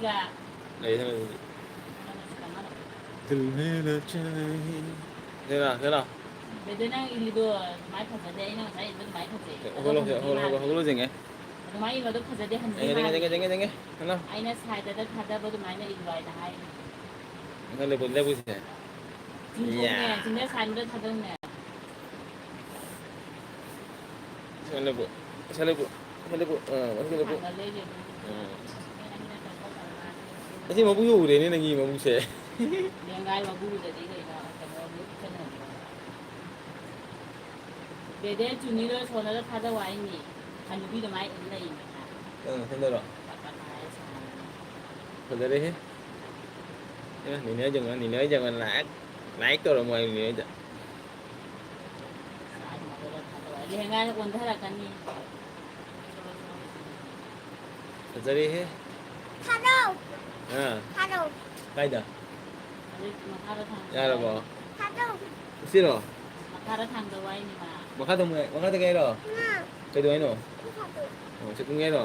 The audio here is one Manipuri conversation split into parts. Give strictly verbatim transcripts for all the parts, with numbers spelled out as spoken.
ꯂꯩ, ꯂꯩ, ꯂꯩ꯫ ꯗꯤꯜ ꯃꯦꯔꯥ ꯆꯥꯍꯤ꯫ ꯀꯩꯅꯣ, ꯀꯩꯅꯣ? ꯕꯦꯗꯦ, ꯅꯪ ꯏꯜꯂꯤꯗꯣ ꯑꯗꯨꯃꯥꯏꯅ ꯐꯖꯗꯦ, ꯑꯩꯅ ꯉꯁꯥꯏ ꯏꯟꯕ ꯑꯗꯨꯃꯥꯏꯅ ꯐꯖꯩ꯫ ꯑꯗꯣ ꯍꯧꯒꯠꯂꯣ, ꯍꯟꯗꯤ ꯍꯧꯒꯠꯂꯣ, ꯍꯧꯒꯠꯂꯣ, ꯃꯥꯜꯂꯤ꯫ ꯍꯧꯒꯠꯂꯣ ꯌꯦꯡꯒꯦ꯫ ꯑꯗꯨꯃꯥꯏꯅ ꯏꯟꯕꯗꯣ ꯐꯖꯗꯦ, ꯍꯟꯗꯤ ꯌꯦꯡꯒꯦ, ꯌꯦꯡꯒꯦ, ꯃꯥꯜꯂꯤ꯫ ꯌꯦꯡꯒꯦ, ꯌꯦꯡꯒꯦ, ꯌꯦꯡꯒꯦ꯫ ꯍꯜꯂꯣ꯫ ꯑꯩꯅ ꯁꯥꯏꯗꯗ ꯊꯥꯗꯕ ꯑꯗꯨꯃꯥꯏꯅ ꯏꯜꯂꯣ ꯍꯥꯏꯅ ꯍꯥꯏꯔꯤꯅꯦ꯫ ꯅꯪ ꯂꯦꯞꯄꯨ, ꯂꯦꯞꯄꯨꯁꯦ꯫ ꯆꯤꯡꯊꯣꯛꯅꯦ, ꯌꯥ꯫ ꯆꯤꯡꯗ ꯁꯥꯏꯗꯗ ꯊꯥꯗꯧꯅꯦ꯫ ꯁꯤ ꯂꯦꯞꯄꯨ꯫ ꯁꯤ ꯂꯦꯞꯄꯨ꯫ ꯁꯤ ꯂꯦꯞꯄꯨ꯫ ꯑꯥ, ꯁꯤ ꯂꯦꯞꯄꯨ꯫ ꯊꯥꯡꯒꯠꯂꯦ, ꯂꯦꯞꯄꯨ꯫ ꯑꯥ꯫ ꯑꯁꯤ ꯃꯕꯨꯛ ꯌꯧꯔꯦꯅꯦ, ꯅꯪꯒꯤ ꯃꯕꯨꯛꯁꯦ꯫ ꯂꯦꯡꯒꯥꯏ ꯃꯕꯨꯛꯗꯗꯤ ꯀꯩꯅꯣ, ꯀꯩꯅꯣ, ꯀꯩꯅꯣ꯫ ꯗꯦꯗꯦ ꯆꯨꯅꯤꯗꯣ ꯁꯣꯅꯗ ꯊꯥꯗꯧ ꯍꯥꯏꯅꯤ꯫ ꯍꯅꯨꯕꯤꯗꯣ ꯃꯥꯏ ꯏꯟ ꯂꯩꯅꯦ꯫ ꯑꯥ, ꯁꯣꯝꯗꯔꯣ? ꯄꯥꯄꯥ ꯍꯥꯏ ꯁꯥꯟꯅꯕꯅꯤ꯫ ꯐꯖꯔꯦꯍꯦ꯫ ꯑꯦ, ꯅꯦꯅꯦ ꯍꯣꯏ ꯌꯦꯡꯉꯣ, ꯅꯦꯅꯦ ꯍꯣꯏ ꯌꯦꯡꯉꯣ, like, like ꯇꯧꯔꯝꯃꯣ ꯍꯥꯏꯕꯅꯦ ꯑꯩꯗ꯫ ꯂꯦꯍꯦꯡꯒꯥꯅ ꯑꯣꯟꯊꯔꯛꯀꯅꯤ꯫ ꯐꯖꯔꯦꯍꯦ꯫ ꯊꯥꯗꯧ꯫ ꯑꯥ꯫ ꯊꯥꯗꯧ꯫ ꯀꯥꯏꯗ? ꯍꯧꯖꯤꯛ ꯃꯈꯥꯗ ꯊꯥꯡ-, ꯌꯥꯔꯕꯣ? ꯊꯥꯗꯧ꯫ ꯁꯤꯔꯣ? ꯃꯈꯥꯗ ꯊꯥꯡꯗꯧ ꯍꯥꯏꯅꯤ ꯃꯥ꯫ ꯃꯈꯥꯗ ꯑꯃꯨꯛ, ꯃꯈꯥꯗ ꯀꯩ ꯍꯥꯏꯔꯣ? ꯉꯥ꯫ ꯀꯩꯗꯧ ꯍꯥꯏꯅꯣ? ꯃꯈꯥꯗ꯫ ꯑꯣ, ꯁꯤ ꯀꯨꯝꯒꯦ ꯍꯥꯏꯔꯣ?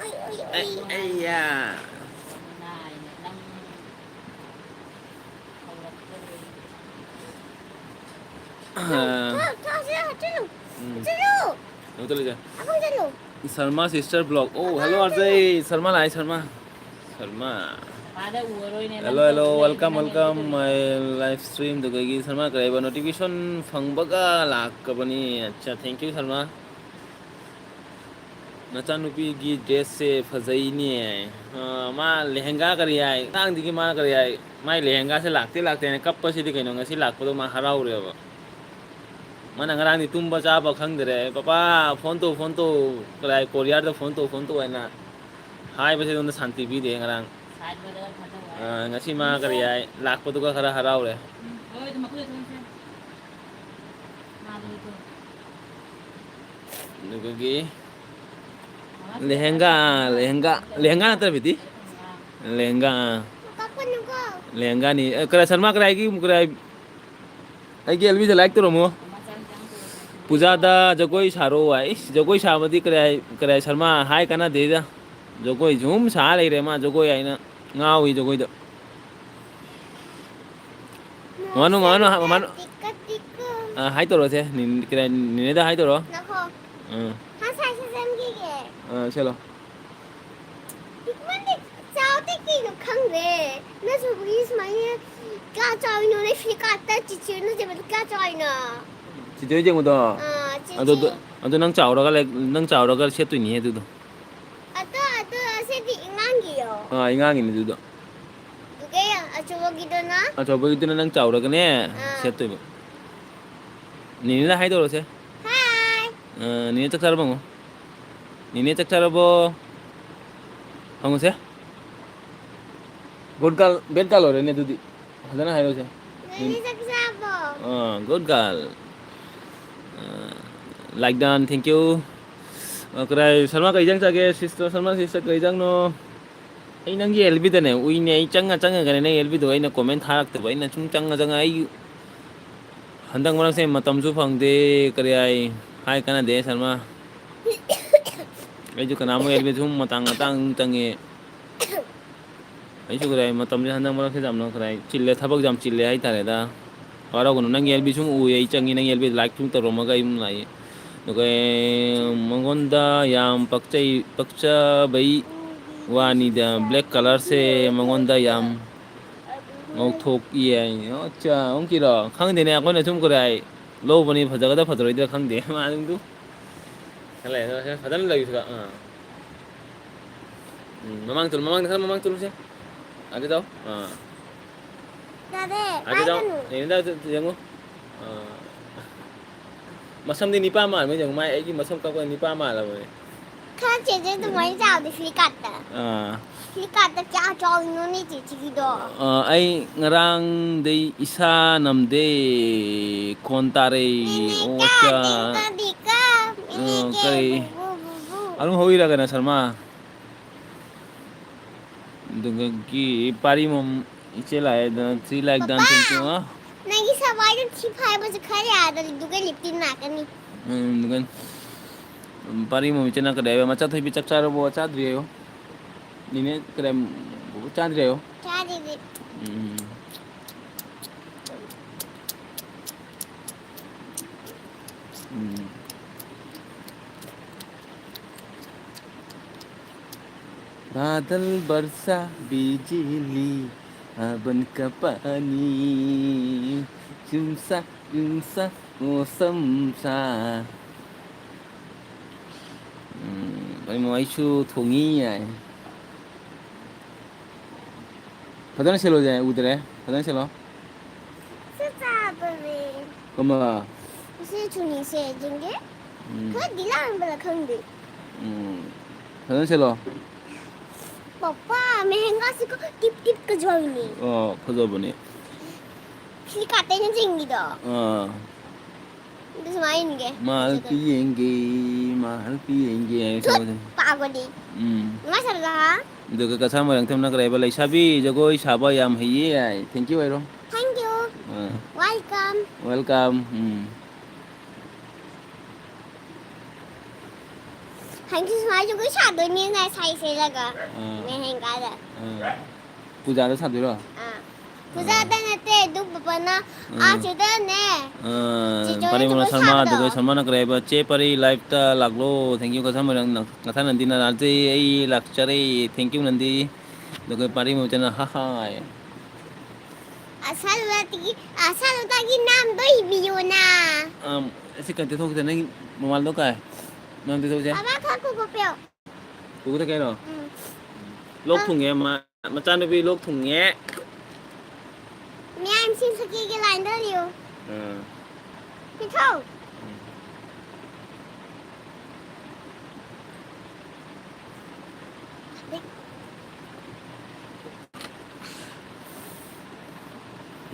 ꯑꯩ, ꯑꯩ, ꯑꯩ, ꯑꯩ, ꯑꯩ, ꯌꯥ꯫ ꯅꯥꯏꯅ ꯅꯪ ꯍꯧꯔꯛꯇꯕꯩ꯫ ꯑꯥ꯫ ꯊꯣꯛ, ꯊꯣꯛ, ꯆꯠꯂꯨ, ꯆꯠꯂꯨ꯫ ꯎꯝ꯫ ꯆꯠꯂꯨ꯫ ꯀꯩꯅꯣ ꯆꯠꯂꯤꯁꯦ? ꯑꯕꯨꯡ ꯆꯠꯂꯨ꯫ Sharma sister vlog. Oh, hello, ꯑꯕꯨꯡ ꯆꯠꯂꯨ꯫ ꯑꯥꯔ ꯖꯦ ꯁꯔꯃ ꯂꯥꯛꯑꯦ, ꯁꯔꯃ꯫ ꯁꯔꯃ꯫ ꯄꯥꯗ ꯎꯔꯔꯣꯏꯅꯦ, hello, ꯅꯪ hello, ꯇꯧꯔ welcome, ꯂꯩꯔꯗꯤ ꯅꯪ welcome, ꯀꯩꯗꯧꯔꯤ? My live stream꯫ ꯑꯗꯨꯗꯒꯤ ꯁꯔꯃ ꯀꯔꯤ ꯍꯥꯏꯕ, notification ꯐꯪꯕꯒ ꯂꯥꯛꯀꯕꯅꯤ꯫ ꯑꯠꯆꯥ, thank you, ꯁꯔꯃ꯫ ꯅꯆꯥꯅꯨꯄꯤꯒꯤ dress ꯁꯦ ꯐꯖꯩꯅꯦ꯫ ꯑ, ꯃꯥ ꯂꯦꯍꯦꯡꯒꯥ ꯀꯔꯤ ꯍꯥꯏ? ꯑꯉꯥꯡꯗꯒꯤ ꯃꯥꯅ ꯀꯔꯤ ꯍꯥꯏ? ꯃꯥꯏ ꯂꯦꯍꯦꯡꯒꯥꯁꯦ ꯂꯥꯛꯇꯦ ꯂꯥꯛꯇꯦꯅ ꯀꯞꯄꯁꯤꯗꯤ ꯀꯩꯅꯣ, ꯉꯁꯤ ꯂꯥꯛꯄꯗꯣ ꯃꯥ ꯍꯔꯥꯎꯔꯦꯕ꯫ ꯃꯥꯅ ꯉꯔꯥꯡꯗꯤ ꯇꯨꯝꯕ ꯆꯥꯕ ꯈꯪꯗ꯭ꯔꯦ꯫ "ꯄꯄꯥ, phone ꯇꯧ, phone ꯇꯧ, ꯀꯗꯥꯏ ꯀꯣꯔꯤꯌꯥꯔꯗ phone ꯇꯧ, phone ꯇꯧ" ꯍꯥꯏꯅ ꯍꯥꯏꯕꯁꯦ ꯑꯩꯉꯣꯟꯗ ꯁꯥꯟꯇꯤ ꯄꯤꯗꯦ ꯉꯔꯥꯡ꯫ ꯑ, ꯉꯁꯤ ꯃꯥ ꯀꯔꯤ ꯍꯥꯏ, ꯂꯥꯛꯄꯗꯨꯒ ꯈꯔ ꯍꯔꯥꯎꯔꯦ꯫ ꯑꯗꯨꯗꯒꯤ ꯂꯦꯍꯦꯡꯒꯥ, ꯂꯦꯍꯦꯡꯒꯥ, ꯂꯦꯍꯦꯡꯒꯥ ꯅꯠꯇ꯭ꯔ ꯕꯤꯇꯤ? ꯂꯦꯍꯦꯡꯒꯥ, ꯑꯥ꯫ ꯂꯦꯍꯦꯡꯒꯥꯅꯤ꯫ ꯑꯦ, ꯀꯔꯥꯏ, ꯁꯔꯃ ꯀꯔꯥꯏꯒꯤ, ꯀꯔꯥꯏ? ꯑꯩꯒꯤ ꯑꯦꯜꯕꯤꯗ like ꯇꯧꯔꯝꯃꯣ꯫ ꯄꯨꯖꯥꯗ ꯖꯒꯣꯏ ꯁꯥꯔꯣ ꯍꯥꯏ꯫ ꯏꯁ, ꯖꯒꯣꯏ ꯁꯥꯕꯗꯤ ꯀꯔꯤ ꯍꯥꯏ, ꯀꯔꯤ ꯍꯥꯏ, ꯁꯔꯃ ꯍꯥꯏ ꯀꯥꯟꯅꯗꯦꯗ꯫ ꯖꯒꯣꯏ ꯁꯨꯝ ꯁꯥ ꯂꯩꯔꯦ ꯃꯥ, ꯖꯒꯣꯏ ꯍꯥꯏꯅ ꯉꯥꯎꯏ ꯖꯒꯣꯏꯗ꯫ ꯃꯃꯥꯅꯨ, ꯃꯃꯥꯅꯨ, ꯃꯃꯥꯅꯨ꯫ ꯇꯤꯛꯀ, ꯇꯤꯛꯀ꯫ ꯑ, ꯍꯥꯏ ꯇꯧꯔꯣꯁꯦ꯫ ꯅꯤ-, ꯀꯗꯥꯏ, ꯅꯤꯅꯦꯗ ꯍꯥꯏ ꯇꯧꯔꯣ꯫ ꯉꯥꯏꯈꯣ꯫ ꯑ꯫ ꯉꯁꯥꯏ ꯁꯦꯝꯈꯤꯒꯦ꯫ ꯑ, ꯁꯦꯠꯂꯣ꯫ ꯄꯤꯛꯃꯟꯗꯤ ꯆꯥꯎꯗꯦ ꯀꯩꯅꯣ ꯈꯪꯗꯦ꯫ ꯅꯪꯁꯨ ꯁꯨꯃꯥꯏꯅ ꯀꯌꯥ ꯆꯥꯎꯔꯤꯅꯣ? ꯅꯣꯏ Flipkart-ꯇ ꯆꯤꯆꯦꯅ ꯆꯦꯟꯕꯗꯣ ꯀꯌꯥ ꯆꯥꯎꯔꯤꯅꯣ? ꯆꯤꯆꯦ ꯍꯣꯏ ꯌꯦꯡꯕꯗꯣ? ꯑꯥ, ꯆꯤꯆꯦ꯫ ꯑꯗꯨ, ꯑꯗꯨ ꯅꯪ ꯆꯥꯎꯔꯒ ꯂꯩ-, ꯅꯪ ꯆꯥꯎꯔꯒ ꯁꯦꯠꯇꯣꯏꯅꯤꯍꯦ ꯑꯗꯨꯗꯣ꯫ ꯑꯗꯣ, ꯑꯗꯣ ꯑꯁꯤꯗꯤ ꯏꯉꯥꯡꯒꯤꯌꯣ꯫ ꯑꯥ, ꯏꯉꯥꯡꯒꯤꯅꯤ ꯑꯗꯨꯗꯣ꯫ ꯑꯗꯨꯒ ꯑꯆꯧꯕꯒꯤꯗꯨꯅ? ꯑꯆꯧꯕꯒꯤꯗꯨꯅ ꯅꯪ ꯆꯥꯎꯔꯒꯅꯦ, ꯑꯥ꯫ ꯁꯦꯠꯇꯣꯏꯕ꯫ ꯅꯦꯅꯦꯗ ꯍꯥꯏꯗꯧꯔꯁꯦ꯫ ꯍꯥꯏ꯫ ꯑꯥ, ꯅꯦꯅꯦ ꯆꯥꯛ ꯆꯥꯔꯕꯣ ꯍꯪꯉꯣ꯫ ꯅꯦꯅꯦ ꯆꯥꯛ ꯆꯥꯔꯕꯣ? ꯍꯪꯉꯨꯁꯦ꯫ Good girl, bad girl ꯑꯣꯏꯔꯦꯅꯦ ꯑꯗꯨꯗꯤ꯫ ꯐꯖꯅ ꯍꯥꯏꯔꯣꯁꯦ꯫ ꯅꯦꯅꯦ ꯆꯥꯛ ꯆꯥꯔꯕꯣ? ꯑꯥ, good girl꯫ Ah, like done, thank you꯫ ꯑꯥ, ꯀꯗꯥꯏ, ꯁꯜꯃꯥ ꯀꯩ ꯏꯟꯖꯥꯡ ꯆꯥꯒꯦ? Sister ꯁꯜꯃꯥ, sister ꯀꯩ ꯏꯟꯖꯥꯡꯅꯣ? ꯑꯩ ꯅꯪꯒꯤ L B-ꯗꯅꯦ ꯎꯏꯅꯦ, ꯑꯩ ꯆꯪꯉ ꯆꯪꯉꯒꯅꯦ ꯅꯪ L B-ꯗꯣ ꯑꯩꯅ comment ꯊꯥꯔꯛꯇꯕ, ꯑꯩꯅ ꯁꯨꯝ ꯆꯪꯉ ꯆꯪꯉ ꯑꯩ ꯍꯟꯗꯛ ꯃꯔꯛꯁꯦ ꯃꯇꯝꯁꯨ ꯐꯪꯗꯦ, ꯀꯔꯤ ꯍꯥꯏ, ꯍꯥꯏ ꯀꯥꯟꯅꯗꯦ ꯁꯜꯃꯥ꯫ ꯑꯩꯁꯨ ꯀꯅꯥꯃꯨꯛ L B ꯁꯨꯝ ꯃꯇꯥꯡ ꯃꯇꯥꯡ ꯑꯗꯨꯝ ꯆꯪꯉꯦ꯫ ꯑꯩꯁꯨ ꯀꯔꯤ ꯍꯥꯏ, ꯃꯇꯝꯁꯦ ꯍꯟꯗꯛ ꯃꯔꯛꯁꯦ ꯌꯥꯝꯅ ꯀꯔꯤ ꯍꯥꯏ, ꯆꯤꯜꯂꯦ, ꯊꯕꯛ ꯌꯥꯝ ꯆꯤꯜꯂꯦ ꯍꯥꯏꯇꯥꯔꯦꯗ꯫ ꯋꯥꯔꯧꯒꯅꯨ, ꯅꯪꯒꯤ L B ꯁꯨꯝ ꯎꯏ, ꯑꯩ ꯆꯪꯉꯤ, ꯅꯪꯒꯤ L B like ꯁꯨꯝ ꯇꯧꯔꯝꯃꯒ ꯑꯩ ꯑꯗꯨꯝ ꯂꯥꯛꯏ꯫ ꯑꯗꯨꯒ ꯃꯉꯣꯟꯗ ꯌꯥꯝ ꯄꯛꯆꯩ, ꯄꯛꯆꯕꯩ ꯋꯥꯅꯤꯗ, black colourꯁꯦ ꯃꯉꯣꯟꯗ ꯌꯥꯝ ꯉꯧꯊꯣꯛꯏ ꯍꯥꯏ꯫ ꯑꯠꯆꯥ, ꯑꯣꯟꯀꯤꯔꯣ? ꯈꯪꯗꯦꯅꯦ, ꯑꯩꯈꯣꯏꯅ ꯁꯨꯝ ꯀꯔꯤ ꯍꯥꯏ, ꯂꯧꯕꯅꯤ, ꯐꯖꯒꯗ꯭ꯔꯥ ꯐꯖꯔꯣꯏꯗ꯭ꯔꯥ ꯈꯪꯗꯦ, ꯃꯥ ꯑꯗꯨꯝ ꯈꯜꯂꯦ, ꯐꯖꯅ ꯂꯩꯁꯤꯔꯣ? ꯑꯥ꯫ ꯎꯝ, ꯃꯃꯥꯡ ꯆꯠꯂꯨ, ꯃꯃꯥꯡꯗ ꯈꯔ ꯃꯃꯥꯡ ꯆꯠꯂꯨꯁꯦ꯫ ꯑꯗꯨ ꯇꯧ꯫ ꯑꯥ꯫ ꯌꯥꯔꯦ, ꯑꯗꯨ ꯇꯧ꯫ ꯄꯥꯏꯒꯅꯨ꯫ ꯌꯦꯡꯉꯨ, ꯑꯗꯨ ꯌꯦꯡꯉꯨ꯫ ꯑꯥ꯫ ꯃꯁꯝꯗꯤ ꯅꯤꯄꯥ ꯃꯥꯟꯕ ꯌꯦꯡꯉꯨ꯫ ꯃꯥꯏ ꯑꯩꯒꯤ ꯃꯁꯝ ꯀꯛꯄ ꯅꯤꯄꯥ ꯃꯥꯜꯂꯕꯅꯦ꯫ ꯈꯔ ꯆꯦꯟꯖ ꯑꯗꯨꯃꯥꯏꯅ ꯆꯥꯎꯗꯦ Flipkart-ꯇ꯫ ꯑꯥ꯫ Flipkart-ꯇ ꯀꯌꯥ ꯆꯥꯎꯔꯤꯅꯣꯅꯦ ꯆꯦꯆꯦꯒꯤꯗꯣ? ꯑꯥ, ꯑꯩ ꯉꯔꯥꯡꯗꯩ ꯏꯁꯥ ꯅꯝꯗꯦ꯫ ꯈꯣꯟ ꯇꯥꯔꯦ꯫ ꯅꯦꯅꯦ ꯑꯣ, ꯀꯥ, ꯑꯠꯆꯥ꯫ ꯅꯦꯅꯦ ꯀꯥ, ꯅꯦꯅꯦ ꯑꯥ, ꯀꯦ, ꯀꯔꯤ? ꯕꯨ, ꯕꯨ, ꯕꯨ, ꯕꯨ꯫ ꯑꯗꯨꯝ ꯍꯧꯔꯤꯔꯒꯅ ꯁꯔꯃ? ꯑꯗꯨꯒꯤ ꯄꯥꯔꯤꯃꯝ ꯏꯆꯦ ꯂꯥꯛꯑꯦ, ꯑꯗꯨꯅ three like done, papa, thank you, ꯍꯥ? ꯅꯪꯒꯤ ꯁꯕꯥꯏꯗ ꯊꯤ ꯐꯥꯏꯕꯁꯦ ꯈꯔ ꯌꯥꯗ꯭ꯔꯗꯤ ꯑꯗꯨꯒ ꯂꯤꯞꯇꯤꯟ ꯂꯥꯛꯀꯅꯤ꯫ ꯎꯝ, ꯑꯗꯨꯒ ꯄꯥꯔꯤꯃꯝ ꯏꯆꯦꯅ ꯀꯩꯗꯧ ꯍꯥꯏꯕ? ꯃꯆꯥ ꯊꯣꯏꯕꯤ ꯆꯥꯛ ꯆꯥꯔꯕꯣ? ꯆꯥꯗ꯭ꯔꯤ ꯍꯥꯏꯌꯣ꯫ ꯅꯤꯅꯦ ꯀꯔꯦꯝ ꯆꯥꯗ꯭ꯔꯦꯌꯣ꯫ ꯆꯥꯗ꯭ꯔꯤꯕꯤ꯫ ꯎꯝ꯫ ꯎꯝ꯫ बादल बरसा बिजली सावन का पानी झुमसा झुमसा मौसम सा। ꯎꯝ, ꯑꯩ ꯃ-, ꯑꯩꯁꯨ ꯊꯣꯡꯉꯤ ꯌꯥꯏ꯫ ꯐꯖꯅ ꯁꯦꯠꯂꯣ ꯌꯥꯏ, ꯎꯗ꯭ꯔꯦ꯫ ꯐꯖꯅ ꯁꯦꯠꯂꯣ꯫ ꯁꯤ ꯆꯥꯕꯅꯦ꯫ ꯀꯃ? ꯁꯤ ꯆꯨꯅꯤꯁꯦ ꯌꯦꯡꯒꯦ꯫ ꯎꯝ꯫ ꯈꯔꯗꯤ ꯂꯥꯡꯕ꯭ꯔꯥ ꯈꯪꯗꯦ꯫ ꯎꯝ꯫ ꯐꯖꯅ ꯁꯦꯠꯂꯣ꯫ ꯄꯄꯥ, ꯃꯦꯍꯦꯡꯒꯥꯁꯤꯀꯣ ꯇꯤꯞ ꯇꯤꯞ ꯀꯖꯋꯥꯏꯅꯦ꯫ ꯑꯣ, ꯐꯖꯕꯅꯦ꯫ ꯐ꯭ꯂꯤꯞꯀꯥꯔꯠꯇꯩꯅ ꯆꯤꯡꯉꯤꯗꯣ꯫ ꯑꯥ꯫ ꯑꯗꯨ ꯁꯨꯃꯥꯏꯅ ꯏꯟꯒꯦ꯫ ꯃꯥꯜ ꯄꯤꯌꯦꯡꯒꯦ, ꯃꯥꯜ ꯄꯤꯌꯦꯡꯒꯦ ꯍꯥꯏꯅ ꯊꯨꯠ, ꯁꯛꯄꯗꯣ꯫ ꯄꯥꯒꯣꯗꯤ꯫ ꯎꯝ꯫ ꯅꯨꯡꯉꯥꯏ ꯁꯔꯗꯥ꯫ ꯑꯗꯨꯒ ꯀꯁꯥꯔ ꯃꯣꯏꯔꯥꯡꯊꯦꯝꯅ ꯀꯔꯤ ꯍꯥꯏꯕ? "ꯂꯩꯁꯥꯕꯤ ꯖꯒꯣꯏ ꯁꯥꯕ ꯌꯥꯝ ꯍꯩꯌꯦ" ꯍꯥꯏ꯫ Thank you ꯍꯥꯏꯔꯣ꯫ Thank you꯫ ꯑꯥ꯫ Welcome꯫ Welcome꯫ ꯎꯝ꯫ ꯍꯌꯦꯡꯁꯨ ꯁꯨꯃꯥꯏꯅ ꯖꯒꯣꯏ ꯁꯥꯗꯣꯏꯅꯤꯅ ꯁꯥꯏ ꯁꯦꯠꯂꯒ꯫ ꯑꯥ꯫ ꯃꯦꯍꯦꯡꯒꯥꯗ꯫ ꯑꯥ꯫ ꯄꯨꯖꯥꯗ ꯁꯥꯗꯣꯏꯔꯣ? ꯑꯥ꯫ ꯄꯨꯖꯥꯗ ꯅꯠꯇꯦ, ꯑꯗꯨ ꯄꯄꯥꯅ ꯑꯥ꯫ ꯑꯥ ꯁꯤꯗꯅꯦ꯫ ꯑꯥ, ꯆꯤꯆꯣꯅ ꯄꯔꯤꯃꯣꯅ ꯖꯒꯣꯏ ꯁꯔꯃ, ꯁꯥꯕꯗꯣ꯫ ꯑꯗꯨꯒ ꯁꯔꯃꯅ ꯀꯔꯤ ꯍꯥꯏꯕ? "ꯆꯦ ꯄꯔꯤ live ꯇ ꯂꯥꯛꯂꯣ꯫ Thank you ꯀꯁꯥꯔ ꯃꯣꯏꯔꯥꯡ, ꯀꯁꯥꯔ ꯅꯟꯗꯤꯅ ꯂꯥꯛꯆꯩ, ꯑꯩ ꯂꯥꯛꯆꯔꯦ꯫ Thank you ꯅꯟꯗꯤ꯫" ꯑꯗꯨꯒ ꯄꯔꯤꯃꯣꯆꯅ "ꯍꯥ ꯍꯥ" ꯍꯥꯏ꯫ ꯑꯁꯥꯂꯨꯇꯒꯤ, ꯑꯁꯥꯂꯨꯇꯒꯤ ꯅꯥꯝꯗꯣ ꯏꯕꯤꯌꯣꯅ꯫ ꯑꯝ, ꯑꯁꯤ ꯀꯩꯅꯣ ꯊꯣꯛꯈꯤꯗ꯭ꯔꯦ, ꯅꯪꯒꯤ ꯃꯣꯕꯥꯏꯜꯗꯣ ꯀꯥꯏ? ꯅꯪ ꯑꯝꯇ ꯊꯣꯛꯁꯦ꯫ ꯕꯥꯕꯥ, ꯈꯔ ꯀꯨꯀꯨ ꯄꯤꯌꯣ꯫ ꯀꯨꯀꯨ ꯊꯛꯀꯦ ꯍꯥꯏꯔꯣ? ꯎꯝ꯫ ꯂꯣꯛ ꯑ꯫ ꯊꯨꯡꯉꯦ ꯃꯥ, ꯃꯆꯥꯅꯨꯄꯤ ꯂꯣꯛ ꯊꯨꯡꯉꯦ꯫ ꯃꯌꯥꯝ ꯁꯤ ꯁꯛꯀꯦꯒꯤ ꯂꯥꯏꯟꯗ ꯂꯩꯌꯨ꯫ ꯑ꯫ ꯄꯤꯊꯧ꯫ ꯎꯝ꯫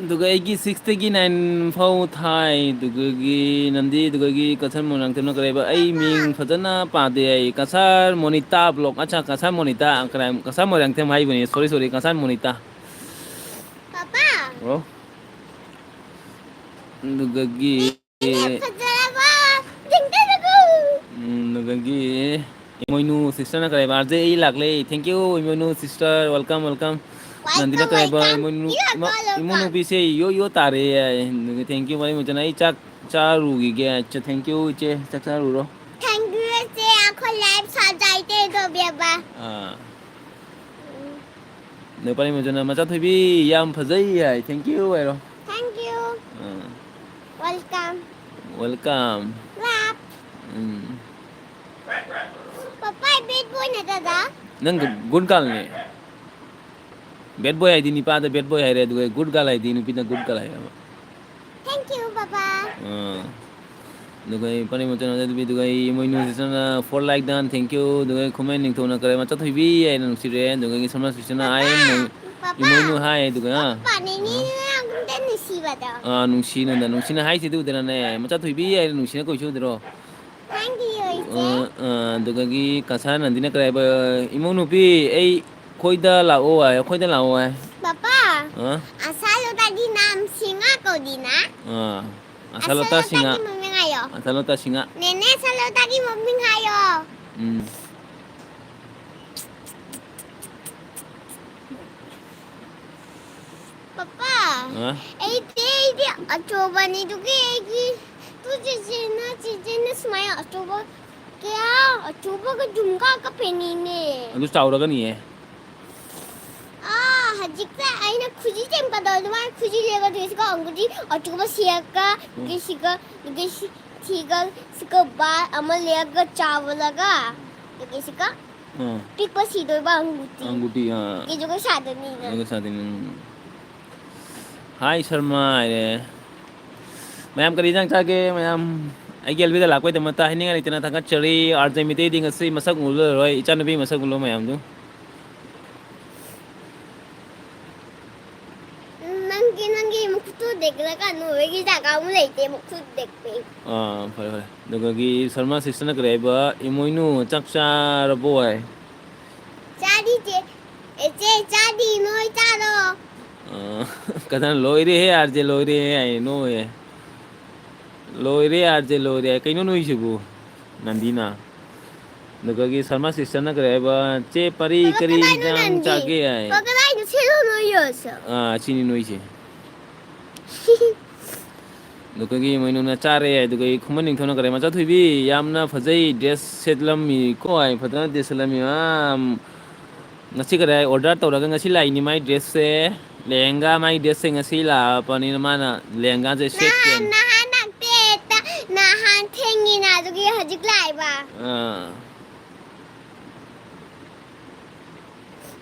ꯑꯗꯨꯒ ꯑꯩꯒꯤ six ꯇꯒꯤ nine ꯐꯥꯎ ꯊꯥꯏ꯫ ꯑꯗꯨꯒꯒꯤ ꯅꯟꯗꯤ, ꯑꯗꯨꯒꯒꯤ ꯀꯁꯟ ꯃꯣꯏꯔꯥꯡꯊꯦꯝꯅ ꯀꯔꯤ ꯍꯥꯏꯕ? ꯑꯩ ꯃꯤꯡ ꯐꯖꯅ ꯄꯥꯗꯦ ꯑꯩ꯫ ꯀꯁꯥꯔ ꯃꯣꯅꯤꯇꯥ vlog꯫ ꯑꯆꯥ, ꯀꯁꯥꯔ ꯃꯣꯅꯤꯇꯥ꯫ ꯀꯅꯥ-, ꯀꯁꯥꯔ ꯃꯣꯏꯔꯥꯡꯊꯦꯝ ꯍꯥꯏꯕꯅꯤ꯫ Sorry, sorry, ꯀꯁꯥꯔ ꯃꯣꯅꯤꯇꯥ꯫ ꯄꯥꯄꯥ꯫ ꯑꯣ? ꯑꯗꯨꯒꯒꯤ ꯐꯖꯔꯕ? ꯆꯤꯡꯊꯔꯒ꯫ ꯎꯝ, ꯑꯗꯨꯒꯒꯤ ꯏꯃꯣꯏꯅꯨ sisterꯅ ꯀꯔꯤ ꯍꯥꯏꯕ? ꯑꯥꯔ ꯖꯦ ꯑꯩ ꯂꯥꯛꯂꯦ꯫ Thank you, Imoinu sister, welcome, welcome. ꯅꯟꯗꯤꯅ ꯀꯔꯤ ꯍꯥꯏꯕ? ꯏꯃꯣꯏꯅꯨ, ꯏꯃꯣ-, ꯏꯃꯣꯏꯅꯨ ꯄꯤꯁꯦ ꯌꯣ ꯌꯣ ꯇꯥꯔꯦ ꯍꯥꯏ꯫ Thank you, ꯃꯔꯤ ꯃꯆꯟ꯫ ꯑꯩ ꯆꯥꯛ ꯆꯥꯔꯨꯈꯤꯒꯦ꯫ ꯑꯠꯆꯥ, thank you, ꯏꯆꯦ꯫ ꯆꯥꯛ ꯆꯥꯔꯨꯔꯣ꯫ Thank you, ꯏꯆꯦ꯫ ꯑꯩꯈꯣꯏ live ꯁꯥꯖꯥꯏꯗꯦ ꯇꯧꯕꯤꯕ꯫ ꯑꯥ꯫ ꯎꯝ꯫ ꯅꯨꯄꯥ ꯃꯆꯟꯅ, "ꯃꯆꯥ ꯊꯣꯏꯕꯤ, ꯌꯥꯝ ꯐꯖꯩ" ꯍꯥꯏ꯫ Thank you ꯍꯥꯏꯔꯣ꯫ Thank you꯫ ꯑꯥ꯫ Welcome꯫ Welcome꯫ Clap꯫ ꯎꯝ꯫ ꯄꯄꯥ, bad boy ꯅꯠꯇ꯭ꯔꯗ? ꯅꯪ good girlꯅꯦ꯫ Bad boy ꯍꯥꯏꯗꯤ ꯅꯤꯄꯥꯗ bad boy ꯍꯥꯏꯔꯦ, ꯑꯗꯨꯒ good girl ꯍꯥꯏꯗꯤ ꯅꯨꯄꯤꯗ good girl ꯍꯥꯏꯔꯕ꯫ Thank you, ꯄꯄꯥ꯫ ꯑꯥ꯫ ꯑꯗꯨꯒ ꯑꯩ ꯄꯅꯤ ꯃꯆꯟ ꯑꯗꯨ ꯄꯤꯗꯨꯒ ꯑꯩ ꯏꯃꯣꯏꯅꯨ sisterꯅ four like done, thank you꯫ ꯑꯗꯨꯒ ꯑꯩ ꯈꯨꯃꯟ ꯅꯤꯡꯊꯧꯅ ꯀꯔꯦ, "ꯃꯆꯥ ꯊꯣꯏꯕꯤ" ꯍꯥꯏꯅ ꯅꯨꯡꯁꯤꯔꯦ꯫ ꯑꯗꯨꯒ ꯑꯩꯒꯤ ꯁꯝꯅ sisterꯅ, "I am ꯃꯣꯏ-, ꯄꯄꯥ꯫ ꯏꯃꯣꯏꯅꯨ ꯍꯥꯏ", ꯑꯗꯨꯒ, ꯑꯥ꯫ ꯄꯄꯥ, ꯅꯦꯅꯦꯅ ꯑꯥ꯫ ꯑꯩꯉꯣꯟꯗ ꯅꯨꯡꯁꯤꯕꯗꯣ꯫ ꯑꯥ, ꯅꯨꯡꯁꯤꯅ, ꯅꯨꯡꯁꯤꯅ ꯍꯥꯏꯁꯤꯗꯤ ꯎꯗꯅꯅꯦ, "ꯃꯆꯥ ꯊꯣꯏꯕꯤ" ꯍꯥꯏꯅ ꯅꯨꯡꯁꯤꯅ ꯀꯧꯏꯁꯤ ꯎꯗ꯭ꯔꯣ? Thank you, ꯏꯆꯦ꯫ ꯑꯥ, ꯑꯥ, ꯑꯗꯨꯗꯒꯤ ꯀꯁꯥꯔ ꯅꯟꯗꯤꯅ ꯀꯔꯤ ꯍꯥꯏꯕ? "ꯏꯃꯧ ꯅꯨꯄꯤ, ꯑꯩ, ꯑꯩꯈꯣꯏꯗ ꯂꯥꯛꯑꯣ" ꯍꯥꯏ, "ꯑꯩꯈꯣꯏꯗ ꯂꯥꯛꯑꯣ" ꯍꯥꯏ꯫ ꯄꯄꯥ, ꯑꯥ? ꯑꯁꯥꯂꯣꯇꯥꯒꯤ ꯅꯥꯝ ꯁꯤꯡꯉꯥ ꯀꯧꯗꯤꯅ? ꯑꯥ, ꯑꯁꯥꯂꯣꯇꯥ ꯁꯤꯡꯉꯥ꯫ ꯑꯁꯥꯂꯣꯇꯥꯒꯤ ꯃꯃꯤꯡ ꯍꯥꯏꯌꯣ꯫ ꯑꯁꯥꯂꯣꯇꯥ ꯁꯤꯡꯉꯥ꯫ ꯅꯦꯅꯦ ꯑꯁꯥꯂꯣꯇꯥꯒꯤ ꯃꯃꯤꯡ ꯍꯥꯏꯌꯣ꯫ ꯎꯝ꯫ ꯄꯄꯥ, ꯑ? ꯑꯩꯗꯤ, ꯑꯩꯗꯤ ꯑꯆꯧꯕꯅꯤ, ꯑꯗꯨꯒꯤ ꯑꯩꯒꯤ ꯇꯨ ꯆꯦꯆꯦꯅ, ꯆꯦꯆꯦꯅ ꯁꯨꯃꯥꯏꯅ ꯑꯆꯧꯕ ꯀꯌꯥ, ꯑꯆꯧꯕꯒ ꯖꯨꯝꯀꯥ ꯀꯞꯄꯦꯅꯤꯅꯦ꯫ ꯑꯗꯨ ꯆꯥꯎꯔꯒꯅꯤꯌꯦ꯫ ꯑꯥ, ꯍꯧꯖꯤꯛꯇ ꯑꯩꯅ ꯈꯨꯖꯤ ꯆꯦꯟꯕꯗꯣ ꯑꯗꯨꯃꯥꯏꯅ ꯈꯨꯖꯤ ꯂꯦꯡꯒꯗꯣꯏꯁꯤꯀꯣ, ꯑꯪꯒꯨꯔꯤ ꯑꯆꯧꯕ ꯁꯤꯒ, ꯎꯝ꯫ ꯑꯗꯒꯤ ꯁꯤꯒ, ꯑꯗꯒꯤ ꯁꯤ-, ꯁꯤꯒ, ꯁꯤꯒ ꯕꯥ ꯑꯃ ꯂꯦꯡꯒ ꯆꯥꯎꯕꯂꯒ, ꯑꯗꯒꯤ ꯁꯤꯒ ꯑꯥ꯫ ꯄꯤꯛꯄ ꯁꯤꯗꯣꯏꯕ ꯑꯪꯒꯨꯇꯤ꯫ ꯑꯪꯒꯨꯇꯤ, ꯑꯥ꯫ ꯑꯗꯨꯒ ꯁꯥꯗꯣꯏꯅꯤ꯫ ꯑꯗꯨꯒ ꯁꯥꯗꯣꯏꯅꯤ, ꯎꯝ꯫ ꯍꯥꯏ ꯁꯔꯃ ꯍꯥꯏꯔꯦ꯫ ꯃꯌꯥꯝ ꯀꯔꯤ ꯏꯟꯖꯥꯡ ꯆꯥꯒꯦ? ꯃꯌꯥꯝ ꯑꯩꯒꯤ ꯑꯦꯜꯕꯤꯗ ꯂꯥꯛꯄꯩꯗꯃꯛꯇ ꯍꯥꯏꯅꯤꯡꯉꯥꯏ ꯂꯩꯇꯅ ꯊꯥꯒꯠꯆꯔꯤ꯫ ꯑꯥꯔ ꯖꯦ ꯃꯤꯇꯩꯗꯤ ꯉꯁꯤ ꯃꯁꯛ ꯎꯂꯔꯣꯏ꯫ ꯏꯆꯥꯅꯨꯄꯤ ꯃꯁꯛ ꯎꯠꯂꯣ ꯃꯌꯥꯝꯗꯨ꯫ ꯅꯪꯒꯤ, ꯅꯪꯒꯤ ꯃꯈꯨꯠꯇꯨ ꯗꯦꯛꯂꯒ ꯅꯣꯏꯒꯤ ꯖꯒꯥ ꯑꯃꯨꯛ ꯂꯩꯇꯦ, ꯃꯈꯨꯠ ꯗꯦꯛꯄꯩ꯫ ꯑꯥ, ꯐꯔꯦ, ꯐꯔꯦ꯫ ꯑꯗꯨꯒꯒꯤ ꯁꯔꯃ ꯁꯤꯁꯇꯔꯅ ꯀꯔꯤ ꯍꯥꯏꯕ? "ꯏꯃꯣꯏꯅꯨ, ꯆꯥꯛ ꯆꯥꯔꯕꯣ?" ꯍꯥꯏ꯫ ꯆꯥꯗꯤ ꯆꯦ, ꯑꯦ, ꯆꯦ, ꯆꯥꯗꯤ, ꯅꯣꯏ ꯆꯥꯔꯣ꯫ ꯑꯥ, ꯀꯗꯥ ꯂꯣꯏꯔꯦꯍꯦ, ꯑꯥꯔ ꯖꯦ ꯂꯣꯏꯔꯦꯍꯦ ꯍꯥꯏ, ꯅꯣꯏ꯫ ꯂꯣꯏꯔꯦ, ꯑꯥꯔ ꯖꯦ ꯂꯣꯏꯔꯦ ꯍꯥꯏ꯫ ꯀꯩꯅꯣ ꯅꯣꯏꯁꯤꯕꯨ? ꯅꯟꯗꯤꯅ꯫ ꯑꯗꯨꯒꯒꯤ ꯁꯔꯃ ꯁꯤꯁꯇꯔꯅ ꯀꯔꯤ ꯍꯥꯏꯕ? "ꯆꯦ ꯄꯔꯤ, ꯄꯥꯄꯥ, ꯀꯔꯤ ꯀꯗꯥꯏꯅꯣ ꯏꯟꯖꯥꯡ ꯅꯪꯗꯤ? ꯆꯥꯒꯦ?" ꯍꯥꯏ꯫ ꯄꯥꯄꯥ, ꯀꯗꯥꯏꯗ ꯁꯦꯠꯂꯣ ꯅꯣꯏ ꯌꯣꯠꯁꯦ? ꯑꯥ, ꯑꯁꯤꯅꯤ ꯅꯣꯏꯁꯦ꯫ ꯑꯗꯨꯒꯒꯤ ꯃꯣꯏꯅꯨꯅ ꯆꯥꯔꯦ ꯍꯥꯏ꯫ ꯑꯗꯨꯒꯒꯤ ꯈꯨꯃꯟ ꯅꯤꯡꯊꯧꯅ ꯀꯔꯤ ꯍꯥꯏ? "ꯃꯆꯥꯊꯣꯏꯕꯤ, ꯌꯥꯝꯅ ꯐꯖꯩ, dress ꯁꯦꯠꯂꯝꯃꯤꯀꯣ" ꯍꯥꯏ꯫ ꯐꯖꯅ dress ꯁꯦꯠꯂꯝꯃꯤ꯫ ꯑꯥ, ꯉꯁꯤ ꯀꯔꯤ ꯍꯥꯏ? Order ꯇꯧꯔꯒ ꯉꯁꯤ ꯂꯥꯛꯏꯅꯤ ꯃꯥꯏ dress ꯁꯦ꯫ ꯂꯦꯍꯦꯡꯒꯥ ꯃꯥꯏ dress ꯁꯦ ꯉꯁꯤ ꯂꯥꯛꯄꯅꯤꯅ ꯃꯥꯅ ꯂꯦꯍꯦꯡꯒꯥꯁꯦ ꯁꯦꯠꯀꯦꯅ꯫ ꯅꯍꯥꯟ, ꯅꯍꯥꯟ ꯅꯠꯇꯦ, ꯅꯍꯥꯟ ꯊꯦꯡꯉꯤꯅ, ꯑꯗꯨꯒꯤ ꯍꯧꯖꯤꯛ ꯂꯥꯛꯏꯕ꯫ ꯑꯥ꯫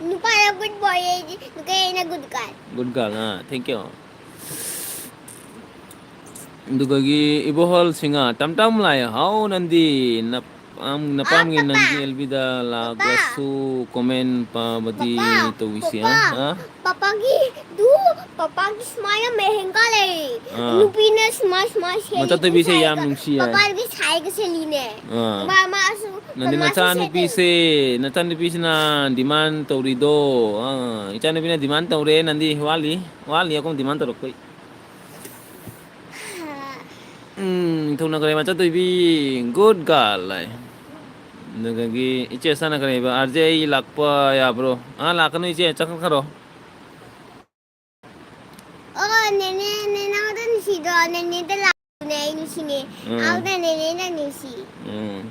ꯅꯨꯄꯥꯅ good boy ꯑꯩꯗꯤ, ꯅꯨꯄꯤꯅ good girl꯫ Good girl, ah, thank you꯫ ꯑꯗꯨꯒꯒꯤ ꯏꯕꯣꯍꯜ Singh, "ꯇꯝ ꯇꯝ ꯂꯥꯏ ꯍꯥꯎ ꯅꯟꯗꯤ, ꯅꯞ-, ꯑꯝ, ꯅꯄꯥꯝꯒꯤ ꯑꯥ, ꯄꯄꯥ꯫ ꯅꯟꯗꯤ ꯑꯦꯜꯕꯤꯗ ꯄꯄꯥ꯫ ꯂꯥꯛꯂꯁꯨ comment ꯄꯥꯕꯗꯤ ꯄꯄꯥ, ꯇꯧꯕꯤꯁꯤ", ꯄꯄꯥ꯫ ꯍꯥ? ꯍꯥ? ꯄꯄꯥꯒꯤ, ꯗꯨ, ꯄꯄꯥꯒꯤ ꯁꯨꯃꯥꯏꯅ ꯃꯦꯍꯦꯡꯒꯥ ꯂꯩ꯫ ꯑꯥ꯫ ꯅꯨꯄꯤꯅ ꯁꯨꯃꯥꯏ, ꯁꯨꯃꯥꯏ ꯁꯦꯠꯂꯤ, ꯃꯆꯥꯇꯣꯏꯕꯤꯁꯦ ꯌꯥꯝ ꯁꯥꯏꯒ, ꯅꯨꯡꯁꯤ ꯍꯥꯏ꯫ ꯄꯄꯥꯒꯤ ꯁꯥꯏꯒ ꯁꯦꯠꯂꯤꯅꯦ꯫ ꯑꯥ꯫ ꯃꯥ, ꯃꯥꯁꯨ, ꯅꯟꯗꯤ ꯃꯃꯥꯁꯨ ꯁꯦꯠꯂꯦ꯫ ꯅꯆꯥꯅꯨꯄꯤꯁꯦ, ꯅꯆꯥꯅꯨꯄꯤꯁꯤꯅ demand ꯇꯧꯔꯤꯗꯣ, ꯑꯥ, ꯏꯆꯥꯅꯨꯄꯤꯅ demand ꯇꯧꯔꯦ, ꯅꯟꯗꯤ ꯋꯥꯠꯂꯤ, ꯋꯥꯠꯂꯤ ꯑꯩꯈꯣꯏꯅ demand ꯇꯧꯔꯛꯄꯩ꯫ ꯎꯝ, ꯊꯨꯅ ꯀꯔꯤ ꯃꯆꯥ ꯇꯣꯏꯕꯤ, good girl ꯍꯥꯏ꯫ ꯑꯗꯨꯗꯒꯤ ꯏꯆꯦ ꯁꯥꯟꯅ ꯀꯔꯤꯕ, "ꯑꯥꯔ ꯖꯦ ꯑꯩ ꯂꯥꯛꯄ ꯌꯥꯕ꯭ꯔꯣ?" "ꯑꯥ, ꯂꯥꯛꯀꯅꯨ ꯏꯆꯦ, ꯆꯪꯈꯠꯈ꯭ꯔꯣ"꯫ ꯑꯣ, ꯅꯦꯅꯦ, ꯅꯦꯅꯦ ꯅꯪꯉꯣꯟꯗ ꯅꯨꯡꯁꯤꯗ꯭ꯔꯣ? ꯅꯦꯅꯦꯗ ꯂꯥꯛꯄꯅꯦ ꯑꯩ ꯅꯨꯡꯁꯤꯅꯦ꯫ ꯎꯝ꯫ ꯑꯗꯨꯗ ꯅꯦꯅꯦꯅ ꯅꯨꯡꯁꯤ꯫ ꯎꯝ꯫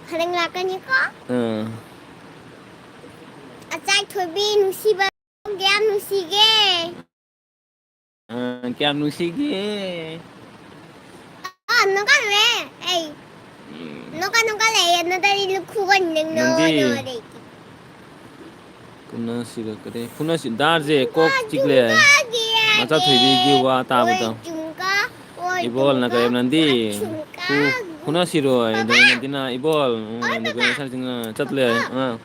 ꯍꯌꯦꯡ ꯂꯥꯛꯀꯅꯤꯀꯣ? ꯎꯝ꯫ ꯑꯆꯥꯏ ꯊꯣꯏꯕꯤ ꯅꯨꯡꯁꯤꯕ ꯀꯌꯥꯝ ꯅꯨꯡꯁꯤꯒꯦ? ꯑ, ꯀꯌꯥꯝ ꯅꯨꯡꯁꯤꯒꯦ? ꯑ, ꯅꯣꯛꯀꯅꯨꯍꯦ꯫ ꯑꯩ ꯎꯝ꯫ ꯅꯣꯛꯀ, ꯅꯣꯛꯀ ꯂꯩꯌꯦ꯫ ꯅꯠꯇ꯭ꯔꯗꯤ ꯂꯨꯈꯨꯒ ꯅꯪ ꯅꯪꯗꯤ ꯅꯣꯛꯑꯣ ꯂꯩꯇꯦ꯫ ꯐꯨꯅꯁꯤꯔ ꯀꯔꯤ? ꯐꯨꯅꯁꯤ-, ꯗꯥꯔꯁꯦ ꯀꯣꯛ ꯆꯤꯛꯂꯦ꯫ ꯃꯆꯥ ꯊꯣꯏꯕꯤꯒꯤ ꯋꯥ ꯇꯥꯕꯗꯣ꯫ ꯏꯕꯣꯜꯅ ꯀꯔꯤ ꯅꯟꯗꯤ? ꯐꯨ-, ꯐꯨꯅꯁꯤꯔꯣ ꯍꯥꯏꯗꯣ ꯅꯟꯗꯤꯅ ꯏꯕꯣꯜ, ꯎꯝ, ꯑꯗꯨꯒ ꯉꯁꯥꯏ ꯆꯠꯂꯦ꯫ ꯑꯥ꯫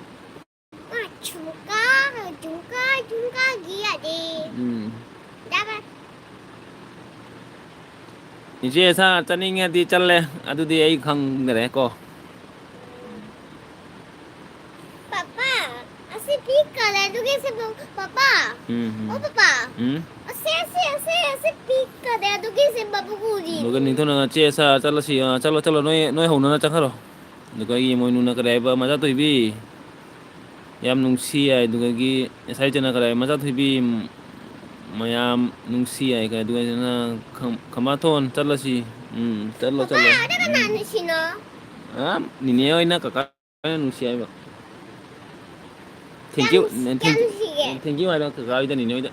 ꯎꯝ꯫ ꯏꯆꯦ ꯁꯥ ꯆꯠꯅꯤꯡꯉꯗꯤ ꯆꯠꯂꯦ, ꯑꯗꯨꯗꯤ ꯑꯩ ꯈꯪꯗ꯭ꯔꯦ ꯀꯣ꯫ ꯄꯥꯄꯥ, ꯑꯁꯤ pink colour ꯗꯨꯒꯤꯁꯦ ꯕ-, ꯄꯥꯄꯥ꯫ ꯎꯝ, ꯎꯝ꯫ ꯑꯣ ꯄꯥꯄꯥ꯫ ꯎꯝ꯫ ꯑꯁꯤ, ꯑꯁꯤ, ꯑꯁꯤ, ꯑꯁꯤ pink colour ꯗꯨꯒꯤꯁꯦ ꯕꯥꯕꯨ ꯎꯔꯤ꯫ ꯃꯒ ꯅꯤꯡꯊꯧꯅ ꯆꯦ ꯁꯥ ꯆꯠꯂꯁꯤ, ꯑ, ꯆꯠꯂꯣ, ꯆꯠꯂꯣ, ꯅꯣꯏ, ꯅꯣꯏ ꯍꯧꯅꯅ ꯆꯠꯈ꯭ꯔꯣ꯫ ꯑꯗꯨꯒ ꯏꯃꯣꯏꯅꯨꯅ ꯀꯔꯤ ꯍꯥꯏꯕ? ꯃꯆꯥ ꯊꯣꯏꯕꯤ꯫ ꯌꯥꯝ ꯅꯨꯡꯁꯤ ꯍꯥꯏ꯫ ꯑꯗꯨꯒꯒꯤ ꯉꯁꯥꯏ ꯆꯅ ꯀꯔꯤ ꯍꯥꯏ? ꯃꯆꯥ ꯊꯣꯏꯕꯤ, ꯃꯌꯥꯝ ꯅꯨꯡꯁꯤ ꯍꯥꯏ꯫ ꯀꯔꯤ ꯑꯗꯨꯒ ꯆꯅ ꯈꯝ-, ꯈꯃꯥꯊꯣꯟ ꯆꯠꯂꯁꯤ꯫ ꯎꯝ, ꯆꯠꯂꯣ, ꯄꯄꯥ, ꯆꯠꯂꯣ꯫ ꯑꯗ ꯀꯅꯥ ꯎꯝ꯫ ꯅꯨꯡꯁꯤꯅꯣ? ꯑꯥ, ꯅꯤꯅꯦ ꯍꯣꯏꯅ ꯀꯀꯥ ꯍꯣꯏꯅ ꯅꯨꯡꯁꯤ ꯍꯥꯏꯕ꯫ Thank ꯌꯥꯝ you, ꯅꯨꯡꯁꯤ-, ꯌꯥꯝ thank you, ꯅꯨꯡꯁꯤꯌꯦ꯫ Thank you ꯍꯥꯏꯔꯣ ꯀꯀꯥ ꯍꯣꯏꯗ, ꯅꯤꯅꯦ ꯍꯣꯏꯗ꯫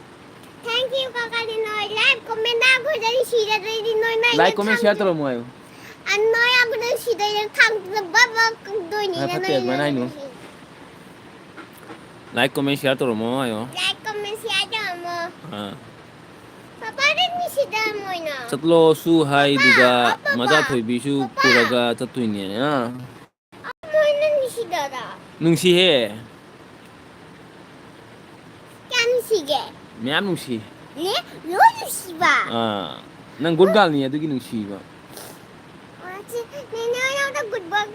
Thank you, ꯀꯀꯥ, ꯅꯤꯅꯦ ꯍꯣꯏ꯫ Like, comment, ꯅꯈꯣꯏꯗ ꯅꯨꯡꯁꯤꯔꯗꯤ ꯅꯣꯏ ꯃꯥꯏ like, comment, share ꯅꯣꯏ ꯊꯥꯡ-, ꯇꯧꯔꯝꯃꯣ ꯍꯥꯏꯌꯣ꯫ ꯑ, ꯅꯣꯏ ꯑꯩꯈꯣꯏꯗ ꯅꯨꯡꯁꯤꯗꯣꯏꯅꯦ, ꯊꯥꯡꯗ ꯕꯛ ꯕꯛ ꯀꯛꯇꯣꯏꯅꯤꯅ ꯐꯠꯇꯦ ꯅꯣꯏ ꯑꯗꯨꯃꯥꯏꯅ ꯍꯥꯏꯅꯨ꯫ ꯅꯨꯡꯁꯤ-, Like, comment, share ꯇꯧꯔꯝꯃꯣ ꯍꯥꯏꯌꯣ꯫ Like, comment, share ꯇꯧꯔꯝꯃꯣ꯫ ꯑꯥ꯫ ꯄꯄꯥꯗꯤ ꯅꯨꯡꯁꯤꯗ ꯃꯣꯏꯅ꯫ ꯆꯠꯂꯣꯁꯨ ꯍꯥꯏꯗꯨꯒ ꯄꯄꯥ, ꯑꯣ ꯄꯄꯥ, ꯃꯆꯥ ꯊꯣꯏꯕꯤꯁꯨ ꯄꯄꯥ꯫ ꯄꯨꯔꯒ ꯆꯠꯇꯣꯏꯅꯦ꯫ ꯑꯥ꯫ ꯑ, ꯃꯣꯏꯅ ꯅꯨꯡꯁꯤꯗꯔꯥ? ꯅꯨꯡꯁꯤꯍꯦ꯫ ꯀꯌꯥꯝ ꯅꯨꯡꯁꯤꯒꯦ? ꯃꯌꯥꯝ ꯅꯨꯡꯁꯤ꯫ ꯅꯦ, ꯂꯣꯏ ꯅꯨꯡꯁꯤꯕ? ꯑꯥ, ꯅꯪ good girlꯅꯤ, ꯑꯗꯨꯒꯤ ꯅꯨꯡꯁꯤꯕ꯫ ꯑ, ꯁꯤ, ꯅꯦꯅꯦ ꯍꯣꯏꯅ ꯑꯝꯇ good boy,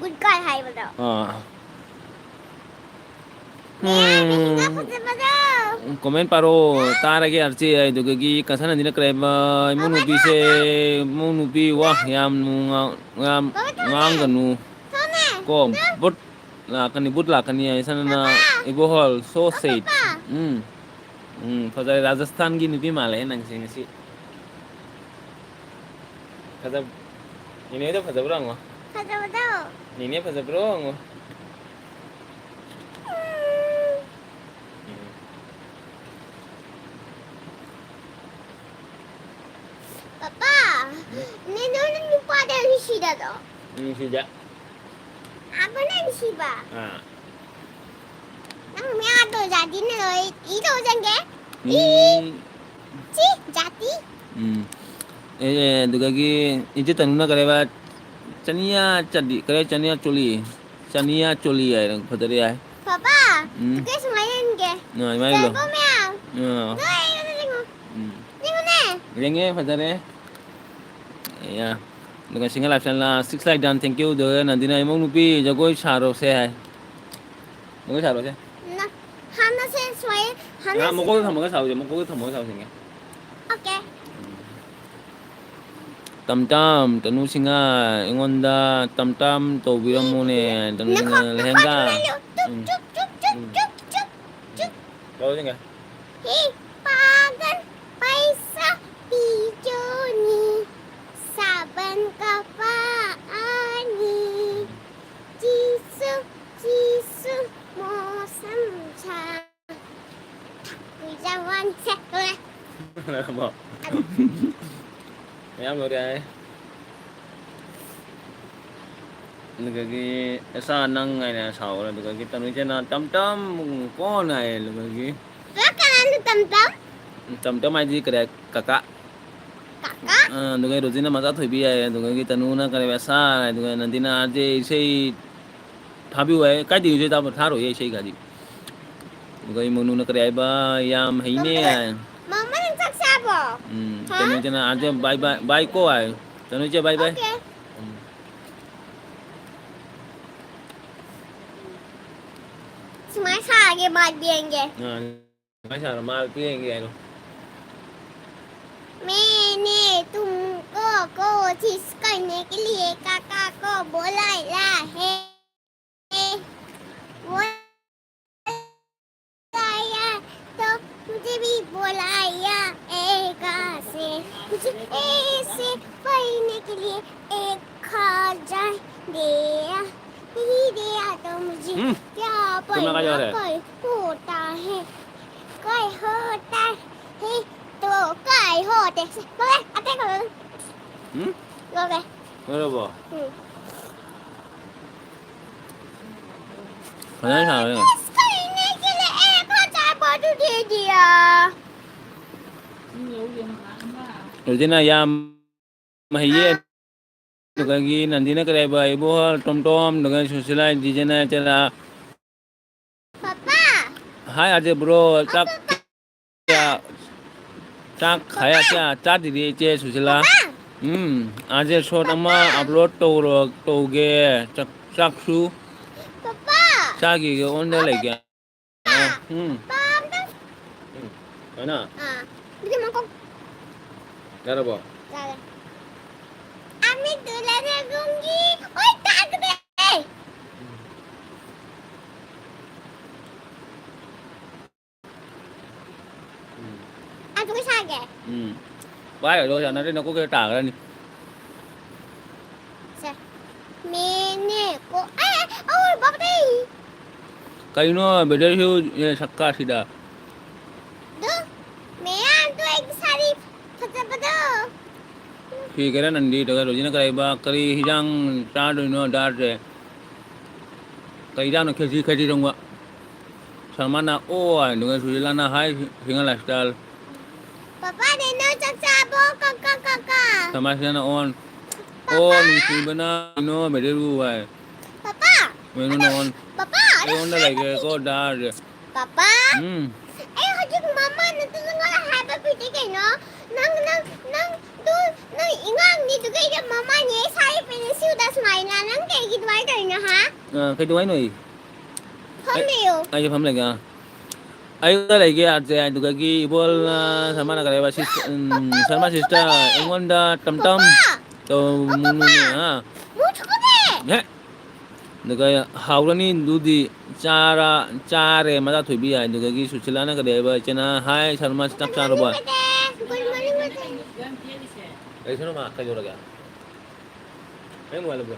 good girl ꯍꯥꯏꯕꯗꯣ꯫ ꯑꯥ꯫ ꯅꯦ, ꯅꯦꯅꯦ ꯐꯖꯕꯗꯣ꯫ Comment ꯄꯥꯔꯣ, ꯇꯥꯔꯒꯦ ꯑꯔꯆꯤ ꯍꯥꯏꯗꯨꯒꯤ ꯀꯟꯁꯟ ꯑꯅꯤꯅ ꯀꯔꯦꯝꯕ, ꯏꯃꯧ ꯅꯨꯄꯤꯁꯦ, ꯏꯃꯧ ꯅꯨꯄꯤ ꯋꯥ ꯌꯥꯝ ꯅꯨꯡꯉꯥ-, ꯌꯥꯝ ꯉꯥꯡꯒꯅꯨ꯫ ꯊꯣꯛꯑꯣꯅꯦ꯫ ꯀꯣ, ꯅꯪ꯫ ꯕꯨꯠ ꯂꯥꯛꯀꯅꯤ, ꯕꯨꯠ ꯂꯥꯛꯀꯅꯤ ꯍꯥꯏ ꯁꯅꯅ꯫ ꯄꯄꯥ! ꯏꯕꯣꯍꯜ, so ꯑ, sad꯫ ꯄꯄꯥ! ꯎꯝ꯫ ꯎꯝ, ꯐꯖꯔꯦ꯫ ꯔꯥꯖꯁꯊꯥꯟꯒꯤ ꯅꯨꯄꯤ ꯃꯥꯜꯂꯦ ꯅꯪꯁꯦ ꯉꯁꯤ꯫ ꯐꯖ-, ꯅꯦꯅꯦꯗꯣ ꯐꯖꯕ꯭ꯔꯥ ꯍꯪꯉꯣ꯫ ꯐꯖꯕꯗꯣ? ꯅꯦꯅꯦ ꯐꯖꯕ꯭ꯔꯣ ꯍꯪꯉꯣ꯫ ꯎꯝ꯫ ꯎꯝ꯫ ꯄꯄꯥ, ꯎꯝ? ꯅꯦꯅꯦ ꯍꯣꯏꯅ ꯅꯨꯄꯥꯗ ꯅꯨꯡꯁꯤꯗꯗꯣ? ꯅꯨꯡꯁꯤꯗꯦ꯫ ꯑꯕꯅ ꯅꯨꯡꯁꯤꯕ? ꯑꯥ꯫ ꯅꯪ ꯃꯌꯥꯗꯣ ꯖꯥꯇꯤꯅ ꯂꯣꯏ ꯏ ꯇꯧꯖꯟꯒꯦ꯫ ꯃꯤ ꯏ꯫ ꯆꯤ, ꯖꯥꯇꯤ꯫ ꯎꯝ꯫ ꯑꯦ, ꯑꯦ, ꯑꯗꯨꯗꯒꯤ ꯏꯆꯦ ꯇꯅꯨꯅ ꯀꯔꯦꯕ, ꯆꯅꯤꯌꯥ ꯆꯗꯤ, ꯀꯔꯦ ꯆꯅꯤꯌꯥ ꯆꯣꯂꯤ꯫ ꯆꯅꯤꯌꯥ ꯆꯣꯂꯤ ꯍꯥꯏꯅ ꯐꯖꯔꯦ ꯍꯥꯏ꯫ ꯄꯄꯥ, ꯎꯝ꯫ ꯇꯨ ꯀꯩꯁꯨ ꯉꯥꯏꯍꯟꯒꯦ꯫ ꯑꯥ, ꯏꯃꯥ ꯏꯜꯂꯣ꯫ ꯖꯦꯡꯒꯣ ꯃꯌꯥꯝ꯫ ꯑꯥ꯫ ꯅꯣꯏ ꯑꯩꯉꯣꯟꯗ ꯌꯦꯡꯉꯣ꯫ ꯎꯝ꯫ ꯌꯦꯡꯉꯨꯅꯦ꯫ ꯌꯦꯡꯉꯦ, ꯐꯖꯔꯦ꯫ ꯑꯌꯥ꯫ ꯑꯗꯨꯒ single life channel six like done, thank you꯫ ꯑꯗꯨꯒ ꯅꯟꯗꯤꯅ ꯏꯃꯧ ꯅꯨꯄꯤ ꯖꯒꯣꯏ ꯁꯥꯔꯣꯁꯦ ꯍꯥꯏ꯫ ꯖꯒꯣꯏ ꯁꯥꯔꯣꯁꯦ꯫ ꯅ-, ꯍꯥꯟꯅꯁꯦ ꯁꯨꯃꯥꯏ-, ꯍꯥꯟꯅ ꯑꯥ, ꯃꯀꯣꯛꯇ ꯊꯝꯃꯒ ꯁꯥꯎꯁꯦ, ꯃꯀꯣꯛꯇ ꯊꯝꯃꯒ ꯁꯥꯎꯁꯦ꯫ Okay꯫ ꯇꯝ ꯇꯝ, ꯇꯅꯨ ꯁꯤꯡꯍ, ꯑꯩꯉꯣꯟꯗ ꯇꯝ ꯇꯝ ꯇꯧꯕꯤꯔꯝꯃꯨꯅꯦ꯫ ꯇꯅꯨ ꯁꯤꯡꯍ, ꯅꯈꯣꯛ ꯂꯦꯍꯦꯡꯒꯥ꯫ ꯅꯈꯣꯛ ꯅꯈꯣꯛ ꯎꯝ꯫ ꯅꯈꯣꯛ ꯅꯈꯣꯛ ꯎꯝ꯫ ꯅꯈꯣꯛ ꯅꯈꯣꯛ ꯅꯈꯣꯛ꯫ ꯇꯧꯔꯁꯤꯅꯦ꯫ हे पागल, पैसा पीजोनी, साबन का पानी, चीसू, चीसू, मौसम छा। ꯃꯌꯥꯝ ꯂꯣꯏꯔꯦ ꯍꯥꯏ꯫ ꯑꯗꯨꯗꯒꯤ ꯑꯦꯁꯥ ꯅꯪ ꯍꯥꯏꯅ ꯁꯥꯎꯔꯦ꯫ ꯑꯗꯨꯗꯒꯤ ꯇꯅꯨꯖꯅ ꯇꯝ ꯇꯝ ꯀꯣꯟ ꯍꯥꯏꯌꯦ꯫ ꯑꯗꯨꯗꯒꯤ ꯄꯨꯔꯥ ꯀꯅꯥꯅꯣ ꯇꯝ ꯇꯝ? ꯇꯝ ꯇꯝ ꯍꯥꯏꯗꯤ ꯀꯔꯤ? ꯀꯀꯥ꯫ ꯀꯀꯥ? ꯑꯥ, ꯑꯗꯨꯒ ꯔꯣꯖꯤꯅ ꯃꯆꯥ ꯊꯣꯏꯕꯤ ꯍꯥꯏꯌꯦ꯫ ꯑꯗꯨꯗꯒꯤ ꯇꯅꯨꯅ ꯀꯔꯤ? ꯑꯦꯁꯥ ꯍꯥꯏ꯫ ꯑꯗꯨꯒ ꯅꯟꯗꯤꯅ ꯑꯥꯔ ꯖꯦ ꯏꯁꯩ ꯊꯥꯕꯤꯌꯨ ꯍꯥꯏ꯫ ꯀꯥꯏꯗꯩ ꯏꯁꯩ ꯊꯥꯕ? ꯊꯥꯔꯣꯏꯌꯦ ꯏꯁꯩ ꯀꯥꯏꯗꯤ꯫ ꯑꯗꯨꯒ ꯏꯃꯣꯅꯨꯅ ꯀꯔꯤ ꯍꯥꯏꯕ? ꯌꯥꯝ ꯍꯩꯅꯦ ꯍꯥꯏ꯫ ꯃꯃꯥ, ꯅꯪ ꯆꯥꯛ ꯆꯥꯕꯣ? ꯎꯝ, ꯍꯥ? ꯀꯩꯅꯣ ꯏꯆꯦꯅ ꯑꯥꯔ ꯖꯦ ꯕꯥꯏ ꯕꯥꯏ, ꯕꯥꯏ ꯀꯣ ꯍꯥꯏ꯫ ꯀꯩꯅꯣ ꯏꯆꯦ ꯕꯥꯏ ꯕꯥꯏ꯫ ꯑꯣꯀꯦ꯫ ꯎꯝ꯫ ꯁꯨꯃꯥꯏꯅ ꯁꯥꯔꯒꯦ ꯃꯥ ꯌꯦꯡꯒꯦ꯫ ꯑꯥ, ꯁꯨꯃꯥꯏꯅ ꯁꯥꯔꯣ, ꯃꯥ ꯌꯦꯡꯒꯦ ꯍꯥꯏꯅꯣ꯫ मैंने तुमको कोशिश करने के लिए काका को बुलाया है। बुलाया तो मुझे भी बुलाया एक से। मुझे ऐसे पढ़ने के लिए एक हजार दिया। नहीं दिया तो मुझे हम्म। क्या तुम ना कहाँ जा पढ़ना रहे? कोई होता है। कोई होता है तो कोई होते से। बोले, अबे करो। हम्म? बोले। बोलो बा। हम्म। ꯐꯖꯅ ꯁꯥꯟꯅꯔꯦ꯫ ꯏꯁ, ꯀꯩꯅꯦꯒꯦ, ꯑꯦ, ꯈꯔ ꯆꯥꯕ ꯑꯗꯨꯗꯤ꯫ ꯍꯧꯖꯤꯛꯅ ꯌꯥꯝ ꯍꯩꯌꯦ꯫ ꯑꯗꯨꯗꯒꯤ ꯅꯟꯗꯤꯅ ꯀꯔꯤ ꯍꯥꯏꯕ? ꯏꯕꯣ, ꯇꯣꯝ ꯇꯣꯝ, ꯑꯗꯨꯒ ꯁꯨꯁꯤꯂꯥ, ꯗꯤꯖꯦꯅ ꯆꯦꯔꯥ꯫ ꯄꯥꯄꯥ! ꯍꯥꯏ, ꯑꯥꯔ ꯖꯦ ꯕ꯭ꯔꯣ, ꯆꯥꯛ ꯆꯥꯛ ꯈꯥꯌꯥ ꯀꯌꯥ ꯆꯥꯗ꯭ꯔꯤꯌꯦ ꯏꯆꯦ ꯁꯨꯁꯤꯂꯥ꯫ ꯄꯥꯄꯥ! ꯎꯝ, ꯑꯥꯔ ꯖꯦ ꯁꯣꯔꯠ ꯑꯃ ꯄꯥꯄꯥ! ꯑꯞꯂꯣꯗ ꯇꯧꯔꯣ, ꯇꯧꯒꯦ꯫ ꯆꯥꯛ, ꯆꯥꯛꯁꯨ ꯄꯥꯄꯥ! ꯆꯥꯈꯤꯒꯦ, ꯑꯣꯟꯗ ꯂꯩꯒꯦ꯫ ꯑꯥ, ꯎꯝ꯫ ꯄꯥꯄꯥ! ꯎꯝ, ꯀꯅꯥ? ꯑꯥ, ꯑꯗꯨꯗꯤ ꯃꯀꯣꯛ ꯌꯥꯔꯕꯣ? ꯌꯥꯔꯦ꯫ ꯇꯨꯂꯅꯒꯨꯝꯒꯤ ꯑꯣꯏ ꯇꯥꯛꯗꯦ꯫ ꯎꯝ꯫ ꯑꯗꯨꯒ ꯁꯥꯒꯦ꯫ ꯎꯝ꯫ ꯄꯥꯏꯔꯣ, ꯌꯥꯅꯗ꯭ꯔꯦ, ꯅꯀꯣꯛꯇ ꯇꯥꯈ꯭ꯔꯅꯤ꯫ ꯁꯦ꯫ ꯃꯦꯅꯦ ꯀꯣ-, ꯑꯦ, ꯑꯦ, ꯑꯧ, ꯕꯥꯞꯔꯦ꯫ ꯀꯩꯅꯣ ꯕꯦꯗꯔꯁꯨ, ꯑꯦ, ꯁꯛꯀꯥꯁꯤꯗ꯫ ꯑꯗꯨ, ꯃꯌꯥꯝꯗꯣ ꯑꯩꯒꯤ ꯁꯥꯔꯤ ꯐꯖꯕꯗꯣ꯫ ꯁꯤꯈꯔꯦ ꯅꯟꯗꯤ, ꯑꯗꯨꯒ ꯔꯣꯖꯤꯅ ꯀꯔꯤ ꯍꯥꯏꯕ, ꯀꯔꯤ ꯍꯤꯟꯖꯥꯡ ꯆꯥꯗꯣꯏꯅꯣ ꯗꯥꯁꯦ? ꯀꯩ ꯏꯟꯖꯥꯡꯅꯣ? ꯈꯦꯆꯤ, ꯈꯦꯆꯤ ꯊꯣꯡꯕ꯫ ꯁꯜꯃꯥꯟꯅ ꯑꯣ ꯍꯥꯏ, ꯑꯗꯨꯒ ꯁꯨꯖꯤꯂꯥꯅ ꯍꯥꯏ, ꯁꯤꯡꯍ ꯂꯥꯏꯐꯁ꯭ꯇꯥꯏꯜ꯫ ꯄꯄꯥ, ꯅꯦꯅꯣ ꯆꯥꯛ ꯆꯥꯕꯣ? ꯀꯛ, ꯀꯛ, ꯀꯛ, ꯀꯛ꯫ ꯁꯜꯃꯥꯟ ꯁꯤꯅ ꯑꯣꯟ꯫ ꯄꯄꯥ꯫ ꯑꯣ, ꯅꯨꯡꯁꯤꯕꯅ ꯀꯩꯅꯣ, ꯚꯦꯗꯦꯔꯨ ꯍꯥꯏ꯫ ꯄꯄꯥ꯫ ꯀꯩꯅꯣ ꯑꯗ, ꯅꯣꯟ? ꯄꯄꯥ, ꯑꯗ ꯑꯩꯉꯣꯟꯗ ꯍꯥꯏꯕ ꯂꯩꯈ꯭ꯔꯦꯀꯣ, ꯄꯤꯗꯦ꯫ ꯗꯥꯔꯁꯦ꯫ ꯄꯄꯥ꯫ ꯎꯝ꯫ ꯑꯩ ꯍꯧꯖꯤꯛ ꯃꯃꯥꯅ ꯇꯨ ꯅꯪꯉꯣꯟꯗ ꯍꯥꯏꯕ ꯄꯤꯗꯦ ꯀꯩꯅꯣ? ꯅꯪ, ꯅꯪ, ꯅꯪ ꯇꯨ, ꯅꯪ ꯏꯉꯥꯡꯅꯤ ꯑꯗꯨꯒ ꯑꯩꯒ ꯃꯃꯥꯅꯤ꯫ ꯑꯩ ꯁꯥꯔꯤ ꯄꯦꯟꯅ ꯁꯤꯌꯨꯗ ꯁꯨꯃꯥꯏꯅ꯫ ꯅꯪ ꯀꯩꯒꯤ ꯑꯗꯨꯃꯥꯏꯅ ꯇꯧꯔꯤꯅꯣ, ꯍꯥ? ꯑ, ꯀꯩꯗꯧ ꯍꯥꯏꯅꯣ ꯑꯩ? ꯐꯝ ꯑꯩ, ꯂꯩꯌꯣ꯫ ꯑꯩꯁꯦ ꯐꯝ ꯂꯩꯒꯦ, ꯑ꯫ ꯑꯌꯨꯛꯇ ꯂꯩꯒꯦ, ꯑꯥꯔ ꯖꯦ, ꯑꯗꯨꯗꯒꯤ ꯏꯕꯣꯜ, ꯑ, ꯁꯔꯃꯥꯅ ꯀꯔꯤ ꯍꯥꯏꯕ? ꯁꯤꯁ-, ꯎꯝ, ꯄꯄꯥ, ꯁꯔꯃꯥ ꯃꯨ sister, ꯊꯨꯞꯀꯅꯤ꯫ ꯑꯩꯉꯣꯟꯗ ꯇꯝꯇꯝ ꯄꯄꯥ, ꯇꯧ-, ꯃꯨ-, ꯃꯨ-, ꯄꯄꯥ, ꯃꯨ-, ꯑ꯫ ꯃꯨ ꯊꯨꯞꯀꯅꯤ꯫ ꯍꯦ꯫ ꯑꯗꯨꯒ ꯍꯥꯎꯔꯅꯤ ꯑꯗꯨꯗꯤ ꯆꯥꯔ-, ꯆꯥꯔꯦ ꯃꯆꯥ ꯊꯣꯏꯕꯤ ꯍꯥꯏ꯫ ꯑꯗꯨꯗꯒꯤ ꯁꯨꯁꯤꯂꯥꯅ ꯀꯔꯤ ꯍꯥꯏꯕ? ꯏꯆꯦꯅ ꯍꯥꯏ, ꯁꯔꯃꯥ ꯆꯥꯛ ꯆꯥꯔꯕꯣ? Good morning, ꯃꯆꯦ꯫ Good morning, ꯃꯆꯦ꯫ ꯀꯩꯁꯅꯣ ꯃꯥ ꯀꯩꯗꯧꯔꯒꯦ? ꯅꯪ ꯅꯨꯡꯉꯥꯏ ꯂꯩꯕ꯭ꯔꯣ?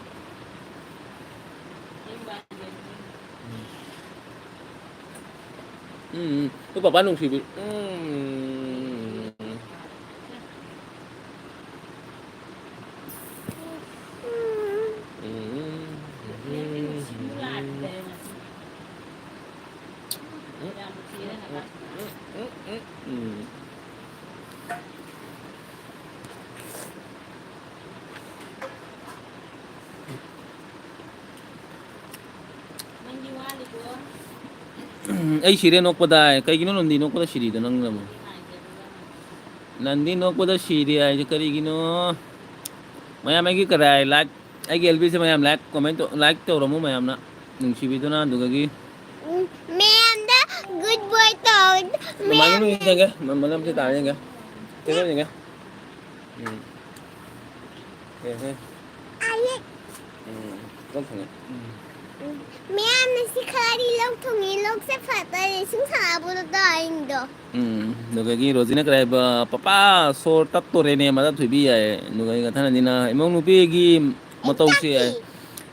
ꯎꯝ, ꯎꯝ, ꯎꯝ. ꯅꯣꯏ ꯄꯄꯥ ꯅꯨꯡꯁꯤꯕꯤ. ꯎꯝ. ꯎꯝ. ꯎꯝ. ꯎꯝ, ꯑꯩ ꯁꯤꯔꯦ ꯅꯣꯛꯄꯗ꯫ ꯀꯩꯒꯤꯅꯣ ꯅꯟꯗꯤ ꯅꯣꯛꯄꯗ ꯁꯤꯔꯤꯗꯣ ꯅꯪꯅ ꯑꯃꯨꯛ? ꯅꯟꯗꯤ ꯅꯣꯛꯄꯗ ꯁꯤꯔꯦ ꯍꯥꯏꯁꯦ ꯀꯔꯤꯒꯤꯅꯣ? ꯃꯌꯥꯝ ꯑꯩꯒꯤ ꯀꯗꯥꯏ like, ꯑꯩꯒꯤ ꯑꯦꯜ ꯕꯤꯁꯦ ꯃꯌꯥꯝ like, comment ꯇꯧ-, like ꯇꯧꯔꯝꯃꯨ ꯃꯌꯥꯝꯅ꯫ ꯅꯨꯡꯁꯤꯕꯤꯗꯨꯅ ꯑꯗꯨꯗꯒꯤ ꯎꯝ, ꯃꯌꯥꯝꯗ good boy ꯇꯧ꯫ ꯃꯃꯥ ꯃꯌꯥꯝ ꯅꯪ ꯌꯦꯡꯒꯦ, ꯃꯃꯥ ꯅꯪ ꯑꯝꯇ ꯇꯥꯔ ꯌꯦꯡꯒꯦ꯫ ꯀꯩꯅꯣ ꯌꯦꯡꯒꯦ꯫ ꯎꯝ꯫ ꯑꯦꯍꯦ꯫ ꯑꯥꯏꯌꯦ꯫ ꯎꯝ, ꯂꯣꯛ ꯊꯨꯡꯉꯦ꯫ ꯎꯝ꯫ ꯃꯌꯥꯝꯅ ꯁꯤ ꯈꯔꯗꯤ ꯂꯣꯛ ꯊꯨꯡꯉꯤ, ꯂꯣꯛꯁꯦ ꯐꯠꯇꯔꯦ, ꯁꯨꯝ ꯁꯥꯟꯅꯕꯗꯨꯗ ꯑꯩꯗꯣ꯫ ꯎꯝ, ꯑꯗꯨꯗꯒꯤ ꯔꯣꯖꯤꯅ ꯀꯔꯤ ꯍꯥꯏꯕ, "ꯄꯄꯥ, ꯁꯣꯔ ꯇꯠꯇꯣꯔꯦꯅꯦ, ꯃꯗ ꯊꯣꯏꯕꯤ" ꯌꯥꯏ꯫ ꯑꯗꯨꯒ ꯑꯩ ꯃꯊꯪꯗꯅꯤꯅ ꯏꯃꯧ ꯅꯨꯄꯤꯒꯤ ꯃꯇꯧꯁꯦ ꯍꯥꯏ꯫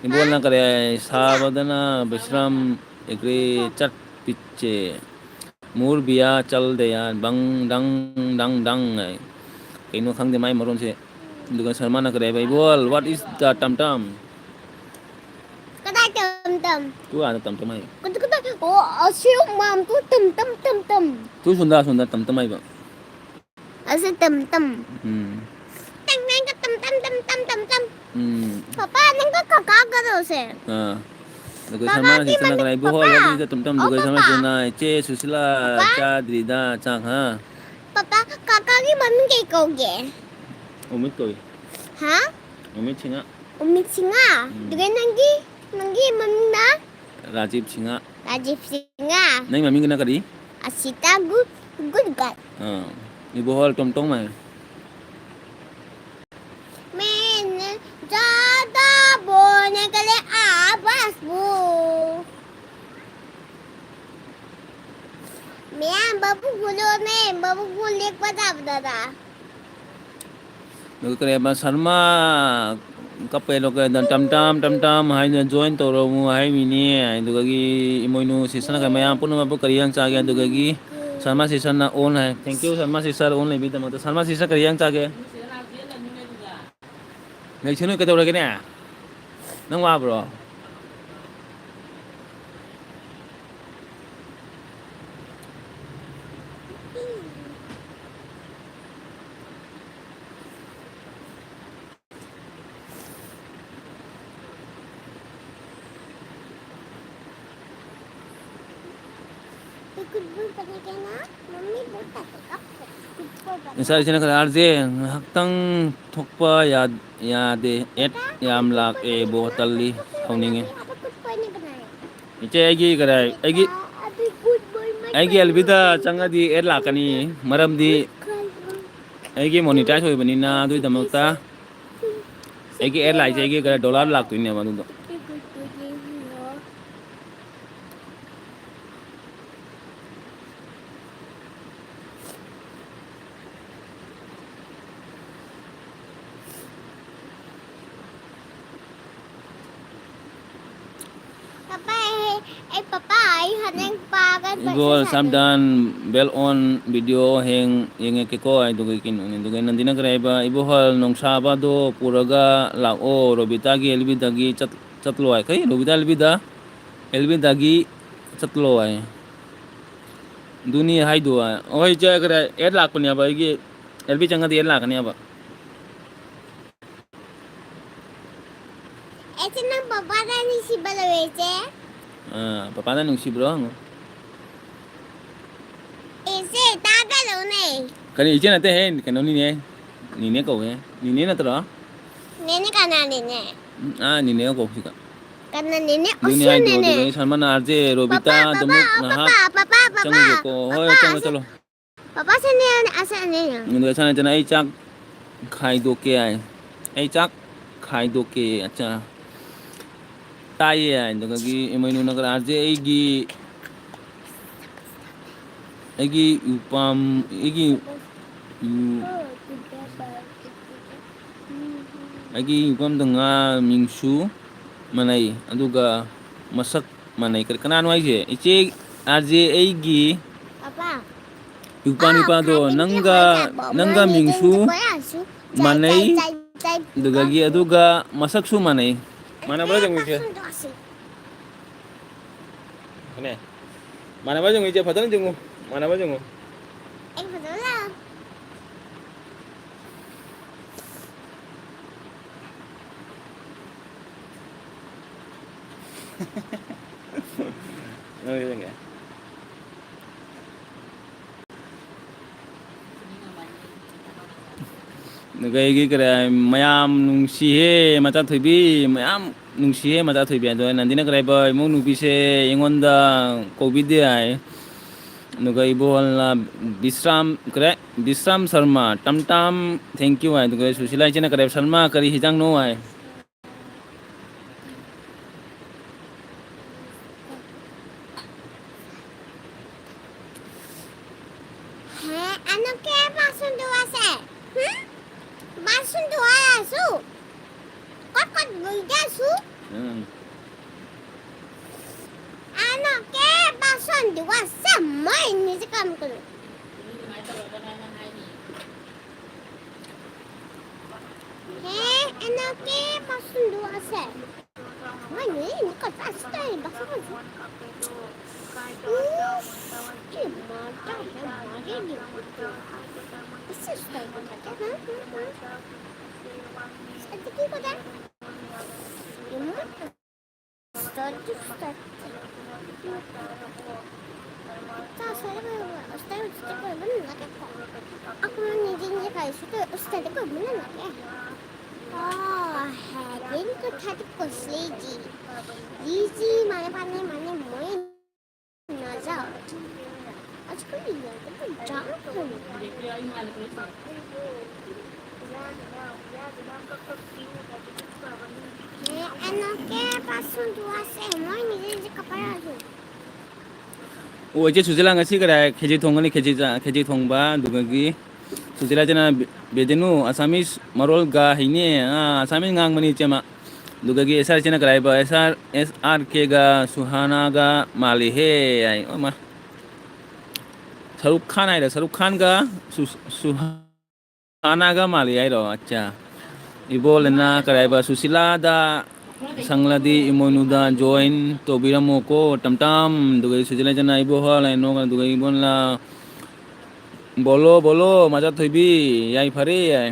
ꯏꯕꯣꯜꯅ ꯀꯔꯤ ꯍꯥꯏ, "ꯁꯥꯕꯗꯅ ꯕꯤꯁ꯭ꯔꯥꯝ ꯑꯦꯒ꯭ꯔꯦ ꯆꯠ ꯄꯤꯠꯆꯦ꯫ ꯃꯨꯔꯕꯤꯌꯥ ꯆꯜꯗꯦꯌꯥ ꯕꯪ ꯗꯪ ꯗꯪ ꯗꯪ" ꯍꯥꯏ꯫ ꯀꯩꯅꯣ ꯈꯪꯗꯦ ꯃꯥꯏ ꯃꯔꯣꯟꯁꯦ꯫ ꯑꯗꯨꯒ ꯁꯜꯃꯥꯟꯅ ꯀꯔꯤ ꯍꯥꯏꯕ, "ꯏꯕꯣꯜ, what is the ꯇꯝ ꯇꯝ?" ꯀꯗꯥꯏ ꯇꯝ ꯇꯝ? ꯇꯨ ꯑꯥꯗ ꯇꯝ ꯇꯝ ꯍꯥꯏ꯫ ꯀꯗꯥ ꯀꯗꯥ? ꯑꯣ, ꯑꯁꯤꯔꯣ ꯃꯥꯝ ꯇꯨ ꯇꯝ ꯇꯝ ꯇꯝ ꯇꯝ꯫ ꯇꯨ ꯁꯣꯝꯗ, ꯁꯣꯝꯗ ꯇꯝ ꯇꯝ ꯍꯥꯏꯕ꯫ ꯑꯁꯤ ꯇꯝ ꯇꯝ꯫ ꯎꯝ꯫ ꯇꯪ ꯇꯪ ꯇꯝ ꯇꯝ ꯇꯝ ꯇꯝ ꯇꯝ ꯇꯝ꯫ ꯎꯝ꯫ ꯄꯄꯥ, ꯅꯪꯒ ꯀꯀꯥꯒꯗꯣꯁꯦ꯫ ꯑꯥ꯫ ꯑꯗꯨꯒ ꯀꯀꯥꯒꯤ ꯁꯔꯃꯥꯁꯤꯁꯨꯅ ꯃꯃꯤꯡ, ꯀꯅꯥ ꯏꯕꯣꯍꯜ ꯄꯄꯥ, ꯋꯥꯔꯤꯗ ꯇꯨꯝ ꯇꯝ, ꯑꯣ ꯑꯗꯨꯒ ꯄꯄꯥ, ꯁꯔꯃꯥꯁꯤꯅ ꯏꯆꯦ ꯁꯨꯁꯤꯂꯥ ꯄꯄꯥ, ꯆꯥꯗ꯭ꯔꯤꯗ ꯆꯥꯛ, ꯍꯥ? ꯄꯄꯥ, ꯀꯀꯥꯒꯤ ꯃꯃꯤꯡ ꯀꯩ ꯀꯧꯒꯦ? ꯑꯣꯃꯤꯠ ꯀꯧꯏ꯫ ꯍꯥ? ꯑꯣꯃꯤꯠ ꯁꯤꯡꯍ꯫ ꯑꯣꯃꯤꯠ ꯁꯤꯡꯍ? ꯎꯝ꯫ ꯑꯗꯨꯒ ꯅꯪꯒꯤ, ꯅꯪꯒꯤ ꯃꯃꯤꯡꯅ? ꯔꯥꯖꯤꯕ ꯁꯤꯡꯍ꯫ ꯔꯥꯖꯤꯕ ꯁꯤꯡꯍ꯫ ꯅꯪ ꯃꯃꯤꯡꯅ ꯀꯔꯤ? ꯑꯁꯤꯇꯥ ꯒꯨꯗ, ꯒꯨꯗ ꯒꯥꯏ꯫ ꯑꯥ, ꯏꯕꯣꯍꯜ ꯇꯣꯝ ꯇꯣꯝ ꯍꯥꯏ꯫ मैंने ज़्यादा बोलने के लिए आवाज़ वो। मैं बबू गुलो ने, बबू गुल एक बजा दादा। ꯑꯗꯨꯒ ꯀꯔꯤ ꯍꯥꯏꯕ, ꯁꯔꯃꯥ ꯀꯞꯄꯦ, ꯑꯗꯨꯒ ꯇꯝ ꯇꯝ, ꯇꯝ ꯇꯝ ꯍꯥꯏꯗꯨꯅ join ꯇꯧꯔꯝꯃꯨ ꯍꯥꯏꯃꯤꯅꯦ꯫ ꯑꯗꯨꯗꯒꯤ ꯏꯃꯣꯏꯅꯨ ꯁꯤꯁꯇꯔꯅ ꯀꯔꯤ, ꯃꯌꯥꯝ ꯄꯨꯝꯅꯃꯛꯄꯨ ꯀꯔꯤ ꯌꯦꯟꯁꯥꯡ ꯆꯥꯒꯦ? ꯑꯗꯨꯗꯒꯤ ꯁꯔꯃꯥ ꯁꯤꯁꯇꯔꯅ on ꯍꯥꯏ꯫ Thank you, Sharma sister, on ꯂꯩꯕꯒꯤꯗꯃꯛꯇ꯫ ꯁꯔꯃꯥ ꯁꯤꯁꯇꯔ, ꯀꯔꯤ ꯌꯦꯟꯁꯥꯡ ꯆꯥꯒꯦ? ꯂꯩꯁꯅꯨ, ꯀꯩꯗꯧꯔꯒꯦꯅꯦ? ꯅꯪ ꯋꯥꯕ꯭ꯔꯣ? ꯉꯁꯥꯏ ꯏꯆꯦꯅ ꯈꯔ, "ꯑꯥꯔ ꯖꯦ, ꯉꯥꯏꯍꯥꯛꯇꯪ ꯊꯣꯛꯄ ꯌꯥ-, ꯌꯥꯗꯦ, ꯑꯦꯗ ꯌꯥꯝ ꯂꯥꯛꯑꯦ ꯕꯣ, ꯇꯜꯂꯤ, ꯁꯥꯎꯅꯤꯡꯉꯦ꯫" ꯏꯆꯦ, ꯑꯩꯒꯤ ꯀꯗꯥꯏ, ꯑꯩꯒꯤ, ꯑꯩꯒꯤ ꯑꯦꯜ ꯕꯤꯗ ꯆꯪꯉꯗꯤ ꯑꯦꯗ ꯂꯥꯛꯀꯅꯤ, ꯃꯔꯝꯗꯤ ꯑꯩꯒꯤ ꯃꯣꯅꯤꯇꯥꯏꯖ ꯑꯣꯏꯕꯅꯤꯅ꯫ ꯑꯗꯨꯒꯤꯗꯃꯛꯇ ꯑꯩꯒꯤ ꯑꯦꯠ ꯂꯥꯛꯏꯁꯦ ꯑꯩꯒꯤ ꯀꯩꯅꯣ ꯗꯣꯂꯔ ꯂꯥꯛꯇꯣꯏꯅꯦꯕ ꯑꯗꯨꯗꯣ꯫ ꯄꯄꯥ, ꯑꯩ, ꯑꯩ, ꯄꯄꯥ, ꯑꯩ ꯍꯣꯔꯦꯟ ꯄꯥꯒ ꯏꯕꯣ, ꯄꯩꯁꯥ ꯁꯝ ꯁꯥꯗꯣꯏꯅꯦ꯫ Done, ꯕꯦꯜ ꯑꯣꯟ ꯚꯤꯗꯤꯑꯣ ꯍꯌꯦꯡ ꯌꯦꯡꯉꯛꯀꯦꯀꯣ ꯍꯥꯏꯗꯨꯒ ꯀꯩꯅꯣꯅꯦ꯫ ꯑꯗꯨꯒ ꯅꯟꯗꯤꯅ ꯀꯔꯤ ꯍꯥꯏꯕ? ꯏꯕꯣꯍꯜ ꯅꯣꯡꯁꯥꯕꯗꯣ ꯄꯨꯔꯒ ꯂꯥꯛꯑꯣ, ꯔꯣꯕꯤꯇꯥꯒꯤ ꯑꯦꯜ ꯕꯤꯗꯒꯤ ꯆꯠ-, ꯆꯠꯂꯣ ꯍꯥꯏ꯫ ꯀꯩ? ꯔꯣꯕꯤꯇꯥ ꯑꯦꯜ ꯕꯤꯗ? ꯑꯦꯜ ꯕꯤꯗꯒꯤ ꯆꯠꯂꯣ ꯍꯥꯏ꯫ ꯑꯗꯨꯅꯤ ꯍꯥꯏꯗꯣ꯫ ꯍꯣꯏ, ꯏꯆꯦ, ꯀꯔꯤ, ꯑꯦꯠ ꯂꯥꯛꯄꯅꯦꯕ, ꯑꯩꯒꯤ ꯑꯦꯜ ꯕꯤ ꯆꯪꯉꯗꯤ ꯑꯦꯠ ꯂꯥꯛꯀꯅꯦꯕ꯫ ꯑꯩꯁꯦ ꯅꯪ ꯄꯄꯥꯗ ꯅꯨꯡꯁꯤꯕ ꯂꯣꯏꯔꯦ, ꯏꯆꯦ꯫ ꯑꯥ, ꯄꯄꯥꯗ ꯅꯨꯡꯁꯤꯕ꯭ꯔꯣ ꯍꯪꯉꯨ꯫ ꯏꯆꯦ, ꯇꯥꯒꯗꯧꯅꯦ꯫ ꯀꯔꯤ, ꯏꯆꯦ ꯅꯠꯇꯦꯍꯦ, ꯀꯩꯅꯣꯅꯤꯅꯦ꯫ ꯅꯤꯅꯦ ꯀꯧꯋꯦ꯫ ꯅꯤꯅꯦ ꯅꯠꯇ꯭ꯔꯣ? ꯅꯦꯅꯦ ꯀꯅꯥꯅꯦꯅꯦ? ꯎꯝ, ꯑꯥ, ꯅꯤꯅꯦ ꯀꯧ ꯁꯤꯗ꯫ ꯀꯅꯥ ꯅꯦꯅꯦ? ꯑꯗꯨꯅꯤ ꯍꯥꯏꯗꯣ, ꯑꯁꯤꯅꯅꯦ꯫ ꯑꯗꯨꯗꯒꯤ ꯁꯜꯃꯟ ꯑꯥꯔ ꯖꯦ, ꯔꯣꯕꯤꯇꯥ, ꯄꯄꯥ, ꯄꯄꯥ, ꯗꯨꯃꯨꯛ ꯄꯄꯥ, ꯉꯥꯏꯍꯥꯛ ꯄꯄꯥ, ꯄꯄꯥ, ꯆꯪꯉꯨꯒꯦꯀꯣ꯫ ꯍꯣꯏ, ꯄꯄꯥ, ꯆꯪꯉꯣ, ꯑꯁꯤ ꯆꯠꯂꯣ꯫ ꯄꯄꯥ, ꯁꯤꯅꯦ, ꯑꯁꯤꯅꯦ꯫ ꯑꯗꯨꯒ ꯁꯅꯥ ꯆꯅꯥ, "ꯑꯩ ꯆꯥꯛ ꯈꯥꯏꯗꯣꯛꯀꯦ" ꯍꯥꯏ꯫ "ꯑꯩ ꯆꯥꯛ ꯈꯥꯏꯗꯣꯛꯀꯦ", ꯑꯠꯆꯥ꯫ ꯇꯥꯏꯌꯦ ꯍꯥꯏ꯫ ꯑꯗꯨꯗꯒꯤ ꯏꯃꯣꯏꯅꯨꯅ ꯀꯅꯥꯁꯦ ꯑꯩꯒꯤ ꯑꯩꯒꯤ ꯏꯄꯥꯝ-, ꯑꯩꯒꯤ ꯏ-, ꯑꯩꯒꯤ ꯏꯄꯥꯝꯗ ꯉꯥ ꯃꯤꯡꯁꯨ ꯃꯥꯟꯅꯩ, ꯑꯗꯨꯒ ꯃꯁꯛ ꯃꯥꯟꯅꯩ꯫ ꯀꯔꯤ, ꯀꯅꯥꯅꯣ ꯍꯥꯏꯁꯦ? ꯏꯆꯦ ꯑꯥꯔ ꯖꯦ, ꯑꯩꯒꯤ ꯄꯥꯄꯥ, ꯏꯄꯥ ꯑꯥ, ꯅꯨꯄꯥꯗꯣ ꯈꯥꯏꯗꯣꯛꯀꯦ ꯅꯪꯒ, ꯍꯣꯏ, ꯅꯪꯒ ꯃꯤꯡꯁꯨ ꯃꯥꯟꯅꯩ, ꯆꯥꯏ, ꯆꯥꯏ, ꯆꯥꯏ, ꯑꯗꯨꯗꯒꯤ ꯆꯥꯏ꯫ ꯑꯗꯨꯒ ꯃꯁꯛꯁꯨ ꯃꯥꯟꯅꯩ꯫ ꯃꯥꯟꯅꯕ꯭ꯔꯥ ꯌꯦꯡꯉꯨꯁꯦ꯫ ꯅꯦ꯫ ꯃꯥꯟꯅꯕ ꯌꯦꯡꯉꯨ, ꯏꯆꯦ, ꯐꯖꯅ ꯌꯦꯡꯉꯨ꯫ ꯃꯥꯟꯅꯕ ꯌꯦꯡꯉꯨ꯫ ꯑꯩ ꯐꯖꯅ ꯂꯥꯛꯑꯣ꯫ ꯌꯦꯡꯉꯨ, ꯌꯦꯡꯉꯨ꯫ ꯑꯗꯨꯒ ꯑꯩꯒꯤ ꯀꯔꯤ ꯍꯥꯏ, ꯃꯌꯥꯝ ꯅꯨꯡꯁꯤꯍꯦ ꯃꯆꯥ ꯊꯣꯏꯕꯤ, ꯃꯌꯥꯝ ꯅꯨꯡꯁꯤꯍꯦ ꯃꯆꯥ ꯊꯣꯏꯕꯤ꯫ ꯑꯗꯣ ꯅꯟꯗꯤꯅ ꯀꯔꯤ ꯍꯥꯏꯕ, ꯏꯃꯧ ꯅꯨꯄꯤꯁꯦ ꯑꯩꯉꯣꯟꯗ ꯀꯧꯕꯤꯗꯦ ꯍꯥꯏ꯫ ꯑꯗꯨꯒ ꯏꯕꯣꯍꯜꯅ ꯕꯤꯁ꯭ꯔꯥꯝ, ꯀꯔꯦ? ꯕꯤꯁ꯭ꯔꯥꯝ ꯁꯔꯃ, ꯇꯝ ꯇꯥꯝ, thank you ꯍꯥꯏ꯫ ꯑꯗꯨꯒ ꯁꯨꯁꯤꯂꯥ ꯏꯆꯦꯅ ꯀꯔꯦ, ꯁꯔꯃ ꯀꯔꯤ ꯍꯤꯟꯖꯥꯡꯅꯣ ꯍꯥꯏ꯫ হে, এনকে বাচন ধোৱা আছে? হুম? বাচন ধোৱা আছো। ক'ত ক'ত বহি আছো? উম। এনকে বাচন ধোৱা আছে, মই নিজে কাম কৰোঁ। হে, এনকে বাচন ধোৱা আছে। মই নিজে এনেকুৱা বাচন ধোৱা আছে। উফ, কি মজা হে, মজা হে। বেছি ষ্টাইল কৰি থাকে, হা, হা, হা। আজি কি কথা? ইমান ꯑꯦ, ꯑꯦꯅꯣꯀꯦ ꯄꯥꯁꯨꯟ ꯇꯨ ꯑꯁꯦ, ꯃꯣꯏ ꯅꯤꯖꯦ ꯅꯤꯖꯦ ꯀꯄꯥꯔꯥꯁꯨ꯫ ꯑꯣ, ꯏꯆꯦ ꯁꯨꯖꯤꯂꯥ ꯉꯁꯤ ꯀꯗꯥꯏ ꯈꯦꯆꯤ ꯊꯣꯡꯒꯅꯤ? ꯈꯦꯆꯤ ꯆꯥ-, ꯈꯦꯆꯤ ꯊꯣꯡꯕ, ꯑꯗꯨꯗꯒꯤ ꯁꯨꯖꯤꯂꯥ ꯏꯆꯦꯅ ꯕꯦ-, ꯕꯦꯗꯦꯅꯨ ꯑꯁꯥꯃꯤꯁ ꯃꯔꯣꯜꯒ ꯍꯩꯅꯦ꯫ ꯑꯥ, ꯑꯁꯥꯃꯤꯁ ꯉꯥꯡꯕꯅꯤ ꯏꯆꯦꯃ꯫ ꯑꯗꯨꯗꯒꯤ ꯑꯦꯁ ꯑꯥꯔ ꯏꯆꯦꯅ ꯀꯗꯥꯏꯕ? ꯑꯦꯁ ꯑꯥꯔ, ꯑꯦꯁ ꯑꯥꯔ ꯀꯦꯒ ꯁꯨꯍꯥꯅꯥꯒ ꯃꯥꯜꯂꯤꯍꯦ ꯍꯥꯏ꯫ ꯑꯣ ꯃꯥ꯫ ꯁꯔꯨꯛ ꯈꯥꯟ ꯍꯥꯏꯔ? ꯁꯔꯨꯛ ꯈꯥꯟꯒ ꯁꯨ-, ꯁꯨꯍꯥ-, ꯁꯨꯍꯥꯅꯥꯒ ꯃꯥꯜꯂꯤ ꯍꯥꯏꯔꯣ? ꯑꯠꯆꯥ꯫ ꯏꯕꯣꯜꯅ ꯀꯔꯤ ꯍꯥꯏꯕ? ꯁꯨꯁꯤꯂꯥꯗ ꯁꯪꯂꯗꯤ ꯏꯃꯣꯏꯅꯨꯗ join ꯇꯧꯕꯤꯔꯝꯃꯣꯀꯣ, ꯇꯝ ꯇꯝ꯫ ꯑꯗꯨꯒ ꯁꯨꯁꯤꯂꯥ ꯏꯆꯟꯅ ꯏꯕꯣꯍꯜ ꯍꯥꯏꯅꯣ, ꯑꯗꯨꯒ ꯏꯕꯣꯜꯅ ꯕꯣꯂꯣ, ꯕꯣꯂꯣ, ꯃꯆꯥ ꯊꯣꯏꯕꯤ, ꯌꯥꯏ ꯐꯔꯦ, ꯌꯥꯏ꯫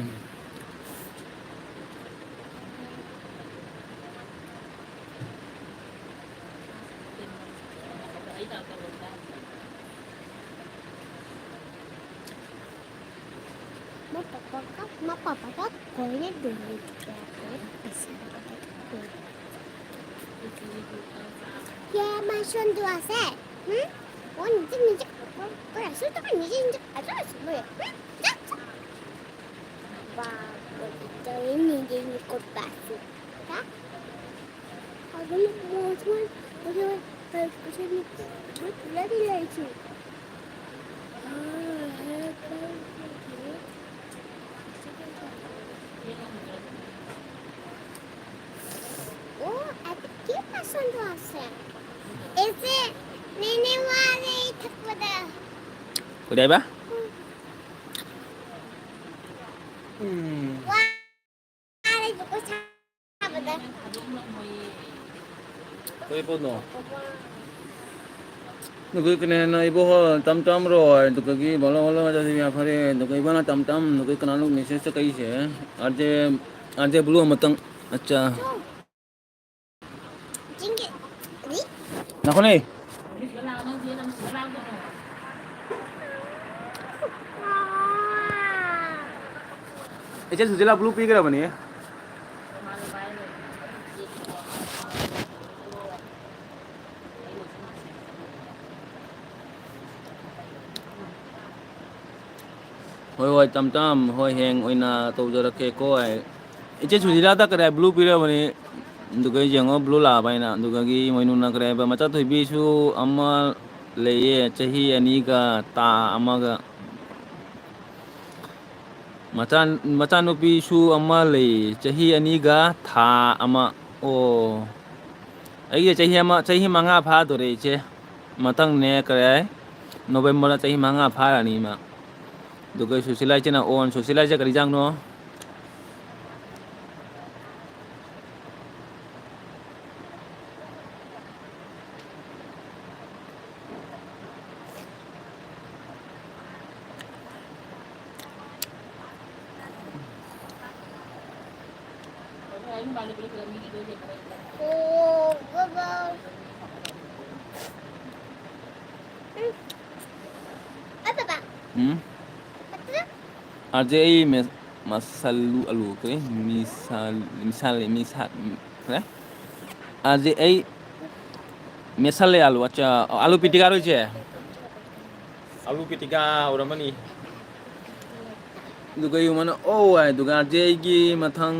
ꯃꯥ ꯄꯥꯄꯥꯒ, ꯃꯥ ꯄꯥꯄꯥꯒ ꯀꯣꯏꯅ ꯗꯨꯝ ꯂꯩꯇꯦ꯫ ꯌꯥ, ꯃꯥ ꯁꯣꯟꯗꯨ ꯑꯁꯦ? ꯍꯨꯝ? ꯑꯣ, ꯅꯤꯡꯁꯤꯡ, ꯅꯤꯡꯁꯤꯡ꯫ Por eso está con ella, ya, ya, ya, ya. Va, porque está bien, y ya, y con paz, ¿está? Algunos como son, oye, pero escuchen, yo, yo, yo, yo, yo. ꯑꯣ, ꯑꯗꯨ ꯀꯦꯝ ꯄꯁꯟꯗ ꯑꯁꯦ꯫ ꯑꯩꯁꯦ ꯅꯦꯅꯦ ꯋꯥꯔꯦ ꯊꯛꯄꯗ꯫ ꯀꯩꯗꯧꯕ? ꯎꯝ꯫ ꯋꯥꯔꯦ ꯖꯒꯣꯏ ꯁꯥꯕꯗ꯫ ꯀꯔꯤ ꯄꯣꯠꯅꯣ? ꯑꯗꯨꯒ ꯀꯩꯅꯣ ꯍꯥꯏꯅ ꯏꯕꯣ ꯍꯣ ꯇꯝ ꯇꯝꯔꯣ ꯑꯗꯨꯒꯤ ꯕꯣꯂꯣ ꯕꯣꯂꯣ ꯑꯗꯨꯗꯤ ꯌꯥꯝ ꯐꯔꯦ꯫ ꯑꯗꯨꯒ ꯏꯕꯣꯅ ꯇꯝ ꯇꯝ ꯑꯗꯨꯒ ꯀꯅꯥꯅꯣ ꯃꯦꯁꯦꯖ ꯆꯠꯀꯩꯁꯦ? ꯑꯥꯔꯖꯦ, ꯑꯥꯔꯖꯦ ꯕ꯭ꯂꯨ ꯑꯃꯇꯪ꯫ ꯑꯠꯆꯥ꯫ ꯉꯥꯏꯈꯣꯅꯦ꯫ ꯏꯆꯦ ꯁꯨꯖꯤꯂꯥ ꯕ꯭ꯂꯨ ꯄꯤꯈ꯭ꯔꯕꯅꯦ꯫ ꯍꯣꯏ, ꯍꯣꯏ, ꯇꯝ ꯇꯝ, ꯍꯣꯏ, ꯍꯌꯦꯡ ꯑꯣꯏꯅ ꯇꯧꯖꯔꯛꯀꯦꯀꯣ꯫ ꯑꯩ ꯏꯆꯦ ꯁꯨꯖꯤꯂꯥꯗ ꯀꯔꯤ ꯕ꯭ꯂꯨ ꯄꯤꯔꯕꯅꯤ, ꯑꯗꯨꯒ ꯌꯦꯡꯉꯣ, ꯕ꯭ꯂꯨ ꯂꯥꯛꯑꯕ ꯍꯥꯏꯅ꯫ ꯑꯗꯨꯗꯒꯤ ꯃꯣꯏꯅꯨꯅ ꯀꯔꯤ ꯍꯥꯏꯕ, ꯃꯆꯥꯊꯣꯏꯕꯤꯁꯨ ꯑꯃ ꯂꯩꯌꯦ, ꯆꯍꯤ ꯑꯅꯤꯒ ꯊꯥ ꯑꯃꯒ꯫ ꯃꯆꯥ-, ꯃꯆꯥꯅꯨꯄꯤꯁꯨ ꯑꯃ ꯂꯩ, ꯆꯍꯤ ꯑꯅꯤꯒ ꯊꯥ ꯑꯃ꯫ ꯑꯣ, ꯑꯩꯒꯤ ꯆꯍꯤ ꯑꯃ, ꯆꯍꯤ ꯃꯉꯥ ꯐꯥꯗꯣꯔꯦ, ꯏꯆꯦ꯫ ꯃꯊꯪꯅꯦ ꯀꯔꯤ ꯍꯥꯏ? ꯅꯣꯕꯦꯝꯕꯔꯗ ꯆꯍꯤ ꯃꯉꯥ ꯐꯥꯔꯅꯤ ꯏꯃꯥ꯫ ꯑꯗꯨꯒ ꯁꯨꯁꯤꯂꯥ ꯏꯆꯦꯅ ꯑꯣꯟ, ꯁꯨꯁꯤꯂꯥ ꯏꯆꯦ ꯀꯔꯤ ꯏꯟꯖꯥꯡꯅꯣ? ꯎꯝ? ꯑꯗꯩ ꯑꯩ ꯃꯦ-, ꯃꯁꯜꯂꯨ ꯑꯂꯨ ꯀꯩ? ꯃꯤꯁꯥꯜ-, ꯃꯤꯁꯥꯜ-, ꯃꯤꯁꯥ-, ꯀꯩ? ꯑꯗꯩ ꯑꯩ ꯃꯦꯁꯥꯜꯂꯦ ꯑꯂꯨ, ꯑꯠꯆꯥ, ꯑꯂꯨ ꯄꯤꯇꯤꯀꯥꯔꯣ ꯏꯆꯦ? ꯑꯥꯂꯨ ꯄꯤꯇꯤꯀꯥ ꯍꯧꯔꯝꯃꯅꯤ꯫ ꯑꯗꯨꯒ ꯌꯨꯝ ꯑꯃꯅ ꯑꯣ ꯍꯥꯏ, ꯑꯗꯨꯒ ꯑꯥꯔ ꯖꯦ ꯑꯩꯒꯤ ꯃꯊꯪ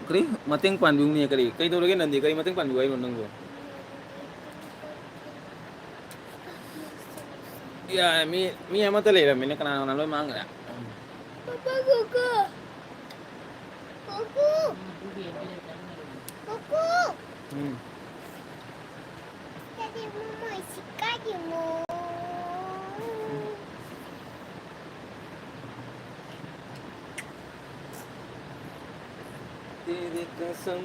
ꯀꯔꯤ ꯃꯇꯦꯡ ꯄꯥꯡꯕꯤꯌꯨꯅꯦ? ꯀꯔꯤ, ꯀꯩꯗꯧꯔꯒꯦ ꯅꯪꯗꯤ? ꯀꯔꯤ ꯃꯇꯦꯡ ꯄꯥꯡꯕꯤꯌꯨ ꯍꯥꯏꯅꯣ ꯅꯪꯕꯨ? ꯌꯥꯔꯦ, ꯃꯤ, ꯃꯤ ꯑꯃꯠꯇ ꯂꯩꯔꯝꯃꯤꯅꯦ, ꯀꯅꯥ ꯀꯅꯥ ꯂꯣꯏ ꯃꯥꯡꯈ꯭ꯔꯦ꯫ ꯄꯄꯥ, ꯀꯣꯀꯣ꯫ ꯀꯣꯀꯣ꯫ ꯀꯣꯀꯣ꯫ ꯎꯝ꯫ ꯀꯔꯤ ꯃꯣꯃꯣ ꯁꯤꯛꯀꯥꯗꯤ ꯃꯣ꯫ तेरे कसम।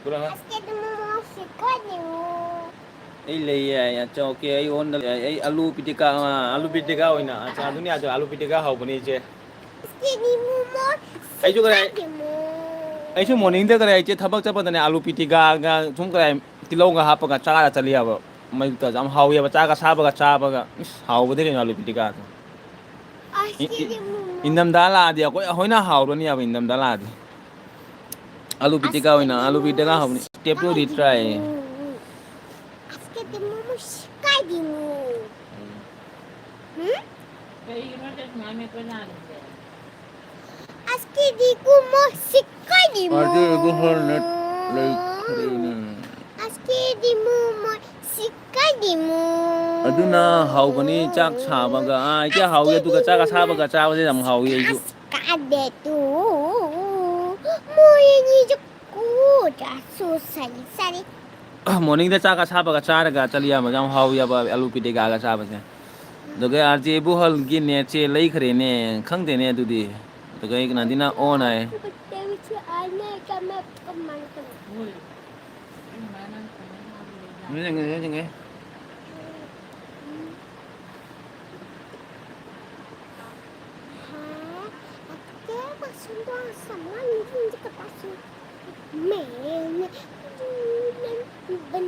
ꯄꯨꯔꯥ ꯑꯁ, ꯀꯔꯤ ꯃꯣꯃꯣ ꯁꯤꯛꯀꯥꯗꯤ ꯃꯣ꯫ ꯑꯩ ꯂꯩꯌꯦ, ꯑꯠꯆꯥ, ꯑꯣꯀꯦ, ꯑꯩ ꯑꯣꯟꯗ ꯂꯩ, ꯑꯩ ꯑꯂꯨ ꯄꯤꯇꯤꯀꯥ, ꯑꯥ, ꯑꯂꯨ ꯄꯤꯇꯤꯀꯥ ꯑꯣꯏꯅ, ꯑꯠꯆꯥ, ꯑꯗꯨꯅꯤ, ꯑꯠꯆꯥ, ꯑꯂꯨ ꯄꯤꯇꯤꯀꯥ ꯍꯧꯕꯅꯤ, ꯏꯆꯦ꯫ ꯑꯁ, ꯀꯔꯤ ꯃꯣꯃꯣ ꯑꯩꯁꯨ ꯀꯔꯤ ꯁꯤꯛꯀꯥꯗꯤ ꯃꯣ꯫ ꯑꯩꯁꯨ morningꯗ ꯀꯔꯤ ꯏꯆꯦ ꯊꯕꯛ ꯆꯠꯄꯗꯅꯦ ꯑꯂꯨ ꯄꯤꯇꯤꯀꯥꯒ ꯁꯨꯝ ꯀꯔꯤ ꯇꯤꯜꯍꯧꯒ ꯍꯥꯞꯄꯒ ꯆꯥꯔ ꯆꯠꯂꯤꯑꯕ꯫ ꯃꯌꯨꯛꯇ ꯌꯥꯝ ꯍꯥꯎꯋꯦꯕ, ꯆꯥꯛ ꯑꯁꯥꯕꯒ ꯆꯥꯕꯒ꯫ ꯏꯁ, ꯍꯥꯎꯕꯗꯤ ꯀꯩꯅꯣ ꯑꯂꯨ ꯄꯤꯇꯤꯀꯥꯗꯣ꯫ ꯑꯁ, ꯏ-, ꯏ-, ꯀꯔꯤ ꯃꯣꯃꯣ꯫ ꯏꯪꯊꯝꯊꯥ ꯂꯥꯛꯑꯗꯤ ꯑꯩꯈꯣꯏ ꯍꯣꯏꯅ ꯍꯥꯎꯔꯅꯤꯕ, ꯏꯪꯊꯝꯊꯥ ꯂꯥꯛꯑꯗꯤ꯫ ꯑꯂꯨ ꯑꯁ, ꯄꯤꯇꯤꯀꯥ ꯑꯣꯏꯅ, ꯀꯔꯤ ꯑꯂꯨ ꯄꯤꯇꯤꯀꯥ ꯃꯣꯃꯣ ꯍꯥꯎꯕꯅꯤ꯫ Step two ꯗꯤ ꯁꯤꯛꯀꯥꯗꯤ try꯫ ꯃꯣ꯫ ꯑꯁ, ꯀꯔꯤ ꯃꯣꯃꯣ ꯁꯤꯛꯀꯥꯗꯤ ꯃꯣ꯫ ꯎꯝ꯫ ꯍꯨꯝ? ꯀꯩꯒꯤꯅꯣ ꯆꯁꯃꯥ ꯃꯦꯠꯄ ꯅꯥꯔꯤꯁꯦ? ꯑꯁ, ꯀꯔꯤ ꯃꯣꯃꯣ ꯁꯤꯛꯀꯥꯗꯤ ꯃꯣ꯫ ꯑꯗꯨ ꯏꯕꯨꯡꯉꯣ ꯅꯦꯠ ꯂꯩꯇ꯭ꯔꯦꯅꯦ꯫ ꯑꯁ, ꯀꯔꯤ ꯃꯣꯃꯣ ꯁꯤꯛꯀꯥꯗꯤ ꯃꯣ꯫ ꯑꯗꯨꯅ ꯍꯥꯎꯕꯅꯤ, ꯆꯥꯛ ꯁꯥꯕꯒ꯫ ꯑꯥ, ꯏꯆꯦ, ꯍꯥꯎꯋꯤ, ꯑꯗꯨꯒ ꯆꯥꯛ ꯑꯁꯥꯕꯒ ꯆꯥꯕꯁꯦ ꯌꯥꯝ ꯍꯥꯎꯋꯤ ꯑꯩꯁꯨ꯫ ꯀꯥꯗꯦ ꯇꯨ, ꯃꯣꯏ ꯑꯅꯤꯁꯨ ꯀꯣꯗ ꯁꯨ ꯁꯥꯔꯤ ꯁꯥꯔꯤ꯫ Morningꯗ ꯆꯥꯛ ꯑꯁꯥꯕꯒ ꯆꯥꯔꯒ ꯆꯠꯂꯤ ꯌꯥꯕ, ꯌꯥꯝ ꯍꯥꯎꯋꯤ ꯌꯥꯕ ꯑꯂꯨ ꯄꯤꯇꯤꯀꯥꯒ ꯆꯥꯕꯁꯦ꯫ ꯑꯗꯨꯒ ꯑꯥꯔ ꯖꯦ ꯏꯕꯨꯍꯜꯒꯤ netꯁꯦ ꯂꯩꯈ꯭ꯔꯦꯅꯦ, ꯈꯪꯗꯦꯅꯦ ꯑꯗꯨꯗꯤ꯫ ꯑꯗꯨꯒ ꯑꯩ ꯀꯅꯥꯗꯤꯅ on ꯍꯥꯏ꯫ ꯅꯤꯡꯁꯤꯡꯉꯦ, ꯅꯤꯡꯁꯤꯡꯉꯦ꯫ ꯍꯥ? ꯑꯀꯦ ꯄꯁꯟꯗ ꯁꯃꯥꯟ ꯅꯤꯡꯁꯤꯡ ꯀꯇꯥꯁꯨ꯫ ꯃꯦꯅꯦ ꯕꯟ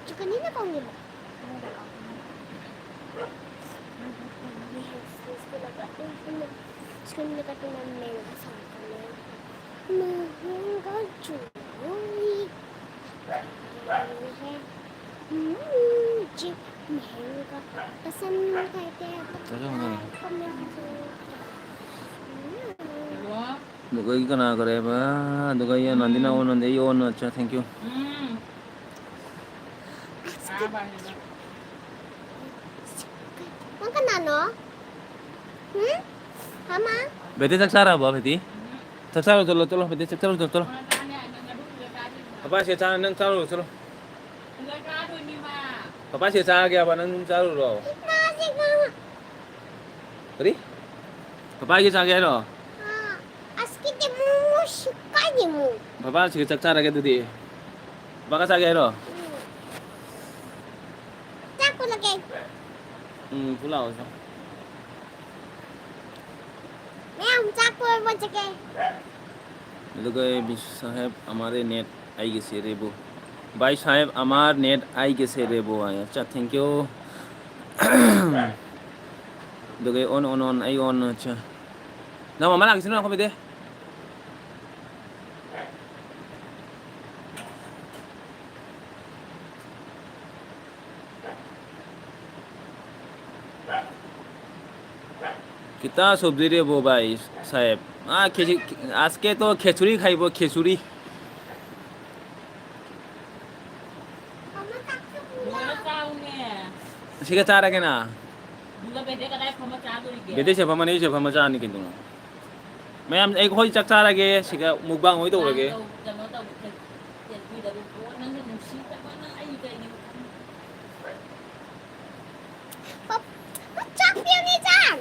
ꯆꯤꯀꯟꯅꯤꯅ ꯀꯧꯅꯤꯕ꯫ ꯁ꯭ꯀꯨꯜꯗ ꯀꯠꯄ ꯉꯝꯃꯦ ꯁꯥꯀꯅꯦ꯫ ꯃꯍꯨꯝꯒ ꯆꯨꯔꯨꯏ꯫ हम्म, जी महंगा पसंद करते हैं तो चलो ना। Like, comment, हम्म। ꯑꯗꯨꯒ ꯑꯩ ꯀꯅꯥ ꯀꯔꯦꯕ? ꯑꯗꯨꯒ ꯑꯩ ꯑꯅꯟꯗꯤꯅ ꯑꯣꯟꯅꯟꯗꯤ ꯑꯩ ꯑꯣꯟꯅ ꯆ thank you. ꯎꯝ. ꯅꯪ ꯀꯅꯥꯅꯣ? ꯎꯝ? ꯃꯃꯥ? ꯕꯦꯇꯤ ꯆꯥꯛ ꯆꯥꯔꯕꯣ, ꯕꯦꯇꯤ? ꯆꯥꯛ ꯆꯥꯔꯨ ꯆꯠꯂꯣ, ꯆꯠꯂꯣ, ꯕꯦꯇꯤ ꯆꯥꯛ ꯆꯥꯔꯨ ꯆꯠꯂꯣ, ꯆꯠꯂꯣ꯫ ꯄꯄꯥ ꯁꯤ ꯆꯥ-, ꯅꯪ ꯆꯥꯔꯨꯔꯣ, ꯆꯠꯂꯣ꯫ ꯄꯄꯥ ꯁꯤ ꯆꯥꯔꯒꯦ ꯍꯥꯏꯕ, ꯅꯪ ꯑꯗꯨꯝ ꯆꯥꯔꯨꯔꯣ꯫ ꯀꯔꯤ? ꯄꯄꯥꯒꯤ ꯆꯥꯒꯦ ꯍꯥꯏꯔꯣ? ꯑꯥ, ꯑꯁꯀꯤꯗꯤ ꯃꯣꯃꯣ ꯁꯤꯛꯀꯥꯏꯗꯤ ꯃꯣ꯫ ꯄꯄꯥ ꯁꯤꯒ ꯆꯥꯛ ꯆꯥꯔꯒꯦ ꯑꯗꯨꯗꯤ꯫ ꯄꯄꯥꯒ ꯆꯥꯒꯦ ꯍꯥꯏꯔꯣ? ꯎꯝ꯫ ꯆꯥꯛ ꯄꯨꯜꯂꯒꯦ꯫ ꯎꯝ, ꯄꯨꯂꯥꯛꯑꯣ ꯆꯣ꯫ ꯃꯌꯥꯝ ꯆꯥꯛ ꯄꯨꯔ ꯆꯠꯀꯦ꯫ ꯑꯗꯨꯒ ꯕꯤꯁ ꯁꯥꯍꯦꯕ ꯑꯃꯥꯔꯦ ꯅꯦꯠ ꯑꯩꯒꯤ ꯁꯦꯔꯦꯕꯨ꯫ ꯚꯥꯏ ꯁꯥꯍꯦꯕ ꯑꯃꯥꯔ ꯅꯦꯠ ꯑꯩꯒꯤ ꯁꯦꯔꯦꯕꯨ ꯍꯥꯏ꯫ ꯑꯠꯆꯥ, thank you꯫ ꯑꯗꯨꯒ ꯑꯣꯟ, ꯑꯣꯟ, ꯑꯣꯟ, ꯑꯩ ꯑꯣꯟ, ꯑꯠꯆꯥ꯫ ꯅꯪ ꯃꯃꯥ ꯂꯥꯛꯈꯤꯁꯅꯨ, ꯅꯈꯣꯏ ꯕꯦꯗꯦ꯫ कितना सब्जी रे वो भाई साहब? हाँ, खिचड़ी, आज के तो खिचड़ी खाई वो, खिचड़ी। ꯁꯤꯒ ꯆꯥꯔꯒꯦꯅ꯫ ꯕꯦꯗꯦ ꯁꯦꯐꯝ ꯑꯅꯤ, ꯁꯦꯐꯝ ꯃꯆꯥ ꯑꯅꯤ ꯀꯩꯗꯧꯅꯣ? ꯃꯌꯥꯝ, ꯑꯩꯈꯣꯏ ꯆꯥꯛ ꯆꯥꯔꯒꯦ, ꯁꯤꯒ mukbang ꯑꯣꯏ ꯇꯧꯔꯒꯦ꯫ ꯄꯞ-, ꯄꯞ ꯆꯥꯛ ꯄꯤꯌꯨꯅꯦ, ꯆꯥꯛ꯫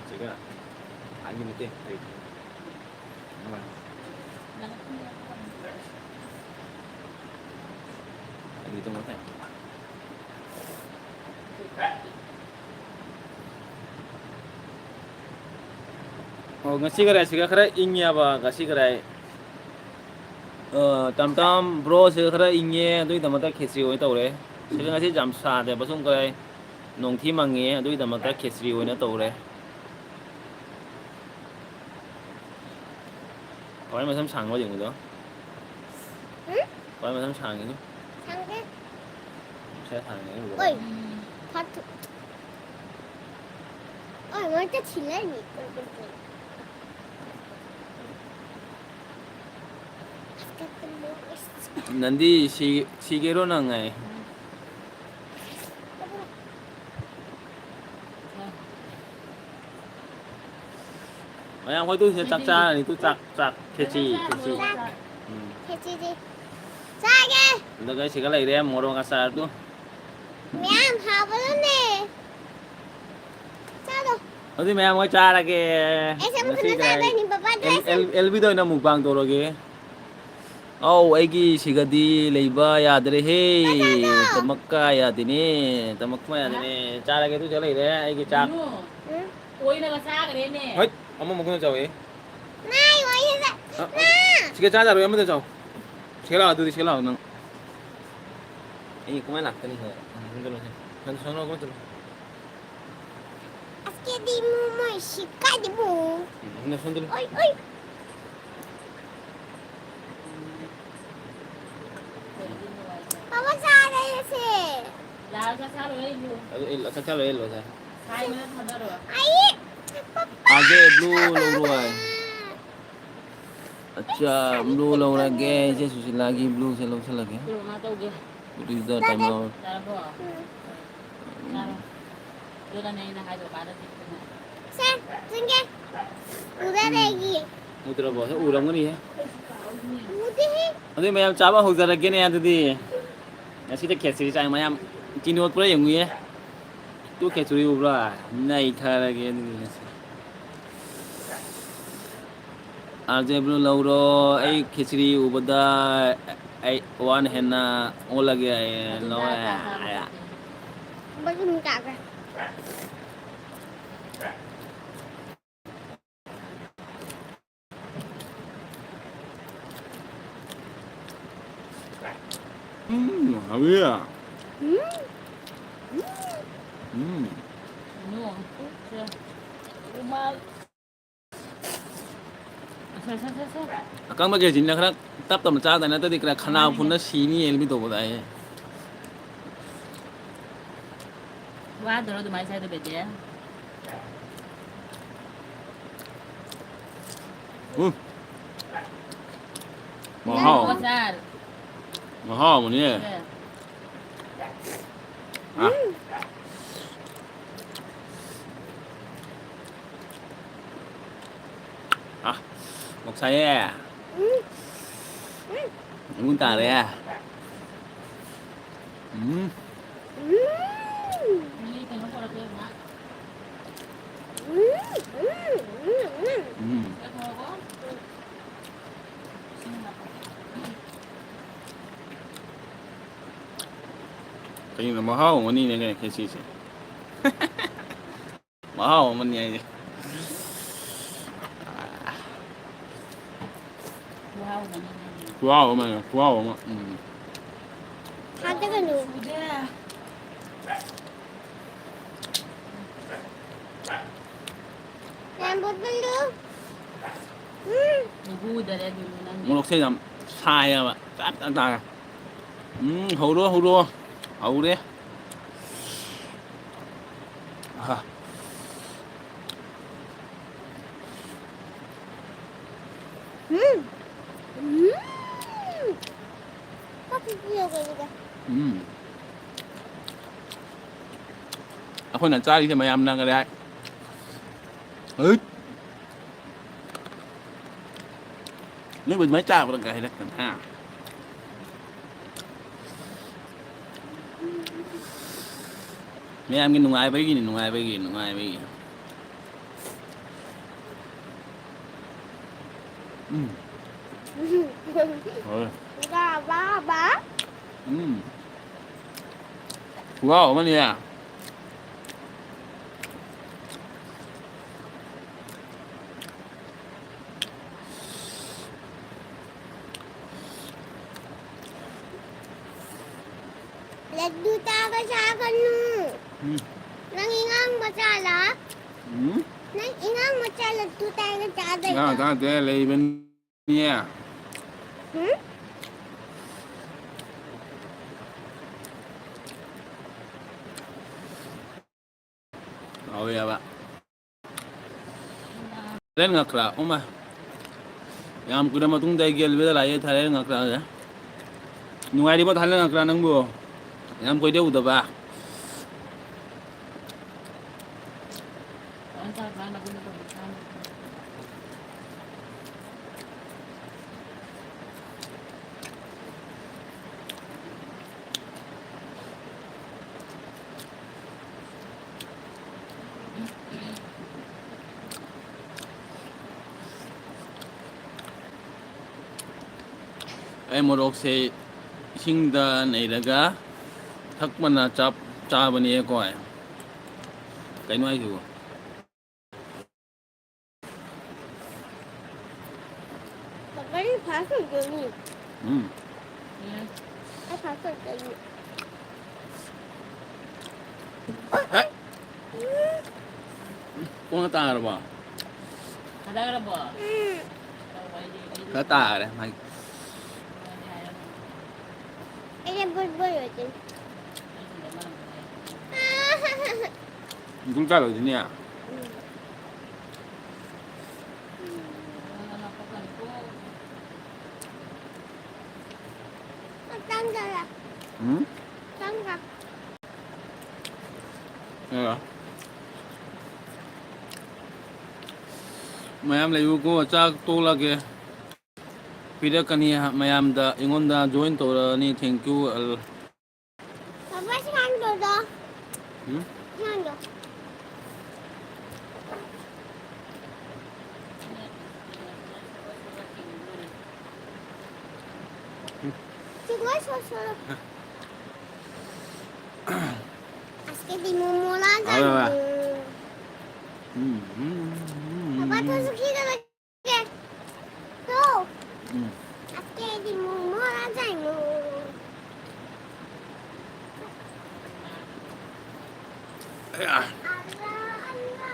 ꯁꯤꯒ ꯑꯩꯒꯤ ꯅꯠꯇꯦ, ꯑꯩ꯫ ꯑꯩꯒꯤ ꯇꯣꯉꯥꯟ ꯇꯥꯏ꯫ ꯑꯣ, ꯉꯁꯤ ꯈꯔ, ꯁꯤꯒ ꯈꯔ ꯏꯪꯉꯦꯕ, ꯉꯁꯤ ꯈꯔ꯫ ꯑ, ꯇꯝ ꯇꯝ, bro, ꯁꯤꯒ ꯈꯔ ꯏꯪꯉꯦ, ꯑꯗꯨꯒꯤꯗꯃꯛꯇ ꯈꯦꯆ꯭ꯔꯤ ꯑꯣꯏꯅ ꯇꯧꯔꯦ꯫ ꯁꯤꯗ ꯉꯁꯤ ꯌꯥꯝ ꯁꯥꯗꯦꯕ, ꯁꯨꯝ ꯈꯔ ꯅꯣꯡꯊꯤ ꯃꯪꯉꯦ, ꯑꯗꯨꯒꯤꯗꯃꯛꯇ ꯈꯦꯆ꯭ꯔꯤ ꯑꯣꯏꯅ ꯇꯧꯔꯦ꯫ ꯈ꯭ꯋꯥꯏ ꯃꯁꯝ ꯁꯥꯡꯕ ꯌꯦꯡꯉꯨꯗꯣ꯫ ꯎꯝ? ꯈ꯭ꯋꯥꯏ ꯃꯁꯝ ꯁꯥꯡꯉꯤꯅꯤ꯫ ꯁꯥꯡꯗꯦ꯫ ꯁꯦ ꯁꯥꯡꯉꯤꯅꯤ, ꯎꯔꯕꯣ? ꯑꯣꯏ꯫ ꯐꯥꯠꯇꯨ-, ꯑꯣꯏ, ꯃꯣꯏ ꯇ ꯊꯤꯜꯂꯅꯤ꯫ ꯅꯟꯗꯤ ꯁꯤ-, ꯁꯤꯒꯦꯔꯣ ꯅꯪ ꯉꯥꯏ? ꯃꯌꯥꯝ ꯍꯣꯏ, ꯇꯨ ꯁꯤꯗ ꯆꯥꯛ ꯆꯥꯔꯅꯤ, ꯇꯨ ꯆꯥꯛ, ꯆꯥꯛ, ꯈꯦꯆꯤ, ꯈꯦꯆꯤ꯫ ꯆꯥꯛ꯫ ꯎꯝ꯫ ꯈꯦꯆꯤꯗꯤ ꯆꯥꯒꯦ꯫ ꯑꯗꯨꯒ ꯁꯤꯒ ꯂꯩꯔꯦ, ꯃꯣꯔꯣꯛ ꯑꯆꯥꯔꯗꯨ꯫ ꯃꯌꯥꯝ ꯍꯥꯎꯕꯗꯨꯅꯦ꯫ ꯆꯥꯔꯣ꯫ ꯑꯗꯨꯗꯤ ꯃꯌꯥꯝ ꯍꯣꯏ ꯆꯥꯔꯒꯦ꯫ ꯑꯩꯁꯦ ꯑꯃꯨꯛ ꯉꯁꯤꯒ ꯆꯥꯗꯣꯏꯅꯤ, ꯕꯕꯥ ꯑꯦꯜ-, dress꯫ ꯑꯦꯜ-, ꯑꯦꯜꯕꯤꯗ ꯑꯣꯏꯅ mukbang ꯇꯧꯔꯒꯦ꯫ ꯑꯧ, ꯑꯩꯒꯤ ꯁꯤꯒꯗꯤ ꯂꯩꯕ ꯌꯥꯗ꯭ꯔꯦꯍꯦ꯫ ꯆꯥꯔꯣ꯫ ꯇꯃꯛꯀ ꯌꯥꯗꯦꯅꯦ, ꯇꯃꯛꯀ ꯌꯥꯗꯦꯅꯦ꯫ ꯆꯥꯔꯒꯦ, ꯑꯗꯨ ꯁꯤꯗ ꯂꯩꯔꯦ, ꯑꯩꯒꯤ ꯆꯥꯛ꯫ ꯀꯩꯅꯣ? ꯎꯝ? ꯑꯣꯏꯅꯒ ꯆꯥꯈ꯭ꯔꯦꯅꯦ꯫ ꯍꯣꯏ, ꯑꯃ ꯃꯈꯨꯠꯅ ꯆꯥꯎꯋꯦ꯫ ꯅꯥꯏ, ꯑꯣꯏꯅ ꯆꯥ-, ꯑ, ꯑ, ꯅꯥ! ꯁꯤꯒ ꯆꯥꯖꯔꯣꯏ, ꯑꯃꯗ ꯆꯥꯎ꯫ ꯁꯤꯒ ꯂꯥꯛꯑꯣ, ꯑꯗꯨꯗꯤ ꯁꯤꯒ ꯂꯥꯛꯑꯣ ꯅꯪ꯫ ꯑꯩ ꯀꯃꯥꯏꯅ ꯂꯥꯛꯀꯅꯤ ꯁꯤꯗ? ꯎꯝ, ꯆꯠꯂꯣ, ꯁꯦ꯫ ꯁꯣꯝ, ꯁꯣꯝ ꯂꯥꯎ, ꯁꯣꯝ ꯆꯠꯂꯣ꯫ ꯑꯁ, ꯀꯦꯗꯤ ꯃꯨ ꯃꯣꯏ ꯁꯤꯀꯥꯗꯤ ꯃꯨ꯫ ꯎꯝ, ꯁꯣꯝ ꯆꯠꯂꯣ꯫ ꯑꯣꯏ, ꯑꯣꯏ꯫ ꯄꯥꯄꯥ ꯆꯥꯔꯦ ꯁꯦ꯫ ꯂꯥꯛꯑꯒ ꯆꯥꯔꯣꯏ ꯑꯩꯁꯨ꯫ ꯑꯗꯨ ꯏꯜꯂꯣ, ꯆꯥꯛ ꯆꯥ ꯂꯣꯏꯔ ꯏꯜꯂꯣ ꯁꯦ꯫ ꯁꯥꯏ ꯃꯅꯥ ꯊꯥꯗꯔꯣ꯫ ꯑꯩ, ꯄꯥꯄꯥ꯫ ꯑꯥꯗꯦ blue ꯂꯧꯔꯣ ꯍꯥꯏ꯫ ꯑꯠꯆꯥ, blue ꯂꯧꯔꯒꯦ꯫ ꯏꯆꯦ ꯁꯨꯁꯤꯂꯥꯒꯤ blueꯁꯦ ꯂꯧꯁꯜꯂꯒꯦ꯫ ꯀꯩꯅꯣ ꯃꯥ ꯇꯧꯒꯦ꯫ What is the time now? ꯌꯥꯔꯕꯣ? ꯎꯝ꯫ ꯆꯥꯔꯣ꯫ ꯑꯗꯨꯒꯅꯦ ꯑꯩꯅ ꯍꯥꯏꯗꯣ ꯀꯥꯟꯗ ꯆꯤꯛꯄꯅꯦ꯫ ꯁꯦ, ꯆꯤꯡꯒꯦ꯫ ꯎꯗ꯭ꯔꯕꯣ? ꯁꯦ ꯎꯔꯝꯒꯅꯤꯍꯦ꯫ ꯎꯗꯦꯍꯦ꯫ ꯑꯗꯨꯗꯤ ꯃꯌꯥꯝ ꯆꯥꯕ ꯍꯧꯖꯔꯒꯦꯅꯦ ꯑꯗꯨꯗꯤ꯫ ꯉꯁꯤꯗꯤ ꯈꯦꯆ꯭ꯔꯤ ꯆꯥꯏ ꯃꯌꯥꯝ꯫ ꯆꯤꯅꯤ ꯑꯣꯠꯄ꯭ꯔꯥ ꯌꯦꯡꯉꯨꯌꯦ꯫ ꯇꯨ ꯈꯦꯆ꯭ꯔꯤ ꯎꯕ꯭ꯔꯥ? ꯅꯩꯊꯔꯒꯦ ꯑꯗꯨꯗꯤ ꯉꯁꯤ꯫ ꯑꯥꯔ ꯖꯦ blue ꯂꯧꯔꯣ꯫ ꯑꯩ ꯈꯦꯆ꯭ꯔꯤ ꯎꯕꯗ ꯑꯩ ꯋꯥꯟ ꯍꯦꯟꯅ ꯑꯣꯜꯂꯒꯦ ꯍꯥꯏꯌꯦ꯫ ꯂꯧꯔꯦ꯫ ꯕꯖꯨꯝ ꯀꯥꯈ꯭ꯔꯦ꯫ ꯎꯝ, ꯍꯥꯎꯋꯤ꯫ ꯎꯝ꯫ ꯎꯝ꯫ ꯎꯝ꯫ ꯎꯃꯥ꯫ ꯁꯦ, ꯁꯦ, ꯁꯦ, ꯁꯦ꯫ ꯑꯀꯪꯕ ꯀꯦꯖꯤꯅ ꯈꯔ ꯇꯞ ꯇꯞꯅ ꯆꯥꯗ ꯅꯠꯇ꯭ꯔꯗꯤ ꯈꯔ ꯈꯅꯥꯎ ꯃꯥꯅꯤꯅꯦ꯫ ꯐꯨꯟꯅ ꯁꯤꯅꯤ ꯂꯝꯕꯤ ꯇꯧꯕꯗ ꯑꯩ꯫ ꯋꯥꯗꯔꯣ ꯑꯗꯨꯃꯥꯏꯅ ꯆꯥꯏꯗꯣ, ꯕꯦꯕꯤ? ꯎꯝ꯫ ꯃꯍꯥꯎ꯫ ꯅꯪ ꯆꯥꯔ꯫ ꯃꯍꯥꯎ ꯑꯃꯅꯤꯅꯦ꯫ ꯁꯦ꯫ ꯑ꯫ ꯑ꯫ ꯃꯣꯛ ꯁꯥꯏꯌꯦ꯫ ꯎꯝ꯫ ꯎꯝ꯫ ꯏꯃꯨꯡ ꯇꯥꯔꯦ꯫ ꯎꯝ꯫ ꯎꯝ꯫ ꯃꯤ ꯀꯩꯅꯣ ꯄꯨꯔꯛꯀꯦ, ꯉꯥ꯫ ꯎꯝ꯫ ꯎꯝ꯫ ꯎꯝ꯫ ꯎꯝ꯫ ꯆꯠꯈ꯭ꯔꯕꯣ? ꯀꯩꯅꯣ, ꯃꯍꯥꯎ ꯑꯃꯅꯤꯅꯦ ꯀꯩꯅꯣ ꯈꯦꯆꯤꯁꯦ꯫ ꯃꯍꯥꯎ ꯑꯃꯅꯤ ꯍꯥꯏꯁꯦ꯫ ꯈꯨꯍꯥꯎ ꯑꯃꯅꯤ꯫ ꯈꯨꯍꯥꯎ ꯑꯃꯅꯤ, ꯈꯨꯍꯥꯎ ꯑꯃ꯫ ꯎꯝ꯫ ꯊꯥꯗꯒꯅꯨ꯫ ꯌꯥꯝ ꯕꯣꯇꯜꯗꯨ꯫ ꯎꯝ꯫ ꯃꯒꯨꯗꯔꯦ ꯑꯗꯨ ꯅꯪꯒꯤ꯫ ꯃꯣꯔꯣꯛꯁꯦ ꯌꯥꯝ ꯁꯥꯏꯌꯦꯕ꯫ ꯇꯞ ꯇꯞ ꯇꯥꯔꯦ꯫ ꯎꯝ, ꯍꯧꯔꯣ, ꯍꯧꯔꯣ꯫ ꯍꯧꯔꯦ꯫ ꯑꯍ꯫ ꯎꯝ꯫ ꯎꯝ꯫ ꯆꯥꯛ ꯄꯤꯕꯤꯌꯣ, ꯀꯩꯅꯣꯗ꯫ ꯎꯝ꯫ ꯑꯩꯈꯣꯏꯅ ꯆꯥꯔꯤꯁꯦ ꯃꯌꯥꯝꯅ ꯀꯔꯤ ꯍꯥꯏ? ꯍꯩꯠ! ꯅꯣꯏꯕꯨ ꯑꯗꯨꯃꯥꯏꯅ ꯆꯥꯕ꯭ꯔꯥ ꯀꯥꯏ ꯍꯥꯏꯔꯛꯇꯅ, ꯍꯥ? ꯃꯌꯥꯝꯒꯤ ꯅꯨꯡꯉꯥꯏꯕꯒꯤꯅꯤ, ꯅꯨꯡꯉꯥꯏꯕꯒꯤ, ꯅꯨꯡꯉꯥꯏꯕꯒꯤ꯫ ꯎꯝ꯫ ꯍꯣꯏ꯫ ꯕꯥ, ꯕꯥ, ꯕꯥ꯫ ꯎꯝ꯫ ꯈꯨꯍꯥꯎ ꯑꯃꯅꯤꯌꯦ꯫ ꯂꯗꯨ ꯆꯥꯕ ꯁꯥꯒꯅꯨ꯫ ꯎꯝ꯫ ꯅꯪ ꯏꯉꯥꯡ ꯃꯆꯥꯂꯥ? ꯎꯝ꯫ ꯅꯪ ꯏꯉꯥꯡ ꯃꯆꯥ ꯂꯠꯇꯨ ꯇꯥꯏꯒ ꯆꯥꯗꯣꯏꯗꯣ? ꯏꯉꯥꯡ ꯆꯥꯗꯦ, ꯂꯩꯕꯅꯤ꯫ ꯍꯨꯝ? ꯍꯥꯎꯋꯦꯕ꯫ ꯊꯥꯏꯂꯦꯟ ꯉꯀ꯭ꯔꯥ, ꯎꯃ꯫ ꯌꯥꯝ ꯀꯨꯏꯔ ꯃꯇꯨꯡꯗ ꯑꯩ ꯒꯦꯜꯕꯦꯗ ꯂꯥꯛꯑꯦ, ꯊꯥꯏꯂꯦꯟ ꯉꯀ꯭ꯔꯥꯁꯦ꯫ ꯅꯨꯡꯉꯥꯏꯔꯤꯕꯣ, ꯊꯥꯏꯂꯦꯟ ꯉꯀ꯭ꯔꯥ, ꯅꯪꯕꯨ? ꯌꯥꯝ ꯀꯨꯏꯔꯦ ꯎꯗꯕ꯫ ꯑꯩ ꯃꯣꯔꯣꯛꯁꯦ ꯏꯁꯤꯡꯗ ꯅꯩꯔꯒ ꯊꯛꯄꯅ ꯆꯞ ꯆꯥꯕꯅꯦꯀꯣ꯫ ꯀꯩꯅꯣ ꯍꯥꯏꯁꯤꯕꯣ? ꯄꯀꯧꯔꯤ ꯐꯥꯁ ꯐꯨꯗ ꯆꯥꯅꯤꯡꯉꯦ꯫ ꯎꯝ꯫ ꯑꯩ ꯐꯥꯁ ꯐꯨꯗ ꯆꯥꯅꯤꯡꯉꯦ꯫ ꯍꯦ꯫ ꯀꯣꯟꯅ ꯇꯥꯔꯕꯣ? ꯊꯥꯗꯈ꯭ꯔꯕꯣ? ꯎꯝ꯫ ꯈꯔ ꯇꯥꯈ꯭ꯔꯦ ꯃꯥꯒꯤ꯫ ꯑꯩꯅ ꯕꯨꯠ ꯕꯨꯠ ꯑꯣꯏꯗꯣꯏꯅꯤ꯫ ꯒꯨꯜ ꯀꯥꯏ ꯑꯣꯏꯗꯣꯏꯅꯦ? ꯎꯝ꯫ ꯆꯪꯗꯔꯦ꯫ ꯎꯝ? ꯆꯪꯗꯔꯦ꯫ ꯑ꯫ ꯃꯌꯥꯝ ꯂꯩꯌꯨꯀꯣ, ꯆꯥꯛ ꯇꯣꯛꯂꯒꯦ꯫ ꯄꯤꯔꯛꯀꯅꯤ ꯃꯌꯥꯝꯗ, ꯑꯩꯉꯣꯟꯗ join ꯇꯧꯔꯛꯑꯅꯤ꯫ Thank you ꯑꯜ꯫ ꯄꯥꯄꯥ, ꯁꯤ ꯉꯥꯡꯗꯣꯗꯣ꯫ ꯎꯝ? ꯉꯥꯡꯗꯣ꯫ ꯁꯤ ꯂꯣꯏ ꯁꯣ-, ꯁꯣ-, ꯑꯁ, ꯀꯦꯗꯤ ꯃꯣꯃꯣ ꯂꯥ ꯍꯣꯏ, ꯍꯣꯏ꯫ ꯆꯥꯅꯤꯡꯉꯦ꯫ ꯎꯝ, ꯎꯝ, ꯎꯝ, ꯎꯝ, ꯄꯥꯄꯥ, ꯎꯝ꯫ ꯊꯣꯏꯁꯨ ꯈꯤꯗ ꯂꯩ-, ꯊꯣ꯫ ꯎꯝ꯫ ꯑꯁ, ꯀꯦꯗꯤ ꯃꯣꯃꯣ ꯂꯥ ꯆꯥꯅꯤꯡꯉꯦ꯫ ꯑꯌꯥ꯫ ꯑꯂꯥ, ꯑꯂꯥ꯫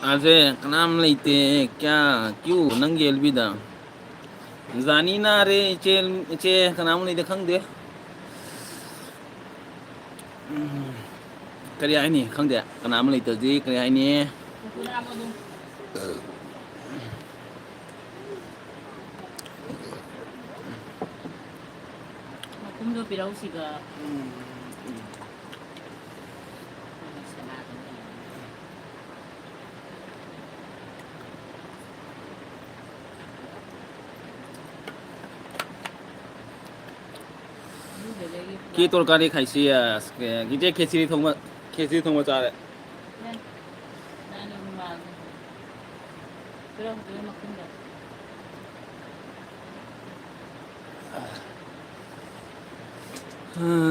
ꯑꯥꯔꯖꯦ, ꯀꯅꯥꯝ ꯂꯩꯇꯦ꯫ ꯀꯌꯥ ꯀ꯭ꯌꯨ ꯅꯪꯒꯤ ꯑꯦꯜꯕꯤꯗ? ꯖꯥꯅꯤ ꯅꯥꯔꯦ, ꯏꯆꯦ, ꯏꯆꯦ, ꯀꯅꯥꯝ ꯂꯩꯇꯦ, ꯈꯪꯗꯦ꯫ ꯎꯝ, ꯀꯔꯤ ꯍꯥꯏꯅꯤ? ꯈꯪꯗꯦ꯫ ꯀꯅꯥꯝ ꯂꯩꯇ꯭ꯔꯗꯤ ꯀꯔꯤ ꯍꯥꯏꯅꯤ? ꯃꯈꯨꯝꯗꯣ ꯄꯤꯔꯧꯁꯤꯒ꯫ ꯀꯤ ꯇꯣꯔꯀꯥꯔꯤ ꯈꯥꯏꯁꯤ, ꯑꯁ, ꯀꯦ-, ꯀꯤꯆꯦ ꯈꯦꯆ꯭ꯔꯤ ꯊꯣꯡꯕ, ꯈꯦꯆ꯭ꯔꯤ ꯊꯣꯡꯕ ꯆꯥꯔꯦ꯫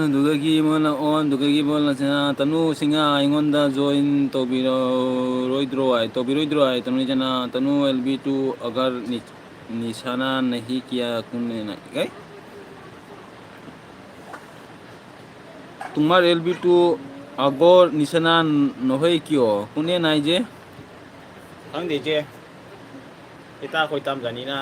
ꯑꯗꯨꯗꯒꯤ ꯃꯣꯏꯅ ꯑꯣꯟ, ꯑꯗꯨꯗꯒꯤ ꯃꯣꯏꯅ ꯁꯤꯅ, "ꯇꯅꯨ ꯁꯤꯡꯍ ꯑꯩꯉꯣꯟꯗ join ꯇꯧꯕꯤꯔꯣꯏꯗ꯭ꯔꯣ ꯍꯥꯏ, ꯇꯧꯕꯤꯔꯣꯏꯗ꯭ꯔꯣ ꯍꯥꯏ, ꯇꯅꯨ ꯁꯤꯅ, ꯇꯅꯨ ꯑꯦꯜ ꯕꯤ ꯇꯨ ꯑꯒꯔ ꯅꯤ-, ꯅꯤꯁꯥꯅꯥ ꯅꯍꯤ ꯀꯤꯌꯥ ꯀꯨꯝꯅꯦꯅ"꯫ ꯑꯦ? "ꯇꯨꯃꯥꯔ ꯑꯦꯜ ꯕꯤ ꯇꯨ ꯑꯒꯣꯔ ꯅꯤꯁꯥꯅꯥ ꯅꯣꯍꯣꯏ ꯀꯤꯌꯣ ꯀꯨꯅꯦ ꯅꯥꯏꯖꯦ"꯫ ꯈꯪꯗꯦ, ꯏꯆꯦ꯫ ꯏꯇꯥ ꯑꯩꯈꯣꯏ ꯇꯝꯖꯅꯤꯅ꯫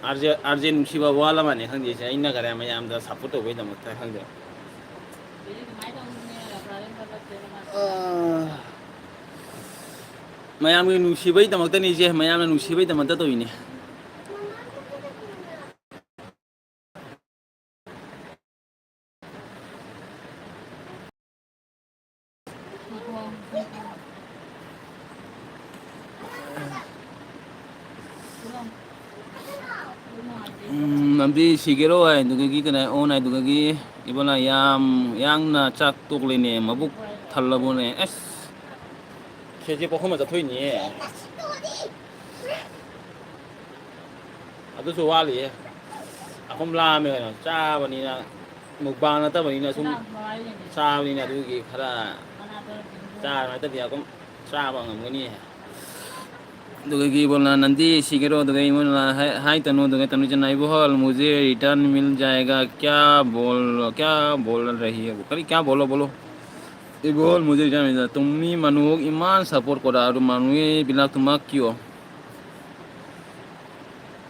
ꯑꯥꯔꯖꯦ, ꯑꯥꯔꯖꯦ ꯅꯨꯡꯁꯤꯕ ꯋꯥꯠꯂ ꯃꯥꯜꯂꯦ, ꯈꯪꯗꯦ, ꯏꯆꯦ꯫ ꯑꯩꯅ ꯈꯔ ꯃꯌꯥꯝꯗ support ꯇꯧꯕꯩꯗꯃꯛꯇ, ꯈꯪꯗꯦ꯫ ꯑꯥ, ꯃꯌꯥꯝꯒꯤ ꯅꯨꯡꯁꯤꯕꯩꯗꯃꯛꯇꯅꯤ, ꯏꯆꯦ꯫ ꯃꯌꯥꯝꯅ ꯅꯨꯡꯁꯤꯕꯩꯗꯃꯛꯇ ꯇꯧꯔꯤꯅꯦ꯫ ꯎꯝ, ꯂꯝꯕꯤ ꯁꯤꯒꯦꯔꯣ ꯍꯥꯏꯗꯨꯒꯤ ꯀꯩꯅꯣ, ꯑꯣꯟ ꯍꯥꯏꯗꯨꯒꯤ ꯏꯕꯣꯅ ꯌꯥꯝ ꯌꯥꯡꯅ ꯆꯥꯛ ꯇꯣꯛꯂꯤꯅꯦ, ꯃꯕꯨꯛ ꯊꯜꯂꯕꯣꯅꯦ꯫ ꯑꯁ, ꯈꯦꯖꯤ ꯄꯣꯛꯈꯣꯟꯕ ꯆꯠꯊꯣꯛꯏꯅꯦ꯫ ꯑꯗꯨꯁꯨ ꯋꯥꯠꯂꯤꯌꯦ꯫ ꯑꯩꯈꯣꯏ ꯂꯥꯝꯃꯦ ꯀꯩꯅꯣ꯫ ꯆꯥꯕꯅꯤꯅ, ꯃꯨꯛꯕꯥꯡ ꯅꯠꯇꯕꯅꯤꯅ ꯁꯨꯝ ꯆꯥꯕꯅꯤꯅ ꯑꯗꯨꯒꯤ ꯈꯔ ꯆꯥ ꯅꯠꯇꯗꯤ ꯑꯩꯈꯣꯏ ꯆꯥꯕ ꯉꯝꯒꯅꯤ꯫ ꯑꯗꯨꯒ ꯏꯕꯣꯂꯥ ꯅꯟꯗꯤ ꯁꯤꯒꯦꯔꯣ? ꯑꯗꯨꯒ ꯏꯕꯣꯂꯥ ꯍꯥꯏ, ꯍꯥꯏ ꯇꯅꯨ, ꯑꯗꯨꯒ ꯇꯅꯨ ꯆꯟꯅ, "ꯏꯕꯣꯍꯜ, ꯃꯨꯖꯦ ꯔꯤꯇꯔꯟ ꯃꯤꯜ ꯖꯥꯌꯦꯒꯥ, ꯀ꯭ꯌꯥ ꯕꯣꯜ, ꯀ꯭ꯌꯥ ꯕꯣꯜ ꯔꯍꯤ ꯍꯦ?" ꯀꯔꯤ, "ꯀ꯭ꯌꯥ ꯕꯣꯜ ꯍꯣ ꯕꯣꯜ ꯍꯣ?" ꯏꯕꯣꯍꯜ, ꯃꯨꯖꯦ ꯔꯤꯇꯔꯟ ꯃꯤꯜ ꯖꯥꯌꯦꯒꯥ꯫ ꯇꯨꯝꯃꯤ ꯃꯅꯨ ꯏꯃꯥꯟ ꯁꯄꯣꯔꯠ ꯀꯣꯔꯥ ꯑꯗꯨ ꯃꯅꯨ ꯕꯤꯂꯥꯛ ꯇꯨꯃꯛ ꯀ꯭ꯌꯣ?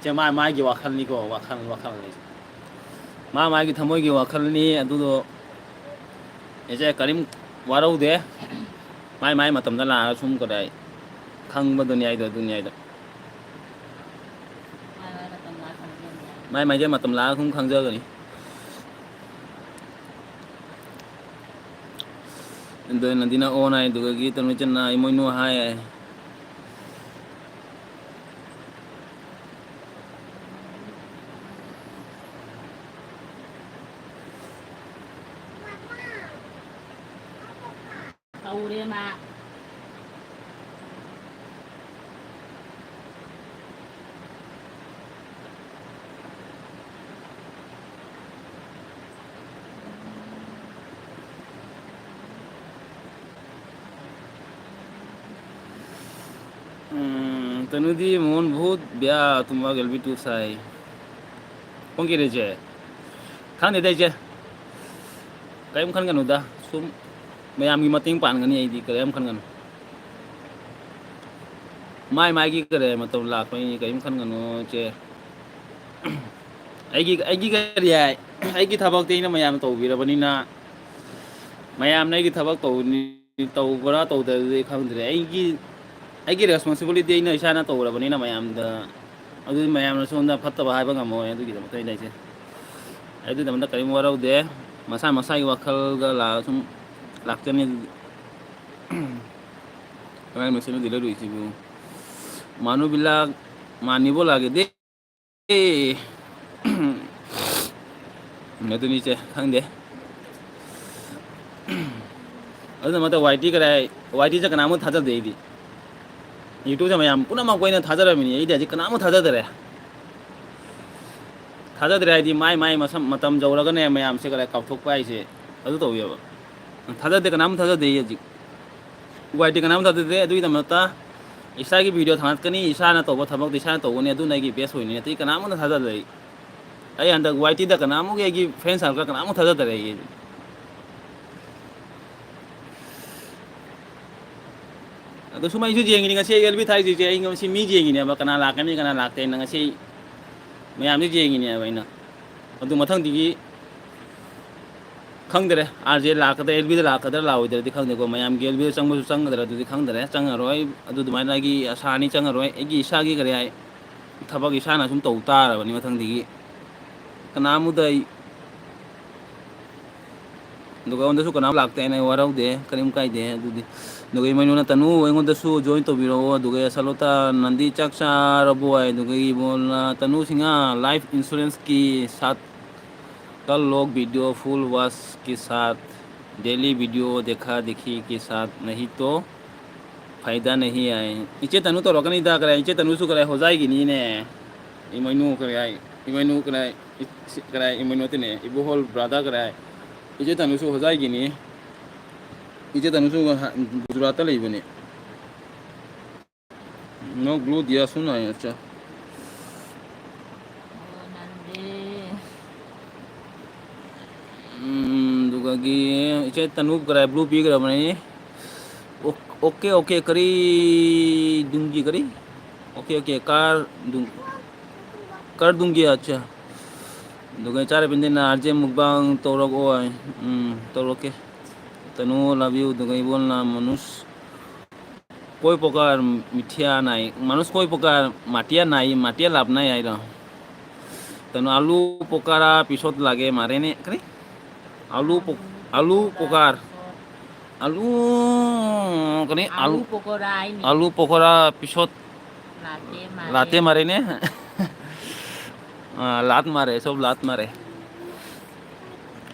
ꯁꯦ ꯃꯥ ꯃꯥꯒꯤ ꯋꯥꯈꯜꯅꯤꯀꯣ, ꯋꯥꯈꯜ, ꯋꯥꯈꯜꯅꯤ꯫ ꯃꯥ ꯃꯥꯒꯤ ꯊꯃꯣꯏꯒꯤ ꯋꯥꯈꯜꯅꯤ ꯑꯗꯨꯗꯣ꯫ ꯏꯆꯦ ꯀꯔꯤꯝ ꯋꯥꯔꯧꯗꯦ꯫ ꯃꯥꯏ ꯃꯥꯏ ꯃꯇꯝꯗ ꯂꯥꯛꯑꯒ ꯁꯨꯝ ꯀꯗꯥꯏ ꯈꯪꯕꯗꯨꯅꯤ ꯍꯥꯏꯗꯣ, ꯑꯗꯨꯅꯤ ꯍꯥꯏꯗꯣ꯫ ꯃꯥꯏ ꯃꯥꯏꯒꯤ ꯃꯇꯝ ꯂꯥꯛꯑꯒ ꯁꯨꯝ ꯈꯪꯖꯒꯅꯤ꯫ ꯑꯗꯣ ꯅꯟꯗꯤꯅ ꯑꯣꯟ ꯍꯥꯏ, ꯑꯗꯨꯗꯒꯤ ꯇꯅꯨꯆꯟꯅ ꯏꯃꯣꯏꯅꯨ ꯍꯥꯏ꯫ ꯇꯧꯔꯦ ꯃꯥ꯫ ꯎꯝ, ꯇꯅꯨꯗꯤ ꯃꯣꯍꯟ ꯚꯨꯠ ꯕ꯭ꯌꯥ ꯇꯨꯝꯕ ꯒꯦꯜꯕꯤ ꯇꯨ ꯁꯥꯏ꯫ ꯄꯨꯡ ꯀꯌꯥꯗ ꯏꯆꯦ? ꯈꯪꯗꯦꯗ ꯏꯆꯦ꯫ ꯀꯔꯤꯝ ꯈꯟꯒꯅꯨꯗ꯫ ꯁꯨꯝ ꯃꯌꯥꯝꯒꯤ ꯃꯇꯦꯡ ꯄꯥꯡꯒꯅꯤ ꯑꯩꯗꯤ, ꯀꯔꯤꯝ ꯈꯟꯒꯅꯨ꯫ ꯃꯥꯏ ꯃꯥꯏꯒꯤ ꯀꯔꯤ ꯃꯇꯧ ꯂꯥꯛꯄꯅꯤ, ꯀꯔꯤꯝ ꯈꯟꯒꯅꯨ ꯏꯆꯦ꯫ ꯑꯩꯒꯤ, ꯑꯩꯒꯤ ꯀꯔꯤ ꯍꯥꯏ? ꯑꯩꯒꯤ ꯊꯕꯛꯇꯤ ꯑꯩꯅ ꯃꯌꯥꯝ ꯇꯧꯕꯤꯔꯕꯅꯤꯅ, ꯃꯌꯥꯝꯅ ꯑꯩꯒꯤ ꯊꯕꯛ ꯇꯧꯅꯤ, ꯇꯧꯕ꯭ꯔꯥ ꯇꯧꯗꯕꯗꯤ ꯈꯪꯗ꯭ꯔꯦ꯫ ꯑꯩꯒꯤ, ꯑꯩꯒꯤ responsibility ꯑꯩꯅ ꯏꯁꯥꯅ ꯇꯧꯔꯕꯅꯤꯅ ꯃꯌꯥꯝꯗ, ꯑꯗꯨꯗꯤ ꯃꯌꯥꯝꯅ ꯁꯣꯝꯗ ꯐꯠꯇꯕ ꯍꯥꯏꯕ ꯉꯝꯃꯣꯏ꯫ ꯑꯗꯨꯒꯤꯗꯃꯛꯇ ꯑꯩꯅ ꯑꯩꯁꯦ, ꯑꯗꯨꯒꯤꯗꯃꯛꯇ ꯀꯔꯤꯝ ꯋꯥꯔꯧꯗꯦ꯫ ꯃꯁꯥ ꯃꯁꯥꯒꯤ ꯋꯥꯈꯜꯒ ꯂꯥꯛꯑ ꯁꯨꯝ ꯂꯥꯛꯆꯅꯤ꯫ ꯑꯗꯨꯗꯤ ꯀꯃꯥꯏꯅ ꯃꯁꯤꯅ ꯗꯤꯂꯔ ꯑꯣꯏꯁꯤꯕꯨ? ꯃꯥꯅꯨ ꯕꯤꯂꯥ, ꯃꯥꯅꯤꯕꯣ ꯂꯥꯛꯑꯒꯦ꯫ ꯑꯦ꯫ ꯑꯗꯨꯅꯤ ꯏꯆꯦ, ꯈꯪꯗꯦ꯫ ꯑꯗꯨꯅ ꯃꯇꯝ ꯋꯥꯏ ꯇꯤ ꯀꯗꯥꯏ, ꯋꯥꯏ ꯇꯤꯁꯦ ꯀꯅꯥꯃꯨꯛ ꯊꯥꯖꯗꯦ ꯑꯩꯗꯤ꯫ YouTube-ꯁꯦ ꯃꯌꯥꯝ ꯄꯨꯝꯅꯃꯛꯄꯨ ꯑꯩꯅ ꯊꯥꯖꯔꯝꯃꯤꯅꯤ, ꯑꯩꯗꯤ ꯍꯧꯖꯤꯛ ꯀꯅꯥꯃꯨꯛ ꯊꯥꯖꯗꯔꯦ꯫ ꯊꯥꯖꯗ꯭ꯔꯦ ꯍꯥꯏꯗꯤ ꯃꯥꯏ ꯃꯥꯏ ꯃꯁꯝ ꯃꯇꯝ ꯌꯧꯔꯒꯅꯦ ꯃꯌꯥꯝꯁꯦ ꯀꯗꯥꯏ ꯀꯥꯎꯊꯣꯛꯄ ꯍꯥꯏꯁꯦ ꯑꯗꯨ ꯇꯧꯋꯦꯕ꯫ ꯊꯥꯖꯗꯦ, ꯀꯅꯥꯝ ꯊꯥꯖꯗꯦ ꯑꯩ ꯍꯧꯖꯤꯛ꯫ ꯋꯥꯏ ꯇꯤ ꯀꯅꯥꯝ ꯊꯥꯖꯗꯦ꯫ ꯑꯗꯨꯒꯤꯗꯃꯛꯇ ꯏꯁꯥꯒꯤ ꯚꯤꯗꯤꯑꯣ ꯊꯥꯡꯒꯠꯀꯅꯤ, ꯏꯁꯥꯅ ꯇꯧꯕ ꯊꯕꯛꯇꯤ ꯏꯁꯥꯅ ꯇꯧꯒꯅꯤ, ꯑꯗꯨꯅ ꯑꯩꯒꯤ ꯕꯦꯁ ꯑꯣꯏꯅꯤ꯫ ꯑꯇꯩ ꯀꯅꯥꯝꯇ ꯊꯥꯖꯗꯦ ꯑꯩ꯫ ꯑꯩ ꯍꯟꯗꯛ ꯋꯥꯏ ꯇꯤꯗ ꯀꯅꯥꯃꯨꯛ ꯑꯩꯒꯤ ꯐ꯭ꯔꯦꯟ ꯁꯥꯔꯀꯜ ꯀꯅꯥꯃꯨꯛ ꯊꯥꯖꯗꯔꯦ ꯑꯩ꯫ ꯑꯗꯣ ꯁꯨꯝ ꯑꯩꯁꯨ ꯌꯦꯡꯉꯤꯅꯤ ꯉꯁꯤ ꯑꯩ ꯑꯦꯜ ꯕꯤ ꯊꯥꯏꯁꯤꯁꯦ꯫ ꯑꯩ ꯉꯁꯤ ꯃꯤ ꯌꯦꯡꯉꯤꯅꯦꯕ, ꯀꯅꯥ ꯂꯥꯛꯀꯅꯤ ꯀꯅꯥ ꯂꯥꯛꯇꯦꯅ꯫ ꯉꯁꯤ ꯃꯌꯥꯝꯁꯨ ꯌꯦꯡꯉꯤꯅꯦꯕ ꯑꯩꯅ꯫ ꯑꯗꯨ ꯃꯊꯪꯗꯒꯤ ꯈꯪꯗꯔꯦ, ꯑꯥꯔ ꯖꯦ ꯂꯥꯛꯀꯗ꯭ꯔꯥ, ꯑꯦꯜ ꯕꯤꯗ ꯂꯥꯛꯀꯗ꯭ꯔꯥ ꯂꯥꯛꯑꯣꯏꯗ꯭ꯔꯗꯤ ꯈꯪꯗꯦꯀꯣ꯫ ꯃꯌꯥꯝꯒꯤ ꯑꯦꯜ ꯕꯤꯗ ꯆꯪꯕꯁꯨ ꯆꯪꯒꯗ꯭ꯔꯥ ꯑꯗꯨꯗꯤ ꯈꯪꯗꯔꯦ꯫ ꯆꯪꯉꯔꯣꯏ꯫ ꯑꯗꯨ ꯑꯗꯨꯃꯥꯏꯅꯒꯤ ꯑꯁꯥꯅꯤ, ꯆꯪꯉꯔꯣꯏ꯫ ꯑꯩꯒꯤ ꯏꯁꯥꯒꯤ ꯀꯔꯤ ꯍꯥꯏ, ꯊꯕꯛ ꯏꯁꯥꯅ ꯁꯨꯝ ꯇꯧ ꯇꯥꯔꯕꯅꯤ ꯃꯊꯪꯗꯒꯤ꯫ ꯀꯅꯥꯃꯨꯗ ꯑꯩ ꯑꯗꯨꯒ ꯑꯩꯉꯣꯟꯗꯁꯨ ꯀꯅꯥꯝ ꯂꯥꯛꯇꯦ ꯍꯥꯏꯅ ꯋꯥꯔꯧꯗꯦ, ꯀꯔꯤꯝ ꯀꯥꯏꯗꯦ ꯑꯗꯨꯗꯤ꯫ ꯑꯗꯨꯒ ꯏꯃꯣꯏꯅꯨꯅ "ꯇꯅꯨ, ꯑꯩꯉꯣꯟꯗꯁꯨ ꯖꯣꯏꯟ ꯇꯧꯕꯤꯔꯛꯑꯣ", ꯑꯗꯨꯒ ꯁꯂꯣꯇꯥ ꯅꯟꯗꯤ "ꯆꯥꯛ ꯆꯥꯔꯕꯣ?" ꯍꯥꯏ꯫ ꯑꯗꯨꯒ ꯏꯕꯣꯜꯅ "ꯇꯅꯨ ꯁꯤꯡꯍꯥ, ꯂꯥꯏꯐ ꯏꯟꯁꯨꯔꯦꯟꯁꯀꯤ ꯁꯥꯠ ꯀꯜ ꯂꯣꯛ ꯚꯤꯗꯤꯑꯣ ꯐꯨꯜ ꯋꯥꯁ ꯀꯤ ꯁꯥꯠ ꯗꯦꯂꯤ ꯚꯤꯗꯤꯑꯣ ꯗꯦꯈꯥ ꯗꯦꯈꯤ ꯀꯤ ꯁꯥꯠ ꯅꯍꯤ ꯇꯣ ꯐꯥꯏꯗꯥ ꯅꯍꯤ ꯑꯥꯏ"꯫ ꯏꯆꯦ ꯇꯅꯨ ꯇꯧꯔꯛꯀꯅꯤꯗ ꯀꯔꯥꯏ, ꯏꯆꯦ ꯇꯅꯨꯁꯨ ꯀꯔꯥꯏ ꯍꯣꯖꯥꯏꯒꯤꯅꯤꯅꯦ꯫ ꯏꯃꯣꯏꯅꯨ ꯀꯔꯥꯏ, ꯏꯃꯣꯏꯅꯨ ꯀꯔꯥꯏ, ꯏ-, ꯁꯤ-, ꯀꯔꯥꯏ ꯏꯃꯣꯏꯅꯨ ꯅꯠꯇꯦꯅꯦ, ꯏꯕꯣꯍꯣꯜ ꯕ꯭ꯔꯥꯗꯔ ꯀꯔꯥꯏ꯫ ꯏꯆꯦ ꯇꯅꯨꯁꯨ ꯍꯣꯖꯥꯏꯒꯤꯅꯤ꯫ ꯏꯆꯦ ꯇꯅꯨꯁꯨ ꯉꯍꯥꯟ ꯒꯨꯖꯔꯥꯠꯇ ꯂꯩꯕꯅꯤ꯫ ꯅꯣ ꯒ꯭ꯂꯨ ꯗꯤꯌꯥ ꯁꯨ ꯅꯥꯏ, ꯑꯠꯆꯥ꯫ ꯎꯝ, ꯑꯗꯨꯒꯒꯤ ꯏꯆꯦ ꯇꯅꯨ ꯀꯔꯥꯏ ꯕ꯭ꯂꯨ ꯄꯤꯈ꯭ꯔꯕꯅꯤ꯫ ꯑꯣ-, ꯑꯣꯀꯦ, ꯑꯣꯀꯦ, ꯀꯔꯤ ꯗꯨꯡꯒꯤ ꯀꯔꯤ? ꯑꯣꯀꯦ, ꯑꯣꯀꯦ, ꯀꯥꯔ ꯗꯨꯡ-, ꯀꯥꯔ ꯗꯨꯡꯒꯤ, ꯑꯠꯆꯥ꯫ ꯑꯗꯨꯒ ꯏꯆꯥ ꯔꯕꯤꯟꯗ꯭ꯔꯅ "ꯑꯥꯔ ꯖꯦ ꯃꯨꯛꯕꯥꯡ ꯇꯧꯔꯛꯑꯣ" ꯍꯥꯏ꯫ ꯎꯝ, ꯇꯧꯔꯛꯀꯦ꯫ ꯇꯅꯨ, love you꯫ ꯑꯗꯨꯒ ꯏꯕꯣꯜꯅ ꯃꯅꯨꯁ "ꯀꯣꯏ ꯄ꯭ꯔꯣꯀꯥꯔ ꯃꯤꯊꯤꯌꯥ ꯅꯥꯏ", ꯃꯅꯨꯁ "ꯀꯣꯏ ꯄ꯭ꯔꯣꯀꯥꯔ ꯃꯥꯇꯤꯌꯥ ꯅꯥꯏ", ꯃꯥꯇꯤꯌꯥ ꯂꯥꯞꯅ ꯍꯥꯏꯔꯣ? ꯇꯅꯨ "ꯑꯥꯂꯨ ꯄꯣꯀꯥꯔꯥ ꯄꯤꯁꯣꯠ ꯂꯥꯒꯦ ꯃꯥꯔꯦꯅꯦ", ꯀꯔꯤ? "ꯑꯥꯂꯨ ꯄꯣ-, ꯑꯥꯂꯨ ꯄꯣꯀꯥꯔ, ꯑꯥꯂꯨ", ꯀꯔꯤ? "ꯑꯥꯂꯨ ꯑꯥꯂꯨ, ꯄꯣꯀꯣꯔꯥ" ꯍꯥꯏꯅꯤ꯫ "ꯑꯥꯂꯨ ꯄꯣꯀꯣꯔꯥ ꯄꯤꯁꯣꯠ ꯂꯥꯇꯦ ꯃꯥꯔꯦ꯫ ꯂꯥꯇꯦ ꯃꯥꯔꯦꯅꯦ"꯫ ꯑꯥ, ꯂꯥꯠ ꯃꯥꯔꯦ, ꯁꯣꯞ ꯂꯥꯠ ꯃꯥꯔꯦ꯫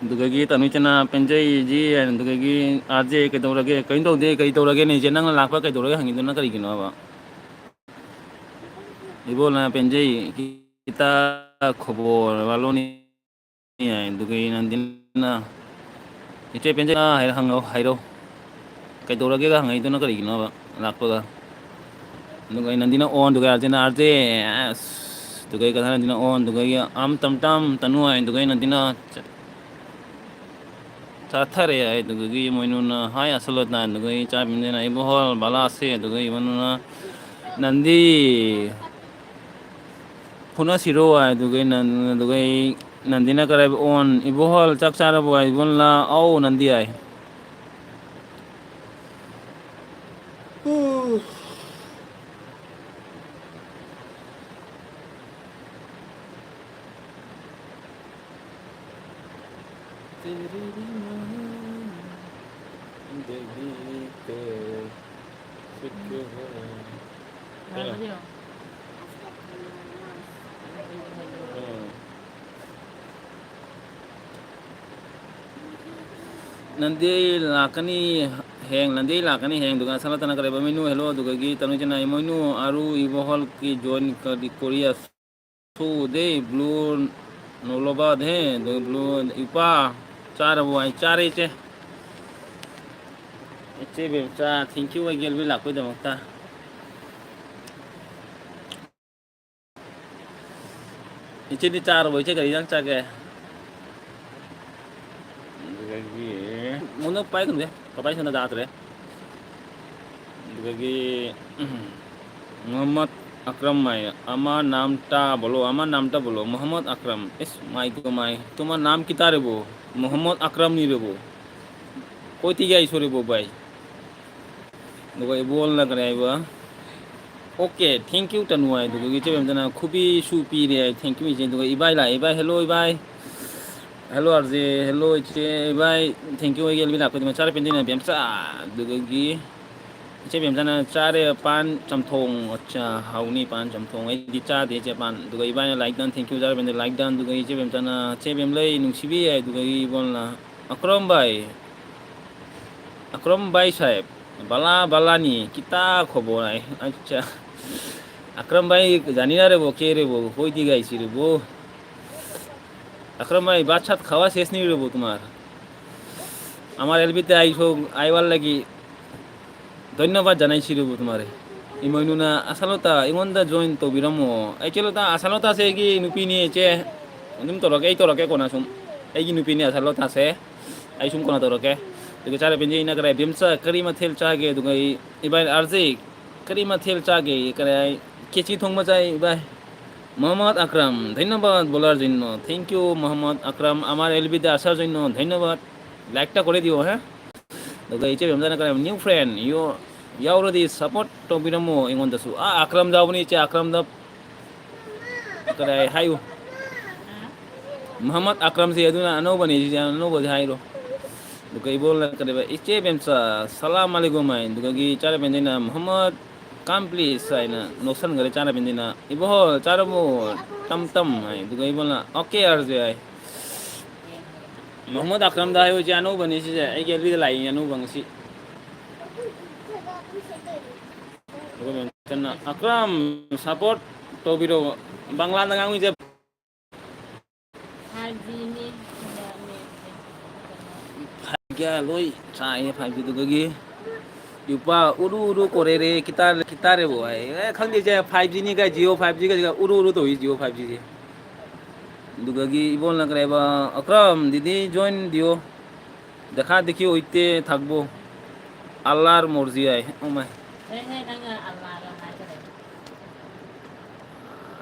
ꯑꯗꯨꯗꯒꯤ ꯇꯅꯨꯆꯅ "ꯄꯦꯟꯖꯩ ꯖꯤ", ꯑꯗꯨꯗꯒꯤ "ꯑꯥꯔ ꯖꯦ ꯀꯩꯗꯧꯔꯒꯦ?" ꯀꯩꯝ ꯇꯧꯗꯦ, ꯀꯩ ꯇꯧꯔꯒꯦꯅꯦ ꯏꯆꯦ? ꯅꯪꯅ ꯂꯥꯛꯄ ꯀꯩꯗꯧꯔꯒꯦ ꯍꯪꯉꯤꯗꯨꯅ ꯀꯔꯤꯒꯤꯅꯣꯕ? ꯏꯕꯣꯜꯅ "ꯄꯦꯟꯖꯩ", ꯒꯤꯇꯥ ꯈꯣꯕꯣꯔ ꯋꯥꯂꯣꯅꯤ ꯍꯥꯏ꯫ ꯑꯗꯨꯒ ꯅꯟꯗꯤꯅ, "ꯏꯆꯦ ꯄꯦꯟꯖꯩ ꯍꯥꯏꯔ ꯍꯪꯉꯧ ꯍꯥꯏꯔꯣ, ꯀꯩꯗꯧꯔꯒꯦꯒ ꯍꯪꯉꯛꯏꯗꯨꯅ ꯀꯔꯤꯒꯤꯅꯣꯕ ꯂꯥꯛꯄꯒ?" ꯑꯗꯨꯒ ꯅꯟꯗꯤꯅ ꯑꯣꯟꯗꯨꯒ ꯑꯥꯔꯖꯦꯅ ꯑꯥꯔꯖꯦ ꯑꯁ ꯑꯗꯨꯒ ꯀꯊꯥ ꯅꯟꯗꯤꯅ ꯑꯣꯟꯗꯨꯒ ꯑꯝ ꯇꯝ ꯇꯝ ꯇꯅꯨ ꯍꯥꯏ꯫ ꯑꯗꯨꯒ ꯅꯟꯗꯤꯅ ꯆꯥꯊꯔꯛꯑꯦ꯫ ꯑꯗꯨꯗꯒꯤ ꯃꯣꯏꯅꯨꯅ ꯍꯥꯏ ꯑꯁꯜꯂꯣꯗꯅ꯫ ꯑꯗꯨꯗꯒꯤ ꯆꯥꯃꯤꯟꯅꯅ ꯏꯕꯣꯍꯜ ꯕꯂꯥꯁꯦ꯫ ꯑꯗꯨꯗꯒꯤ ꯃꯣꯏꯅꯨꯅ ꯅꯟꯗꯤ ꯐꯨꯅꯁꯤꯔꯣ ꯍꯥꯏ꯫ ꯑꯗꯨꯗꯒꯤ ꯅꯟ-, ꯑꯗꯨꯗꯒꯤ ꯅꯟꯗꯤꯅ ꯀꯔꯥꯏ ꯑꯣꯟ ꯏꯕꯣꯍꯜ ꯆꯥꯛ ꯆꯥꯔꯕꯣ ꯍꯥꯏ꯫ ꯏꯕꯣꯍꯜꯅ ꯑꯧ ꯅꯟꯗꯤ ꯍꯥꯏ꯫ तेरी माँ देवी के सिख है। हाँ। ꯅꯟꯗꯤ ꯂꯥꯛꯀꯅꯤ ꯍꯌꯦꯡ, ꯅꯟꯗꯤ ꯂꯥꯛꯀꯅꯤ ꯍꯌꯦꯡ꯫ ꯑꯗꯨꯒ ꯁꯅꯥꯇꯅ ꯀꯔꯦꯕ ꯃꯤꯅꯨ ꯍꯦꯜꯂꯣ꯫ ꯑꯗꯨꯗꯒꯤ ꯇꯅꯨꯖꯅ ꯏꯃꯣꯏꯅꯨ ꯑꯔꯨ ꯏꯕꯣꯍꯜꯒꯤ ꯖꯣꯏꯟ ꯀꯔꯤ ꯀꯣꯔꯤꯌꯥ ꯁꯨꯗꯦ ꯕ꯭ꯂꯨ ꯅꯣꯂꯣꯕꯥꯗ ꯍꯦ꯫ ꯑꯗꯨꯒ ꯕ꯭ꯂꯨ ꯏꯄꯥ ꯆꯥꯔꯕꯣ? ꯑꯩ ꯆꯥꯔꯦ ꯏꯆꯦ꯫ ꯏꯆꯦ ꯕꯦꯝꯆꯥ, thank you ꯑꯩꯒꯤ ꯑꯦꯜꯕꯤ ꯂꯥꯛꯄꯩꯗꯃꯛꯇ꯫ ꯏꯆꯦꯗꯤ ꯆꯥꯔꯕꯣ? ꯏꯆꯦ ꯀꯔꯤ ꯏꯟꯖꯥꯡ ꯆꯥꯒꯦ? ꯑꯗꯨꯗꯒꯤ ꯃꯨꯟꯅ ꯄꯥꯏꯒꯅꯨꯍꯦ, ꯄꯄꯥꯏ ꯁꯣꯟꯗ ꯆꯥꯗ꯭ꯔꯦ꯫ ꯑꯗꯨꯗꯒꯤ ꯃꯣꯍꯝꯃꯗ ꯑꯀ꯭ꯔꯝ ꯍꯥꯏ, ꯑꯃ ꯅꯥꯝ ꯇꯥ ꯕꯣꯂꯣ, ꯑꯃ ꯅꯥꯝ ꯇꯥ ꯕꯣꯂꯣ, ꯃꯣꯍꯝꯃꯗ ꯑꯀ꯭ꯔꯝ꯫ ꯏꯁ, ꯃꯥꯏ ꯒꯣ ꯃꯥꯏ, ꯇꯨꯃ ꯅꯥꯝ ꯀꯤꯇꯥ ꯔꯦꯕꯣ? ꯃꯣꯍꯝꯃꯗ ꯑꯀ꯭ꯔꯝꯅꯤ ꯔꯦꯕꯣ꯫ ꯀꯣꯏ ꯇꯤ ꯌꯥꯏ ꯁꯣꯔꯤꯕꯣ ꯚꯥꯏ? ꯑꯗꯨꯒ ꯏꯕꯣꯜꯅ ꯀꯔꯤ ꯍꯥꯏꯕ? Okay, thank you ꯇꯅꯨ ꯍꯥꯏ꯫ ꯑꯗꯨꯒ ꯏꯆꯦ ꯕꯦꯝꯇꯅ ꯈꯨꯕꯤꯁꯨ ꯄꯤꯔꯦ ꯍꯥꯏ꯫ Thank you ꯏꯆꯦ꯫ ꯑꯗꯨꯒ ꯏꯕꯥꯏ ꯂꯥꯛꯑꯦ, ꯏꯕꯥꯏ, hello ꯏꯕꯥꯏ꯫ Hello ꯑꯥꯔ ꯖꯦ, hello ꯏꯆꯦ ꯏꯕꯥꯏ꯫ Thank you ꯑꯩꯒꯤ ꯑꯦꯜꯕꯤ ꯂꯥꯛꯄꯗꯤ ꯃꯆꯥꯔ ꯄꯦꯟꯖꯩꯅ ꯕꯦꯝꯆꯥ꯫ ꯑꯗꯨꯗꯒꯤ ꯏꯆꯦ ꯕꯦꯝꯆꯥꯅ ꯆꯥꯔꯦ ꯄꯥꯟ ꯆꯝꯊꯣꯡ꯫ ꯑꯠꯆꯥ, ꯍꯥꯎꯅꯤ ꯄꯥꯟ ꯆꯝꯊꯣꯡ꯫ ꯑꯩꯗꯤ ꯆꯥꯗꯦ ꯏꯆꯦ ꯄꯥꯟ꯫ ꯑꯗꯨꯒ ꯏꯕꯥꯏꯅ like done, thank you ꯆꯥꯔ ꯄꯦꯟꯖꯩ like done꯫ ꯑꯗꯨꯒ ꯏꯆꯦ ꯕꯦꯝꯆꯥꯅ, ꯏꯆꯦ ꯕꯦꯝꯂꯩ ꯅꯨꯡꯁꯤꯕꯤ ꯍꯥꯏ꯫ ꯑꯗꯨꯒ ꯏꯕꯣꯜꯅ ꯑꯀ꯭ꯔꯝ ꯚꯥꯏ꯫ ꯑꯀ꯭ꯔꯝ ꯚꯥꯏ ꯁꯥꯍꯦꯕ, ꯕꯂꯥ ꯕꯂꯥꯅꯤ, ꯀꯤꯇꯥ ꯈꯣꯕꯣ ꯍꯥꯏ꯫ ꯑꯠꯆꯥ꯫ আকরাম ভাই, জানি না রে বো, কে রে বো, কই দিকে আইছি রে বো? আকরাম ভাই, ভাত সাত খাওয়া শেষ নেই রে বো তোমার? আমার এলবিতে আইসো, আইবার লাগি ধন্যবাদ জানাইছি রে বো তোমারে। ইমইনুনা আসালতা, ইমনদা জয়েন তো বিরম। এই চলো তা আসালতা আছে কি নুপি নিয়ে এসে, তুমি তরকে, এই তরকে কোনা শুন। এই কি নুপি নিয়ে আসালতা আছে, এই শুন কোনা তরকে। তোকে চারে পেঞ্জে ইনা করে, বিমসা, করিমা থেল চা গে, তোকে ইবাই আরজে, করিমা থেল চা গে, করে, কেচি থংমা চাই, ইবাই। মোহাম্মদ আকরাম, ধন্যবাদ বলার জন্য। থ্যাংক ইউ মোহাম্মদ আকরাম, আমার এলবিতে আসার জন্য ধন্যবাদ। লাইকটা করে দিও, হ্যাঁ? Duga iche bemjana kare new friend, you, you already support to biramo ingon dasu. Ah, Akram da bani iche Akram da kare hayu. Muhammad Akram si aduna ano bani iche ano bani hairo. Duga ibol na kare ba iche bemsa salam alaikum ai. Duga gi chara bendina Muhammad Kam please ai na nosan gare chara bendina. Ibohol chara mo tam tam ai. Duga ibol na okay arje ai. Muhammad Akram da hayo jano bani si ja, ai gel bi lai yanu bang si. Akram support to biro Bangla da ngang je. Five G ni. Five G loi, sa ye five G duga gi. Yupa uru uru kore re, kita, kita re bo ai. Eh, khang de je five G ni ga Jio five G ga uru uru to Jio five G je. Duga gi ibol na kare ba, Akram, didi join dio. দেখা দেখি হইতে থাকবো। আল্লাহর মর্জি আয়। ও মাই।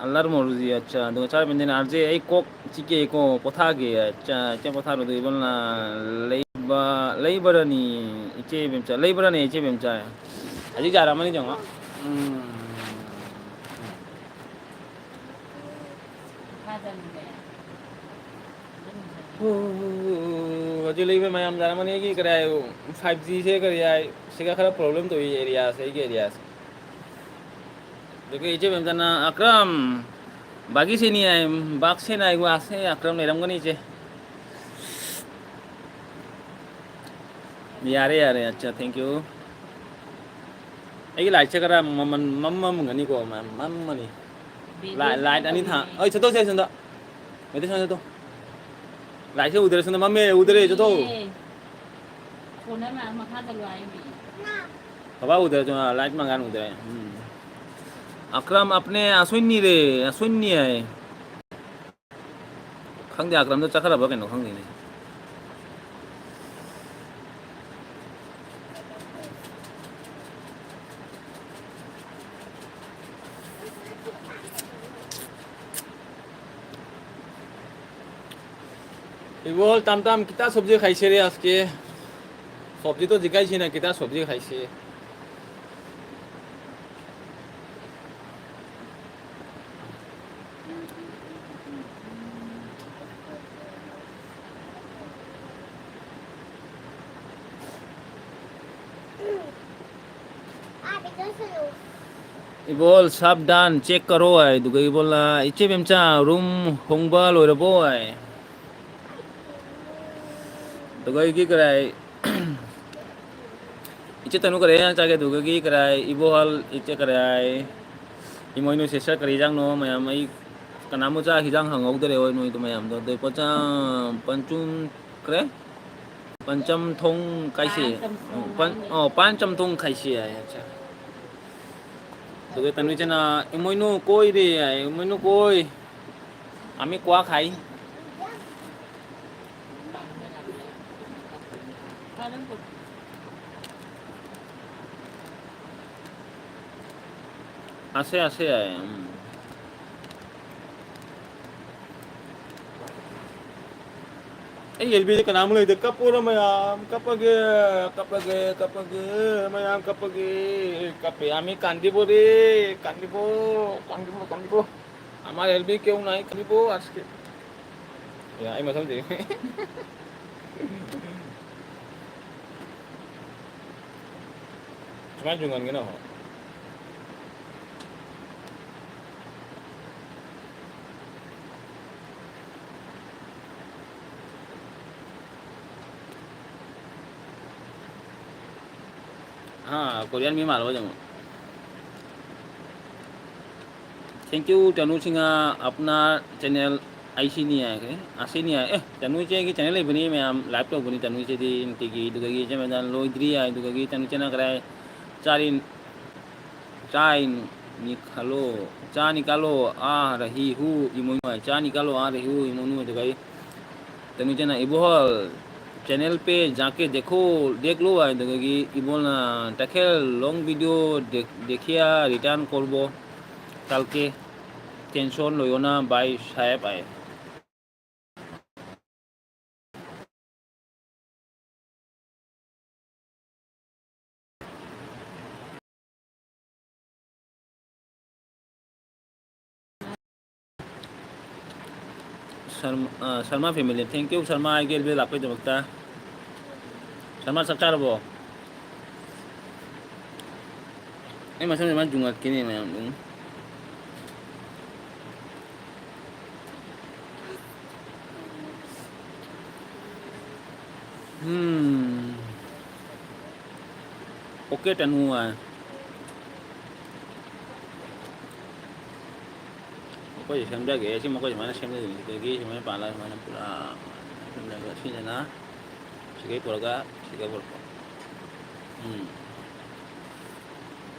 আল্লাহর মর্জি, আচ্ছা। তো চার বিন দিন আর যে এই কক চিকে কো কথা গে, আচ্ছা, আচ্ছা, কথা রো দুই বল না। লেইবা, লেইবারানি, ইচে বেমচা, লেইবারানি, ইচে বেমচা। আজি যারা মানে জমা। হুম। Hajali be mayam jana mane ki kare, five G se kare ai, sega khara problem to area se, area se. Deke iche bem jana Akram, bagi se ni ai, bak se nai go ase Akram ne ram gani iche. Yare yare, acha, thank you. ꯑꯩꯒꯤ ꯂꯥꯏꯠꯁꯦ ꯈꯔ ꯃꯃꯟ ꯃꯝꯃꯝꯒꯅꯤꯀꯣ, ꯃ-, ꯃꯝꯃꯅꯤ꯫ ꯂꯥꯏ-, ꯂꯥꯏꯠ ꯑꯅꯤ ꯊꯥ-, ꯑꯩ ꯆꯠꯊꯣꯛꯁꯦ ꯁꯣꯝꯗ꯫ ꯃꯩꯇꯩ ꯁꯣꯝꯗ ꯆꯠꯊꯣꯛ꯫ ꯂꯥꯏꯠꯁꯦ ꯎꯗ꯭ꯔꯦ ꯁꯣꯝꯗ, ꯃꯝꯃꯦ, ꯎꯗ꯭ꯔꯦ, ꯆꯠꯊꯣꯛ꯫ ꯐꯣꯟ ꯑꯃ ꯃꯈꯥꯗ ꯂꯣ ꯍꯥꯏꯃꯤ꯫ ꯕꯕꯥ ꯎꯗ꯭ꯔꯦ, ꯁꯣꯝꯗ ꯂꯥꯏꯠ ꯃꯉꯥꯜ ꯎꯗ꯭ꯔꯦ꯫ ꯎꯝ꯫ ꯑꯀ꯭ꯔꯝ ꯑꯄꯅꯦ ꯑꯁꯣꯏꯅꯤ ꯔꯦ, ꯑꯁꯣꯏꯅꯤ ꯍꯥꯏ꯫ ꯈꯪꯗꯦ, ꯑꯀ꯭ꯔꯝꯗꯣ ꯆꯠꯈ꯭ꯔꯕ ꯀꯩꯅꯣ ꯈꯪꯗꯦꯅꯦ꯫ ইবল টাম টাম কিতা সবজি খাইছে রে আজকে? সবজি তো জিকাইছি না, কিতা সবজি খাইছে? ꯏꯕꯣꯜ, ꯁꯥꯕꯗꯥꯟ, ꯆꯦꯛ ꯀꯔꯣ ꯍꯥꯏ꯫ ꯑꯗꯨꯒ ꯏꯕꯣꯜꯅ, "ꯏꯆꯦ ꯕꯦꯝꯆꯥ, ꯔꯨꯝ ꯍꯣꯡꯕ ꯂꯣꯏꯔꯕꯣ?" ꯍꯥꯏ꯫ ꯑꯗꯨꯒ ꯑꯩꯒꯤ ꯀꯔꯥꯏ, ꯏꯆꯦ ꯇꯅꯨ ꯀꯔꯤ ꯍꯦꯟꯖꯥꯡ ꯆꯥꯒꯦ? ꯑꯗꯨꯒꯒꯤ ꯀꯔꯥꯏ, ꯏꯕꯣꯍꯜ, ꯏꯆꯦ ꯀꯔꯥꯏ, ꯏꯃꯣꯏꯅꯨ ꯁꯤꯁꯇꯔ ꯀꯔꯤ ꯍꯦꯟꯖꯥꯡꯅꯣ? ꯃꯌꯥꯝ ꯑꯩ ꯀꯅꯥꯃꯨꯛ ꯆꯥꯈꯤ ꯍꯦꯟꯖꯥꯡ ꯍꯪꯍꯧꯗꯔꯦ ꯍꯣꯏ ꯅꯣꯏꯗꯣ ꯃꯌꯥꯝꯗꯣ꯫ ꯑꯗꯩ ꯄꯣꯠꯆꯝ, ꯄꯟꯆꯨꯝ ꯀꯔꯤ? ꯄꯟꯆꯝ ꯊꯣꯡ ꯀꯥꯏꯁꯤ꯫ ꯄꯥꯟ ꯆꯝꯊꯣꯡ ꯄꯟ-, ꯍꯥꯏꯅꯦ꯫ ꯑꯣ, ꯄꯥꯟ ꯆꯝꯊꯣꯡ ꯈꯥꯏꯁꯤ ꯍꯥꯏ꯫ ꯑꯠꯆꯥ꯫ ꯑꯗꯨꯒ ꯇꯅꯨꯏꯆꯅ, "ꯏꯃꯣꯏꯅꯨ ꯀꯣꯏꯔꯦ" ꯍꯥꯏ, "ꯏꯃꯣꯏꯅꯨ ꯀꯣꯏ꯫ ꯑꯃꯤ ꯀ꯭ꯋꯥ ꯈꯥꯏ"꯫ ꯑꯁꯦ, ꯑꯁꯦ ꯍꯥꯏ, ꯎꯝ꯫ ꯑꯩ ꯑꯦꯜ ꯕꯤꯗ ꯀꯅꯥꯃꯨꯛ ꯂꯩꯇꯦ꯫ ꯀꯞꯄꯣꯔ ꯃꯌꯥꯝ, ꯀꯞꯄꯒꯦ, ꯀꯞꯄꯒꯦ, ꯀꯞꯄꯒꯦ, ꯃꯌꯥꯝ ꯀꯞꯄꯒꯦ, ꯀꯞꯄꯦ꯫ আমি কান্দিব রে, কান্দিব, কান্দিব, কান্দিব। আমার এলবি কেউ নাই, কান্দিব আজকে। ꯌꯥ, ꯑꯩ ꯃꯊꯪꯗꯤ꯫ ꯁꯨꯃꯥꯏꯅ ꯌꯨꯡꯍꯟꯒꯦ ꯅꯪ꯫ हाँ, कोरियन भी मालूम है। Thank you, Tanu Singh. ꯑꯞꯅꯥ ꯆꯦꯅꯦꯜ ꯑꯩꯁꯤꯅꯤ ꯍꯥꯏꯈ꯭ꯔꯦ, ꯑꯁꯤꯅꯤ ꯍꯥꯏ꯫ ꯑꯦ, ꯇꯅꯨ ꯏꯆꯦꯒꯤ ꯆꯦꯅꯦꯜ ꯂꯩꯕꯅꯤ ꯃꯌꯥꯝ, ꯂꯥꯏꯚ ꯇꯧꯕꯅꯤ ꯇꯅꯨ ꯏꯆꯦꯗꯤ ꯅꯨꯡꯇꯤꯒꯤ꯫ ꯑꯗꯨꯗꯒꯤ ꯏꯆꯦ ꯃꯦꯗꯥꯟ ꯂꯣꯏꯗ꯭ꯔꯤ ꯍꯥꯏ, ꯑꯗꯨꯗꯒꯤ ꯇꯅꯨ ꯏꯆꯦꯅ ꯀꯗꯥꯏ ꯆꯥꯔꯤ, ꯆꯥꯏ ꯅꯤꯈꯥꯂꯣ, ꯆꯥ ꯅꯤꯀꯥꯂꯣ ꯑꯥ ꯔꯍꯤ ꯍꯨ ꯏꯃꯣꯏꯅꯨ ꯍꯥꯏ, ꯆꯥ ꯅꯤꯀꯥꯂꯣ ꯑꯥ ꯔꯍꯤ ꯍꯨ ꯏꯃꯣꯏꯅꯨ꯫ ꯑꯗꯨꯗꯒꯤ ꯇꯅꯨ ꯏꯆꯦꯅ ꯏꯕꯣꯍꯜ ꯆꯦꯅꯦꯜ ꯄꯦ ꯖꯥꯀꯦ ꯗꯦꯈꯣ, ꯗꯦꯈ ꯂꯣ ꯍꯥꯏ꯫ ꯑꯗꯨꯗꯒꯤ ꯏꯕꯣꯜꯅ ꯇꯈꯦꯜ ꯂꯣꯡ ꯚꯤꯗꯤꯑꯣ ꯗꯦꯈ-, ꯗꯦꯈꯤꯌꯥ ꯔꯤꯇꯔꯟ ꯀꯣꯔꯕꯣ ꯀꯜꯀꯦ ꯇꯦꯟꯁꯣꯟ ꯂꯣꯏꯌꯣꯅ ꯕꯥꯏ ꯁꯥꯍꯦꯕ ꯍꯥꯏ꯫ ꯁꯔꯃ-, ꯑ, Sharma family, thank you Sharma ꯑꯩꯒꯤ ꯑꯦꯜ ꯕꯤ ꯂꯥꯛꯄꯩꯗꯃꯛꯇ꯫ ꯁꯔꯃ ꯆꯥꯛ ꯆꯥꯔꯕꯣ? ꯑꯩ ꯃꯁꯝꯁꯦ ꯃꯥ ꯌꯨꯡꯉꯛꯀꯦꯅꯦ ꯃꯌꯥꯝ꯫ ꯎꯝ꯫ ꯑꯣꯀꯦ ꯇꯅꯨ ꯍꯥꯏ꯫ ꯃꯈꯣꯏꯁꯦ ꯁꯦꯝꯖꯒꯦ꯫ ꯁꯤ ꯃꯈꯣꯏ ꯁꯨꯃꯥꯏꯅ ꯁꯦꯝꯖꯗꯣꯏꯅꯤ꯫ ꯁꯤꯗꯒꯤ ꯁꯨꯃꯥꯏꯅ ꯄꯥꯜꯂꯒ ꯁꯨꯃꯥꯏꯅ ꯄꯨꯔꯥ ꯁꯦꯝꯖꯔꯒ ꯁꯤꯗꯅ ꯁꯤꯒꯩ ꯄꯨꯔꯒ ꯁꯤꯒ ꯄꯨꯔꯛꯄ꯫ ꯎꯝ꯫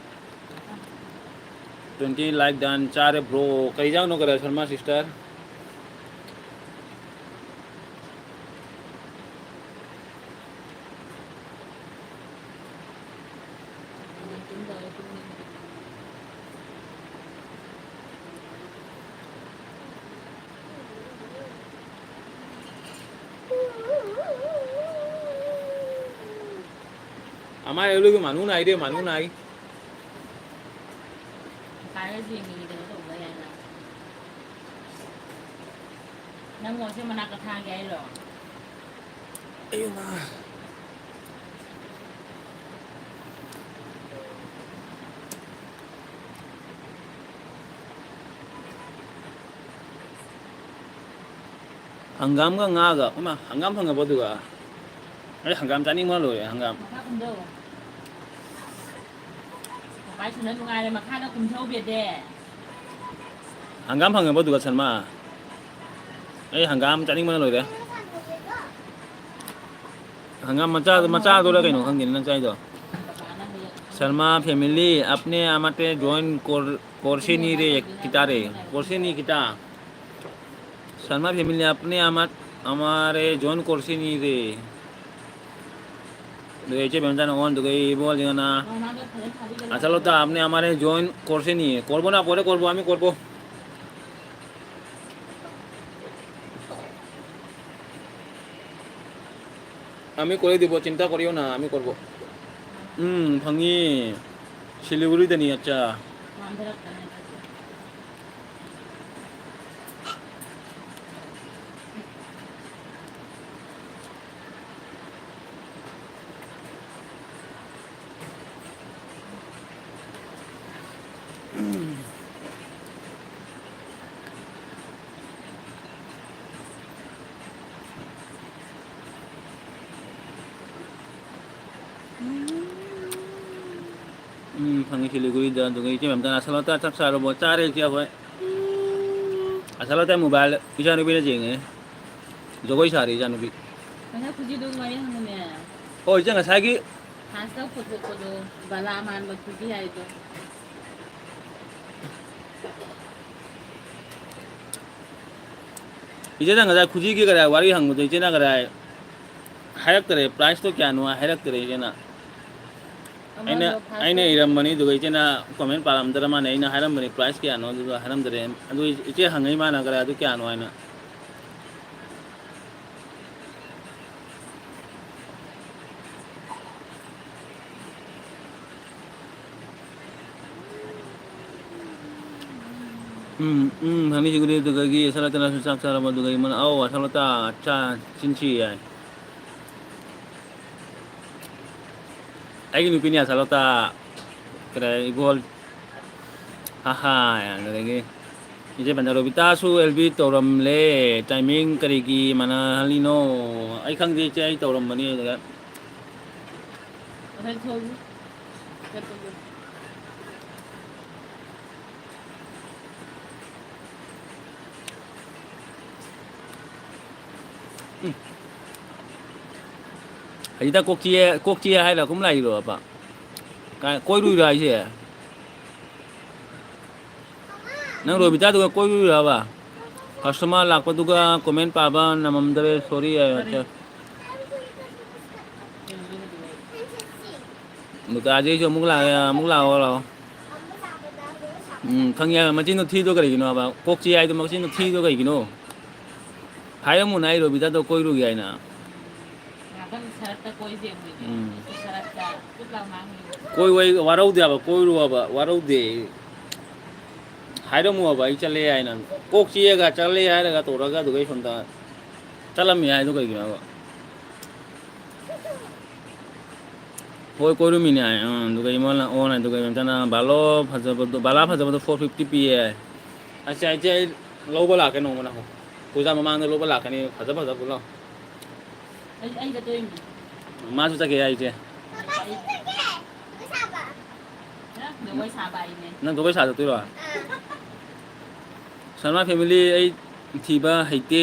Twenty like done ꯆꯥꯔꯦ bro꯫ ꯀꯩ ꯏꯟꯖꯥꯡꯅꯣ ꯀꯗꯥ ꯁꯔꯃ sister? আমাৰ এওঁলোকে মানুহ নাই দেই, মানুহ নাই। ꯀꯥꯏꯗ ꯌꯦꯡꯉꯤ ꯀꯩꯅꯣ ꯇꯧꯕ ꯌꯥꯏꯅ꯫ ꯅꯪ ꯃꯣꯁꯦ ꯃꯅꯥꯛꯇ ꯊꯥꯒꯦ ꯍꯥꯏꯔꯣ? ꯑꯌꯣ ꯃꯥ꯫ ꯍꯪꯒꯥꯝꯒ ꯉꯥꯒ꯫ ꯏꯃꯥ, ꯍꯪꯒꯥꯝ ꯐꯪꯉꯕꯣ ꯑꯗꯨꯒ? ꯑꯩ ꯍꯪꯒꯥꯝ ꯆꯥꯅꯤꯡꯕꯅ ꯂꯣꯏꯔꯦ, ꯍꯪꯒꯥꯝ꯫ ꯃꯈꯥ ꯀꯨꯝꯊꯧ꯫ ꯀꯃꯥꯏ ꯁꯨꯅ ꯅꯨꯡꯉꯥꯏꯔꯦ, ꯃꯈꯥꯗ ꯀꯨꯝꯊꯧ ꯕꯦꯗꯦ꯫ ꯍꯪꯒꯥꯝ ꯐꯪꯉꯕꯣ ꯑꯗꯨꯒ, ꯁꯜꯃꯥ? ꯑꯩ ꯍꯪꯒꯥꯝ ꯆꯥꯅꯤꯡꯕꯅ ꯂꯣꯏꯔꯦ꯫ ꯍꯪꯒꯥꯝ ꯃꯆꯥ, ꯃꯆꯥꯗꯨꯔ ꯀꯩꯅꯣ ꯈꯪꯗꯦꯅꯦ ꯅꯪ ꯆꯥꯏꯗꯣ꯫ শর্মা ফ্যামিলি, আপনি আমাতে জয়েন কর-, করছেনি রে, কিতা রে? করছেনি কিতা? শর্মা ফ্যামিলি, আপনি আমার, আমারে জয়েন করছেনি রে? দুগই ইচে বেমতান অন, দুগই ইবল দিও না। আশালতা, আপনি আমারে জয়েন করছেনি? করবো না, পরে করবো, আমি করবো। আমি করে দিব, চিন্তা করিও না, আমি করব। হুম, ভাঙি শিলিগুড়ি দেনি, আচ্ছা। ꯎꯝ, ꯐꯪꯉꯤ ꯁꯤꯂꯤꯒꯨꯔꯤꯗ꯫ ꯑꯗꯨꯒ ꯏꯆꯦ ꯃꯦꯝꯇꯅ, "ꯑꯁꯂꯣꯇꯥ ꯆꯥꯛ ꯆꯥꯔꯕꯣ?" "ꯆꯥꯔꯦ ꯏꯆꯦ ꯑꯩꯈꯣꯏ꯫" ꯑꯁꯂꯣꯇꯥ mobile ꯏꯆꯥꯅꯨꯄꯤꯅ ꯌꯦꯡꯉꯦ꯫ ꯖꯒꯣꯏ ꯁꯥꯔꯤ ꯏꯆꯥꯅꯨꯄꯤ꯫ ꯉꯁꯥꯏ ꯈꯨꯖꯤꯗꯨꯒꯤ ꯋꯥꯔꯤ ꯍꯪꯉꯨꯅꯦ꯫ ꯑꯣ, ꯏꯆꯦ ꯉꯁꯥꯏꯒꯤ ꯍꯥꯟꯁꯇ ꯄꯨꯊꯣꯛꯄꯗꯣ, ꯕꯂꯥ ꯃꯥꯟꯕ ꯈꯨꯖꯤ ꯍꯥꯏꯗꯣ꯫ ꯏꯆꯦꯅ ꯉꯁꯥꯏ ꯈꯨꯖꯤꯒꯤ ꯀꯗꯥꯏ ꯋꯥꯔꯤ ꯍꯪꯕꯗꯣ, ꯏꯆꯦꯅ ꯀꯗꯥꯏ ꯍꯥꯏꯔꯛꯇꯔꯦ, priceꯇꯣ ꯀꯌꯥꯅꯣ ꯍꯥꯏꯔꯛꯇꯔꯦ ꯏꯆꯦꯅ꯫ ꯑꯩꯅ, ꯑꯃꯗꯣ first ꯑꯩꯅ ꯏꯔꯝꯕꯅꯤ, ꯑꯗꯨꯒ ꯏꯆꯦꯅ comment ꯄꯥꯔꯝꯗꯔ ꯃꯥꯅꯦ, ꯑꯩꯅ ꯍꯥꯏꯔꯝꯕꯅꯤ price ꯀꯌꯥꯅꯣ, ꯑꯗꯨꯒ ꯍꯥꯏꯔꯝꯗꯔꯦ꯫ ꯑꯗꯨ ꯏꯆꯦ ꯍꯪꯉꯛꯏ ꯃꯥꯅ ꯀꯗꯥꯏ ꯑꯗꯨ ꯀꯌꯥꯅꯣ ꯍꯥꯏꯅ꯫ ꯎꯝ, ꯎꯝ, ꯍꯪꯅꯤꯁꯤꯒꯗꯤ ꯑꯗꯨꯗꯒꯤ ꯁꯔꯠꯇꯅꯁꯨ ꯆꯥꯛ ꯆꯥꯔꯕ ꯑꯗꯨꯒ ꯏꯃꯥꯅ, "ꯑꯧ, ꯑꯁꯥꯂꯣꯇꯥ, ꯑꯠꯆꯥ, ꯆꯤꯟꯁꯤ ꯌꯥꯏ꯫" ꯑꯩꯒꯤ ꯅꯨꯄꯤꯅꯦ ꯑꯁꯥꯂꯣꯇꯥ꯫ ꯀꯗꯥꯏ ꯏꯕꯣꯜ? ꯍꯥ ꯍꯥ꯫ ꯑꯗꯨꯗꯒꯤ ꯏꯆꯦ ꯕꯟꯗ, "ꯔꯣꯕꯤꯇꯥꯁꯨ ꯑꯦꯜ ꯕꯤ ꯇꯧꯔꯝꯂꯦ, timing ꯀꯔꯤꯒꯤ ꯃꯥꯟꯅꯍꯜꯂꯤꯅꯣ?" ꯑꯩ ꯈꯪꯗꯦ ꯏꯆꯦ, ꯑꯩ ꯇꯧꯔꯝꯕꯅꯤ ꯑꯗꯨꯗ꯫ ꯉꯁꯥꯏ ꯊꯣꯛꯎ꯫ ꯆꯠꯄꯗꯣ꯫ ꯎꯝ꯫ ꯍꯧꯖꯤꯛꯇ ꯀꯣꯛ ꯆꯤꯛꯑꯦ, ꯀꯣꯛ ꯆꯤꯛꯑꯦ ꯍꯥꯏꯔ ꯀꯨꯝ ꯂꯥꯛꯏꯔꯣꯕ? ꯀꯥꯏ, ꯀꯣꯏꯔꯨꯏꯔꯣ ꯍꯥꯏꯁꯦ? ꯅꯪ ꯔꯣꯕꯤꯇꯥꯗꯨꯒ ꯀꯣꯏꯔꯨꯏꯔꯕ? Customer ꯂꯥꯛꯄꯗꯨꯒ comment ꯄꯥꯕ ꯅꯃꯝꯗꯔꯦ, sorry ꯍꯥꯏꯌꯣ꯫ ꯗꯨꯀꯥꯟꯁꯤꯁꯨ ꯑꯃꯨꯛ ꯂꯥꯛꯑꯦ, ꯑꯃꯨꯛ ꯂꯥꯛꯑꯣ, ꯂꯥꯛꯑꯣ꯫ ꯎꯝ, ꯈꯪꯉꯦ ꯍꯥꯏꯕ꯫ ꯃꯆꯤꯟꯗꯣ ꯊꯤꯗꯣ ꯀꯔꯤꯒꯤꯅꯣ ꯍꯥꯏꯕ? ꯀꯣꯛ ꯆꯤꯛꯑꯦ ꯍꯥꯏꯗꯣ ꯃꯆꯤꯟꯗꯣ ꯊꯤꯗꯣ ꯀꯩꯒꯤꯅꯣ? ꯍꯥꯏꯔꯝꯃꯨꯅ ꯑꯩ ꯔꯣꯕꯤꯇꯥꯗꯣ ꯀꯣꯏꯔꯨꯒꯦ ꯍꯥꯏꯅ꯫ ꯉꯥꯛꯇꯪ ꯁꯔꯛꯇ ꯀꯣꯏꯁꯦ ꯑꯩꯈꯣꯏꯗꯤ꯫ ꯎꯝ꯫ ꯁꯔꯛꯇ ꯀꯨꯠ ꯂꯥꯎ ꯉꯥꯡꯉꯤ꯫ ꯀꯣꯏ-, ꯋꯥꯔꯧꯗꯦ ꯍꯥꯏꯕ, ꯀꯣꯏꯔꯨ ꯍꯥꯏꯕ, ꯋꯥꯔꯧꯗꯦ꯫ ꯍꯥꯏꯔꯝꯃꯣꯕ ꯑꯩ ꯆꯠꯂꯦ ꯍꯥꯏꯅ꯫ ꯀꯣꯛ ꯆꯤꯛꯑꯒ ꯆꯠꯂꯦ ꯍꯥꯏꯔꯒ ꯇꯧꯔꯒ ꯑꯗꯨꯒ ꯑꯩ ꯁꯣꯝꯗ ꯆꯠꯂꯝꯃꯤ ꯍꯥꯏꯗꯣ ꯀꯩꯒꯤꯅꯣꯕ? ꯍꯣꯏ, ꯀꯣꯏꯔꯨꯃꯤꯅꯦ ꯍꯥꯏ꯫ ꯑꯥ, ꯑꯗꯨꯒ ꯏꯃꯣꯅ, ꯑꯣꯅ, ꯑꯗꯨꯒ ꯏꯃꯣꯟꯇꯅ ꯕꯥꯂꯣ ꯐꯖꯕꯗꯣ, ꯕꯥꯂꯥ ꯐꯖꯕꯗꯣ four fifty ꯄꯤꯌꯦ ꯍꯥꯏ꯫ ꯑꯁ, ꯑꯩꯁꯦ ꯑꯩ ꯂꯧꯕ ꯂꯥꯛꯀꯦ ꯅꯣꯡꯃ ꯅꯪ꯫ ꯄꯨꯖꯥ ꯃꯃꯥꯡꯗ ꯂꯧꯕ ꯂꯥꯛꯀꯅꯤ, ꯐꯖ ꯐꯖꯕ ꯂꯧ꯫ ꯑꯩ, ꯑꯩ ꯆꯠꯇꯣꯏꯅꯤ꯫ ꯃꯥꯁꯨ ꯆꯠꯀꯦ ꯍꯥꯏ ꯏꯆꯦ꯫ ꯄꯥꯄꯥꯁꯨ ꯆꯠꯀꯦ꯫ ꯖꯒꯣꯏ ꯁꯥꯕ꯫ ꯍꯥ? ꯖꯒꯣꯏ ꯁꯥꯕ ꯍꯥꯏꯅꯦ꯫ ꯅꯪ ꯖꯒꯣꯏ ꯁꯥ ꯆꯠꯇꯣꯏꯔꯣ? ꯑꯥ꯫ ꯁꯔꯃꯥ family ꯑꯩ ꯊꯤꯕ ꯍꯩꯇꯦ꯫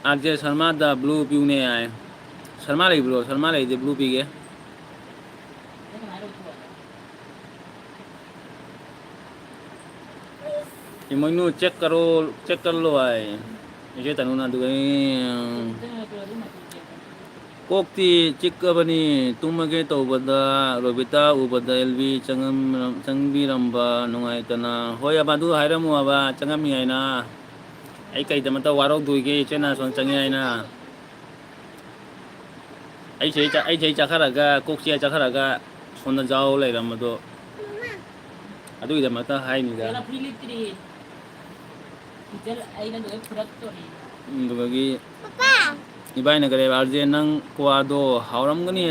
ꯑꯥꯔ ꯖꯦ ꯁꯔꯃꯥꯗ blue ꯄꯤꯌꯨꯅꯦ ꯍꯥꯏ꯫ ꯁꯔꯃꯥ ꯂꯩꯕ꯭ꯔꯣ? ꯁꯔꯃꯥ ꯂꯩꯔꯗꯤ blue ꯄꯤꯒꯦ꯫ ꯏꯃꯣꯏꯅꯨ check ꯀꯔꯣ, check ꯀꯔꯂꯣ ꯍꯥꯏ꯫ ꯏꯆꯦ ꯇꯅꯨꯅ ꯑꯗꯨꯒ ꯀꯣꯛꯇꯤ ꯆꯤꯛꯑꯕꯅꯤ꯫ ꯇꯨꯝꯃꯒꯦ ꯇꯧꯕꯗ ꯔꯣꯕꯤꯇꯥ ꯎꯕꯗ ꯑꯦꯜ ꯕꯤ ꯆꯪꯉꯝ-, ꯆꯪꯕꯤꯔꯝꯕ ꯅꯨꯡꯉꯥꯏꯇꯅ꯫ ꯍꯣꯏ ꯑꯕ, ꯑꯗꯨ ꯍꯥꯏꯔꯝꯃꯣ ꯑꯕ, ꯆꯪꯉꯝꯃꯤ ꯍꯥꯏꯅ꯫ ꯑꯩ ꯀꯩꯗꯃꯛꯇ ꯋꯥꯔꯧꯗꯣꯏꯒꯦ ꯏꯆꯦꯅ ꯁꯣꯝ ꯆꯪꯉꯦ ꯍꯥꯏꯅ? ꯑꯩꯁꯦ ꯆ-, ꯑꯩꯁꯦ ꯆꯠꯈ꯭ꯔꯒ, ꯀꯣꯛ ꯆꯤꯛꯑ ꯆꯠꯈ꯭ꯔꯒ ꯁꯣꯝꯗ ꯖꯥꯎ ꯂꯩꯔꯝꯕꯗꯣ ꯑꯗꯨꯒꯤꯗꯃꯛꯇ ꯍꯥꯏꯅꯤꯗ꯫ ꯐꯤꯖꯜ ꯑꯩꯅ ꯂꯣꯏ ꯐꯨꯔꯛꯇꯣꯔꯤ꯫ ꯑꯗꯨꯗꯒꯤ ꯄꯄꯥ! ꯏꯕꯥꯏꯅ ꯀꯔꯤ ꯍꯥꯏꯕ? "ꯑꯥꯔ ꯖꯦ, ꯅꯪ ꯀ꯭ꯋꯥꯗꯣ ꯍꯥꯎꯔꯝꯒꯅꯤ"꯫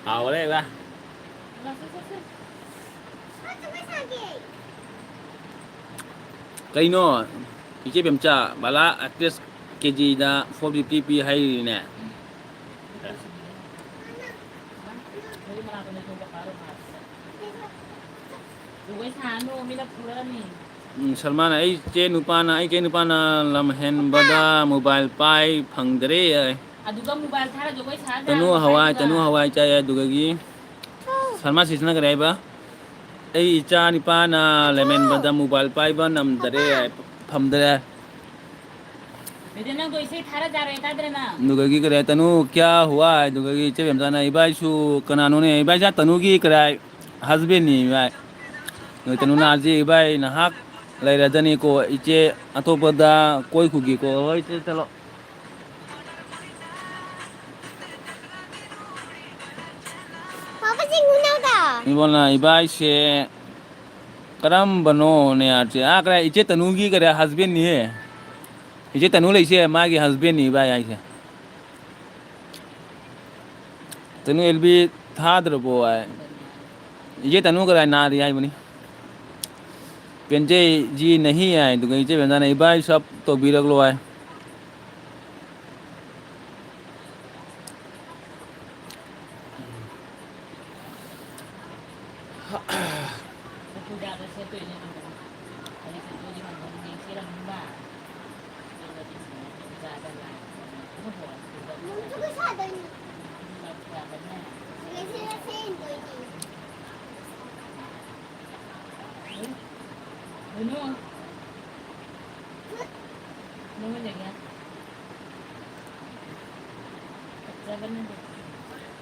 ꯍꯥꯎꯔꯦ ꯏꯕꯥꯏ꯫ ꯀꯩꯅꯣ? ꯏꯆꯦ ꯕꯦꯝꯆꯥ, ꯕꯂꯥ actress ꯀꯦꯖꯤꯗ four fifty ꯄꯤ ꯍꯥꯏꯔꯤꯅꯦ꯫ ꯖꯒꯣꯏ ꯁꯥꯅꯨ, ꯃꯤꯅ ꯐꯨꯔꯛꯑꯅꯤ꯫ ꯎꯝ, ꯁꯜꯃꯥꯟꯅ, "ꯑꯩ ꯆꯦ ꯅꯨꯄꯥꯅ, ꯑꯩ ꯆꯦ ꯅꯨꯄꯥꯅ ꯂꯝ ꯍꯦꯟꯕꯗ ꯃꯣꯕꯥꯏꯜ ꯄꯥꯏ ꯐꯪꯗ꯭ꯔꯦ" ꯍꯥꯏ꯫ ꯑꯗꯨꯒ ꯃꯣꯕꯥꯏꯜ ꯊꯥꯔ ꯖꯒꯣꯏ ꯁꯥꯔ ꯇꯅꯨ ꯂꯩꯔꯝꯃꯣ ꯍꯋꯥꯏ, ꯍꯥꯏꯗꯨꯒ꯫ ꯇꯅꯨ ꯍꯋꯥꯏ ꯆꯥꯏ ꯍꯥꯏ꯫ ꯑꯗꯨꯗꯒꯤ ꯁꯜꯃꯥꯟ ꯁꯤꯁꯅ ꯀꯔꯤ ꯍꯥꯏꯕ? "ꯑꯩ ꯏꯆꯥ ꯅꯤꯄꯥꯅ ꯂꯝ ꯍꯦꯟꯕꯗ ꯃꯣꯕꯥꯏꯜ ꯄꯥꯏꯕ ꯅꯝꯗꯔꯦ" ꯍꯥꯏ, ꯐꯝꯗꯔꯦ꯫ ꯑꯗꯨꯗꯤ ꯅꯪꯗꯣ ꯏꯁꯩ ꯊꯥꯔ ꯖꯥꯔꯣꯏ ꯇꯥꯗ꯭ꯔꯦ ꯅꯪ꯫ ꯑꯗꯨꯗꯒꯤ ꯀꯔꯤ ꯍꯥꯏ, "ꯇꯅꯨ ꯀꯌꯥ ꯍꯨꯋꯥ?" ꯍꯥꯏ꯫ ꯑꯗꯨꯗꯒꯤ ꯏꯆꯦ ꯕꯦꯝꯆꯥꯅ, "ꯏꯕꯥꯏꯁꯨ ꯀꯅꯥꯅꯣꯅꯦ? ꯏꯕꯥꯏꯁꯦ ꯇꯅꯨꯒꯤ ꯀꯔꯤ ꯍꯥꯏ, ꯍꯁꯕꯦꯟꯅꯤ ꯏꯕꯥꯏ"꯫ ꯑꯗꯨꯒ ꯇꯅꯨꯅ, "ꯑꯥꯔꯖꯦ ꯏꯕꯥꯏ ꯅꯍꯥꯛ ꯂꯩꯔꯗꯅꯤꯀꯣ, ꯏꯆꯦ ꯑꯇꯣꯞꯄꯗ ꯀꯣꯏꯈꯨꯒꯦꯀꯣ"꯫ ꯍꯣꯏ, ꯏꯆꯦ, ꯆꯠꯂꯣ꯫ ꯄꯥꯄꯥ ꯆꯤꯡꯒꯨꯅꯧꯗ꯫ ꯏꯕꯣꯟꯅ, "ꯏꯕꯥꯏꯁꯦ ꯀꯔꯝꯕꯅꯣꯅꯦ?" ꯑꯥꯔꯖꯦ, ꯑꯥ, ꯀꯔꯥꯏ, ꯏꯆꯦ ꯇꯅꯨꯒꯤ ꯀꯔꯤ ꯍꯁꯕꯦꯟꯅꯤꯍꯦ꯫ ꯏꯆꯦ ꯇꯅꯨ ꯂꯩꯁꯦ ꯃꯥꯒꯤ ꯍꯁꯕꯦꯟꯅꯤ ꯏꯕꯥꯏ ꯍꯥꯏꯁꯦ꯫ ꯇꯅꯨ ꯑꯦꯜ ꯕꯤ ꯊꯥꯗ꯭ꯔꯕꯣ ꯍꯥꯏ꯫ ꯏꯆꯦ ꯇꯅꯨ ꯀꯗꯥꯏ ꯅꯥꯔꯤ ꯍꯥꯏꯕꯅꯤ꯫ "ꯄꯦꯟꯖꯩ ꯖꯤ ꯅꯍꯤ" ꯍꯥꯏ꯫ ꯑꯗꯨꯒ ꯏꯆꯦ ꯕꯦꯝꯖꯥꯅ, "ꯏꯕꯥꯏ ꯁꯞ ꯇꯧꯕꯤꯔꯛꯂꯣ" ꯍꯥꯏ꯫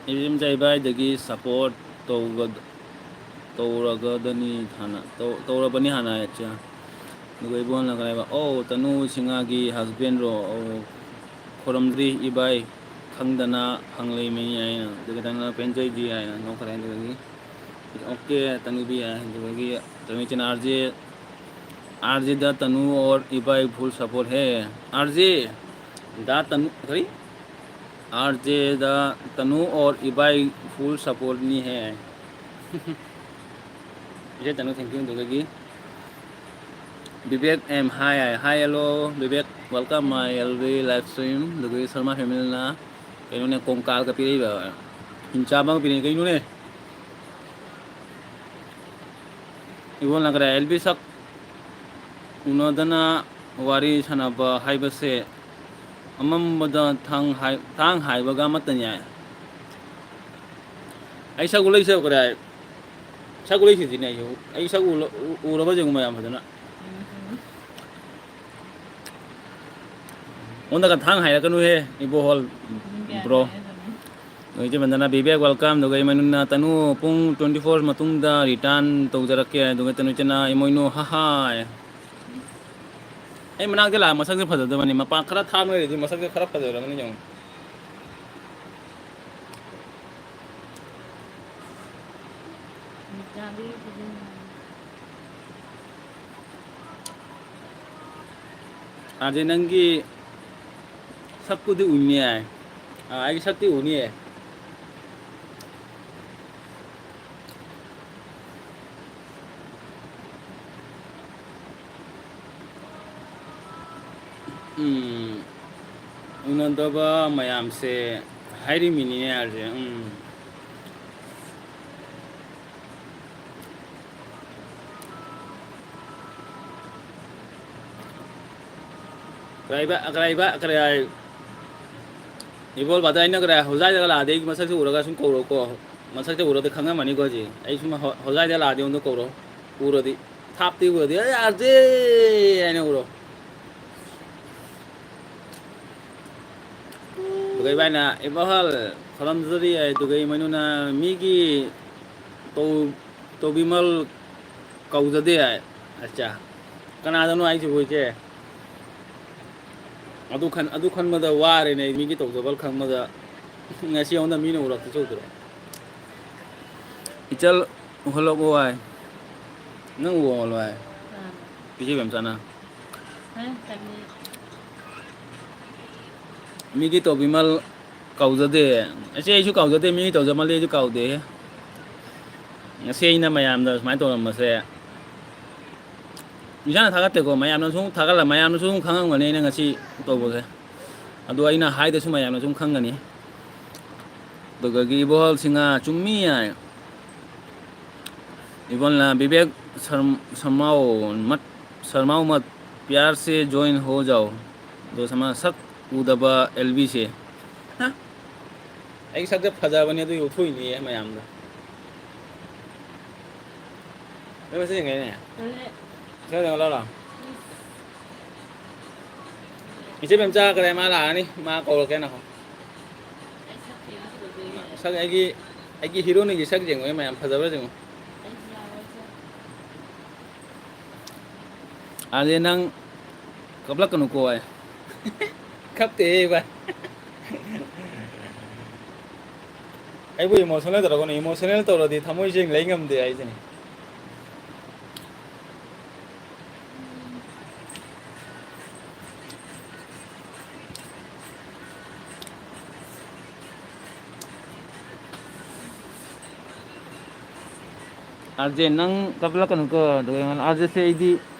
ꯏꯕꯦꯝꯆꯥ ꯏꯕꯥꯏꯗꯒꯤ ꯁꯞꯄꯣꯔꯠ ꯇꯧꯒ-, ꯇꯧꯔꯒꯗꯅꯤ ꯍꯥꯟꯅ, ꯇꯧ-, ꯇꯧꯔꯕꯅꯤ ꯍꯥꯟꯅ ꯍꯥꯏ꯫ ꯑꯗꯨꯒ ꯏꯕꯣꯟꯅ ꯀꯔꯤ ꯍꯥꯏꯕ? "ꯑꯧ, ꯇꯅꯨ ꯁꯤꯡꯍꯥꯒꯤ ꯍꯁꯕꯦꯟꯔꯣ? ꯑꯧ, ꯈꯣꯔꯝꯗ꯭ꯔꯤ ꯏꯕꯥꯏ, ꯈꯪꯗꯅ ꯍꯪꯂꯤꯃꯤ" ꯍꯥꯏꯅ꯫ ꯑꯗꯨꯒ ꯇꯅꯨꯅ "ꯄꯦꯟꯖꯩꯗꯤ" ꯍꯥꯏꯅ ꯅꯣꯛꯈ꯭ꯔꯦ꯫ ꯑꯗꯨꯗꯒꯤ "ꯑꯣꯀꯦ, ꯇꯅꯨꯕꯤ" ꯍꯥꯏ꯫ ꯑꯗꯨꯗꯒꯤ ꯇꯅꯨꯆꯤꯅ "ꯑꯥꯔꯖꯦ, ꯑꯥꯔꯖꯦꯗ ꯇꯅꯨ ꯑꯣꯔ ꯏꯕꯥꯏ ꯐꯨꯜ ꯁꯞꯄꯣꯔꯠ ꯍꯦ꯫ ꯑꯥꯔꯖꯦꯗ ꯇꯅꯨ, ꯀꯔꯤ? "ꯑꯥꯔꯖꯦꯗ ꯇꯅꯨ ꯑꯣꯔ ꯏꯕꯥꯏ ꯐꯨꯜ ꯁꯞꯄꯣꯔꯠꯅꯤ ꯍꯦ"꯫ ꯏꯆꯦ ꯇꯅꯨ, thank you꯫ ꯑꯗꯨꯗꯒꯤ Bibek M hi hi. "Hi, hello, Bibek, welcome my L V live stream"꯫ ꯑꯗꯨꯗꯒꯤ ꯁꯔꯃ ꯐꯦꯃꯤꯂꯤꯅ ꯀꯩꯅꯣꯅꯦ, ꯀꯣꯡꯀꯥꯜꯒ ꯄꯤꯔꯛꯏꯕ, ꯍꯤꯡꯆꯥꯕ ꯑꯃ ꯄꯤꯔꯛꯏ꯫ ꯀꯩꯅꯣꯅꯦ? ꯏꯕꯣꯟꯅ ꯀꯔꯥꯏ? "ꯑꯦꯜ ꯕꯤ ꯁꯛ ꯎꯅꯗꯅ ꯋꯥꯔꯤ ꯁꯥꯟꯅꯕ ꯍꯥꯏꯕꯁꯦ ꯑꯃꯝꯕꯗ ꯊꯥꯡ ꯍꯥꯏ-, ꯊꯥꯡ ꯍꯥꯏꯕꯒ ꯑꯃꯠꯇꯅꯤ ꯍꯥꯏ꯫ ꯑꯩ ꯁꯛ ꯎꯂꯩ ꯁꯛ ꯎꯔꯦ ꯍꯥꯏ꯫ ꯁꯛ ꯎꯂꯩ ꯁꯤꯗꯤꯅꯦ ꯑꯩꯁꯨ꯫ ꯑꯩ ꯁꯛ ꯎꯂ-, ꯎ-, ꯎꯔꯕ ꯌꯦꯡꯉꯨ ꯃꯌꯥꯝ ꯐꯖꯅ꯫ ꯎꯝ꯫ ꯑꯩꯉꯣꯟꯗꯒ ꯊꯥꯡ ꯍꯥꯏꯔꯛꯀꯅꯨꯍꯦ, ꯏꯕꯣꯍꯣꯜ ꯎꯝ, ꯌꯥꯔꯦ, bro꯫ ꯌꯥꯔꯦ, ꯑꯗꯨꯝ꯫ ꯅꯣꯏ ꯏꯆꯦ ꯕꯟꯗꯅꯥ, be back, welcome꯫ ꯑꯗꯨꯒ ꯏꯃꯣꯏꯅꯨꯅ, "ꯇꯅꯨ, ꯄꯨꯡ twenty four ꯃꯇꯨꯡꯗ return ꯇꯧꯖꯔꯛꯀꯦ"꯫ ꯑꯗꯨꯒ ꯇꯅꯨ ꯏꯆꯦꯅ, "ꯏꯃꯣꯏꯅꯨ, ꯍꯥ ꯍꯥ"꯫ ꯑꯩ ꯃꯅꯥꯛꯇ ꯂꯥꯛꯑ ꯃꯁꯛꯁꯦ ꯐꯖꯗꯕꯅꯤ꯫ ꯃꯄꯥꯟ ꯈꯔ ꯊꯥꯕ ꯂꯩꯔꯗꯤ ꯃꯁꯛꯁꯦ ꯈꯔ ꯐꯖꯔꯕꯅꯤ ꯌꯦꯡꯉꯨ꯫ ꯑꯥꯔꯖꯦ, ꯅꯪꯒꯤ ꯁꯛꯄꯨꯗꯤ ꯎꯅꯤꯌꯦ꯫ ꯑꯥ, ꯑꯩꯒꯤ ꯁꯛꯇꯤ ꯎꯅꯤꯌꯦ꯫ ꯎꯝ, ꯎꯅꯗꯕ ꯃꯌꯥꯝꯁꯦ ꯍꯥꯏꯔꯤꯃꯤꯅꯤꯅꯦ, ꯑꯥꯔꯖꯦ꯫ ꯎꯝ꯫ ꯀꯔꯥꯏꯕ, ꯀꯔꯥꯏꯕ, ꯀꯔꯥꯏ꯫ ꯏꯕꯣꯜ ꯕꯥꯗ ꯑꯩꯅ ꯀꯔꯥꯏ, ꯍꯧꯖꯥꯏꯗꯒ ꯂꯥꯛꯑꯗꯤ ꯑꯩꯒꯤ ꯃꯁꯛꯁꯦ ꯎꯔꯒ ꯁꯨꯝ ꯀꯧꯔꯣꯀꯣ꯫ ꯃꯁꯛꯁꯦ ꯎꯔꯗꯤ ꯈꯪꯉꯝꯃꯅꯤꯀꯣ ꯍꯧꯖꯤꯛ꯫ ꯑꯩ ꯁꯨꯝ ꯍꯧ-, ꯍꯧꯖꯥꯏꯗ ꯂꯥꯛꯑꯗꯤ ꯑꯩꯉꯣꯟꯗ ꯀꯧꯔꯣ꯫ ꯎꯔꯗꯤ꯫ ꯊꯥꯞꯇꯤ ꯎꯔꯗꯤ, "ꯑꯦ, ꯑꯥꯔꯖꯦ!" ꯍꯥꯏꯅ ꯎꯔꯣ꯫ ꯑꯗꯨꯒ ꯏꯕꯥꯏꯅ, "ꯏꯕꯣꯍꯜ, ꯈꯣꯏꯔꯝꯖꯔꯤ" ꯍꯥꯏ꯫ ꯑꯗꯨꯒ ꯏꯃꯣꯏꯅꯨꯅ, "ꯃꯤꯒꯤ ꯇꯧ-, ꯇꯧꯕꯤꯃꯜ ꯀꯧꯖꯗꯦ" ꯍꯥꯏ꯫ ꯑꯠꯆꯥ꯫ ꯀꯅꯥꯗꯅꯣ ꯍꯥꯏꯁꯤꯕꯨ ꯏꯆꯦ? ꯑꯗꯨ ꯈꯟ-, ꯑꯗꯨ ꯈꯟꯕꯗ ꯋꯥꯔꯦꯅꯦ ꯑꯩ, ꯃꯤꯒꯤ ꯇꯧꯖꯕ ꯈꯪꯕꯗ꯫ ꯉꯁꯤ ꯑꯩꯉꯣꯟꯗ ꯃꯤꯅ ꯎꯔꯛꯇꯣꯏ ꯆꯧꯗ꯭ꯔꯣ? ꯏꯆꯜ ꯎꯍꯜꯂꯛꯑꯣ ꯍꯥꯏ꯫ ꯅꯪ ꯎꯍꯜꯂꯣ ꯍꯥꯏ꯫ ꯑꯥ꯫ ꯏꯆꯦ ꯕꯦꯝꯆꯥꯅ꯫ ꯍꯥ? ꯀꯔꯤ? ꯃꯤꯒꯤ ꯇꯧꯕꯤꯃꯜ ꯀꯥꯎꯖꯗꯦ꯫ ꯑꯁꯤ ꯑꯩꯁꯨ ꯀꯥꯎꯖꯗꯦ, ꯃꯤꯒꯤ ꯇꯧꯖꯃꯜꯗꯤ ꯑꯩꯁꯨ ꯀꯥꯎꯗꯦꯍꯦ꯫ ꯉꯁꯤ ꯑꯩꯅ ꯃꯌꯥꯝꯗ ꯁꯨꯃꯥꯏꯅ ꯇꯧꯔꯝꯕꯁꯦ꯫ ꯏꯁꯥꯅ ꯊꯥꯒꯠꯇꯦꯀꯣ, ꯃꯌꯥꯝꯅꯁꯨ ꯊꯥꯒꯠꯂ-, ꯃꯌꯥꯝꯅꯁꯨ ꯑꯗꯨꯝ ꯈꯪꯉꯝꯒꯅꯤ ꯑꯩꯅ ꯉꯁꯤ ꯇꯧꯕꯁꯦ꯫ ꯑꯗꯣ ꯑꯩꯅ ꯍꯥꯏꯗꯁꯨ ꯃꯌꯥꯝꯅ ꯁꯨꯝ ꯈꯪꯒꯅꯤ꯫ ꯑꯗꯨꯗꯒꯤ ꯏꯕꯣꯍꯜ ꯁꯤꯡꯍ ꯆꯨꯝꯃꯤ ꯍꯥꯏ꯫ ꯏꯕꯣꯍꯜꯅ ꯕꯤꯕꯦꯛ ꯁꯔꯝ-, ꯁꯔꯃꯥꯎ ꯃꯠ-, ꯁꯔꯃꯥꯎ ꯃꯠ, ꯄ꯭ꯌꯥꯔ ꯁꯦ ꯖꯣꯏꯟ ꯍꯣ ꯖꯥꯎ꯫ ꯗꯣꯁ ꯑꯃ ꯁꯛ ꯎꯗꯕ ꯑꯦꯜ ꯕꯤ ꯁꯦ꯫ ꯍꯥ? ꯑꯩꯒꯤ ꯁꯛꯁꯦ ꯐꯖꯕꯅꯦ, ꯑꯗꯨꯒꯤ ꯎꯠꯊꯣꯛꯏꯅꯦ ꯃꯌꯥꯝꯗ꯫ ꯅꯣꯏ ꯃꯁꯦꯟ ꯌꯦꯡꯒꯦꯅꯦ꯫ ꯍꯣꯏ꯫ ꯁꯛ ꯌꯦꯡꯉꯣ ꯂꯥꯎ ꯂꯥꯎ꯫ ꯏꯆꯦ ꯕꯦꯝꯆꯥ ꯀꯗꯥꯏ ꯃꯥ ꯂꯥꯛꯑꯅꯤ, ꯃꯥ ꯀꯧꯔꯛꯀꯦ ꯉꯥꯏꯈꯣ꯫ ꯁꯛ ꯑꯩꯒꯤ, ꯑꯩꯒꯤ ꯍꯤꯔꯣꯅꯤꯒꯤ ꯁꯛ ꯌꯦꯡꯉꯣ ꯃꯌꯥꯝ, ꯐꯖꯕ꯭ꯔꯥ ꯌꯦꯡꯉꯣ꯫ ꯑꯥꯔꯖꯦ ꯅꯪ ꯀꯞꯂꯛꯀꯅꯨꯀꯣ ꯑꯩ꯫ ꯀꯞꯇꯦꯍꯦ ꯚꯥꯏ꯫ ꯑꯩꯕꯨ ꯏꯃꯣꯁꯅꯦꯜ ꯇꯧꯔꯛꯀꯅꯨ, ꯏꯃꯣꯁꯅꯦꯜ ꯇꯧꯔꯗꯤ ꯊꯃꯣꯏ ꯁꯦꯡꯅ ꯂꯩ ꯉꯝꯗꯦ ꯍꯥꯏꯁꯤꯅꯤ꯫ ꯑꯥꯔꯖꯦ ꯅꯪ ꯀꯞꯂꯛꯀꯅꯨꯀꯣ꯫ ꯑꯗꯨꯒ ꯑꯩꯉꯣꯟꯗ ꯑꯥꯔꯖꯦꯁꯦ ꯑꯩꯗꯤ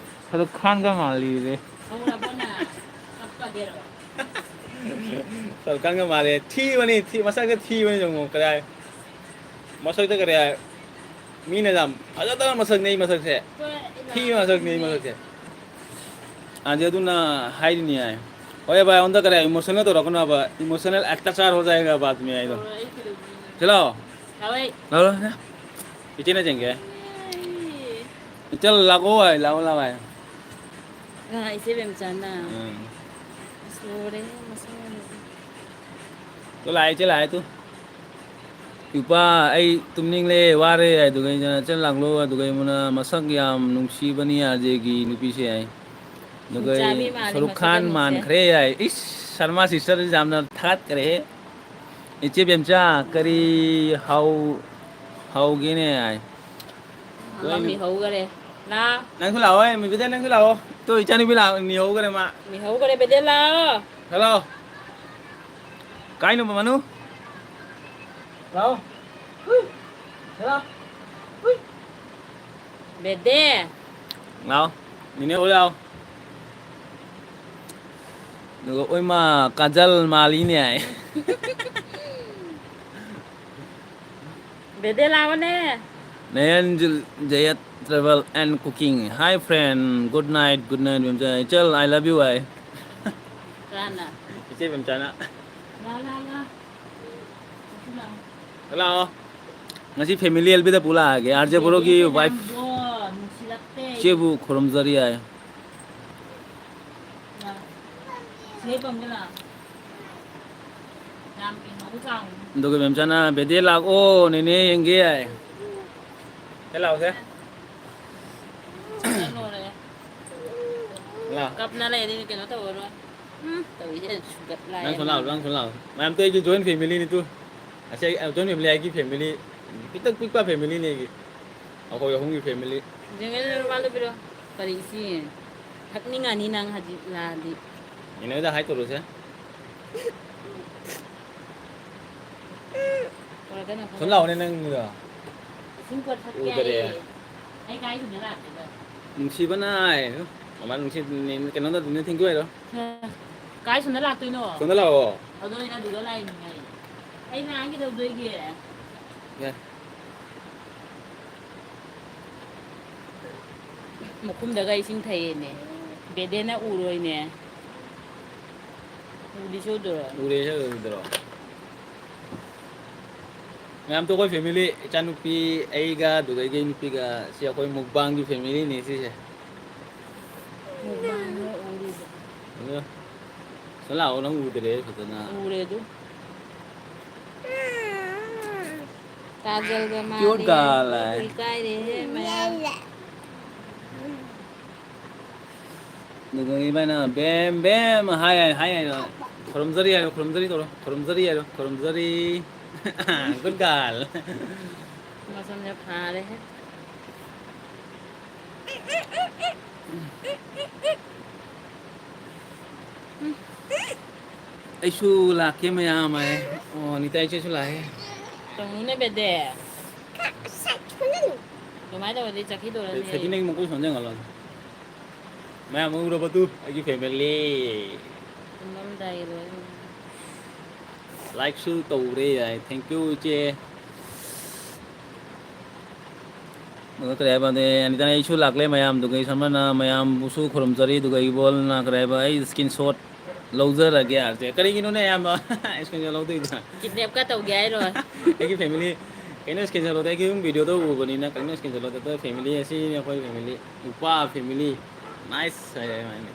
ꯁꯔꯨꯛ ꯈꯥꯟꯒ ꯃꯥꯜꯂꯤꯔꯦ꯫ ꯁꯔꯨꯛ ꯈꯥꯟꯒ ꯃꯥꯜꯂꯦ꯫ ꯊꯤꯕꯅꯤ, ꯊꯤ-, ꯃꯁꯛꯁꯦ ꯊꯤꯕꯅꯤ ꯌꯦꯡꯉꯣ, ꯀꯗꯥꯏ꯫ ꯃꯁꯛꯇ ꯀꯔꯤ ꯍꯥꯏ? ꯃꯤꯅ ꯌꯥꯝ ꯐꯖꯗꯕ ꯃꯁꯛꯅꯦ ꯑꯩ ꯃꯁꯛꯁꯦ꯫ ꯊꯤꯕ ꯃꯁꯛꯅꯦ ꯑꯩ ꯃꯁꯛꯁꯦ꯫ ꯑꯗꯨ ꯑꯗꯨꯅ ꯍꯥꯏꯔꯤꯅꯦ ꯍꯥꯏ꯫ ꯍꯣꯏ ꯚꯥꯏ, ꯑꯩꯉꯣꯟꯗ ꯀꯔꯤ ꯍꯥꯏ? ꯏꯃꯣꯁꯅꯦꯜ ꯇꯧꯔꯛꯀꯅꯣ ꯍꯥꯏꯕ꯫ ꯏꯃꯣꯁꯅꯦꯜ ꯑꯦꯇꯦꯆꯔ ꯍꯣ ꯖꯥꯌꯦꯒꯥ ꯕꯥꯗ ꯃꯦ ꯍꯥꯏꯗꯣ꯫ ꯍꯣꯏ, ꯑꯩ ꯀꯩꯗꯧꯗꯣꯏꯅꯣ? ꯆꯠꯂꯣ꯫ ꯍꯣꯏ꯫ ꯂꯥꯛꯑꯣ, ꯂꯥꯛꯑꯣ꯫ ꯏꯆꯦꯅ ꯆꯦꯟꯒꯦ꯫ ꯑꯩ ꯏꯆꯜ ꯂꯥꯛꯑꯣ ꯍꯥꯏ, ꯂꯥꯛꯑꯣ, ꯂꯥꯛꯑꯣ ꯍꯥꯏ꯫ ꯀꯅꯥ, ꯏꯆꯦ ꯕꯦꯝꯆꯥꯅ? ꯎꯝ꯫ ꯑꯁ, ꯂꯣꯏꯔꯦꯍꯦ, ꯃꯁꯛ ꯇꯨ ꯂꯥꯛꯑꯦ, ꯏꯆꯦ ꯂꯥꯛꯑꯦ ꯇꯨ꯫ ꯏꯄꯥ, ꯑꯩ ꯇꯨꯝꯅꯤꯡꯂꯦ, ꯋꯥꯔꯦ ꯍꯥꯏꯗꯨꯒ ꯑꯩꯅ, "ꯏꯆꯜ ꯂꯥꯛꯂꯣ" ꯍꯥꯏꯗꯨꯒ ꯑꯩꯉꯣꯟꯗ, "ꯃꯁꯛ ꯌꯥꯝ ꯅꯨꯡꯁꯤꯕꯅꯤ ꯑꯥꯔꯖꯦꯒꯤ ꯅꯨꯄꯤꯁꯦ" ꯍꯥꯏ꯫ ꯑꯗꯨꯒ ꯑꯩ, ꯍꯤꯡꯆꯥꯕꯤ ꯃꯥꯜꯂꯤ ꯁꯔꯨꯛ ꯃꯁꯛ ꯈꯥꯟ ꯑꯃꯁꯦ꯫ ꯃꯥꯟꯈ꯭ꯔꯦ ꯍꯥꯏ꯫ ꯏꯁ, ꯁꯔꯃꯥ ꯁꯤꯁꯇꯔ ꯌꯥꯝꯅ ꯊꯥꯒꯠꯈ꯭ꯔꯦꯍꯦ꯫ ꯏꯆꯦ ꯕꯦꯝꯆꯥ, ꯀꯔꯤ ꯍꯥꯎ-, ꯍꯥꯎꯒꯦꯅꯦ ꯍꯥꯏ꯫ ꯑꯃ ꯃꯤꯍꯧꯈꯔꯦ꯫ ꯂꯥ꯫ ꯅꯪꯁꯨ ꯂꯥꯛꯑꯣ, ꯃꯤꯕꯤꯗ ꯅꯪꯁꯨ ꯂꯥꯛꯑꯣ꯫ ꯇꯨ, ꯏꯆꯥꯅꯨꯄꯤ ꯂꯥꯛꯑꯣ, ꯃꯤꯍꯧꯈꯔꯦ ꯃꯥ꯫ ꯃꯤꯍꯧꯈꯔꯦ, ꯕꯦꯗꯦ ꯂꯥꯛꯑꯣ꯫ ꯍꯜꯂꯣ꯫ ꯀꯥꯏꯅꯣ, ꯃꯃꯥꯅꯨ? ꯂꯥꯛꯑꯣ꯫ ꯍꯨꯏ꯫ ꯂꯥꯛꯑꯣ꯫ ꯍꯨꯏ꯫ ꯕꯦꯗꯦ꯫ ꯂꯥꯛꯑꯣ꯫ ꯅꯤꯅꯦ ꯍꯣꯏ ꯂꯥꯛꯑꯣ꯫ ꯑꯗꯨꯒ, "ꯑꯣꯏꯃꯥ, ꯀꯥꯖꯜ ꯃꯥꯜꯂꯤꯅꯦ" ꯍꯥꯏ꯫ ꯕꯦꯗꯦ ꯂꯥꯛꯑꯣꯅꯦ꯫ Nayan Jil-, Jayat Travel and Cooking. Hi friend, good night, good night, ꯕꯦꯝꯆꯥ꯫ ꯏꯆꯜ, I love you ꯍꯥꯏ꯫ ꯀꯅꯥꯅ? ꯏꯆꯦ ꯕꯦꯝꯆꯥꯅ꯫ ꯂꯥ, ꯂꯥ, ꯂꯥ꯫ ꯂꯥꯛꯑꯣ꯫ ꯉꯁꯤ family ꯑꯦꯜꯕꯤꯗ ꯄꯨ ꯂꯥꯛꯑꯒꯦ꯫ ꯑꯥꯔ ꯖꯦ ꯕꯣꯔꯣꯒꯤ wife ꯅꯨꯡꯁꯤꯔꯛꯇꯦ꯫ ꯏꯆꯦꯕꯨ ꯈꯨꯔꯨꯝꯖꯔꯤ ꯍꯥꯏ꯫ ꯂꯥꯛꯑꯣ꯫ ꯆꯦ ꯄꯝꯒ ꯂꯥꯛꯑꯣ꯫ ꯑꯗꯨꯒ ꯕꯦꯝꯆꯥꯅ, "ꯕꯦꯗꯦ ꯂꯥꯛꯑꯣ, ꯅꯦꯅꯦ ꯌꯦꯡꯒꯦ" ꯍꯥꯏ꯫ ꯁꯦ ꯂꯥꯛꯑꯣꯁꯦ꯫ ꯂꯣꯏꯔꯦ꯫ ꯂꯥꯛꯑꯣ꯫ ꯀꯞꯅ ꯂꯩꯔꯗꯤ ꯀꯩꯅꯣ ꯇꯧꯔꯔꯣꯏ꯫ ꯎꯝ, ꯇꯧꯏꯁꯦ ꯁꯨꯒꯠ ꯂꯥꯏ ꯅꯪ ꯁꯣꯝ ꯂꯥꯛꯑꯣ, ꯑꯃ꯫ ꯅꯪ ꯁꯣꯝ ꯂꯥꯛꯑꯣ꯫ ꯃꯌꯥꯝ ꯇꯧꯔꯤꯁꯦ joint family ꯅꯤ ꯇꯨ꯫ ꯑꯁꯤ ꯑꯩ joint family ꯑꯩꯒꯤ family, ꯄꯤꯛꯇꯛ ꯄꯤꯛꯄ family ꯅꯤ ꯑꯩꯒꯤ꯫ ꯑꯩꯈꯣꯏ ꯑꯍꯨꯝꯒꯤ family꯫ ꯖꯦꯡꯒꯜ ꯃꯥꯜꯂꯨ ꯄꯤꯔꯣ꯫ ꯀꯔꯤ ꯏꯆꯦ? ꯊꯛꯅꯤꯡꯉꯅꯤ ꯅꯪ ꯍꯧꯖꯤꯛ ꯂꯥꯛꯑꯗꯤ꯫ ꯌꯦꯡꯅꯕꯗ ꯍꯥꯏ ꯇꯧꯔꯨꯁꯦ꯫ ꯄꯨꯔꯛꯀꯅꯨ, ꯁꯨꯝ ꯂꯥꯛꯑꯣꯅꯦ ꯅꯪꯗꯣ꯫ ꯏꯁꯤꯡ ꯀꯣꯠ ꯊꯛꯀꯦ ꯎꯗꯔꯦ꯫ ꯍꯥꯏꯌꯦ꯫ ꯑꯩ ꯀꯥꯏ ꯁꯣꯝꯗ ꯂꯥꯛꯇꯣꯏꯕ? ꯅꯨꯡꯁꯤꯕꯅ ꯍꯥꯏ꯫ ꯃꯃꯥ ꯅꯨꯡꯁꯤ-, ꯀꯩꯅꯣꯗ ꯑꯗꯨꯝ ꯊꯤꯟꯗꯣꯛꯑꯣꯏꯔꯣ? ꯀꯥꯏ ꯁꯣꯝꯗ ꯂꯥꯛꯇꯣꯏꯅꯣ? ꯁꯣꯝꯗ ꯂꯥꯛꯑꯣ꯫ ꯑꯗꯣ ꯑꯩꯅ ꯑꯗꯨꯗ ꯂꯥꯛꯏꯅꯤ ꯍꯥꯏ꯫ ꯑꯩ ꯉꯥꯡꯒꯦ ꯇꯧꯗꯣꯏꯒꯦ꯫ ꯌꯥ꯫ ꯃꯈꯨꯝꯗꯒ ꯏꯁꯤꯡ ꯊꯛꯑꯦꯅꯦ꯫ ꯕꯦꯗꯦꯅ ꯎꯔꯣꯏꯅꯦ꯫ ꯎꯗꯤ ꯁꯣꯏꯗ꯭ꯔꯣ? ꯎꯔꯦ, ꯁꯣꯏꯗ꯭ꯔꯣ? ꯃꯌꯥꯝ ꯇꯣ ꯑꯩꯈꯣꯏ family, ꯏꯆꯥꯅꯨꯄꯤ, ꯑꯩꯒ, ꯑꯗꯨꯗꯒꯤ ꯑꯩ ꯅꯨꯄꯤꯒ, ꯁꯤ ꯑꯩꯈꯣꯏ mukbang ꯒꯤ family ꯅꯤ ꯁꯤꯁꯦ꯫ Mukbang ꯅꯣ ꯎꯔꯤꯁꯦ꯫ ꯑꯗꯣ, ꯁꯤꯗ ꯂꯥꯛꯑꯣ, ꯅꯪ ꯎꯗ꯭ꯔꯦ ꯐꯖꯅ꯫ ꯎꯔꯦ ꯑꯗꯨ꯫ ꯀꯥꯖꯜꯒ cute ꯃꯥꯜꯂꯦ꯫ Girl ꯍꯥꯏ꯫ ꯑꯩꯈꯣꯏꯕꯨ ꯏꯀꯥꯏꯔꯦꯍꯦ ꯃꯌꯥꯝ꯫ ꯑꯗꯨꯒ ꯏꯕꯥꯏꯅ ꯕꯦꯝ, ꯕꯦꯝ ꯍꯥꯏ, ꯍꯥꯏ, ꯍꯥꯏ, ꯈꯨꯔꯨꯝꯖꯔꯤ ꯍꯥꯏꯌꯣ, ꯈꯨꯔꯨꯝꯖꯔꯤ ꯇꯧꯔꯣ, ꯈꯨꯔꯨꯝꯖꯔꯤ ꯍꯥꯏꯌꯣ, ꯈꯨꯔꯨꯝꯖꯔꯤ꯫ Good girl꯫ ꯃꯁꯝꯁꯦ ꯐꯥꯔꯦꯍꯦ꯫ ꯑꯩꯁꯨ ꯂꯥꯛꯀꯦ ꯃꯌꯥꯝ ꯍꯥꯏ꯫ ꯑꯣ, ꯑꯅꯤꯇꯥ ꯏꯆꯦꯁꯨ ꯂꯥꯛꯑꯦ꯫ ꯀꯩꯅꯣꯅꯦ ꯕꯦꯗꯦ꯫ ꯑꯗꯨꯃꯥꯏꯅ ꯇꯧꯔꯗꯤ ꯆꯠꯈꯤꯗꯣꯔꯅꯦ꯫ ꯁꯦꯇꯤꯅꯦꯒꯤ ꯃꯀꯣꯛ ꯁꯣꯟꯖꯟꯒꯜꯂꯣ꯫ ꯃꯌꯥꯝ ꯎꯔꯕꯗꯨ ꯑꯩꯒꯤ family꯫ ꯇꯨꯝꯃꯝꯗꯥꯏꯒꯤ ꯂꯣꯏꯔꯦ꯫ Like ꯁꯨ ꯇꯧꯔꯦ ꯌꯥꯏ꯫ Thank you ꯏꯆꯦ꯫ ꯑꯗꯣ ꯀꯔꯤ ꯍꯥꯏꯕ, ꯑꯗꯩ ꯑꯅꯤꯇꯥꯅ ꯑꯩꯁꯨ ꯂꯥꯛꯂꯦ ꯃꯌꯥꯝꯗꯨꯒ, ꯏꯁꯝꯅꯅ ꯃꯌꯥꯝꯕꯨꯁꯨ ꯈꯨꯔꯨꯝꯖꯔꯤ, ꯑꯗꯨꯒ ꯏꯕꯣꯜꯅ ꯀꯔꯤ ꯍꯥꯏꯕ, ꯑꯩ screenshot ꯂꯧꯖꯔꯒꯦ ꯍꯥꯏꯔꯁꯦ꯫ ꯀꯔꯤꯒꯤꯅꯣꯅꯦ ꯑꯌꯥꯝꯕ screenshot ꯂꯧꯗꯣꯏꯗꯣ? Kidnap ꯀ ꯇꯧꯒꯦ ꯍꯥꯏꯔꯣ? ꯑꯩꯒꯤ family, ꯀꯩꯅꯣ screenshot ꯂꯧꯗꯦ, ꯑꯩꯒꯤ ꯑꯗꯨꯝ video ꯗ ꯎꯕꯅꯤꯅ ꯀꯩꯅꯣ screenshot ꯂꯧꯗꯦ꯫ ꯑꯗꯣ family ꯑꯁꯤꯅꯤ ꯑꯩꯈꯣꯏ family, ꯎꯄꯥ family, nice ꯍꯥꯏꯔꯦ ꯑꯗꯨꯃꯥꯏꯅ꯫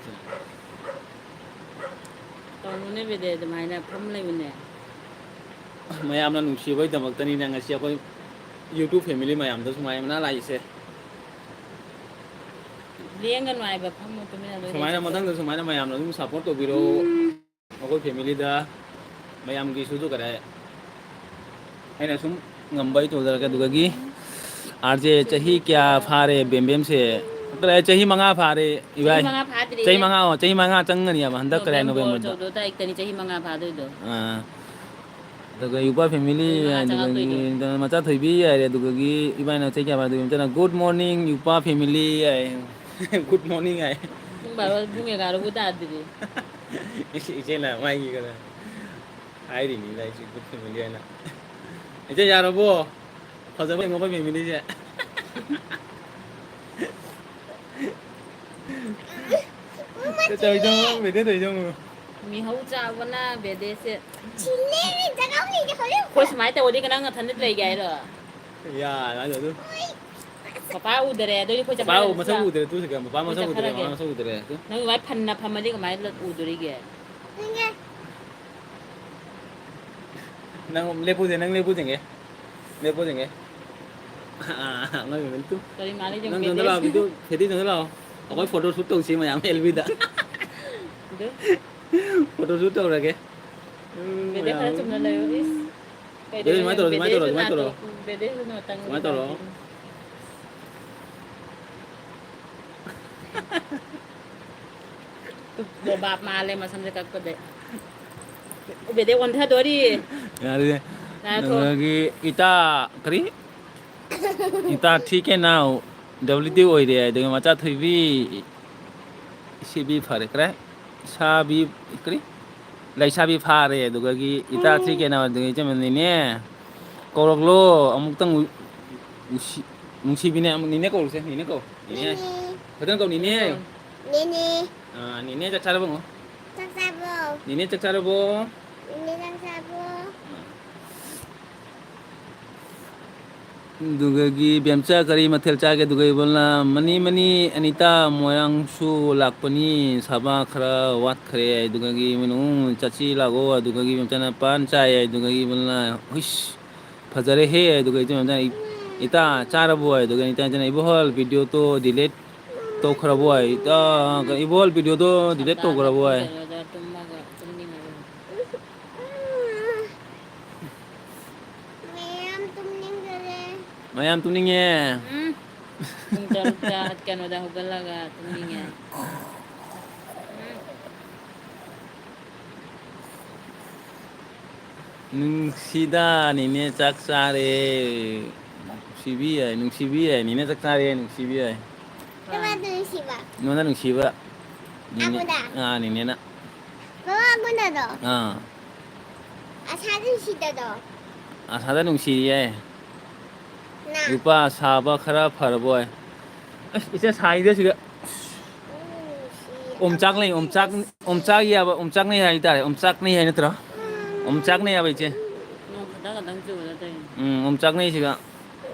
ꯇꯧꯅꯨꯅꯦ ꯕꯦꯗꯦ, ꯑꯗꯨꯃꯥꯏꯅ ꯐꯝ ꯂꯩꯕꯅꯦ꯫ ꯃꯌꯥꯝꯅ ꯅꯨꯡꯁꯤꯕꯩꯗꯃꯛꯇꯅꯤꯅꯦ ꯉꯁꯤ ꯑꯩꯈꯣꯏ YouTube family ꯃꯌꯥꯝꯗ ꯁꯨꯃꯥꯏꯅ ꯂꯥꯛꯏꯁꯦ꯫ ꯂꯦꯡꯒꯅꯨ ꯍꯥꯏꯕ, ꯐꯝꯃꯨ ꯇꯨꯃꯤꯟꯅ ꯂꯣꯏ ꯁꯨꯃꯥꯏꯅ ꯂꯩꯊꯣꯛꯄ꯫ ꯃꯊꯪꯗ ꯁꯨꯃꯥꯏꯅ ꯃꯌꯥꯝꯅ ꯑꯗꯨꯝ support ꯇꯧꯕꯤꯔꯣ꯫ ꯎꯝ꯫ ꯑꯩꯈꯣꯏ family ꯗ ꯃꯌꯥꯝꯒꯤꯁꯨ ꯑꯗꯨ ꯀꯔꯦ꯫ ꯑꯩꯅ ꯁꯨꯝ ꯉꯝꯕ ꯑꯩ ꯇꯧꯖꯔꯛꯀꯦ꯫ ꯑꯗꯨꯗꯒꯤ ꯑꯥꯔ ꯖꯦ ꯆꯍꯤ ꯀꯌꯥ ꯐꯥꯔꯦ ꯕꯦꯝꯕꯦꯝꯁꯦ? ꯀꯔꯥꯏ ꯆꯍꯤ ꯃꯉꯥ ꯐꯥꯔꯦ ꯏꯕꯥꯏ꯫ ꯆꯍꯤ ꯃꯉꯥ ꯐꯥꯗ꯭ꯔꯤꯌꯦ꯫ ꯆꯍꯤ ꯃꯉꯥ, ꯑꯣ, ꯆꯍꯤ ꯃꯉꯥ ꯆꯪꯒꯅꯤꯕ ꯍꯟꯗꯛ ꯀꯔꯥꯏ November ꯅꯣꯕꯦꯝꯕꯔꯗ꯫ ꯆꯧꯗ ꯇꯥꯔꯤꯛꯇꯅꯤ ꯆꯍꯤ ꯃꯉꯥ ꯐꯥꯗꯣꯏꯗꯣ꯫ ꯑꯥ꯫ ꯑꯗꯨꯒ ꯌꯨꯄꯥ family ꯆꯍꯤ ꯃꯉꯥ ꯍꯥꯏꯗꯨꯒ ꯆꯪꯉꯛꯇꯣꯏꯗꯣ꯫ ꯃꯆꯥ ꯊꯣꯏꯕꯤ ꯍꯥꯏꯔꯦ꯫ ꯑꯗꯨꯗꯒꯤ ꯏꯕꯥꯏꯅ ꯆꯍꯤ ꯀꯌꯥ ꯐꯥꯗꯣꯏꯕ? ꯏꯆꯦꯅ good morning ꯌꯨꯄꯥ family ꯍꯥꯏ꯫ Good morning ꯍꯥꯏ꯫ ꯄꯨꯡ ꯕꯥꯔꯣ, ꯄꯨꯡ ꯑꯦꯒꯥꯔꯣꯕꯨ ꯇꯥꯗ꯭ꯔꯤ꯫ ꯏꯆꯦ-, ꯏꯆꯦꯅ ꯃꯥꯒꯤ ꯀꯩꯅꯣ ꯍꯥꯏꯔꯤꯅꯤꯅ ꯑꯩꯁꯨ good family ꯍꯥꯏꯅ꯫ ꯏꯆꯦ ꯌꯥꯔꯕꯣ? ꯐꯖꯕ ꯌꯦꯡꯉꯣ ꯑꯩꯈꯣꯏ family ꯁꯦ꯫ ꯇꯧꯔꯤꯗꯣ ꯌꯦꯡꯉꯣ, ꯕꯦꯗꯦ ꯇꯧꯔꯤꯗꯣ ꯌꯦꯡꯉꯣ꯫ ꯃꯤꯍꯧ ꯆꯥꯕꯅ ꯕꯦꯗꯦꯁꯦ꯫ ꯑꯩꯈꯣꯏ ꯁꯨꯃꯥꯏꯅ ꯇꯧꯔꯗꯤ ꯅꯪ ꯅꯊꯟꯗ ꯂꯩꯒꯦ ꯍꯥꯏꯔꯣ? ꯌꯥ, ꯌꯥ, ꯑꯗꯨ꯫ ꯄꯄꯥ ꯎꯗꯔꯦ, ꯑꯗꯨꯗꯤ ꯑꯩꯈꯣꯏ ꯄꯄꯥ ꯆꯠꯈ꯭ꯔꯒꯦ ꯃꯁꯛ ꯅꯠꯇ꯭ꯔꯥ? ꯎꯗꯔꯦ, ꯇꯨ ꯁꯤꯗ ꯄꯄꯥ ꯑꯩꯈꯣꯏ ꯃꯁꯛ ꯎꯗꯔꯦ, ꯆꯠꯈ꯭ꯔꯒꯦ꯫ ꯃꯃꯥ ꯃꯁꯛ ꯎꯗꯔꯦ꯫ ꯅꯪ ꯑꯗꯨꯃꯥꯏꯅ ꯐꯟꯅ ꯐꯝꯃꯗꯤ ꯀꯃꯥꯏꯅ ꯎꯗꯣꯔꯤꯒꯦ? ꯅꯪ ꯂꯦꯞꯄꯨꯁꯦ, ꯅꯪ ꯂꯦꯞꯄꯨꯁꯦ꯫ ꯂꯦꯞꯄꯣ ꯌꯦꯡꯒꯦ꯫ ꯑꯥ, ꯑꯉꯥꯡ ꯃꯦꯃꯦꯟꯇꯨ꯫ ꯀꯔꯤ ꯃꯥꯜꯂꯤ ꯌꯦꯡꯉꯨ, ꯅꯪ ꯆꯪꯗ ꯕꯦꯗꯦ꯫ ꯂꯥꯛꯑꯣ, ꯚꯤꯗꯤꯑꯣ, ꯐꯦꯗꯤ ꯆꯪꯗ ꯂꯥꯛꯑꯣ꯫ ꯑꯩꯈꯣꯏ photo shoot ꯇꯧꯁꯤ ꯃꯌꯥꯝ ꯑꯦꯜ ꯕꯤꯗ꯫ ꯑꯗꯨ? Photo shoot ꯇꯧꯔꯒꯦ꯫ ꯎꯝ, ꯕꯦꯗꯦ ꯃꯌꯥꯝ꯫ ꯈꯔ ꯆꯨꯝꯅ ꯂꯩꯌꯨ, ꯏꯁ꯫ ꯕꯦꯗꯦ, ꯁꯨꯃꯥꯏꯅ ꯇꯧꯔꯣ, ꯁꯨꯃꯥꯏꯅ ꯇꯧꯔꯣ, ꯕꯦꯗꯦꯁꯨ ꯁꯨꯃꯥꯏꯅ ꯇꯧꯔꯣ꯫ ꯅꯥꯇꯣꯟ, ꯕꯦꯗꯦꯁꯨ ꯅꯥꯇꯣꯟ ꯁꯨꯃꯥꯏꯅ ꯇꯧꯔꯣ꯫ ꯀꯩꯗꯧꯔꯒꯦ? ꯂꯣꯕꯥꯞ ꯃꯥꯜꯂꯦ ꯃꯁꯝꯁꯦ ꯀꯛꯄꯗꯩ꯫ ꯎꯕꯦꯗꯩ ꯑꯣꯟꯊꯗꯣꯔꯤ꯫ ꯌꯥꯔꯦ꯫ ꯌꯥꯔꯦ, ꯊꯣꯛꯑꯣ꯫ ꯑꯗꯒꯤ ꯏꯇꯥ ꯀꯔꯤ? ꯏꯇꯥ ꯊ꯭ꯔꯤ ꯀꯦ ꯅꯥꯎ ꯗꯕ꯭ꯂꯤꯎ ꯇꯤ ꯑꯣꯏꯔꯦ꯫ ꯑꯗꯒꯤ ꯃꯆꯥ ꯊꯣꯏꯕꯤ ꯁꯤꯕꯤ ꯐꯔꯦ ꯀꯔꯦ꯫ ꯁꯥꯕꯤ ꯀꯔꯤ? ꯂꯩꯁꯥꯕꯤ ꯐꯥꯔꯦ꯫ ꯑꯗꯨꯗꯒꯤ ꯏꯇꯥ ꯊ꯭ꯔꯤ ꯀꯦ ꯅꯥꯎ ꯑꯗꯒꯤ ꯏꯆꯝꯃꯅꯤꯅꯦ꯫ ꯀꯧꯔꯛꯂꯣ ꯑꯃꯨꯛꯇꯪ ꯎ-, ꯎꯁꯤ-, ꯅꯨꯡꯁꯤꯕꯤꯅꯦ, ꯑꯃꯨꯛ ꯅꯤꯅꯦ ꯀꯧꯔꯨꯁꯦ, ꯅꯤꯅꯦ ꯀꯧ꯫ ꯅꯤꯅꯦ꯫ ꯅꯤꯅꯦ꯫ ꯐꯖꯅ ꯀꯧ, ꯅꯤꯅꯦ꯫ ꯅꯤꯅꯦ꯫ ꯑꯥ, ꯅꯤꯅꯦ ꯆꯥꯛ ꯆꯥꯔꯕꯣ? ꯆꯥꯛ ꯆꯥꯕ꯭ꯔꯣ? ꯅꯤꯅꯦ ꯆꯥꯛ ꯆꯥꯔꯕꯣ? ꯅꯤꯅꯦ ꯆꯥꯛ ꯆꯥꯕ꯭ꯔꯣ? ꯑꯥ꯫ ꯑꯗꯨꯒꯒꯤ ꯕꯦꯝꯆꯥ ꯀꯔꯤ ꯃꯊꯦꯜ ꯆꯥꯒꯦ? ꯑꯗꯨꯒ ꯏꯕꯣꯂꯥ, ꯃꯅꯤ ꯃꯅꯤ ꯑꯅꯤꯇꯥ ꯃꯣꯏꯔꯥꯡꯁꯨ ꯂꯥꯛꯄꯅꯤ, ꯁꯥꯕ ꯈꯔ ꯋꯥꯠꯈ꯭ꯔꯦ꯫ ꯑꯗꯨꯒꯒꯤ ꯃꯅꯨꯡ ꯆꯠꯁꯤ ꯂꯥꯛꯑꯣ꯫ ꯑꯗꯨꯒꯒꯤ ꯕꯦꯝꯆꯥꯅ ꯄꯥꯟ ꯆꯥꯏ꯫ ꯑꯗꯨꯒꯒꯤ ꯏꯕꯣꯂꯥ, ꯍꯨꯏꯁ, ꯐꯖꯔꯦꯍꯦ꯫ ꯑꯗꯨꯒ ꯏꯇꯩꯃ, ꯏꯇꯥ ꯆꯥꯔꯕꯣ? ꯑꯗꯨꯒ ꯏꯇꯥ, ꯏꯇꯥꯅ, ꯏꯕꯣꯍꯜ video ꯇꯣ delete ꯇꯧꯈ꯭ꯔꯕꯣ? ꯏꯇꯥ, ꯏꯕꯣꯍꯜ video ꯗꯣ delete ꯇꯧꯈ꯭ꯔꯕꯣ? ꯇꯨꯝꯃꯒ ꯇꯨꯝꯅꯤꯡꯉꯦ꯫ ꯃꯌꯥꯝ ꯇꯨꯝꯅꯤꯡꯈꯔꯦ꯫ ꯃꯌꯥꯝ ꯇꯨꯝꯅꯤꯡꯉꯦ꯫ ꯎꯝ꯫ ꯄꯨꯡ ꯇꯔꯨꯛꯇ ꯀꯩꯅꯣꯗ ꯍꯧꯒꯠꯂꯒ ꯇꯨꯝꯅꯤꯡꯉꯦ꯫ ꯎꯝ꯫ ꯅꯨꯡꯁꯤꯗ ꯅꯤꯅꯦ ꯆꯥꯛ ꯆꯥꯔꯦ꯫ ꯅꯨꯡꯁꯤꯕꯤ ꯌꯥꯏ, ꯅꯨꯡꯁꯤꯕꯤ ꯌꯥꯏ, ꯅꯤꯅꯦ ꯆꯥꯛ ꯆꯥꯔꯦ, ꯅꯨꯡꯁꯤꯕꯤ ꯌꯥꯏ꯫ ꯀꯅꯥꯗ ꯅꯨꯡꯁꯤꯕ? ꯅꯉꯣꯟꯗ ꯅꯨꯡꯁꯤꯕ꯫ ꯅꯤꯅꯦ-, ꯑꯩꯉꯣꯟꯗ? ꯑꯥ, ꯅꯤꯅꯦꯅ꯫ ꯃꯃꯥ ꯑꯩꯉꯣꯟꯗꯔꯣ? ꯑꯥ꯫ ꯑꯁꯥꯗ ꯅꯨꯡꯁꯤꯗꯗꯣ? ꯑꯁꯥꯗ ꯅꯨꯡꯁꯤꯔꯤꯌꯦ꯫ ꯅ? ꯂꯨꯄꯥ ꯑꯁꯥꯕ ꯈꯔ ꯐꯔꯕꯣꯏ꯫ ꯑꯁ, ꯏꯆꯦ ꯁꯥꯏꯗ ꯁꯤꯗ꯫ ꯎꯝ, ꯅꯨꯡꯁꯤ꯫ ꯑꯣꯝꯆꯥꯛꯅꯩ, ꯑꯣꯝꯆꯥꯛ-, ꯑꯣꯝꯆꯥꯛ ꯌꯥꯕ, ꯑꯣꯝꯆꯥꯛꯅꯩ ꯍꯥꯏꯇꯥꯔꯦ꯫ ꯑꯣꯝꯆꯥꯛꯅꯩ ꯍꯥꯏ ꯅꯠꯇ꯭ꯔꯣ? ꯎꯝ꯫ ꯑꯣꯝꯆꯥꯛꯅꯩ ꯍꯥꯏꯕ ꯏꯆꯦ꯫ ꯅꯣꯡ ꯈꯤꯇꯪ ꯈꯤꯇꯪ ꯆꯨꯕꯗ ꯇꯧꯔꯤꯅꯤ꯫ ꯎꯝ, ꯑꯣꯝꯆꯥꯛꯅꯩ ꯁꯤꯒ꯫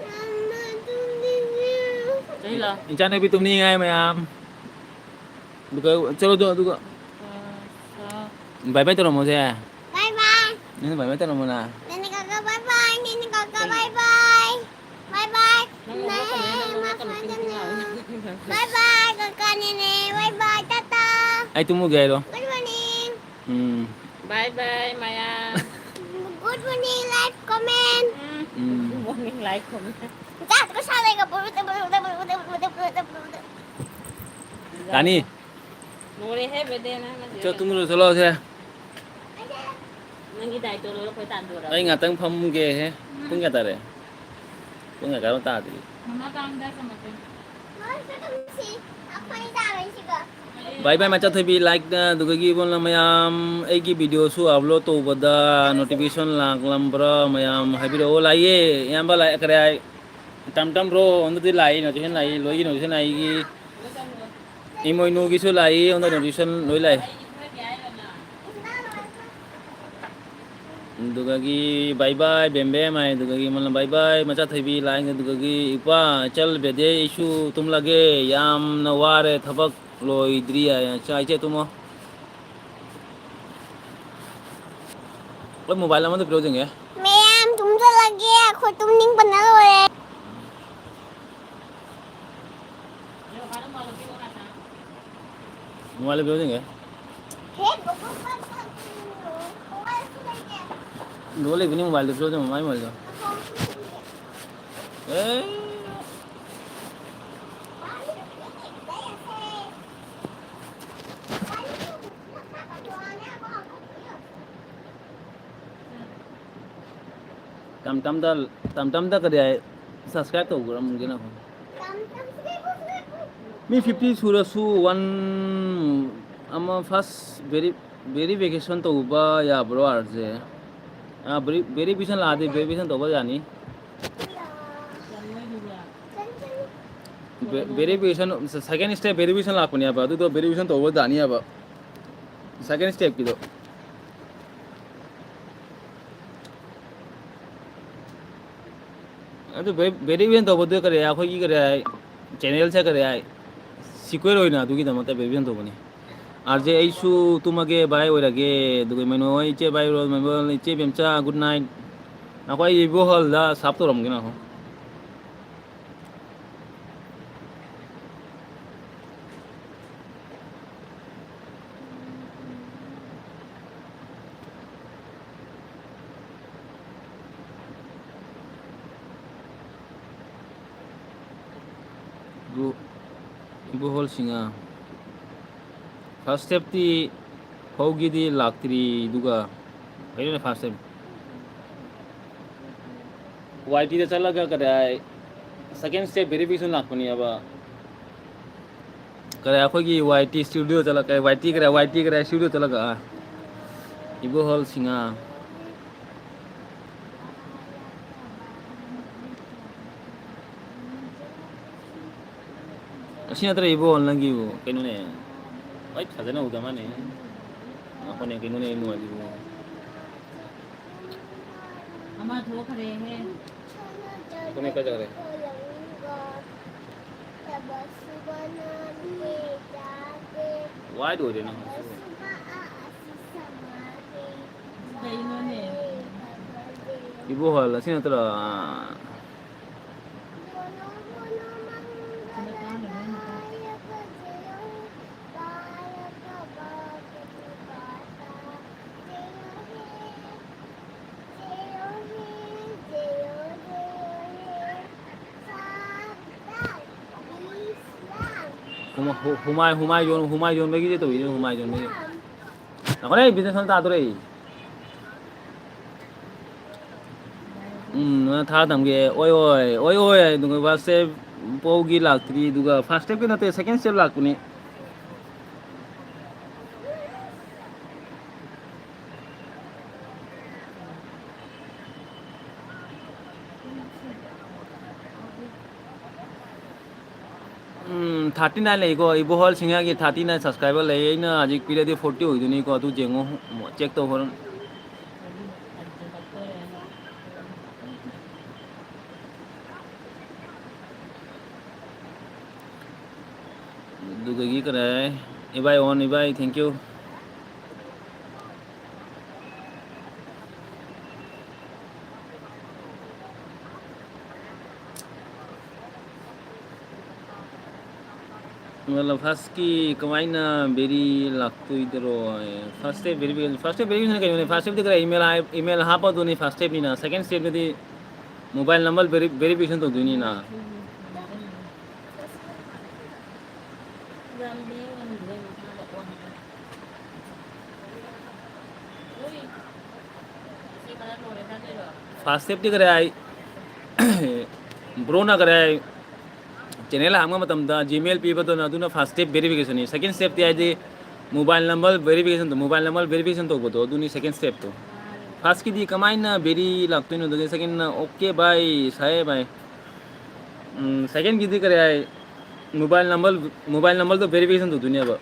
ꯌꯥꯝꯅ ꯇꯨꯝꯅꯤꯡꯉꯦ꯫ ꯆꯍꯤꯂꯣ? ꯏꯆꯥꯅꯨꯄꯤ ꯇꯨꯝꯅꯤꯡꯉꯦ ꯍꯥꯏ ꯃꯌꯥꯝ꯫ ꯑꯗꯨꯒ ꯆꯠꯂꯣ ꯑꯗꯨ, ꯑꯗꯨꯒ꯫ ꯑ, ꯑ꯫ Bye bye ꯇꯧꯔꯝꯃꯣꯁꯦ꯫ Bye bye꯫ ꯅꯪ bye bye ꯇꯧꯔꯝꯃꯣꯅ꯫ ꯅꯦꯅꯦ ꯀꯥꯀꯥ bye bye, ꯅꯦꯅꯦ ꯀꯥꯀꯥ bye bye꯫ Bye bye꯫ ꯅꯪ ꯅꯣꯡꯃ ꯀꯩꯅꯣ, ꯅꯪ ꯅꯣꯡꯃ ꯀꯩꯅꯣ ꯄꯤꯔꯛꯀꯦ ꯍꯥꯏꯕ꯫ Bye bye, ꯀꯥꯀꯥ ꯅꯦꯅꯦ, bye bye, ꯇꯥꯇꯥ꯫ ꯑꯩ ꯇꯨꯝꯃꯨꯒꯦ ꯍꯥꯏꯔꯣ? Good morning꯫ ꯎꯝ꯫ Bye bye ꯃꯌꯥꯝ꯫ Good morning, like, comment꯫ ꯎꯝ꯫ ꯎꯝ꯫ Good morning, like, comment꯫ ꯇꯥꯅꯤ꯫ ꯂꯣꯏꯔꯦꯍꯦ, ꯕꯦꯗꯦ, ꯅꯪ ꯉꯁꯤ ꯆꯣ, ꯇꯨꯝꯃꯨꯔꯣ, ꯆꯠꯂꯣꯁꯦ꯫ ꯅꯪꯒꯤ ꯗꯥꯏꯇꯣ ꯂꯣꯏꯔ ꯑꯩꯈꯣꯏ ꯇꯥꯟꯗꯣꯔꯕ? ꯑꯩ ꯉꯥꯛꯇꯪ ꯐꯝꯒꯦꯍꯦ꯫ ꯎꯝ꯫ ꯄꯨꯡ ꯀꯌꯥ ꯇꯥꯔꯦ? ꯄꯨꯡ ꯀꯌꯥ ꯇꯥꯔꯦ? ꯇꯥꯗ꯭ꯔꯤ꯫ ꯃꯃꯥ ꯀꯥꯡꯗ ꯆꯪꯉꯛꯀꯦ꯫ Bye bye ꯃꯆꯥ ꯊꯣꯏꯕꯤ, like ꯇ, ꯑꯗꯨꯗꯒꯤ ꯏꯕꯣꯟꯅ ꯃꯌꯥꯝ ꯑꯩꯒꯤ video ꯁꯨ upload ꯇꯧꯕꯗ notification ꯂꯥꯛꯂꯝꯕ꯭ꯔꯥ ꯃꯌꯥꯝ ꯍꯥꯏꯕꯤꯔꯛꯑꯣ꯫ ꯂꯥꯛꯏꯌꯦ, ꯏꯌꯥꯝꯕ ꯂꯥꯛꯑꯦ, ꯀꯔꯤ ꯍꯥꯏ? ꯇꯝ ꯇꯝ ꯕ꯭ꯔꯣ, ꯑꯣꯟꯗꯗꯤ ꯂꯥꯛꯏ, ꯅꯣꯇꯤꯐꯤꯀꯦꯁꯟ ꯂꯥꯛꯏ, ꯂꯣꯏꯒꯤ ꯅꯣꯇꯤꯐꯤꯀꯦꯁꯟ ꯂꯥꯛꯏꯒꯤ, ꯏꯃꯣꯏꯅꯨꯒꯤꯁꯨ ꯂꯥꯛꯏ, ꯑꯣꯟꯗ ꯅꯣꯇꯤꯐꯤꯀꯦꯁꯟ ꯂꯣꯏ ꯂꯥꯛꯏ꯫ ꯑꯗꯨꯗꯒꯤ ꯕꯥꯏ ꯕꯥꯏ ꯕꯦꯝ ꯕꯦꯝ ꯍꯥꯏ, ꯑꯗꯨꯗꯒꯤ ꯃꯣꯟꯅ ꯕꯥꯏ ꯕꯥꯏ ꯃꯆꯥ ꯊꯣꯏꯕꯤ ꯂꯥꯛꯑꯦ, ꯑꯗꯨꯗꯒꯤ ꯏꯄꯥ ꯆꯜ ꯕꯦꯗꯦ, ꯑꯩꯁꯨ ꯇꯨꯝꯂꯒꯦ, ꯌꯥꯝꯅ ꯋꯥꯔꯦ, ꯊꯕꯛ ꯂꯣꯏꯗ꯭ꯔꯤ ꯍꯥꯏ꯫ ꯑꯆꯥ, ꯏꯆꯦ ꯇꯨꯝꯃꯣ꯫ ꯑꯩꯈꯣꯏ ꯃꯣꯕꯥꯏꯜ ꯑꯃꯗ ꯄꯤꯔꯛꯑꯣ ꯌꯦꯡꯒꯦ꯫ ꯃꯌꯥꯝ ꯇꯨꯝꯖꯜꯂꯒꯦ, ꯑꯩꯈꯣꯏ ꯇꯨꯝꯅꯤꯡꯕꯅ ꯂꯣꯏꯔꯦ꯫ ꯃꯣꯕꯥꯏꯜ ꯄꯤꯔꯛꯑꯣ ꯌꯦꯡꯒꯦ꯫ ꯍꯦ, ꯒꯣꯒꯣ ꯄꯥꯟ ꯁꯥꯇꯤꯟ, ꯃꯣꯕꯥꯏꯜꯁꯨ ꯂꯩꯇꯦ꯫ ꯂꯣꯏ ꯂꯩꯕꯅꯤ, ꯃꯣꯕꯥꯏꯜꯗꯣ ꯄꯤꯔꯛꯑꯣ ꯌꯦꯡꯒꯦ, ꯃꯥꯏ ꯃꯣꯕꯥꯏꯜꯗꯣ꯫ ꯑꯦ꯫ ꯇꯝ ꯇꯝꯗ, ꯇꯝ ꯇꯝꯗ ꯀꯔꯤ ꯍꯥꯏ? Subscribe ꯇꯧꯈ꯭ꯔꯝꯒꯦꯅ꯫ ꯃꯤ fifty ꯁꯨꯔꯁꯨ one ꯑꯃ first veri-, verification ꯇꯧꯕ ꯌꯥꯕ꯭ꯔꯣ, ꯑꯥꯔ ꯖꯦ? ꯑꯥ, veri-, verification ꯂꯥꯛꯑꯗꯤ verification ꯇꯧꯕ ꯌꯥꯅꯤ꯫ Ve-, verification, second step verification ꯂꯥꯛꯄꯅꯦꯕ, ꯑꯗꯨꯗꯣ verification ꯇꯧꯕ ꯌꯥꯅꯤꯕ꯫ Second stepꯀꯤꯗꯣ꯫ ꯑꯗꯨ ꯚꯦ-, verification ꯇꯧꯕꯗꯨ ꯀꯔꯤ ꯍꯥꯏ? ꯑꯩꯈꯣꯏꯒꯤ ꯀꯔꯤ ꯍꯥꯏ? Channelꯁꯦ ꯀꯔꯤ ꯍꯥꯏ? Secure ꯑꯣꯏꯅ ꯑꯗꯨꯒꯤꯗꯃꯛꯇ verification ꯇꯧꯕꯅꯤ꯫ ꯑꯥꯔ ꯖꯦ, ꯑꯩꯁꯨ ꯇꯨꯝꯃꯒꯦ, bye ꯑꯣꯏꯔꯒꯦ꯫ ꯑꯗꯨꯒ ꯏꯃꯣꯏꯅꯨ ꯍꯣꯏ, ꯏꯆꯦ bye ꯔꯣ, ꯃꯦꯃꯣꯔꯦꯜ, ꯏꯆꯦ ꯕꯦꯝꯆꯥ, good night꯫ ꯉꯥꯏꯈꯣ, ꯑꯩ ꯏꯕꯣꯍꯜꯗ ꯁꯥꯞ ꯇꯧꯔꯝꯒꯦ, ꯉꯥꯏꯈꯣ꯫ ꯏꯕꯣ-, ꯏꯕꯣꯍꯜ ꯁꯤꯡꯉꯥ꯫ First stepꯇꯤ ꯍꯧꯒꯤꯗꯤ ꯂꯥꯛꯇ꯭ꯔꯤ, ꯑꯗꯨꯒ ꯀꯩꯅꯣꯅꯦ first step? ꯋꯥꯏ ꯇꯤꯗ ꯆꯠꯂꯒ ꯀꯗꯥꯏ second step verification ꯂꯥꯛꯄꯅꯦꯕ꯫ ꯀꯗꯥꯏ ꯑꯩꯈꯣꯏꯒꯤ ꯋꯥꯏ ꯇꯤ studio ꯆꯠꯂꯒ, ꯋꯥꯏ ꯇꯤ ꯀꯗꯥꯏ, ꯋꯥꯏ ꯇꯤ ꯀꯗꯥꯏ studio ꯆꯠꯂꯒ, ꯑꯥ, ꯏꯕꯣꯍꯜ ꯁꯤꯡꯉꯥ꯫ ꯁꯤ ꯅꯠꯇ꯭ꯔ ꯏꯕꯣ ꯅꯪꯒꯤꯕꯨ? ꯀꯩꯅꯣꯅꯦ? ꯑꯩ ꯐꯖꯅ ꯎꯗ ꯃꯥꯅꯦ꯫ ꯉꯥꯏꯈꯣꯅꯦ, ꯀꯩꯅꯣꯅꯦ ꯅꯨꯡꯉꯥꯏꯇ꯭ꯔꯤꯕꯣ? ꯑꯃ ꯊꯣꯛꯈ꯭ꯔꯦꯍꯦ꯫ ꯉꯥꯏꯈꯣꯅꯦ, ꯀꯥꯏ ꯆꯠꯈ꯭ꯔꯦ? Wide ꯑꯣꯏꯔꯦ ꯅꯪ꯫ ꯀꯩꯅꯣꯅꯦ? ꯏꯕꯣꯍꯜ ꯑꯁꯤ ꯅꯠꯇ꯭ꯔꯣ? ꯍꯨꯃꯥꯏ, ꯍꯨꯃꯥꯏ ꯌꯣꯟ-, ꯍꯨꯃꯥꯏ ꯌꯣꯟꯕꯒꯤꯗꯤ ꯇꯧꯏꯅꯦ, ꯍꯨꯃꯥꯏ ꯌꯣꯟꯕꯒꯤ꯫ ꯉꯥꯏꯈꯣꯅꯦ, ꯑꯩ business ꯑꯃ ꯇꯥꯗꯣꯔꯦ ꯑꯩ꯫ ꯎꯝ, ꯅꯪ ꯊꯥꯔ ꯊꯝꯒꯦ꯫ ꯑꯣꯏ, ꯑꯣꯏ, ꯑꯣꯏ, ꯑꯣꯏ, ꯑꯗꯨꯒ WhatsApp ꯐꯥꯎꯒꯤ ꯂꯥꯛꯇ꯭ꯔꯤ, ꯑꯗꯨꯒ first stepꯀꯤ ꯅꯠꯇꯦ, second step ꯂꯥꯛꯄꯅꯤ꯫ ꯎꯝ, thirty nine ꯂꯩꯀꯣ, ꯏꯕꯣꯍꯜ ꯁꯤꯡꯍꯒꯤ thirty nine subscriber ꯂꯩ꯫ ꯑꯩꯅ ꯍꯧꯖꯤꯛ ꯄꯤꯔꯗꯤ forty ꯑꯣꯏꯗꯣꯏꯅꯤꯀꯣ, ꯑꯗꯨ ꯌꯦꯡꯉꯣ, check ꯇꯧ ꯍꯣꯔꯦꯟ꯫ ꯑꯗꯨꯗꯒꯤ ꯀꯔꯥꯏ, ꯏꯕꯥꯏ ꯑꯣꯟ, ꯏꯕꯥꯏ, thank you꯫ ꯃꯇꯂꯕ firstꯀꯤ ꯀꯃꯥꯏꯅ ꯚꯦꯔꯤ ꯂꯥꯛꯇꯣꯏꯗꯔꯣ? First step verification, first step verification ꯀꯩꯅꯣꯅꯦ? First stepꯇꯤ ꯀꯔꯥꯏ? Email ꯍꯥꯏ-, email ꯍꯥꯞꯄ ꯑꯗꯨꯅꯤ first stepꯅꯤꯅ꯫ Second stepꯇꯗꯤ mobile number veri-, verification ꯇꯧꯗꯣꯏꯅꯤꯅ꯫ First stepꯇꯤ ꯀꯔꯥꯏ? Broꯅ ꯀꯔꯥꯏ? Channel ꯍꯥꯡꯕ ꯃꯇꯝꯗ Gmail ꯄꯤꯕꯗꯨꯅ, ꯑꯗꯨꯅ first step verificationꯅꯤ꯫ Second stepꯇꯤ ꯍꯥꯏꯗꯤ mobile number verification ꯇꯧ-, mobile number verification ꯇꯧꯕꯗꯣ, ꯑꯗꯨꯅꯤ second stepꯇꯣ꯫ Firstꯀꯤꯗꯤ ꯀꯃꯥꯏꯅ ꯚꯦꯔꯤ ꯂꯥꯛꯇꯣꯏꯅꯣ? ꯑꯗꯨꯒ secondꯅ okay bye, ꯁꯥꯏꯌꯦ bye꯫ ꯎꯝ, secondꯀꯤꯗꯤ ꯀꯔꯤ ꯍꯥꯏ? Mobile number, mobile number ꯗꯣ verification ꯇꯧꯗꯣꯏꯅꯦꯕ꯫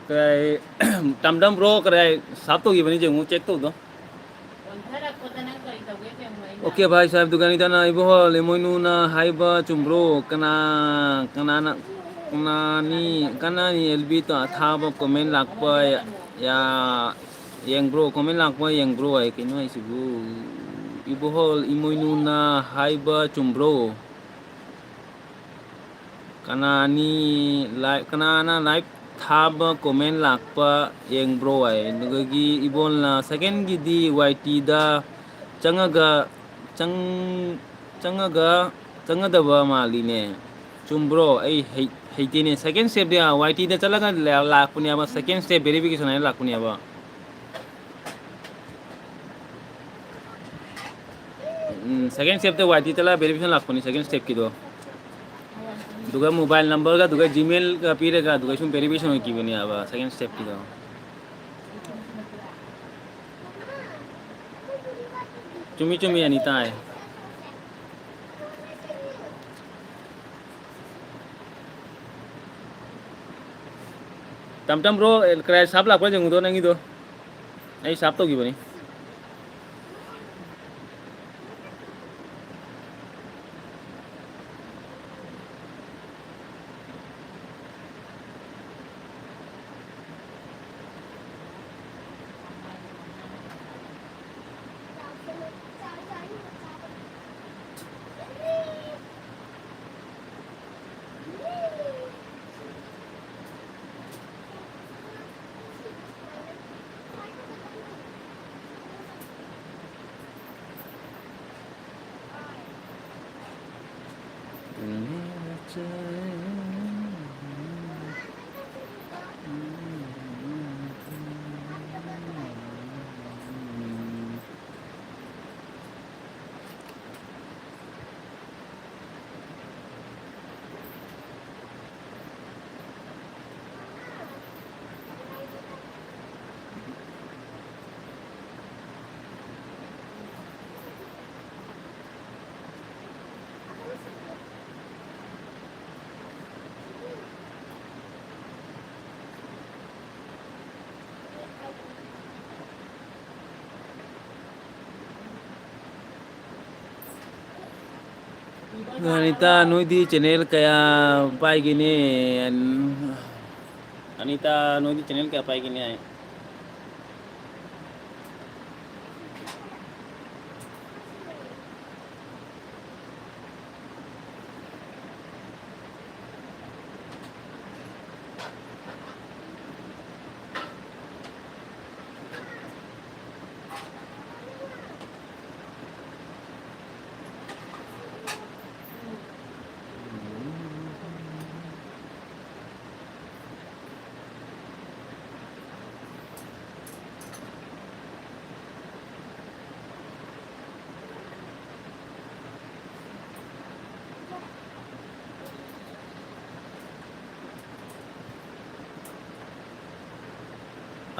ꯀꯗꯥꯏ, ꯇꯝ ꯇꯝ bro, ꯀꯗꯥꯏ ꯁꯥꯞ ꯇꯧꯈꯤꯕꯅꯤ ꯌꯦꯡꯉꯨ, check ꯇꯧꯗꯣ꯫ ꯑꯣꯀꯦ ꯚꯥꯏ ꯁꯥꯍꯦꯕ ꯗꯨꯀꯥꯟꯒꯤꯗꯅ ꯏꯕꯣꯍꯜ ꯏꯃꯣꯏꯅꯨꯅ ꯍꯥꯏꯕ ꯆꯨꯝꯕ꯭ꯔꯣ? ꯀꯅꯥ, ꯀꯅꯥꯅ, ꯀꯅꯥꯅꯤ, ꯀꯅꯥꯅꯤ ꯑꯦꯜ ꯕꯤ ꯊꯥꯕ comment ꯂꯥꯛꯄ ꯌꯥ-, ꯌꯦꯡꯕ꯭ꯔꯣ? Comment ꯂꯥꯛꯄ ꯌꯦꯡꯕ꯭ꯔꯣ? ꯑꯩ ꯀꯩꯅꯣ ꯍꯥꯏꯁꯤꯕꯨ? ꯏꯕꯣꯍꯜ ꯏꯃꯣꯏꯅꯨꯅ ꯍꯥꯏꯕ ꯆꯨꯝꯕ꯭ꯔꯣ? ꯀꯅꯥꯅꯤ live, ꯀꯅꯥꯅ live ꯊꯥꯕ comment ꯂꯥꯛꯄ ꯌꯦꯡꯕ꯭ꯔꯣ ꯍꯥꯏ꯫ ꯑꯗꯨꯗꯒꯤ ꯏꯕꯣꯜꯅ second ꯒꯤꯗꯤ ꯋꯥꯏ ꯇꯤꯗ ꯆꯪꯉꯒ, ꯆꯪ-, ꯆꯪꯉꯒ, ꯆꯪꯒꯗꯕ ꯃꯥꯜꯂꯤꯅꯦ꯫ ꯆꯨꯝꯕ꯭ꯔꯣ? ꯑꯩ ꯍꯩ-, ꯍꯩꯇꯦꯅꯦ꯫ Second step ꯇꯤ ꯋꯥꯏ ꯇꯤꯗ ꯆꯠꯂꯒ ꯂꯥ-, ꯂꯥꯛꯄꯅꯦꯕ꯫ Second step verification ꯍꯥꯏꯅ ꯂꯥꯛꯄꯅꯦꯕ꯫ ꯎꯝ, second step ꯇ ꯋꯥꯏ ꯇꯤ ꯆꯠꯂꯒ verification ꯂꯥꯛꯄꯅꯤ, second step ꯀꯤꯗꯣ꯫ ꯑꯗꯨꯒ mobile number ꯒ, ꯑꯗꯨꯒ Gmail ꯒ ꯄꯤꯔꯒ, ꯑꯗꯨꯒ ꯁꯨꯝ verification ꯑꯣꯏꯈꯤꯕꯅꯦꯕ, second step ꯀꯤꯗꯣ꯫ ꯆꯨꯝꯃꯤ, ꯆꯨꯝꯃꯤ, ꯑꯅꯤ ꯇꯥꯏ꯫ ꯇꯝ ꯇꯝ bro, ꯀꯗꯥꯏ ꯁꯥꯞ ꯂꯥꯛꯄ꯭ꯔꯥ ꯌꯦꯡꯉꯨꯗꯣ ꯅꯪꯒꯤꯗꯣ꯫ ꯑꯩ ꯁꯥꯞ ꯇꯧꯈꯤꯕꯅꯤ꯫ ꯑꯅꯤꯇꯥ, ꯅꯣꯏꯗꯤ channel ꯀꯌꯥ ꯄꯥꯏꯒꯦꯅꯦ? ꯑꯅꯤꯇꯥ, ꯅꯣꯏꯗꯤ channel ꯀꯌꯥ ꯄꯥꯏꯒꯦꯅꯦ?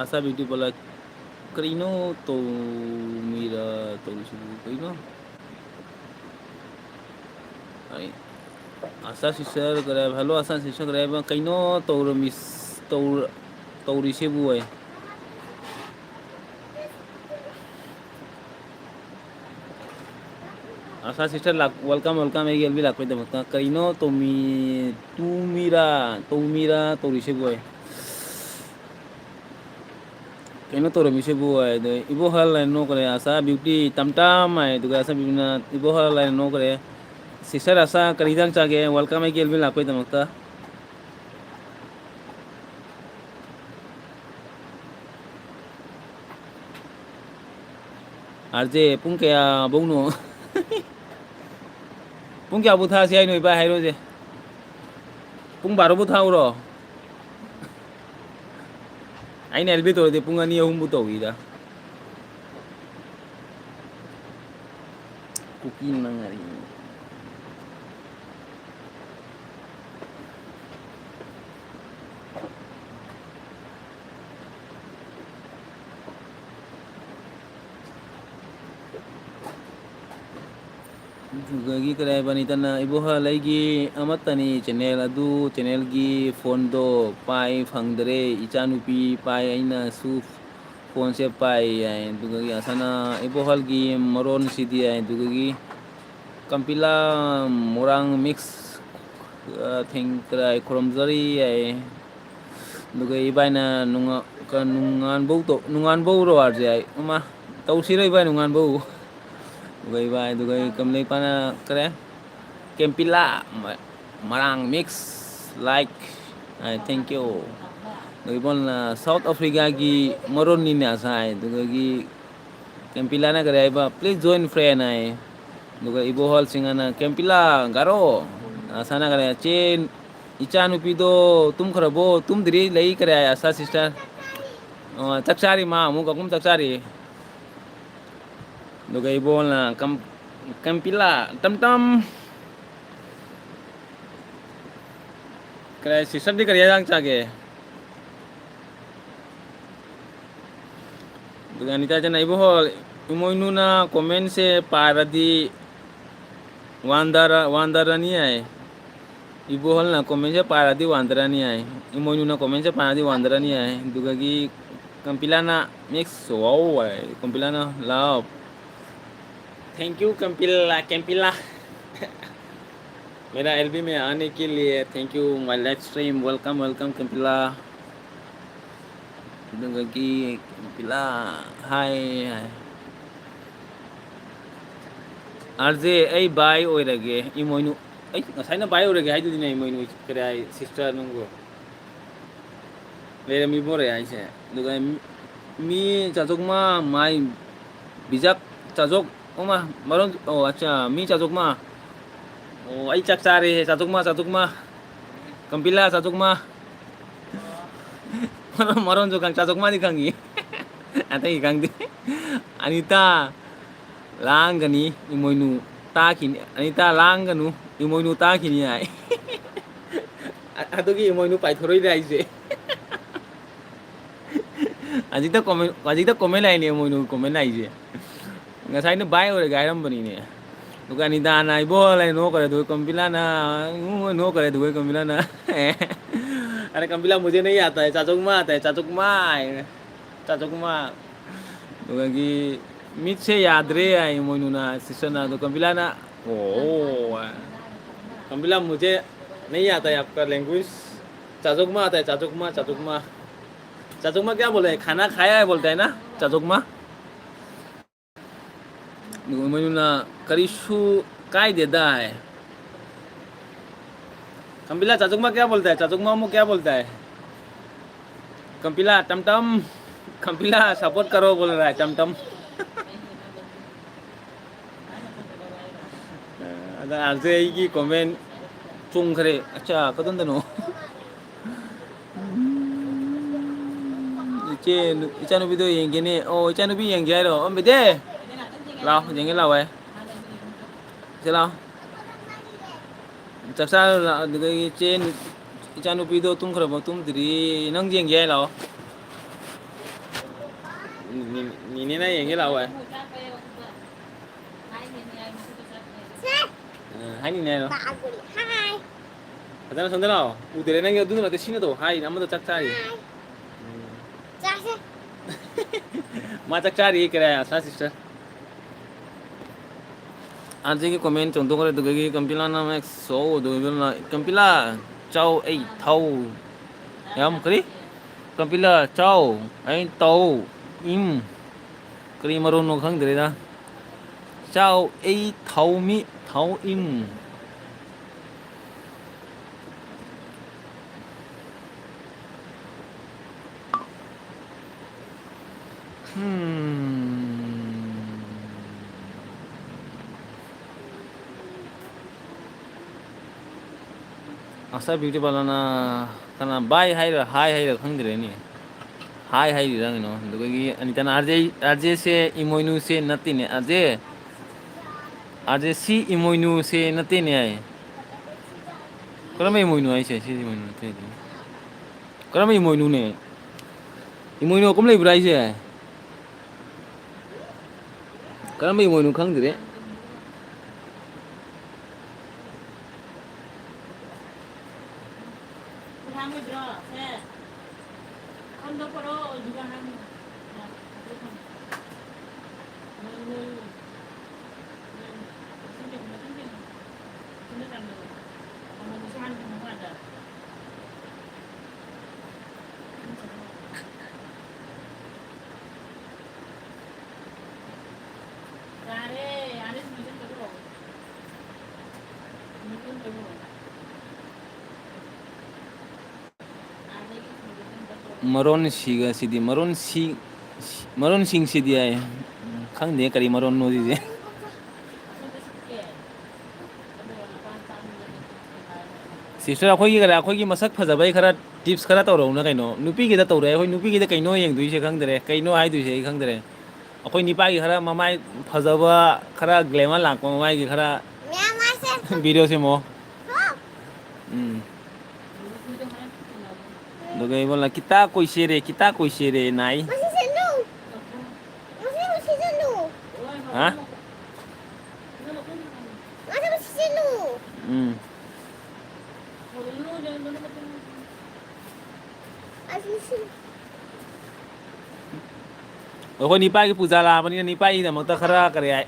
ꯑꯁꯥ ꯕ꯭ꯌꯨꯇꯤ ꯄꯥꯔꯂꯔ ꯀꯔꯤꯅꯣ ꯇꯧꯃꯤꯔ ꯇꯧꯔꯤꯁꯤꯕꯨ ꯀꯩꯅꯣ? ꯑꯩ ꯑꯁꯥ ꯁꯤꯁꯇꯔ ꯀꯔꯦ, ꯍꯜꯂꯣ ꯑꯁꯥ ꯁꯤꯁꯇꯔ ꯀꯔꯦ, ꯀꯩꯅꯣ ꯇꯧꯔꯝꯃꯤ, ꯇꯧꯔ-, ꯇꯧꯔꯤꯁꯤꯕꯨ ꯑꯩ? ꯑꯁꯥ ꯁꯤꯁꯇꯔ ꯂꯥꯛ-, welcome, welcome ꯑꯩꯒꯤ ꯑꯦꯜ ꯕꯤ ꯂꯥꯛꯄꯩꯗꯃꯛꯇ꯫ ꯀꯔꯤꯅꯣ ꯇꯧꯃꯤ-, ꯇꯨꯃꯤꯔꯥ, ꯇꯧꯃꯤꯔꯥ ꯇꯧꯔꯤꯁꯤꯕꯨ ꯑꯩ? ꯀꯩꯅꯣ ꯇꯧꯔꯝꯃꯤꯁꯤꯕꯨ ꯑꯩ? ꯑꯗꯣ ꯏꯕꯣꯍꯜ ꯍꯥꯏꯅ ꯅꯣꯛꯈ꯭ꯔꯦ, ꯑꯁꯥ ꯕ꯭ꯌꯨꯇꯤ ꯇꯝ ꯇꯝ ꯍꯥꯏ, ꯑꯗꯨꯒ ꯑꯁꯥ ꯕ꯭ꯌꯨꯇꯤꯅ ꯏꯕꯣꯍꯜ ꯍꯥꯏꯅ ꯅꯣꯛꯈ꯭ꯔꯦ꯫ ꯁꯤꯁꯇꯔ ꯑꯁꯥ ꯀꯔꯤ ꯍꯤꯗꯥꯛ ꯆꯥꯒꯦ? Welcome ꯑꯩꯒꯤ ꯑꯦꯜ ꯕꯤ ꯂꯥꯛꯄꯩꯗꯃꯛꯇ꯫ ꯑꯥꯔ ꯖꯦ, ꯄꯨꯡ ꯀꯌꯥꯐꯧꯅꯣ? ꯄꯨꯡ ꯀꯌꯥꯕꯨ ꯊꯥꯁꯤ ꯍꯥꯏꯅꯣ ꯏꯕꯥꯏ, ꯍꯥꯏꯔꯣꯁꯦ? ꯄꯨꯡ ꯕꯥꯔꯣꯕꯨ ꯊꯥꯎꯔꯣ? ꯑꯩꯅ ꯑꯦꯜꯕꯤ ꯇꯧꯔꯗꯤ ꯄꯨꯡ ꯑꯅꯤ ꯑꯍꯨꯝꯕꯨ ꯇꯧꯏꯗ꯫ ꯀꯨꯀꯤ ꯃꯉꯥꯔꯤ꯫ ꯑꯗꯨꯗꯒꯤ ꯀꯔꯤ ꯍꯥꯏꯕ, ꯅꯤꯇꯟꯅ, "ꯏꯕꯣꯍꯜ, ꯑꯩꯒꯤ ꯑꯃꯠꯇꯅꯤ ꯆꯦꯅꯦꯜ ꯑꯗꯨ, ꯆꯦꯅꯦꯜꯒꯤ ꯐꯣꯟꯗꯣ ꯄꯥꯏ ꯐꯪꯗ꯭ꯔꯦ, ꯏꯆꯥꯅꯨꯄꯤ ꯄꯥꯏ, ꯑꯩꯅꯁꯨ ꯐꯣꯟꯁꯦ ꯄꯥꯏ" ꯍꯥꯏ꯫ ꯑꯗꯨꯗꯒꯤ ꯑꯁꯥꯅ, "ꯏꯕꯣꯍꯜꯒꯤ ꯃꯔꯣꯟꯁꯤꯗꯤ" ꯍꯥꯏ꯫ ꯑꯗꯨꯗꯒꯤ ꯀꯝꯄꯤꯂꯥ ꯃꯣꯔꯥꯡ ꯃꯤꯛꯁ, ꯑ, ꯊꯦꯡ-, ꯀꯗꯥꯏ ꯈꯨꯔꯨꯝꯖꯔꯤ ꯍꯥꯏ꯫ ꯑꯗꯨꯒ ꯏꯕꯥꯏꯅ ꯅꯨꯡꯉ-, ꯀ-, ꯅꯨꯡꯉꯥꯟꯕꯧ ꯇꯧ-, ꯅꯨꯡꯉꯥꯟꯕꯧꯔꯣ ꯍꯥꯏꯁꯦ ꯍꯥꯏ꯫ ꯏꯃꯥ, ꯇꯧꯁꯤꯔꯣ ꯏꯕꯥꯏ ꯅꯨꯡꯉꯥꯟꯕꯧ? ꯑꯗꯨꯒ ꯏꯕꯥꯏ, ꯑꯗꯨꯒ ꯑꯩ ꯀꯝꯂꯩꯄꯥꯅ ꯀꯔꯦ? ꯀꯦꯝꯄꯤꯂꯥ, ꯃ-, ꯃꯔꯥꯡ ꯃꯤꯛꯁ, ꯂꯥꯏꯛ, ꯑ, thank you꯫ ꯑꯗꯨꯒ ꯏꯕꯣꯜꯅ ꯁꯥꯎꯠ ꯑꯐ꯭ꯔꯤꯀꯥꯒꯤ ꯃꯔꯣꯟꯅꯤꯅꯦ ꯑꯁꯥꯏ꯫ ꯑꯗꯨꯗꯒꯤ ꯀꯦꯝꯄꯤꯂꯥꯅ ꯀꯔꯤ ꯍꯥꯏꯕ? "Please join friend" ꯍꯥꯏ꯫ ꯑꯗꯨꯒ ꯏꯕꯣꯍꯜ ꯁꯤꯡꯍꯅ, "ꯀꯦꯝꯄꯤꯂꯥ, ꯒꯥꯔꯣ?" ꯑꯁꯥꯅ ꯀꯔꯤ, "ꯆꯦ, ꯏꯆꯥꯅꯨꯄꯤꯗꯣ ꯇꯨꯝꯈ꯭ꯔꯕꯣ? ꯇꯨꯝꯗ꯭ꯔꯤ, ꯂꯩ" ꯀꯔꯤ ꯍꯥꯏ, ꯑꯁꯥ ꯁꯤꯁꯇꯔ? ꯑꯣ, ꯆꯥꯛ ꯆꯥꯔꯤ, ꯃꯥ ꯑꯃꯨꯛ ꯀꯥꯀꯨꯝ ꯆꯥꯛ ꯆꯥꯔꯤ꯫ ꯑꯗꯨꯒ ꯏꯕꯣꯍꯜꯅ ꯀꯝ-, ꯀꯦꯝꯄꯤꯂꯥ, ꯇꯝ ꯇꯝ꯫ ꯀꯔꯤ, ꯁꯤꯁꯇꯔꯗꯤ ꯀꯔꯤ ꯍꯦꯟꯖꯥꯡ ꯆꯥꯒꯦ? ꯑꯗꯨꯒ ꯑꯅꯤꯇꯥꯆꯅ, "ꯏꯕꯣꯍꯜ, ꯏꯃꯣꯏꯅꯨꯅ ꯀꯣꯃꯦꯟꯁꯦ ꯄꯥꯔꯗꯤ ꯋꯥꯟꯗꯔ-, ꯋꯥꯟꯗꯔꯅꯤ" ꯍꯥꯏ꯫ ꯏꯕꯣꯍꯜꯅ ꯀꯣꯃꯦꯟꯁꯦ ꯄꯥꯔꯗꯤ ꯋꯥꯟꯗꯔꯅꯤ ꯍꯥꯏ꯫ ꯏꯃꯣꯏꯅꯨꯅ ꯀꯣꯃꯦꯟꯁꯦ ꯄꯥꯔꯗꯤ ꯋꯥꯟꯗꯔꯅꯤ ꯍꯥꯏ꯫ ꯑꯗꯨꯗꯒꯤ ꯀꯝꯄꯤꯂꯥꯅ, "Next, wow" high. ꯀꯝꯄꯤꯂꯥꯅ, "Love." Thank you, ꯀꯝꯄꯤꯂꯥ, ꯀꯦꯝꯄꯤꯂꯥ꯫ मेरा एलबी में आने के लिए thank you, my live stream, welcome, welcome, ꯀꯦꯝꯄꯤꯂꯥ꯫ ꯑꯗꯨꯗꯒꯤ ꯀꯦꯝꯄꯤꯂꯥ, hi ꯍꯥꯏ꯫ ꯑꯥꯔ ꯖꯦ, ꯑꯩ ꯚꯥꯏ ꯑꯣꯏꯔꯒꯦ, ꯏꯃꯣꯏꯅꯨ꯫ ꯑꯩ ꯉꯁꯥꯏꯅ ꯚꯥꯏ ꯑꯣꯏꯔꯒꯦ ꯍꯥꯏꯗꯨꯗꯤꯅꯦ, ꯏꯃꯣꯏꯅꯨ, ꯀꯔꯤ ꯍꯥꯏ, ꯁꯤꯁꯇꯔ ꯅꯪꯕꯨ꯫ ꯂꯩꯔꯝꯃꯤꯕꯣꯔꯦ ꯍꯥꯏꯁꯦ꯫ ꯑꯗꯨꯒ ꯃꯤ, ꯃꯤ ꯆꯥꯇ꯭ꯔꯨꯛ ꯑꯃ ꯃꯥꯏ ꯕꯤꯖꯥꯛ ꯆꯥꯖꯣꯛ ꯑꯃ ꯃꯔꯣꯟ, ꯑꯣ, ꯑꯠꯆꯥ, ꯃꯤ ꯆꯥꯖꯣꯛ ꯑꯃ꯫ ꯑꯣ, ꯑꯩ ꯆꯥꯛ ꯆꯥꯔꯦ꯫ ꯆꯥꯊꯣꯛꯃ, ꯆꯥꯊꯣꯛꯃ꯫ ꯀꯝꯄꯤꯂꯥ, ꯆꯥꯊꯣꯛꯃ꯫ ꯃꯔꯣꯟ, ꯃꯔꯣꯟꯁꯨ ꯈꯪ-, ꯆꯥꯊꯣꯛꯃꯗꯤ ꯈꯪꯉꯤ꯫ ꯑꯇꯩ ꯈꯪꯗꯦ꯫ ꯑꯅꯤꯇꯥ ꯂꯥꯡꯒꯅꯤ, ꯏꯃꯣꯏꯅꯨ ꯇꯥꯈꯤꯅꯤ꯫ ꯑꯅꯤꯇꯥ ꯂꯥꯡꯒꯅꯨ, ꯏꯃꯣꯏꯅꯨ ꯇꯥꯈꯤꯅꯤ ꯍꯥꯏ꯫ ꯑ-, ꯑꯗꯨꯒꯤ ꯏꯃꯣꯏꯅꯨ ꯄꯥꯏꯊꯣꯔꯛꯏꯅꯦ ꯑꯩꯁꯦ꯫ ꯍꯧꯖꯤꯛꯇ comment, ꯍꯧꯖꯤꯛꯇ comment ꯂꯥꯛꯏꯅꯦ, ꯃꯣꯏꯅ comment ꯂꯥꯛꯏꯁꯦ꯫ ꯉꯁꯥꯏꯅ ꯚꯥꯏ ꯑꯣꯏꯔꯒꯦ ꯍꯥꯏꯔꯝꯕꯅꯤꯅꯦ꯫ ꯑꯗꯨꯒ ꯑꯅꯤꯇꯥꯅ, "ꯏꯕꯣ" ꯂꯩ ꯅꯣꯛꯈ꯭ꯔꯦ, ꯑꯗꯨꯒ ꯀꯝꯄꯤꯂꯥꯅ, "ꯎꯝ" ꯅꯣꯛꯈ꯭ꯔꯦ, ꯑꯗꯨꯒ ꯀꯝꯄꯤꯂꯥꯅ, "ꯑꯔꯦ ꯀꯝꯄꯤꯂꯥ, ꯃꯨꯖꯦ ꯅꯍꯤ ꯑꯥꯇꯥ ꯍꯥꯏ, ꯆꯥꯖꯣꯛꯃꯥ ꯑꯥꯇꯥ ꯍꯥꯏ, ꯆꯥꯖꯣꯛꯃꯥ" ꯍꯥꯏ꯫ ꯆꯥꯖꯣꯛꯃꯥ꯫ ꯑꯗꯨꯗꯒꯤ "ꯃꯤꯠꯁꯦ ꯌꯥꯗ꯭ꯔꯦ" ꯍꯥꯏ ꯃꯣꯏꯅꯨꯅ, sisterꯅ, ꯑꯗꯣ ꯀꯝꯄꯤꯂꯥꯅ, "ꯑꯣ" ꯍꯥꯏ꯫ ꯀꯝꯄꯤꯂꯥ, "ꯃꯨꯖꯦ ꯅꯍꯤ ꯑꯥꯇꯥ ꯍꯥꯏ ꯑꯥꯞꯀꯥ language, ꯆꯥꯖꯣꯛꯃꯥ ꯑꯥꯇꯥ ꯍꯥꯏ, ꯆꯥꯖꯣꯛꯃꯥ, ꯆꯥꯖꯣꯛꯃꯥ"꯫ चाचू माँ क्या बोले? खाना खाया है बोलता है ना, चाचू माँ। ꯃꯣꯏꯅꯨꯅ ꯀꯔꯤꯁꯨ ꯀꯥꯏꯗꯦꯗ ꯍꯥꯏ꯫ कंपिला, चाचू माँ क्या बोलता है? चाचू माँ क्या बोलता है? कंपिला, टमटम। कंपिला, support करो बोल रहा है, टमटम। ꯑꯗ ꯑꯥꯔꯖꯦ ꯑꯩꯒꯤ comment ꯆꯨꯝꯈ꯭ꯔꯦ꯫ ꯑꯠꯆꯥ, ꯀꯗꯣꯝꯗꯅꯣ? ꯏꯆꯦ, ꯏꯆꯥꯅꯨꯄꯤꯗꯣ ꯌꯦꯡꯒꯦꯅꯦ꯫ ꯑꯣ, ꯏꯆꯥꯅꯨꯄꯤ ꯌꯦꯡꯒꯦ ꯍꯥꯏꯔꯣ? ꯑꯣ, ꯕꯦꯗꯦ! ꯂꯥꯎ, ꯌꯦꯡꯒꯦ ꯂꯥꯎ, ꯍꯥꯏ꯫ ꯁꯤ ꯂꯥꯎ꯫ ꯆꯥꯛ ꯆꯥꯔ ꯂꯥꯛ-, ꯑꯗꯨꯗꯒꯤ ꯏꯆꯦ, ꯏꯆꯥꯅꯨꯄꯤꯗꯣ ꯇꯨꯝꯈ꯭ꯔꯕꯣ? ꯇꯨꯝꯗ꯭ꯔꯤ꯫ ꯅꯪ ꯌꯦꯡꯒꯦ ꯍꯥꯏ? ꯂꯥꯛꯑꯣ꯫ ꯅꯤ-, ꯅꯤ-, ꯅꯤꯅꯦꯅ ꯌꯦꯡꯒꯦ ꯂꯥꯛꯑꯣ, ꯍꯥꯏ꯫ ꯑ, ꯍꯥꯏꯅꯤꯅꯦ ꯍꯥꯏꯔꯣ꯫ ꯇꯥꯒꯨꯔꯤ꯫ ꯍꯥꯏ꯫ ꯐꯖꯅ ꯁꯣꯝꯗ ꯂꯥꯛꯑꯣ꯫ ꯎꯗꯔꯦ ꯅꯪꯒꯤ ꯑꯗꯨꯗ ꯅꯠꯇꯦ, ꯁꯤꯅ ꯇꯧ꯫ ꯍꯥꯏꯅꯦ, ꯑꯃꯗꯣ ꯆꯥꯛ ꯆꯥꯔꯤ꯫ ꯍꯥꯏ꯫ ꯎꯝ꯫ ꯆꯥꯁꯦ꯫ ꯃꯥ ꯆꯥꯛ ꯆꯥꯔꯤ, ꯀꯔꯥꯏ, ꯑꯁꯥ sister꯫ ꯑꯥꯔꯖꯦꯒꯤ comment ꯆꯣꯡꯊꯣꯛꯈ꯭ꯔꯦ, ꯑꯗꯨꯗꯒꯤ ꯀꯝꯄꯤꯂꯥꯅ ꯑꯃꯨꯛ show ꯑꯗꯨ ꯏꯕꯦꯝꯃ, ꯀꯝꯄꯤꯂꯥ, ꯆꯥꯎ, ꯑꯩ ꯊꯥꯎ꯫ ꯌꯥꯝ ꯀꯔꯤ? ꯀꯝꯄꯤꯂꯥ, ꯆꯥꯎ, ꯑꯩ ꯇꯧ, ꯏꯝ꯫ ꯀꯔꯤ ꯃꯔꯣꯟꯅꯣ ꯈꯪꯗ꯭ꯔꯦꯗ꯫ ꯆꯥꯎ ꯑꯩ ꯊꯧꯃꯤ ꯊꯧꯏꯝ꯫ ꯍꯝ꯫ ꯑꯁꯥ ꯕ꯭ꯌꯨꯇꯤ ꯄꯥꯔꯂꯔꯅ ꯀꯅꯥ ꯕꯥꯏ ꯍꯥꯏꯔ ꯍꯥꯏ ꯍꯥꯏꯔ ꯈꯪꯗ꯭ꯔꯦꯅꯦ꯫ ꯍꯥꯏ ꯍꯥꯏꯔꯤꯔ ꯀꯩꯅꯣ꯫ ꯑꯗꯨꯗꯒꯤ ꯑꯅꯤꯇꯥꯅ ꯑꯥꯔ ꯖꯦ, ꯑꯥꯔ ꯖꯦꯁꯦ ꯏꯃꯣꯏꯅꯨꯁꯦ ꯅꯠꯇꯦꯅꯦ꯫ ꯑꯥꯔ ꯖꯦ, ꯑꯥꯔ ꯖꯦ ꯁꯤ ꯏꯃꯣꯏꯅꯨꯁꯦ ꯅꯠꯇꯦꯅꯦ ꯍꯥꯏ꯫ ꯀꯔꯝꯕ ꯏꯃꯣꯏꯅꯨ ꯍꯥꯏꯁꯦ? ꯁꯤ ꯏꯃꯣꯏꯅꯨ ꯅꯠꯇꯦ ꯍꯥꯏꯗꯤ꯫ ꯀꯔꯝꯕ ꯏꯃꯣꯏꯅꯨꯅꯦ? ꯏꯃꯣꯏꯅꯨ ꯑꯀꯨꯝ ꯂꯩꯕ꯭ꯔꯥ ꯍꯥꯏꯁꯦ? ꯀꯔꯝꯕ ꯏꯃꯣꯏꯅꯨ ꯈꯪꯗ꯭ꯔꯦ꯫ ꯃꯔꯣꯟ ꯁꯤꯒ ꯁꯤꯗꯤ, ꯃꯔꯣꯟ ꯁꯤ-, ꯃꯔꯣꯟꯁꯤꯡꯁꯤꯗꯤ ꯍꯥꯏ꯫ ꯈꯪꯗꯦ ꯀꯔꯤ ꯃꯔꯣꯟꯅꯣ ꯁꯤꯁꯦ꯫ ꯁꯤꯁꯇꯔ, ꯑꯩꯈꯣꯏꯒꯤ ꯈꯔ, ꯑꯩꯈꯣꯏꯒꯤ ꯃꯁꯛ ꯐꯖꯕꯩ ꯈꯔ ꯇꯤꯞꯁ ꯈꯔ ꯇꯧꯔꯛꯎꯅ ꯀꯩꯅꯣ꯫ ꯅꯨꯄꯤꯒꯤꯗ ꯇꯧꯔꯛꯑꯦ ꯑꯩꯈꯣꯏ, ꯅꯨꯄꯤꯒꯤꯗ ꯀꯩꯅꯣ ꯌꯦꯡꯗꯣꯏꯁꯦ ꯈꯪꯗ꯭ꯔꯦ, ꯀꯩꯅꯣ ꯍꯥꯏꯗꯣꯏꯁꯦ ꯑꯩ ꯈꯪꯗ꯭ꯔꯦ꯫ ꯑꯩꯈꯣꯏ ꯅꯤꯄꯥꯒꯤ ꯈꯔ ꯃꯃꯥꯏ ꯐꯖꯕ, ꯈꯔ ꯒ꯭ꯂꯦꯃꯔ ꯂꯥꯛꯄ ꯃꯃꯥꯏꯒꯤ ꯈꯔ ꯚꯤꯗꯤꯑꯣ ꯁꯦꯝꯃꯣ꯫ ꯎꯝ꯫ ꯑꯗꯨꯒ ꯏꯕꯣ, ꯈꯤꯇꯥ ꯀꯣꯏꯁꯦꯔꯦ, ꯈꯤꯇꯥ ꯀꯣꯏꯁꯦꯔꯦ ꯅꯥꯏ꯫ ꯃꯁꯤ ꯁꯦꯠꯂꯨ꯫ ꯃꯁꯤ, ꯃꯁꯤ ꯁꯦꯠꯂꯨ꯫ ꯍꯥ? ꯃꯁꯤ, ꯃꯁꯤ ꯁꯦꯠꯂꯨ꯫ ꯎꯝ꯫ ꯑꯁꯤ ꯁꯦꯠꯂꯨ꯫ ꯑꯩꯈꯣꯏ ꯅꯤꯄꯥꯒꯤ ꯄꯨꯖꯥ ꯂꯥꯛꯑꯕꯅꯤꯅ ꯅꯤꯄꯥꯒꯤꯗꯃꯛꯇ ꯈꯔ ꯀꯔꯤ ꯍꯥꯏ,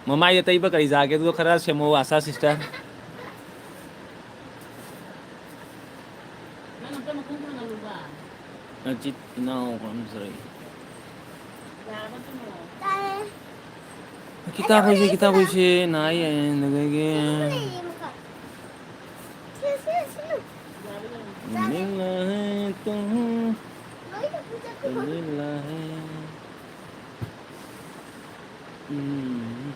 ꯃꯃꯥꯏꯗ ꯇꯩꯕ ꯀꯔꯤ ꯆꯥꯒꯦ ꯑꯗꯨꯒ ꯈꯔ ꯁꯦꯝꯃꯛꯑꯣ, ꯑꯁꯥ ꯁꯤꯁꯇꯔ꯫ ꯑꯖꯤꯠ ꯏꯅꯥꯎ ꯈꯝꯖꯔꯩ꯫ ꯈꯤꯇꯥ ꯀꯣꯏꯁꯦ, ꯈꯤꯇꯥ ꯀꯣꯏꯁꯦ, ꯅꯥꯏ, ꯑꯗꯨꯗꯒꯤ ꯃꯤꯂꯥ ꯍꯦ ꯇꯨꯝ, ꯃꯤꯂꯥ ꯍꯦ꯫ ꯎꯝ꯫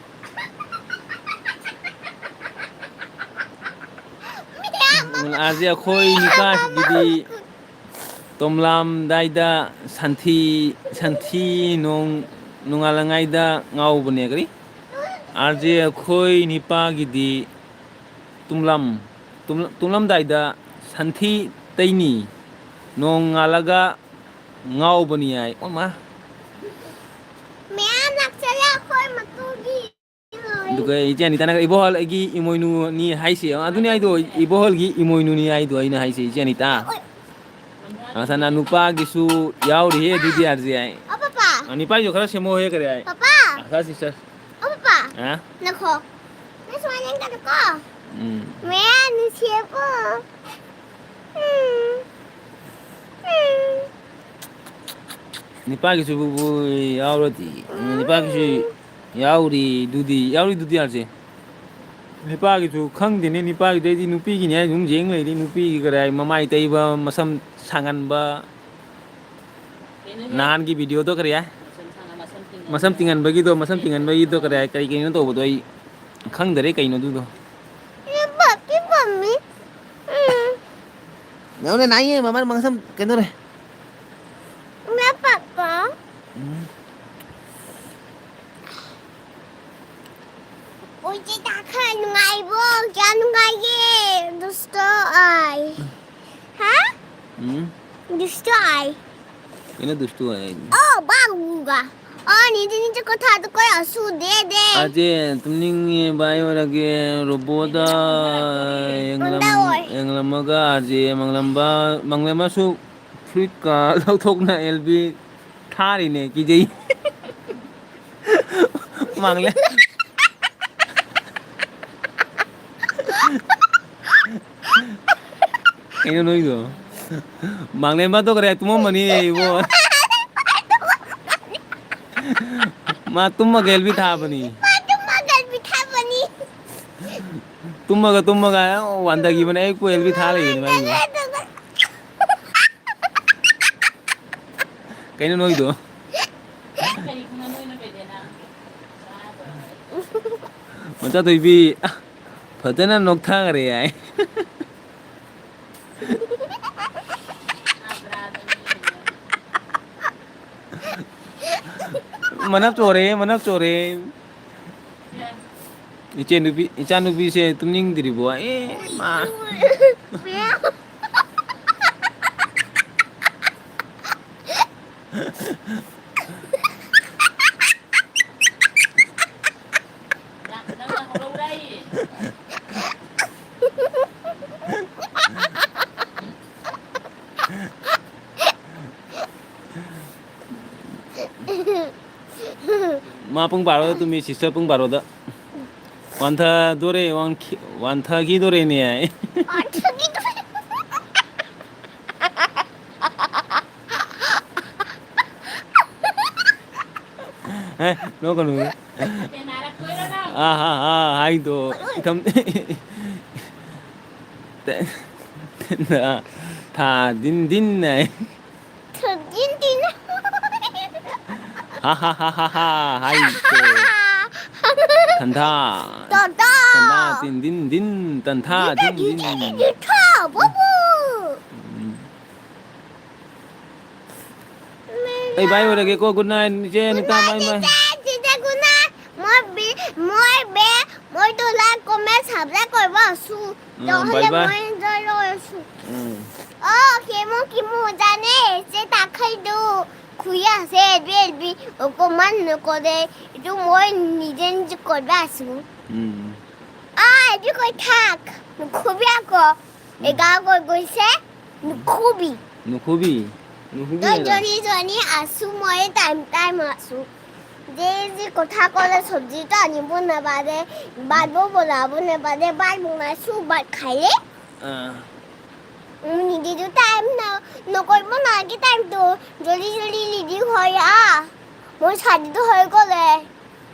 ꯑꯥꯔ ꯖꯦ, ꯑꯩꯈꯣꯏ ꯅꯤꯄꯥꯒꯤꯗꯤ ꯇꯨꯝꯂꯝꯗꯥꯏꯗ ꯁꯟꯊꯤ, ꯁꯟꯊꯤ ꯅꯣꯡ ꯅꯣꯡꯉꯥꯜꯂꯉꯥꯏꯗ ꯉꯥꯎꯕꯅꯦ꯫ ꯀꯔꯤ? ꯑꯥꯔ ꯖꯦ, ꯑꯩꯈꯣꯏ ꯅꯤꯄꯥꯒꯤꯗꯤ ꯇꯨꯝꯂꯝ-, ꯇꯨꯝ-, ꯇꯨꯝꯂꯝꯗꯥꯏꯗ ꯁꯟꯊꯤ ꯇꯩꯅꯤ, ꯅꯣꯡ ꯉꯥꯜꯂꯒ ꯉꯥꯎꯕꯅꯤ ꯍꯥꯏ꯫ ꯑꯣ ꯃꯥ꯫ ꯃꯌꯥꯝ ꯂꯥꯛꯆꯔꯦ ꯑꯩꯈꯣꯏ ꯃꯇꯨꯒꯤ꯫ ꯑꯗꯨꯒ ꯏꯆꯦ ꯑꯅꯤꯇꯥꯅ ꯏꯕꯣꯍꯜꯒꯤ ꯏꯃꯣꯏꯅꯨꯅꯤ ꯍꯥꯏꯁꯦ, ꯑꯗꯨꯅꯤ ꯍꯥꯏꯗꯣ, ꯏꯕꯣꯍꯜꯒꯤ ꯏꯃꯣꯏꯅꯨꯅꯤ ꯍꯥꯏꯗꯣ ꯑꯩꯅ ꯍꯥꯏꯁꯦ, ꯏꯆꯦ ꯑꯅꯤꯇꯥ꯫ ꯑꯣꯏ꯫ ꯑꯁꯥꯅ ꯅꯨꯄꯥꯒꯤꯁꯨ ꯌꯥꯎꯔꯤꯍꯦ ꯑꯗꯨꯗꯤ, ꯑꯥꯔ ꯖꯦ꯫ ꯑꯣ, ꯄꯄꯥ꯫ ꯑ, ꯅꯨꯄꯥꯒꯤꯁꯨ ꯈꯔ ꯁꯦꯝꯃꯛꯑꯣꯍꯦ, ꯀꯔꯤ ꯍꯥꯏ? ꯄꯄꯥ꯫ ꯑꯁꯥ ꯁꯤꯁꯇꯔ꯫ ꯑꯣ, ꯄꯄꯥ꯫ ꯍꯥ? ꯅꯈꯣ꯫ ꯅꯪ ꯁꯨꯃꯥꯏꯅ ꯌꯦꯡꯒꯅꯨꯀꯣ꯫ ꯎꯝ꯫ ꯃꯌꯥ ꯅꯨꯡꯁꯤꯌꯦꯀꯣ꯫ ꯎꯝ꯫ ꯎꯝ꯫ ꯅꯤꯄꯥꯒꯤꯁꯨ ꯌꯥꯎꯔꯗꯤ, ꯅꯤꯄꯥꯒꯤꯁꯨ ꯌꯥꯎꯔꯤꯗꯨꯗꯤ, ꯌꯥꯎꯔꯤꯗꯨꯗꯤ ꯑꯥꯔ ꯖꯦ꯫ ꯅꯤꯄꯥꯒꯤꯁꯨ ꯈꯪꯗꯦꯅꯦ, ꯅꯤꯄꯥꯒꯤꯗꯤ ꯑꯩꯗꯤ ꯅꯨꯄꯤꯒꯤꯅꯤ ꯍꯥꯏꯅ ꯑꯗꯨꯝ ꯌꯦꯡ ꯂꯩꯔꯤ꯫ ꯅꯨꯄꯤꯒꯤ ꯀꯔꯤ ꯍꯥꯏ, ꯃꯃꯥꯏ ꯇꯩꯕ, ꯃꯁꯝ ꯁꯥꯡꯍꯟꯕ, ꯅꯍꯥꯟꯒꯤ ꯚꯤꯗꯤꯑꯣꯗꯣ ꯀꯔꯤ ꯍꯥꯏ? ꯃꯁꯝ ꯇꯤꯡꯍꯟꯕꯒꯤꯗꯣ, ꯃꯁꯝ ꯇꯤꯡꯍꯟꯕꯒꯤꯗꯣ ꯀꯔꯤ ꯍꯥꯏ? ꯀꯔꯤ ꯀꯩꯅꯣ ꯇꯧꯕꯗꯣ ꯑꯩ ꯈꯪꯗꯔꯦ ꯀꯩꯅꯣ ꯑꯗꯨꯗꯣ꯫ ꯄꯝꯃꯤ, ꯄꯝꯃꯤ꯫ ꯎꯝ꯫ ꯅꯪꯅ ꯅꯥꯏꯌꯦ, ꯃꯃꯥ ꯃꯁꯝ ꯀꯩꯅꯣ ꯇꯧꯔꯦ꯫ ꯃꯦ ꯄꯥꯄꯥ꯫ ꯎꯝ꯫ ꯑꯣꯏ ꯆꯦ ꯇꯥꯈꯥ ꯅꯨꯡꯉꯥꯏꯕ꯭ꯔꯣ? ꯀꯌꯥ ꯅꯨꯡꯉꯥꯏꯒꯦ? ꯗꯨꯁꯇꯣ ꯑꯥꯏ꯫ ꯍꯥ? ꯎꯝ꯫ ꯗꯨꯁꯇꯣ ꯑꯥꯏ꯫ ꯀꯩꯅꯣ ꯗꯨꯁꯇꯣ ꯑꯥꯏ ꯍꯥꯏꯗꯤ? ꯑꯣ, ꯕꯥꯕꯨꯒ꯫ ꯑꯣ, ꯅꯤꯗꯤ ꯅꯤꯗꯤ ꯀꯣꯊꯥꯗ ꯀꯣꯏ ꯑꯁꯨ ꯗꯦ ꯗꯦ꯫ ꯑꯥꯔ ꯖꯦ, ꯇꯨꯝꯅꯤꯡꯉꯦ, ꯕꯥꯏ ꯑꯣꯏꯔꯒꯦ꯫ ꯔꯣꯕꯣꯗ ꯌꯦꯡꯂꯝ-, ꯀꯣꯟꯗꯥ ꯑꯣꯏ꯫ ꯌꯦꯡꯂꯝꯃꯒ ꯑꯥꯔ ꯖꯦ ꯃꯪꯂꯝꯕ, ꯃꯪꯂꯝꯕꯁꯨ ꯐꯨꯔꯤꯠꯀ ꯂꯧꯊꯣꯛꯅ ꯑꯦꯜ ꯕꯤ ꯊꯥꯔꯤꯅꯦ, ꯀꯤꯖꯩ꯫ ꯃꯥꯡꯂꯦ꯫ ꯀꯩꯅꯣ ꯅꯣꯏꯗꯣ? ꯃꯥꯡꯂꯦꯝꯕ ꯇꯣꯛꯈ꯭ꯔꯦ, ꯇꯨꯝꯃꯝꯃꯅꯤ ꯏꯕꯣ꯫ ꯃꯥ ꯇꯨꯝꯃꯒ ꯑꯦꯜ ꯕꯤ ꯊꯥꯕꯅꯤ꯫ ꯃꯥ ꯇꯨꯝꯃꯒ ꯑꯦꯜ ꯕꯤ ꯊꯥꯕꯅꯤ꯫ ꯇꯨꯝꯃꯒ, ꯇꯨꯝꯃꯒ ꯋꯥꯟꯗꯒꯤꯕꯅꯦ, ꯑꯩ ꯀꯣꯏ ꯑꯦꯜ ꯕꯤ ꯊꯥ ꯂꯩꯕꯅꯦ ꯃꯥꯏꯗꯣ꯫ ꯀꯩꯅꯣ ꯅꯣꯏꯗꯣ? ꯃꯆꯥꯊꯣꯏꯕꯤ, ꯐꯖꯅ ꯅꯣꯛꯊꯈ꯭ꯔꯦ ꯍꯥꯏ꯫ ꯃꯅꯞ ꯆꯣꯔꯦ, ꯃꯅꯞ ꯆꯣꯔꯦ꯫ ꯏꯆꯦ ꯅꯨꯄꯤ, ꯏꯆꯥ ꯅꯨꯄꯤꯁꯦ ꯇꯨꯝꯅꯤꯡꯗ꯭ꯔꯤꯕꯣ? ꯑꯦ, ꯃꯥ꯫ ꯃꯥ ꯄꯨꯡ ꯕꯥꯔꯣꯗ ꯇꯨꯝꯃꯤ, sister ꯄꯨꯡ ꯕꯥꯔꯣꯗ꯫ ꯋꯥꯟꯊꯗꯣꯔꯦ, ꯋꯥꯟꯈꯤ-, ꯋꯥꯟꯊꯈꯤꯗꯣꯔꯦꯅꯦ꯫ ꯑꯦ, ꯅꯣꯛꯀꯅꯨ꯫ ꯑꯥ, ꯑꯥ, ꯑꯥ, ꯍꯥꯏꯗꯣ꯫ ꯏꯊꯝ-, ꯊꯥ ꯗꯤꯟ ꯗꯤꯟ ꯍꯥꯏ꯫ ꯊꯥ ꯗꯤꯟ ꯗꯤꯟ꯫ ꯍꯥ, ꯍꯥ, ꯍꯥ, ꯍꯥ, ꯍꯥ, ꯍꯥꯏꯗꯣ꯫ ꯊꯟꯊꯥ꯫ ꯇꯟꯊꯥ꯫ ꯇꯟꯊꯥ ꯗꯤꯟ ꯗꯤꯟ ꯗꯤꯟ, ꯇꯟꯊꯥ ꯗꯤꯟ ꯗꯤꯟ꯫ ꯒꯤꯊꯥ, ꯕꯨꯕꯨ꯫ ꯎꯝ꯫ ꯑꯩ bye ꯑꯣꯏꯔꯒꯦꯀꯣ, good night, ꯏꯆꯦ ꯑꯅꯤꯇꯥ, bye bye꯫ ꯆꯤꯆꯦ, ꯆꯤꯆꯦ, good night꯫ ꯃꯣꯏ ꯕꯤ-, ꯃꯣꯏ ꯕꯦ-, ꯃꯣꯏꯗꯣ like, comment, subscribe ꯀꯣꯏꯕ ꯁꯨ ꯎꯝ, ꯇꯧꯍꯜꯂꯦ, bye bye꯫ ꯃꯣꯏ ꯖꯔꯣ ꯁꯨ꯫ ꯎꯝ꯫ ꯑꯣ, ꯀꯦꯃꯣ, ꯀꯦꯃꯣ, ꯖꯥꯅꯦ, ꯆꯦ ꯇꯥꯈꯩꯗꯨ, ꯈꯨꯌꯥꯁꯦ, ꯕꯦꯜꯕꯤ, ꯑꯣꯀꯣ ꯃꯟ ꯅꯀꯣꯗꯦ, ꯏꯗꯨ ꯃꯣꯏ ꯅꯤꯖꯦꯟ ꯖꯤ ꯀꯣꯏꯕ ꯁꯨ꯫ ꯎꯝ꯫ ꯑꯥ, ꯏꯗꯨ ꯀꯣꯏ ꯊꯥꯛ, ꯈꯨꯕꯤꯌꯥꯀꯣ꯫ ꯎꯝ꯫ ꯑꯦꯒꯥ ꯒꯣꯏ ꯒꯣꯏꯁꯦ ꯅꯨꯈꯨꯕꯤ꯫ ꯅꯨꯈꯨꯕꯤ? ꯅꯨꯈꯨꯕꯤ ꯇꯣ ꯍꯥꯏꯔꯣ? ꯖꯣꯅꯤ ꯖꯣꯅꯤ ꯑꯁꯨ ꯃꯣꯏ time time ꯑꯁꯨ꯫ যে যে কথা ক'লে চব্জিটো আনিব নাপাৰে, ভাতব বনাব নাপাৰে, ভাত বনাইছো, ভাত খালে। ꯑꯥ꯫ উম, নিদিটো time ন-, নকৰিব নালাগে timeটো। জলদি জলদি নিদি হয় আ। মোৰ চাৰিটো হৈ গ'লে।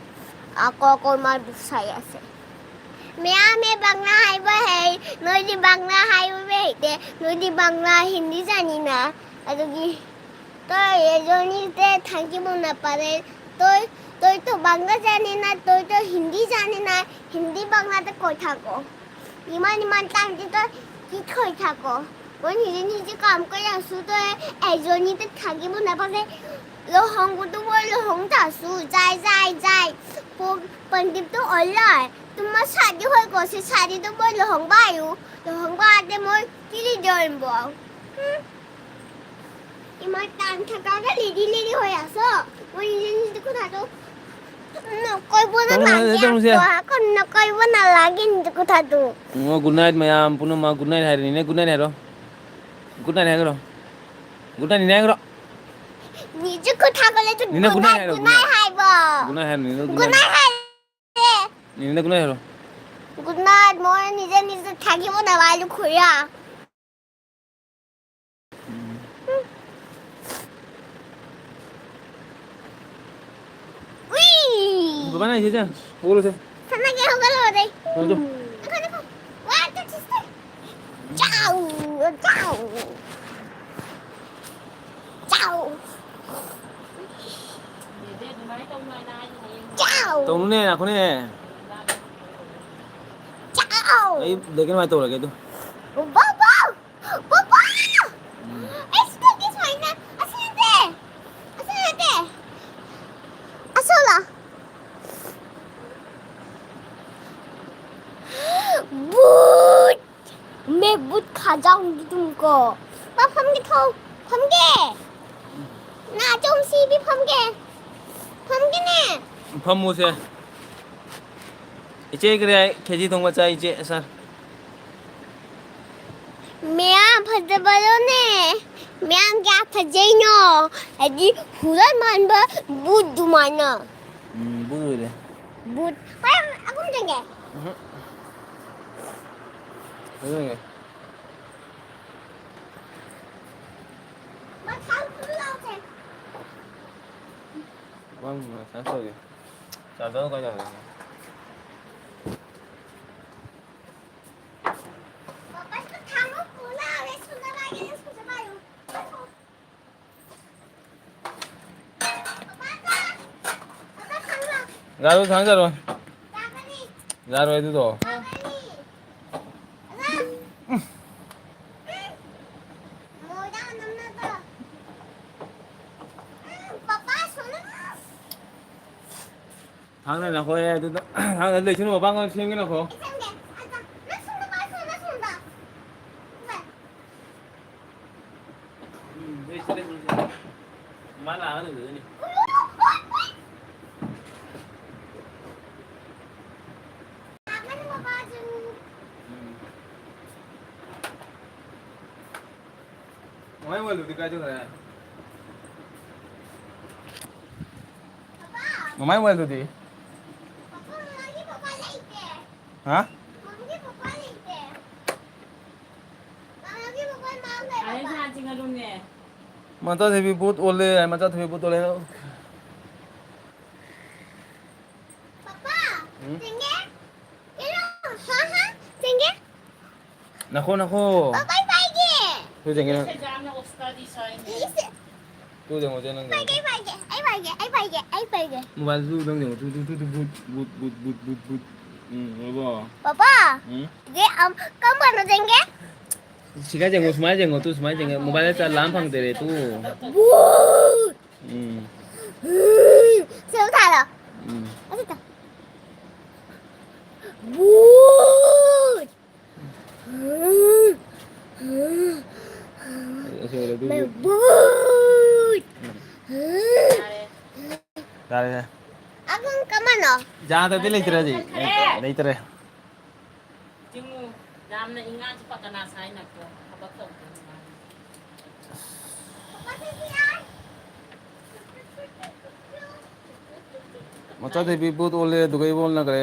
আকৌ, আকৌ ইমান চাই আছে। ম্যামে বাংলা হাইব হে, ꯅꯣꯏꯗꯤ ꯕꯪꯂꯥ ꯍꯥꯏꯕ ꯍꯩꯇꯦ, ꯅꯣꯏꯗꯤ ꯕꯪꯂꯥ, ꯍꯤꯟꯗꯤ ꯖꯥꯅꯤꯅ, ꯑꯗꯨꯒꯤ ꯇꯣꯏ ꯑꯦꯖꯣꯅꯤꯁꯦ ꯊꯥꯡꯀꯤꯕ ꯅꯄꯥꯔꯦ, ꯇꯣꯏ, ꯇꯣꯏ ꯇꯣ ꯕꯪꯂꯥ ꯖꯥꯅꯤꯅ, ꯇꯣꯏ ꯇꯣ ꯍꯤꯟꯗꯤ ꯖꯥꯅꯤꯅ, ꯍꯤꯟꯗꯤ ꯕꯪꯂꯥꯗ ꯀꯣꯏꯊꯥꯀꯣ꯫ ꯏꯃꯥꯟ ꯏꯃꯥꯟ ꯇꯥꯡꯗꯤ ꯇꯣꯏ কি থৈ থাকো? মই নিজে নিজে কাম কৰি আছো, তই এজনীতে থাকিব নাপালে। লহংগুটো মই লহং থাছো, যাই, যাই, যাই। প-, পণ্ডিতটো অলাই। তোমাৰ শাদী হৈ গৈছে, শাদীটো মই লহং বায়ু। লহং বাতে মই কি দিম বাও? হুম? ইমান টান থাকাকে লেডি লেডি হৈ আছ। মই নিজে নিজে কথাটো নকৰিব নালাগে, এইটো হৈছে। আকৌ, আকৌ নকৰিব নালাগে নিজে কথাটো। অ, গুড নাইট, ময়াম, পুনমা, গুড নাইট, হাই, নিনে, গুড নাইট, হাই, ৰ। গুড নাইট, হাই, ৰ। গুড নাইট, নিনে, ৰ। নিজে কথা ক'লে তো নিনে, গুড নাইট, হাই, ৰ, গুড নাইট, হাই, ব। গুড নাইট, হাই, নিনে, গুড নাইট, হাই। নিনে, গুড নাইট, হাই, ৰ। গুড নাইট, মই নিজে নিজে থাকিব নাপাৰিলো, খুৰা। উই! বাবা নাই, যা, যা। ওগুলো আছে। থানা গিয়ে হগল হো রে। চল, চল। এখন দেখো। One, two, three, start. যাও, যাও। যাও। যাও। ꯇꯧꯅꯨꯅꯦ, ꯉꯥꯏꯈꯣꯅꯦ꯫ ꯆꯥꯎ! ꯑꯩ ꯕ꯭ꯂꯦꯛ ꯑꯦꯟ ꯋꯥꯏꯠ ꯇꯧꯔꯒꯦ ꯑꯗꯨ꯫ ꯕꯥꯕꯥ! ꯕꯥꯕꯥ! ꯎꯝ꯫ ꯑꯩ ꯁꯤꯗꯒꯤ ꯁꯨꯃꯥꯏꯅ ꯑꯁꯤ ꯅꯠꯇꯦ! ꯑꯁꯤ ꯅꯠꯇꯦ! ꯑꯁꯣꯂꯥ! ꯕꯨꯠ! ꯃꯦ ꯕꯨꯠ ꯈꯥꯖꯥꯎꯒꯤ ꯇꯨꯝꯀꯣ꯫ ꯃꯥ ꯐꯝꯒꯦ ꯊꯣꯛ꯫ ꯐꯝꯒꯦ꯫ ꯅꯥꯆꯣꯝ ꯁꯤꯕꯤ ꯐꯝꯒꯦ꯫ ꯐꯝꯒꯦꯅꯦ꯫ ꯐꯝꯃꯨꯁꯦ꯫ ꯏꯆꯦ ꯀꯔꯤ ꯍꯥꯏ? ꯈꯦꯆꯤ ꯊꯣꯡꯕ ꯆꯥꯏ ꯏꯆꯦ, ꯁꯥꯔ꯫ ꯃꯌꯥꯝ ꯐꯖꯕꯗꯣꯅꯦ꯫ ꯃꯌꯥꯝ ꯀꯌꯥ ꯐꯖꯩꯅꯣ? ꯍꯥꯏꯗꯤ ꯍꯨꯔꯥꯟ ꯃꯥꯟꯕ ꯕꯨꯠ ꯑꯗꯨꯃꯥꯏꯅ꯫ ꯎꯝ, ꯕꯨꯠ ꯑꯣꯏꯔꯦ꯫ ꯕꯨꯠ꯫ ꯍꯣꯏ, ꯑꯍꯨꯝ ꯆꯪꯒꯦ꯫ ꯎꯝ꯫ ꯐꯖꯅ ꯌꯦꯡꯒꯦ꯫ ꯃꯊꯪ ꯄꯨꯔꯛꯑꯣꯁꯦ꯫ ꯃꯊꯪ ꯇꯧꯒꯦ꯫ ꯆꯥꯔꯖꯔ ꯀꯥꯏ ꯊꯝꯒꯦ? ꯄꯥꯄꯥ, ꯁꯤꯗ ꯊꯥꯡꯒ ꯄꯨꯔꯛꯑꯣ꯫ ꯁꯨꯗ ꯄꯥꯏꯒꯦ, ꯁꯨꯗ ꯄꯥꯏꯌꯨ꯫ ꯄꯥꯄꯥ, ꯆꯥ꯫ ꯄꯥꯄꯥ, ꯊꯥꯡꯒ꯫ ꯌꯥꯔꯣꯏ, ꯊꯥꯡꯖꯔꯣꯏ꯫ ꯌꯥꯒꯅꯤ꯫ ꯌꯥꯔꯣꯏ ꯑꯗꯨꯗꯣ꯫ ꯌꯥꯒꯅꯤ꯫ ꯑꯉꯥꯡ꯫ ꯎꯝ꯫ ꯅꯪꯅ ꯅꯈꯣꯏ ꯑꯗꯨꯗ ꯅꯪꯅ ꯂꯩꯁꯅꯨ, ꯃꯄꯥꯡꯒꯜ ꯁꯦꯝꯒꯦ ꯅꯈꯣ꯫ ꯎꯝ, ꯂꯩꯁꯦ, ꯂꯩꯁꯦ, ꯂꯩꯁꯦ꯫ ꯃꯥ ꯂꯥꯛꯑꯒ ꯂꯩꯕꯗꯨꯅꯤ꯫ ꯎꯝ꯫ ꯃꯃꯥꯏ ꯃꯣꯕꯥꯏꯜꯗꯨꯗꯤ ꯀꯥꯏ ꯆꯠꯈ꯭ꯔꯦ? ꯃꯃꯥꯏ ꯃꯣꯕꯥꯏꯜꯗꯨꯗꯤ? ꯍꯥ? ꯃꯆꯥꯊꯣꯏꯕꯤ ꯕꯨꯠ ꯑꯣꯜꯂꯦ ꯍꯥꯏ, ꯃꯆꯥꯊꯣꯏꯕꯤ ꯕꯨꯠ ꯑꯣꯜꯂꯦ꯫ ꯄꯄꯥ, ꯎꯝ? ꯆꯦꯡꯒꯦ? ꯀꯩꯅꯣ? ꯍꯥ, ꯍꯥ? ꯆꯦꯡꯒꯦ? ꯅꯈꯣ, ꯅꯈꯣ꯫ ꯄꯄꯥ, ꯑꯩ ꯄꯥꯏꯒꯦ꯫ ꯇꯨ ꯌꯦꯡꯒꯦ ꯅꯪ꯫ ꯏꯁ꯫ ꯇꯨ ꯌꯦꯡꯉꯣꯁꯦ ꯅꯪ ꯄꯥꯏꯒꯦ, ꯌꯦꯡꯉꯣ꯫ ꯑꯩ ꯄꯥꯏꯒꯦ, ꯑꯩ ꯄꯥꯏꯒꯦ, ꯑꯩ ꯄꯥꯏꯒꯦ, ꯑꯩ ꯄꯥꯏꯒꯦ꯫ ꯃꯣꯕꯥꯏꯜꯗꯨ ꯅꯪ ꯌꯦꯡꯉꯣ꯫ ꯇꯨ, ꯇꯨ, ꯇꯨ, ꯇꯨ, ꯕꯨꯠ, ꯕꯨꯠ, ꯕꯨꯠ, ꯕꯨꯠ, ꯕꯨꯠ꯫ ꯎꯝ, ꯎꯔꯕꯣ? ꯄꯄꯥ, ꯎꯝ? ꯗꯦ, ꯑꯝ, ꯀꯔꯝ ꯀꯥꯟꯗ ꯆꯦꯟꯒꯦ? ꯁꯤꯒ ꯌꯦꯡꯉꯣ, ꯁꯨꯃꯥꯏꯅ ꯌꯦꯡꯉꯣ ꯇꯨ, ꯁꯨꯃꯥꯏꯅ ꯌꯦꯡꯉꯣ꯫ ꯃꯣꯕꯥꯏꯜꯗ ꯆꯠ ꯂꯥꯝ ꯐꯪꯗꯦꯔꯦ ꯇꯨ꯫ ꯕꯨꯠ! ꯎꯝ꯫ ꯎꯝ꯫ ꯁꯦꯝ ꯊꯥꯔꯣ꯫ ꯎꯝ꯫ ꯑꯗꯨ ꯇ-, ꯕꯨꯠ! ꯑꯁꯦꯡꯕꯗ ꯑꯗꯨ ꯃꯩ ꯕꯨꯠ! ꯕꯨꯠ! ꯌꯥꯔꯦ, ꯌꯥꯔꯦ꯫ ꯑꯕꯨꯡ ꯀꯃꯥꯏꯅꯣ? ꯌꯥꯗꯗꯤ ꯂꯩꯇ꯭ꯔꯦ ꯍꯧꯖꯤꯛ꯫ ꯂꯩꯇ꯭ꯔꯦ꯫ ꯆꯤꯡꯉꯨ, ꯌꯥꯝꯅ ꯏꯉꯥꯁꯤ ꯄꯛꯀꯅꯥ ꯁꯥꯏꯅꯀꯣ, ꯊꯕꯛ ꯇꯧꯗꯦ꯫ ꯃꯆꯥ ꯊꯣꯏꯕꯤ ꯕꯨꯠ ꯑꯣꯜꯂꯦ, ꯑꯗꯨꯒ ꯏꯕꯣꯜꯅ ꯀꯔꯤ?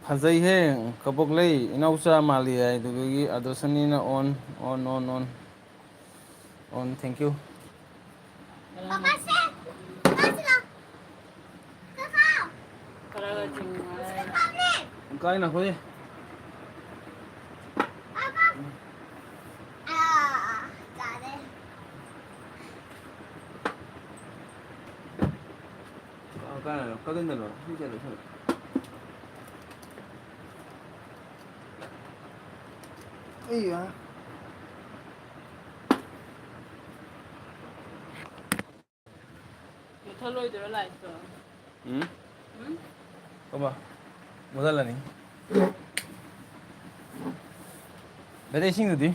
ꯐꯖꯩꯍꯦ, ꯀꯕꯣꯛꯂꯩ ꯏꯅꯥꯎꯆꯥ ꯃꯥꯜꯂꯤ ꯍꯥꯏ, ꯑꯗꯨꯗꯒꯤ ꯑꯗꯣꯁꯅꯤꯅ ꯑꯣꯟ, ꯑꯣꯟ, ꯑꯣꯟ, ꯑꯣꯟ꯫ ꯑꯣꯟ, thank you꯫ Papa say, papa ꯁꯤꯗ꯫ ꯀꯥꯏꯅ ꯑꯩꯈꯣꯏ꯫ ꯄꯄꯥ꯫ ꯑꯥ, ꯇꯥꯔꯦ꯫ ꯀꯥꯏꯅ ꯀꯗꯣꯝꯗꯅꯣ? ꯁꯤ ꯆꯠꯂꯣ, ꯁꯤ ꯆꯠꯂꯣ꯫ ꯑꯩꯌꯥ꯫ ꯃꯨꯠꯊꯠꯂꯣꯏꯗꯣꯏꯔꯣ ꯂꯥꯏꯠꯇꯣ? ꯎꯝ? ꯀꯃ ꯃꯨꯗꯜꯂꯅꯤ꯫ ꯕꯦꯗ ꯏꯁꯤꯡꯗꯨꯗꯤ?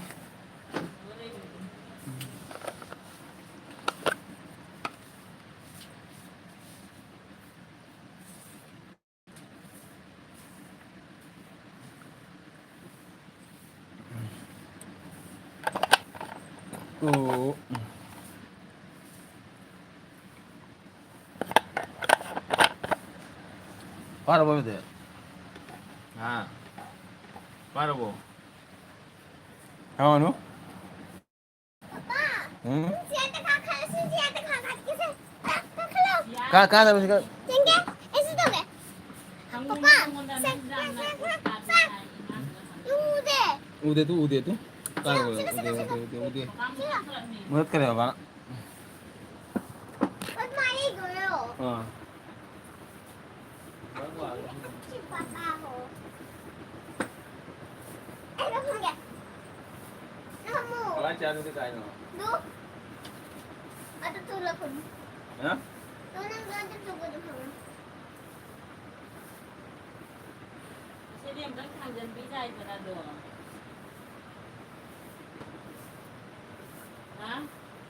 ꯑꯣ꯫ ꯄꯥꯔꯕꯣ ꯑꯗꯨꯗꯤ? ꯍꯥ? ꯄꯥꯔꯕꯣ? ꯍꯥꯎꯅꯨ꯫ ꯎꯝ? ꯀꯥ-, ꯀꯥꯗꯕꯁꯤ ꯀꯥ-, ꯄꯄꯥ, ꯁꯦ, ꯁꯦ, ꯁꯦ, ꯁꯦ꯫ ꯎꯗꯦ꯫ ꯎꯗꯦ, ꯇꯨ ꯎꯗꯦ, ꯇꯨ꯫ ꯀꯥꯏ ꯁꯤꯒ, ꯎꯗꯦ, ꯁꯤꯒ, ꯎꯗꯦ, ꯁꯤꯒ꯫ ꯎꯗꯦ, ꯎꯗꯦ, ꯎꯗꯦ꯫ ꯁꯤꯒ꯫ ꯃꯨꯊꯠꯈ꯭ꯔꯦ ꯕꯕꯥꯅ꯫ ꯄꯄꯥ, ꯑꯩ ꯏꯗꯣꯏꯔꯣ? ꯑꯥ꯫ ꯁꯤ ꯄꯄꯥ ꯍꯣ꯫ ꯑꯩ ꯂꯧꯍꯟꯒꯦ꯫ ꯅꯪ ꯐꯝꯃꯣ꯫ ꯀꯃꯥꯏ ꯆꯥꯗꯣꯏꯅꯣ ꯀꯥꯏꯅꯣ? ꯗꯨ꯫ ꯑꯗꯨ ꯇꯨ ꯂꯧꯈꯠꯂꯨ꯫ ꯍꯥ? ꯇꯨ ꯅꯪ ꯑꯗꯨ ꯇꯨ ꯑꯗꯨ ꯐꯝꯃꯣ꯫ ꯉꯁꯤꯗꯤ ꯑꯝꯇꯪ ꯊꯥꯡꯖꯟꯕꯤ ꯌꯥꯏꯗꯅ ꯑꯗꯣ꯫ ꯍꯥ?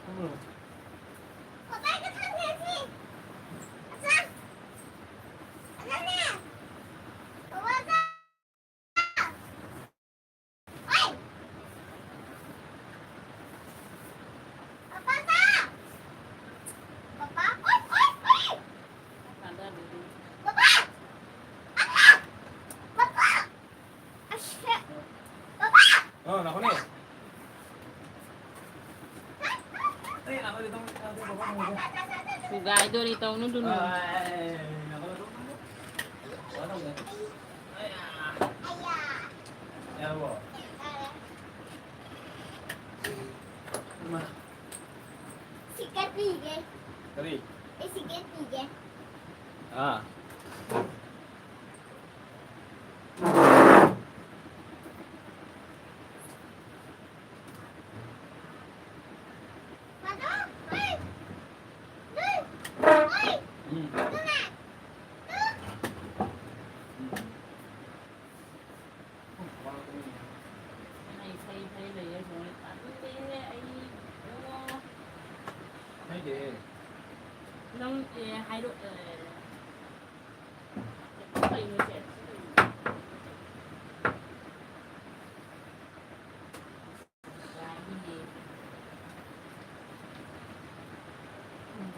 ꯎꯝ꯫ ꯄꯄꯥ, ꯑꯩꯒ ꯊꯥꯡꯖꯟꯁꯤ꯫ ꯑꯆꯥ꯫ ꯑꯆꯥꯅꯦ꯫ ꯄꯄꯥ, ꯑꯆꯥ꯫ ꯑꯣꯏ! ꯄꯄꯥ, ꯆꯥ! ꯄꯄꯥ, ꯑꯣꯏ, ꯑꯣꯏ, ꯑꯣꯏ! ꯄꯄꯥ! ꯑꯃ! ꯄꯄꯥ! ꯑꯁ! ꯄꯄꯥ! ꯑ, ꯂꯥꯛꯈꯣꯅꯦ꯫ ꯊꯨꯒꯥꯏꯗꯣꯔꯤ, ꯇꯧꯅꯨ, ꯇꯧꯅꯨ꯫ ꯁꯤꯀꯦꯠ ꯄꯤꯒꯦ꯫ ꯀꯔꯤ? ꯑꯩ ꯁꯤꯀꯦꯠ ꯄꯤꯒꯦ꯫ ꯑꯥ꯫ ꯎꯝ꯫ ꯅꯪ ꯑꯦ ꯍꯥꯏꯔꯛ ꯑꯦ꯫ ꯎꯝ꯫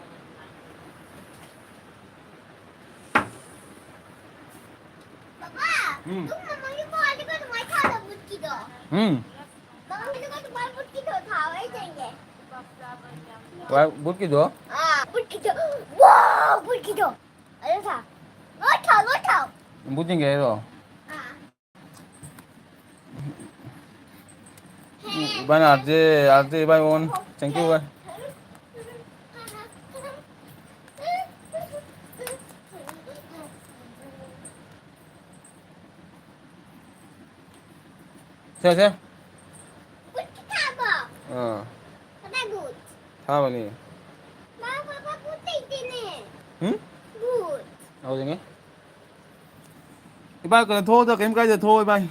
ꯎꯝ꯫ ꯃꯃꯥꯡꯒꯤꯗꯨꯒ ꯑꯗꯨꯃꯥꯏꯅ ꯊꯥꯗꯕ ꯕꯨꯠꯀꯤꯗꯣ꯫ ꯎꯝ꯫ ꯃꯃꯥꯡꯒꯤꯗꯨꯒ ꯑꯗꯨꯃꯥꯏꯅ ꯕꯨꯠꯀꯤꯗꯣ ꯊꯥꯎ ꯑꯩ ꯌꯦꯡꯒꯦ꯫ ꯋꯥ, ꯕꯨꯠꯀꯤꯗꯣ? ꯑꯥ, ꯕꯨꯠꯀꯤꯗꯣ꯫ ꯋꯥꯎ, ꯕꯨꯠꯀꯤꯗꯣ꯫ ꯑꯗꯨ ꯊꯥꯎ꯫ ꯂꯣꯏ ꯊꯥꯎ, ꯂꯣꯏ ꯊꯥꯎ꯫ ꯕꯨꯠ ꯌꯦꯡꯒꯦ ꯍꯥꯏꯔꯣ? ꯑꯥ꯫ ꯏꯕꯥꯅꯤ ꯑꯥꯔꯖꯦ, ꯑꯥꯔꯖꯦ ꯏꯕꯥꯅꯤ ꯑꯣꯟ꯫ Thank you, ꯚꯥꯏ꯫ ꯁꯦ, ꯁꯦ꯫ ꯕꯨꯠꯀꯤ ꯊꯥꯕ꯭ꯔꯣ? ꯑꯥ꯫ ꯀꯗꯥꯏ ꯕꯨꯠ? ꯊꯥꯕꯅꯤ꯫ ꯃꯥ, ꯄꯥꯄꯥ, ꯕꯨꯠ ꯂꯩꯇꯦꯅꯦ꯫ ꯍꯨꯝ? ꯕꯨꯠ꯫ ꯍꯧꯖꯤꯛꯅꯦ꯫ ꯏꯕꯥꯏ, ꯀꯩꯅꯣ, ꯊꯣꯛꯑꯣꯗ, ꯀꯩꯝ ꯀꯥꯏꯗꯦ, ꯊꯣꯛꯑꯣ, ꯏꯕꯥꯏ꯫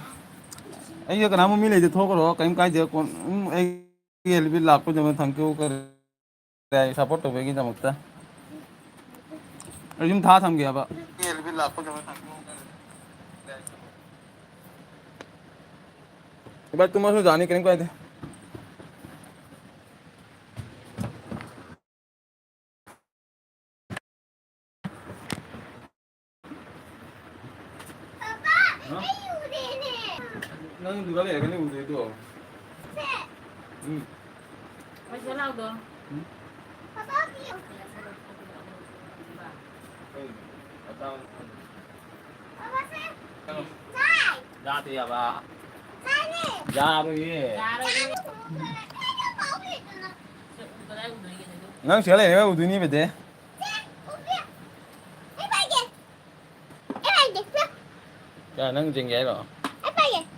ꯑꯩꯒ ꯀꯅꯥꯝ ꯃꯤ ꯂꯩꯇꯦ, ꯊꯣꯛꯈ꯭ꯔꯣ, ꯀꯩꯝ ꯀꯥꯏꯗꯦ꯫ ꯀꯣꯟ-, ꯎꯝ, ꯑꯩꯒꯤ ꯑꯦꯜ ꯕꯤ ꯂꯥꯛꯄꯩꯗꯃꯛ thank you, ꯀꯔꯤ, ꯁꯞꯄꯣꯔꯠ ꯇꯧꯕꯤꯒꯤꯗꯃꯛꯇ꯫ ꯑꯩ ꯌꯨꯝ ꯊꯥ ꯊꯝꯒꯦ ꯍꯥꯏꯕ꯫ ꯏꯕꯥꯏ, ꯇꯨꯝꯃꯁꯨ ꯌꯥꯅꯤ, ꯀꯩꯝ ꯀꯥꯏꯗꯦ꯫ ꯄꯥꯄꯥ, ꯍꯥ? ꯑꯩ ꯎꯔꯦꯅꯦ꯫ ꯅꯪ ꯑꯗꯨꯗ ꯂꯩꯔꯒꯅꯦ ꯎꯗꯣꯏꯗꯣ꯫ ꯁꯦ꯫ ꯎꯝ꯫ ꯄꯩꯁꯥ ꯂꯥꯎꯗꯣ꯫ ꯎꯝ꯫ ꯄꯥꯄꯥ, ꯄꯤꯌꯨ꯫ ꯀꯩ? ꯑꯇꯥꯡ-, ꯄꯥꯄꯥ, ꯁꯦ꯫ ꯀꯩꯅꯣ? ꯆꯥꯏ꯫ ꯌꯥꯗꯦ ꯍꯥꯏꯕ꯫ ꯆꯥꯏꯅꯦ꯫ ꯌꯥꯔꯣꯏꯌꯦ꯫ ꯌꯥꯔꯣꯏꯌꯦ꯫ ꯆꯥꯏꯅꯦ꯫ ꯅꯪ ꯁꯤꯗ ꯂꯩꯔꯒ ꯎꯗꯣꯏꯅꯤ, ꯕꯦꯇꯦ꯫ ꯀꯌꯥ, ꯅꯪ ꯆꯦꯟꯒꯦ ꯍꯥꯏꯔꯣ?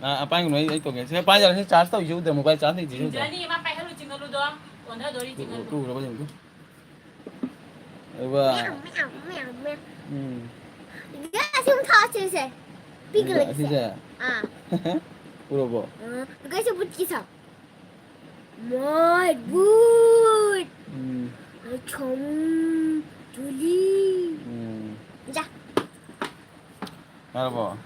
ꯑꯥ, ꯑꯥ, ꯄꯥꯏꯒꯅꯨ, ꯑꯩ, ꯑꯩ ꯇꯧꯒꯦ꯫ ꯁꯦ, ꯄꯥꯏꯖꯔꯣ, ꯁꯤ charge ꯇꯧꯔꯤꯁꯦ ꯎꯗ꯭ꯔꯣ? Mobile charge ꯂꯩꯇ꯭ꯔꯤꯁꯦ ꯎꯗ꯭ꯔꯣ? ꯆꯤꯡꯖꯅꯤ, ꯃꯥ ꯄꯥꯏꯍꯜꯂꯨ, ꯆꯤꯡꯍꯜꯂꯨꯗꯣ꯫ ꯑꯣꯟꯊꯗꯣꯔꯤ, ꯇꯨ, ꯆꯤꯡꯍꯜꯂꯨ꯫ ꯇꯨ ꯎꯔꯕ ꯌꯦꯡꯉꯨ, ꯇꯨ꯫ ꯑꯗꯨꯒ ꯃꯤꯌꯥꯎ, ꯃꯤꯌꯥꯎ, ꯃꯤꯌꯥꯎ꯫ ꯎꯝ꯫ ꯁꯤ ꯑꯃꯨꯛ ꯊꯥꯁꯦ, ꯁꯦ꯫ ꯄꯤꯛꯂꯤꯁꯦ꯫ ꯑꯁꯤꯁꯦ? ꯑꯥ꯫ ꯎꯔꯕꯣ? ꯑꯥ, ꯑꯗꯨꯒ ꯁꯤ ꯕꯨꯠꯀꯤ ꯁꯥꯎ꯫ ꯃꯣꯏ ꯕꯨꯠ! ꯎꯝ꯫ ꯁꯣꯝ ꯖꯨꯂꯤ꯫ ꯎꯝ꯫ ꯌꯥ꯫ ꯌꯥꯔꯕꯣ?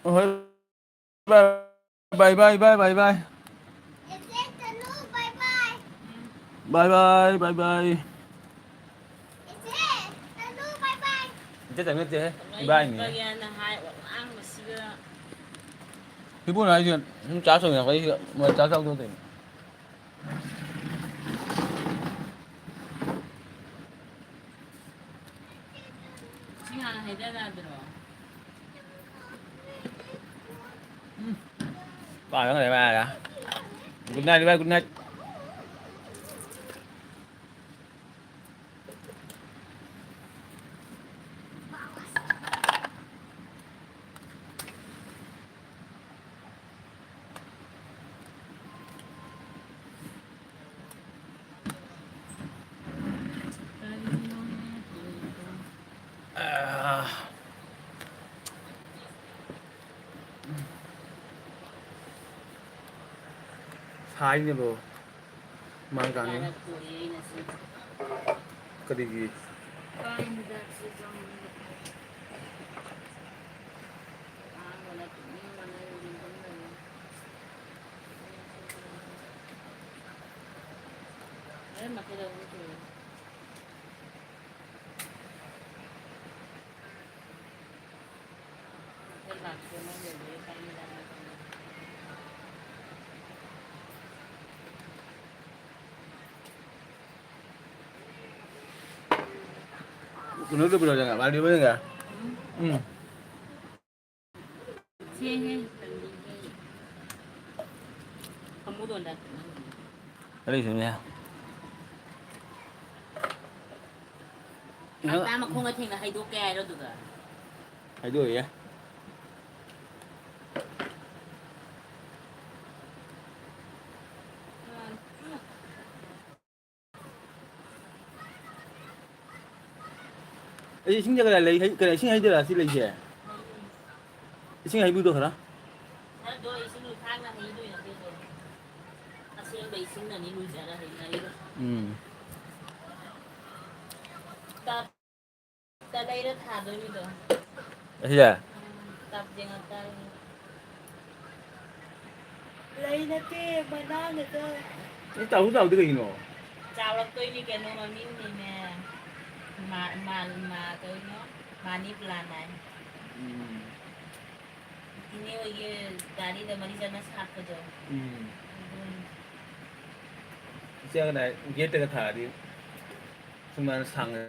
ꯍꯣꯏ꯫ ꯕꯥꯏ ꯕꯥꯏ, ꯕꯥꯏ ꯕꯥꯏ, ꯕꯥꯏ ꯕꯥꯏ꯫ ꯕꯥꯏ ꯕꯥꯏ, ꯕꯥꯏ ꯕꯥꯏ꯫ ꯏꯆꯦ ꯆꯪ ꯅꯠꯇꯦꯍꯦ, ꯏꯕꯥꯏꯅꯦ꯫ ꯏꯕꯥꯏꯅ ꯍꯥꯏ, ꯋꯥ ꯉꯥꯡꯕꯁꯤꯒ꯫ ꯏꯕꯨꯡꯉꯣ ꯍꯥꯏꯁꯦ ꯁꯨꯝ ꯆꯥ ꯆꯪꯉꯛꯄ, ꯑꯩꯁꯤꯗ ꯃꯣꯏ ꯆꯥ ꯆꯥꯎꯗꯣ ꯇꯧꯔꯤꯅꯦ꯫ ꯁꯤ ꯍꯥꯟꯅ ꯍꯩꯗ ꯌꯥꯗ꯭ꯔꯣ? ꯎꯝ꯫ ꯄꯥꯏꯕ ꯉꯝꯗ꯭ꯔꯦ ꯃꯥ ꯌꯥꯔꯦ꯫ Good night, bye, good night꯫ ꯁꯥꯏꯅꯦꯕꯣ꯫ ꯃꯥꯡ ꯀꯥꯡꯉꯤ꯫ ꯀꯔꯤꯒꯤ? ꯎꯝ꯫ ꯊꯦꯡꯉꯦ, ꯇꯜꯂꯤꯍꯦ꯫ ꯐꯃꯨꯡꯗ ꯑꯣꯏꯅ ꯀꯔꯤꯁꯨꯅꯦ? ꯅꯪ ꯑꯇꯥ ꯃꯈꯣꯡꯒ ꯊꯦꯡꯅ ꯍꯩꯗꯣꯛꯀꯦ ꯍꯥꯏꯔꯣ ꯑꯗꯨꯒ? ꯍꯩꯗꯣꯛꯑꯣꯏꯌꯦ꯫ ꯑꯩ ꯏꯁꯤꯡꯁꯦ ꯀꯗꯥꯏ ꯂꯩ? ꯍꯩ-, ꯀꯗꯥꯏ, ꯏꯁꯤꯡ ꯍꯩꯗꯣꯏꯔꯥ ꯁꯤ ꯂꯩꯁꯦ? ꯏꯁꯤꯡ ꯍꯩꯕꯤꯗꯣ ꯈꯔ? ꯈꯔꯗꯣ ꯏꯁꯤꯡ ꯂꯨꯈꯥꯛꯅ ꯍꯩꯗꯣꯏ ꯅꯠꯇꯦꯗꯣ꯫ ꯑꯁꯦꯡꯕ ꯏꯁꯤꯡꯅꯅꯤ ꯂꯨꯖꯔ ꯍꯩꯅꯔꯤꯕ꯫ ꯎꯝ꯫ ꯇꯞꯇ ꯂꯩꯔ ꯊꯥꯗꯣꯏꯅꯤꯗꯣ꯫ ꯑꯁꯤꯗ? ꯎꯝ, ꯇꯞ ꯌꯦꯡꯉꯛꯇꯥꯔꯗꯤ꯫ ꯂꯩ ꯅꯠꯇꯦ, ꯃꯅꯥ ꯅꯠꯇꯦ꯫ ꯑꯦ, ꯆꯥꯎꯁꯨ ꯆꯥꯎꯗꯦ ꯀꯩꯒꯤꯅꯣ? ꯆꯥꯎꯔꯛꯇꯣꯏꯅꯤ ꯀꯩꯅꯣ, ꯃꯃꯤꯡꯅꯤꯅꯦ꯫ ꯃꯥ-, ꯃꯥ-, ꯃꯥ-, ꯀꯩꯅꯣ? ꯃꯅꯤ ꯄ꯭ꯂꯥꯟ ꯍꯥꯏ꯫ ꯎꯝ꯫ ꯏꯅꯦ ꯍꯣꯏꯒꯤ ꯒꯥꯔꯤꯗ ꯃꯔꯤ ꯆꯠꯅ ꯁꯥꯠꯄꯗꯣ꯫ ꯎꯝ꯫ ꯑꯗꯨꯅꯤ꯫ ꯏꯆꯦ ꯀꯗꯥꯏ ꯒꯦꯠꯇꯒ ꯊꯥꯔꯗꯤ ꯁꯨꯃꯥꯏꯅ ꯁꯥꯡꯅ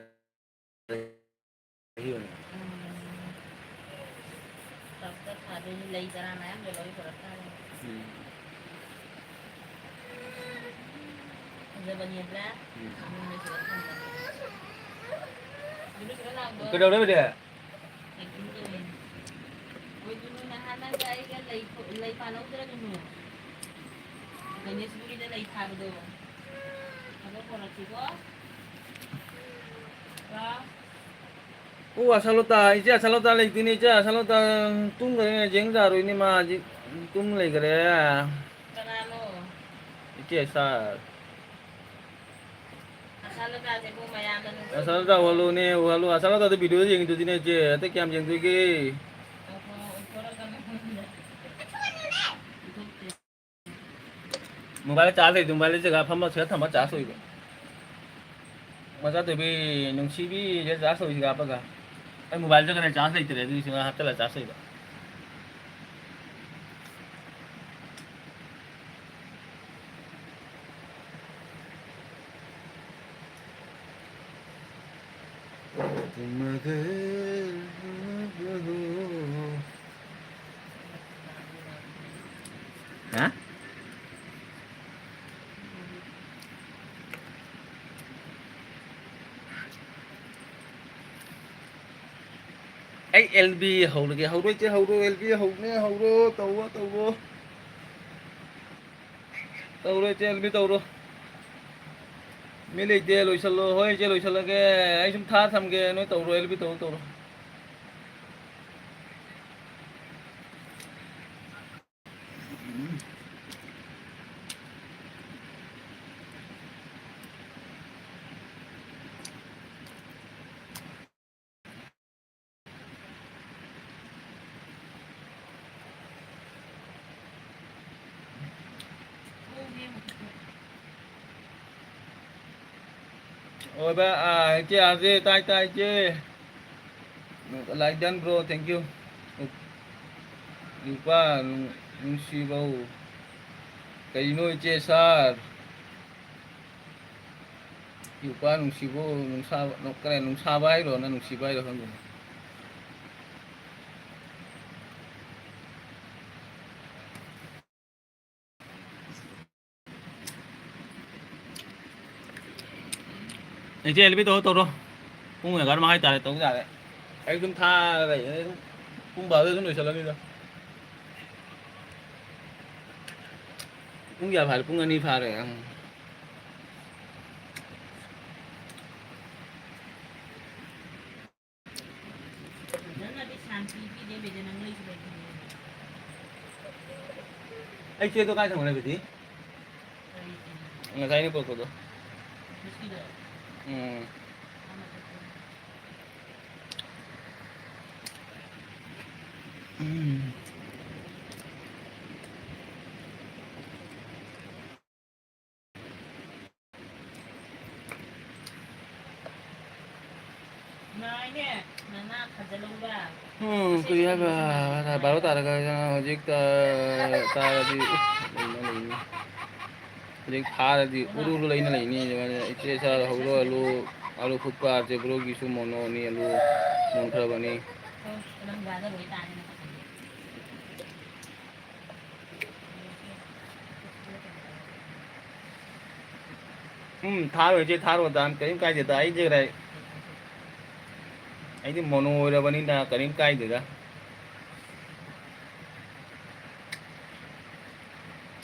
ꯎꯝ꯫ ꯇꯞꯇ ꯊꯥꯗꯣꯏꯅꯤ, ꯂꯩ ꯆꯔꯥ ꯃꯌꯥꯝ ꯂꯣꯏ ꯄꯨꯔꯛ ꯇꯥꯔꯦ꯫ ꯎꯝ꯫ ꯐꯖꯕꯅꯦꯕ꯭ꯔꯥ? ꯎꯝ꯫ ꯑꯃꯨꯟꯕꯁꯤꯗ ꯊꯝꯕꯅꯦ꯫ ꯀꯩꯗꯧꯔꯦ ꯍꯧꯖꯤꯛ? ꯑꯦꯛꯇꯤꯡ ꯇꯧꯔꯤꯅꯦ꯫ ꯍꯣꯏ, ꯅꯍꯥꯟ ꯅꯪꯒ ꯑꯩꯒ ꯂꯩ ꯊꯣ-, ꯂꯩ ꯄꯥꯜꯍꯧꯗ꯭ꯔꯗꯨꯅꯦ꯫ ꯒꯅꯦꯁꯒꯨꯔꯤꯗ ꯂꯩ ꯊꯥꯕꯗꯣ꯫ ꯑꯗꯣ ꯄꯣꯔꯛꯈꯤꯀꯣ꯫ ꯀꯣ꯫ ꯑꯣ, ꯑꯁꯥꯂꯣꯇꯥ, ꯏꯆꯦ ꯑꯁꯥꯂꯣꯇꯥ ꯂꯩꯇꯦꯅꯦ, ꯏꯆꯦ ꯑꯁꯥꯂꯣꯇꯥ ꯇꯨꯝꯈ꯭ꯔꯦꯅꯦ, ꯖꯦꯡ ꯇꯥꯔꯣꯏꯅꯦ, ꯃꯥ ꯍꯧꯖꯤꯛ ꯇꯨꯝ ꯂꯩꯈ꯭ꯔꯦ꯫ ꯀꯅꯥꯅꯣ? ꯏꯆꯦ ꯁꯥꯔ꯫ ꯑꯁꯥꯂꯣꯇꯥꯁꯤꯕꯨ ꯃꯌꯥꯝꯅ ꯅꯨꯡꯁꯤ-, ꯑꯁꯥꯂꯣꯇꯥ ꯎꯍꯜꯂꯨꯅꯦ, ꯎꯍꯜꯂꯨ꯫ ꯑꯁꯥꯂꯣꯇꯥꯗ ꯚꯤꯗꯤꯑꯣ ꯌꯦꯡꯉꯤꯗꯨꯗꯤꯅꯦ, ꯏꯆꯦ꯫ ꯑꯇꯩ ꯀꯌꯥꯝ ꯌꯦꯡꯗꯣꯏꯒꯦ? ꯃꯣꯕꯥꯏꯜ ꯆꯥꯔꯖ ꯂꯩꯇꯦ, ꯃꯣꯕꯥꯏꯜ ꯖꯒꯥ ꯐꯝꯕ ꯁꯤꯗ ꯊꯝꯃ ꯆꯥꯔꯖ ꯇꯧꯔꯤꯕ꯫ ꯃꯆꯥꯊꯣꯏꯕꯤ, ꯅꯨꯡꯁꯤꯕꯤꯁꯦ ꯆꯥꯔꯖ ꯇꯧꯔꯤꯁꯤꯒ ꯍꯥꯞꯄꯒ꯫ ꯑꯩ ꯃꯣꯕꯥꯏꯜꯁꯦ ꯀꯩꯅꯣ ꯆꯥꯔꯖ ꯂꯩꯇ꯭ꯔꯦ, ꯑꯗꯨꯒꯤ ꯁꯤꯗ ꯍꯥꯞꯆꯜꯂ ꯆꯥꯔꯖ ꯇꯧꯔꯤꯕ꯫ ꯍꯥ? ꯑꯩ ꯑꯦꯜ ꯕꯤ ꯍꯧꯔꯒꯦ꯫ ꯍꯧꯔꯣ ꯏꯆꯦ, ꯍꯧꯔꯣ꯫ ꯑꯦꯜ ꯕꯤ ꯍꯧꯅꯦ, ꯍꯧꯔꯣ꯫ ꯇꯧꯔꯣ, ꯇꯧꯔꯣ꯫ ꯇꯧꯔꯣ ꯏꯆꯦ, ꯑꯦꯜ ꯕꯤ ꯇꯧꯔꯣ꯫ ꯃꯤ ꯂꯩꯇꯦ, ꯂꯣꯏꯁꯜꯂꯣ꯫ ꯍꯣꯏ, ꯏꯆꯦ, ꯂꯣꯏꯁꯜꯂꯒꯦ꯫ ꯑꯩ ꯁꯨꯝ ꯊꯥ ꯊꯝꯒꯦ, ꯅꯣꯏ ꯇꯧꯔꯣ, ꯑꯦꯜ ꯕꯤ ꯇꯧꯔꯣ, ꯇꯧꯔꯣ꯫ ꯑꯣꯏꯕ, ꯑꯥ, ꯏꯆꯦ ꯑꯥꯔ ꯖꯦ, ꯇꯥꯏ, ꯇꯥꯏ, ꯏꯆꯦ꯫ Like done, bro, thank you. ꯏꯄꯥ ꯅꯨꯡ-, ꯅꯨꯡꯁꯤꯕꯧ꯫ ꯀꯩꯅꯣ, ꯏꯆꯦ ꯁꯥꯔ? ꯏꯄꯥ ꯅꯨꯡꯁꯤꯕꯧ, ꯅꯨꯡꯁꯥꯕ, ꯀꯔꯤ, ꯅꯨꯡꯁꯥꯕ ꯍꯥꯏꯔꯣ, ꯅꯪ ꯅꯨꯡꯁꯤꯕ ꯍꯥꯏꯔꯣ ꯈꯪꯗꯦꯅꯦ꯫ ꯏꯆꯦ, ꯑꯦꯜ ꯕꯤ ꯇꯧꯔꯣ, ꯇꯧꯔꯣ꯫ ꯄꯨꯡ ꯑꯦꯒꯥꯔꯣ ꯃꯈꯥꯏ ꯇꯥꯔꯦ, ꯇꯧ ꯌꯥꯔꯦ꯫ ꯑꯩ ꯑꯗꯨꯝ ꯊꯥꯔ ꯂꯩ, ꯑꯗꯨꯝ ꯄꯨꯡ ꯕꯥꯔꯣꯗ ꯑꯗꯨꯝ ꯂꯣꯏꯁꯤꯜꯂꯅꯤꯗ꯫ ꯄꯨꯡ ꯀꯌꯥ ꯐꯥꯔꯦ? ꯄꯨꯡ ꯑꯅꯤ ꯐꯥꯔꯦ꯫ ꯑꯪ꯫ ꯐꯖꯅꯗꯤ ꯁꯥꯟꯇꯤ ꯄꯤꯗꯦ, ꯕꯦꯗꯅ ꯃꯩꯁꯨ ꯂꯩꯇꯦ꯫ ꯑꯩ ꯆꯦꯗꯣ ꯀꯥꯏ ꯊꯝꯈ꯭ꯔꯦ, ꯕꯦꯇꯤ? ꯉꯁꯥꯏ ꯑꯩꯅ ꯄꯨꯔꯛꯄꯗꯣ꯫ ꯉꯁꯤꯗꯣ? ꯎꯝ꯫ ꯎꯝ꯫ ꯅꯥꯏꯅꯦ, ꯅꯅꯥ ꯈꯥꯖꯤꯜꯍꯧꯕ꯫ ꯎꯝ, ꯀꯨꯏ ꯍꯥꯏꯕ, ꯕꯥꯔꯣ ꯇꯥꯔꯒ ꯍꯧꯖꯤꯛ, ꯑ, ꯇꯥꯔꯗꯤ, ꯎ, ꯂꯩꯅ ꯂꯩꯅꯤ꯫ ꯍꯧꯖꯤꯛ ꯊꯥꯔꯗꯤ ꯎꯔꯨ ꯎꯔꯨ ꯂꯩꯅ ꯂꯩꯅꯤ꯫ ꯑꯗꯨꯃꯥꯏꯅ ꯏꯆꯦ ꯁꯥꯔ ꯍꯧꯔꯣ, ꯑꯂꯨ, ꯑꯂꯨ ꯐꯨꯠꯄ, ꯆꯦ ꯕ꯭ꯔꯣꯒꯤꯁꯨ ꯃꯣꯅꯣꯅꯤ, ꯑꯂꯨ ꯃꯨꯟꯈ꯭ꯔꯕꯅꯤ꯫ ꯑꯣ, ꯅꯪ ꯌꯥꯗꯕꯩ ꯇꯥꯔꯦꯅꯦ꯫ ꯎꯝ, ꯊꯥꯔꯣꯏ, ꯏꯆꯦ, ꯊꯥꯔꯣ, ꯗꯥꯟ ꯀꯔꯤꯝ ꯀꯥꯏꯗꯦꯗ꯫ ꯑꯩꯗꯤ ꯀꯗꯥꯏ, ꯑꯩꯗꯤ ꯃꯣꯅꯣ ꯑꯣꯏꯔꯕꯅꯤꯅ ꯀꯔꯤꯝ ꯀꯥꯏꯗꯦꯗ꯫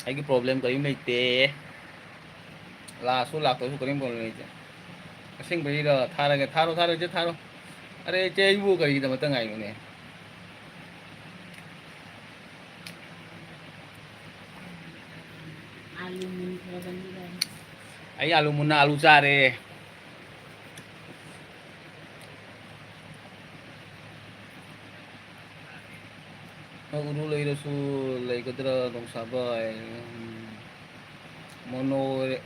ꯑꯩꯒꯤ problem ꯀꯔꯤꯝ ꯂꯩꯇꯦ꯫ ꯂꯥꯛꯑꯁꯨ ꯂꯥꯛꯇ꯭ꯔꯁꯨ ꯀꯔꯤꯝ ꯄ꯭ꯔꯣꯕ꯭ꯂꯦꯝ ꯂꯩꯇꯦ꯫ ꯑꯁꯦꯡꯕꯩꯔꯣ? ꯊꯥꯔꯒꯦ꯫ ꯊꯥꯔꯣ, ꯊꯥꯔꯣ, ꯏꯆꯦ, ꯊꯥꯔꯣ꯫ ꯑꯔꯦ, ꯏꯆꯦ, ꯑꯩꯕꯨ ꯀꯔꯤꯒꯤꯗꯃꯛꯇ ꯉꯥꯏꯕꯅꯦ? ꯑꯥꯂꯨ ꯃꯨꯟꯈ꯭ꯔꯕꯅꯤꯅ꯫ ꯑꯩ ꯑꯥꯂꯨ ꯃꯨꯟꯅ ꯑꯥꯂꯨ ꯆꯥꯔꯦ꯫ ꯎꯔꯨ ꯂꯩꯔꯁꯨ ꯂꯩꯒꯗ꯭ꯔꯥ ꯅꯣꯡꯁꯥꯕ? ꯎꯝ, ꯃꯣꯅꯣ ꯑꯣꯏꯔ-,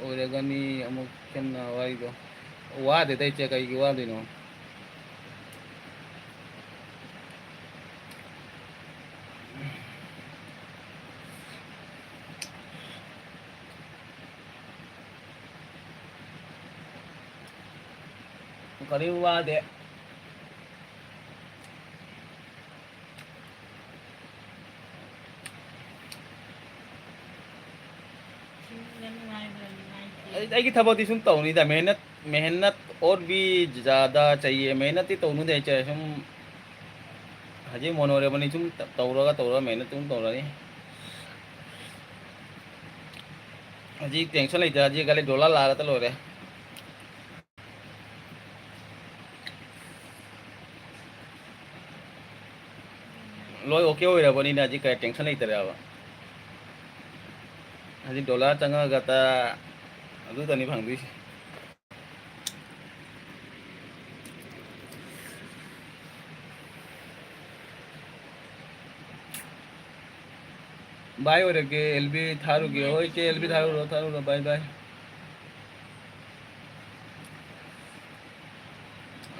ꯑꯣꯏꯔꯒꯅꯤ ꯑꯃꯨꯛ ꯍꯦꯟꯅ ꯋꯥꯔꯤꯗꯣ꯫ ꯋꯥꯗꯦꯗ ꯏꯆꯦ, ꯀꯩꯒꯤ ꯋꯥꯗꯣꯏꯅꯣ? ꯀꯔꯤꯝ ꯋꯥꯗꯦ꯫ ꯑꯩ, ꯑꯩꯒꯤ ꯊꯕꯛꯇꯤ ꯁꯨꯝ ꯇꯧꯅꯤꯗ, ꯃꯦꯍꯅꯠ, ꯃꯦꯍꯅꯠ ꯑꯣꯔ ꯚꯤ ꯖ꯭ꯌꯥꯗꯥ ꯆꯥꯍꯤꯌꯦ, ꯃꯦꯍꯅꯠꯇꯤ ꯇꯧꯅꯤꯗ ꯑꯩꯁꯦ ꯁꯨꯝ꯫ ꯍꯧꯖꯤꯛ ꯃꯣꯅꯣ ꯑꯣꯏꯔꯕꯅꯤ, ꯁꯨꯝ ꯇꯧꯔꯒ ꯇꯧꯔꯒ ꯃꯦꯍꯅꯠ ꯑꯗꯨꯝ ꯇꯧꯔꯅꯤ꯫ ꯍꯧꯖꯤꯛ ꯇꯦꯟꯁꯟ ꯂꯩꯇ꯭ꯔꯦ, ꯍꯧꯖꯤꯛ ꯈꯜꯂꯤ ꯗꯣꯂꯔ ꯂꯥꯛꯑꯒ ꯂꯣꯏꯔꯦ꯫ ꯂꯣꯏ ꯑꯣꯀꯦ ꯑꯣꯏꯔꯕꯅꯤꯅ ꯍꯧꯖꯤꯛ ꯀꯌꯥ ꯇꯦꯟꯁꯟ ꯂꯩꯇꯔꯦꯕ꯫ ꯍꯧꯖꯤꯛ ꯗꯣꯂꯔ ꯆꯪꯉꯛꯑꯒ ꯇ-, ꯑꯗꯨꯇꯅꯤ ꯐꯪꯗꯣꯏꯁꯦ꯫ ꯚꯥꯏ ꯑꯣꯏꯔꯒꯦ, ꯑꯦꯜ ꯕꯤ ꯊꯥꯔꯨꯒꯦ꯫ ꯍꯣꯏ, ꯏꯆꯦ, ꯑꯦꯜ ꯕꯤ ꯊꯥꯔꯨꯔꯣ, ꯊꯥꯔꯨꯔꯣ, ꯚꯥꯏ, ꯚꯥꯏ꯫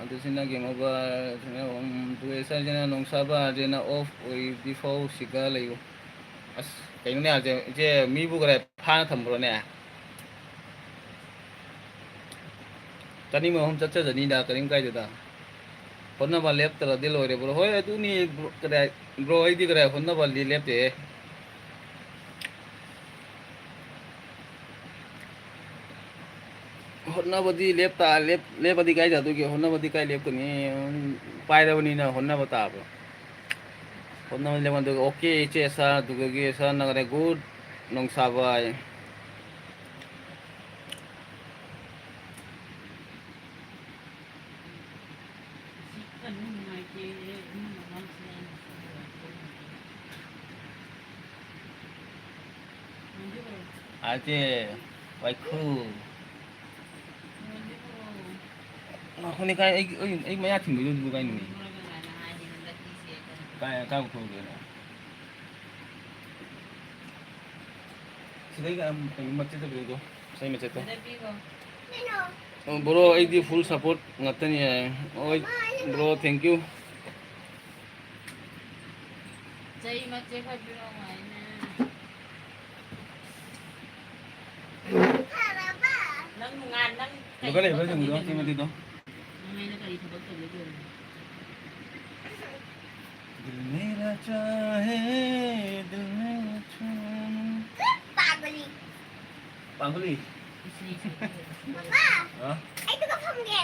ꯑꯗꯨꯁꯤꯅ game over, ꯎꯝ, ꯇꯨ ꯑꯦꯁ ꯑꯥꯔꯁꯤꯅ ꯅꯣꯡꯁꯥꯕ ꯑꯥꯔꯖꯦꯅ off ꯑꯣꯏꯗ꯭ꯔꯤꯐꯥꯎ ꯁꯤꯒ ꯂꯩꯌꯨ꯫ ꯑꯁ, ꯀꯩꯅꯣꯅꯦ, ꯑꯥꯔꯖꯦ-, ꯏꯆꯦ, ꯃꯤꯕꯨ ꯀꯗꯥꯏ ꯐꯥꯅ ꯊꯝꯕ꯭ꯔꯣꯅꯦ? ꯆꯅꯤ ꯑꯍꯨꯝ ꯆꯠꯆꯖꯅꯤꯗ, ꯀꯔꯤꯝ ꯀꯥꯏꯗꯦꯗ꯫ ꯍꯣꯠꯅꯕ ꯂꯦꯞꯇ꯭ꯔꯗꯤ ꯂꯣꯏꯔꯦ, bro꯫ ꯍꯣꯏ, ꯑꯗꯨꯅꯤ, bro, ꯀꯗꯥꯏ, bro, ꯑꯩꯗꯤ ꯀꯗꯥꯏ ꯍꯣꯠꯅꯕꯗꯤ ꯂꯦꯞꯇꯦꯍꯦ꯫ ꯍꯣꯠꯅꯕꯗꯤ ꯂꯦꯞꯇ-, ꯂꯦꯞ-, ꯂꯦꯞꯄꯗꯤ ꯀꯥꯏ ꯆꯠꯇꯣꯏꯒꯦ? ꯍꯣꯠꯅꯕꯗꯤ ꯀꯥꯏ ꯂꯦꯞꯀꯅꯤ? ꯄꯥꯏꯔꯕꯅꯤꯅ ꯍꯣꯠꯅꯕ ꯇꯥꯕ꯫ ꯍꯣꯠꯅꯕꯗꯤ ꯂꯦꯞꯄ-, ꯑꯗꯨꯒ OK, ꯏꯆꯦ ꯁꯥꯔ, ꯑꯗꯨꯗꯒꯤ ꯁꯥꯔ ꯅꯒꯔꯦ, good, ꯅꯣꯡꯁꯥꯕꯥꯏ꯫ ꯑꯥ, ꯆꯦ ꯋꯥꯏꯈꯨ꯫ ꯉꯥꯏꯈꯣꯅꯦ, ꯀꯥꯏ, ꯑꯩ, ꯑꯩ, ꯑꯩ ꯃꯌꯥ ꯊꯤꯡꯕꯩꯗꯨꯕꯨ ꯀꯥꯏꯅꯣꯅꯦ? ꯀꯥꯏ, ꯀꯥꯏ ꯎꯊꯣꯛꯎꯒꯦꯅꯦ? ꯁꯤꯗꯩ ꯀꯩꯅꯣ ꯃꯆꯦꯠꯇ ꯄꯤꯔꯛꯎꯗꯣ, ꯉꯁꯥꯏ ꯃꯆꯦꯠꯇꯣ꯫ ꯑꯣ, bro, ꯑꯩꯗꯤ full support ꯉꯥꯛꯇꯅꯤ ꯍꯥꯏ꯫ ꯍꯣꯏ, bro, thank you꯫ ꯆꯩ ꯃꯆꯦꯠ ꯈꯔ ꯄꯤꯔꯛꯑꯣ ꯍꯥꯏꯅꯦ꯫ ꯅꯪ ꯅꯨꯡꯉꯥꯏ-, ꯅꯪ ꯀꯩ ꯂꯨꯀ ꯂꯩꯕ꯭ꯔꯥ ꯊꯕꯛ ꯌꯦꯡꯉꯨꯗꯣ, ꯇꯧꯗꯣꯏꯅꯣ? ꯁꯤ ꯃꯇꯦꯛꯇꯣ꯫ ꯅꯪ ꯑꯩꯅ ꯀꯔꯤ ꯊꯕꯛ ꯇꯧꯒꯦ ꯇꯧꯔꯤꯅꯣ? ꯗꯤꯜ ꯃꯦꯔꯥ ꯆꯥꯍꯦ, ꯗꯤꯜ ꯃꯦꯔꯥ ꯆꯥꯍꯦ꯫ ꯄꯥꯒꯂꯤ꯫ ꯄꯥꯒꯂꯤ? ꯃꯃꯥ, ꯍꯥ? ꯑꯩ ꯇꯨꯒ ꯐꯝꯒꯦ꯫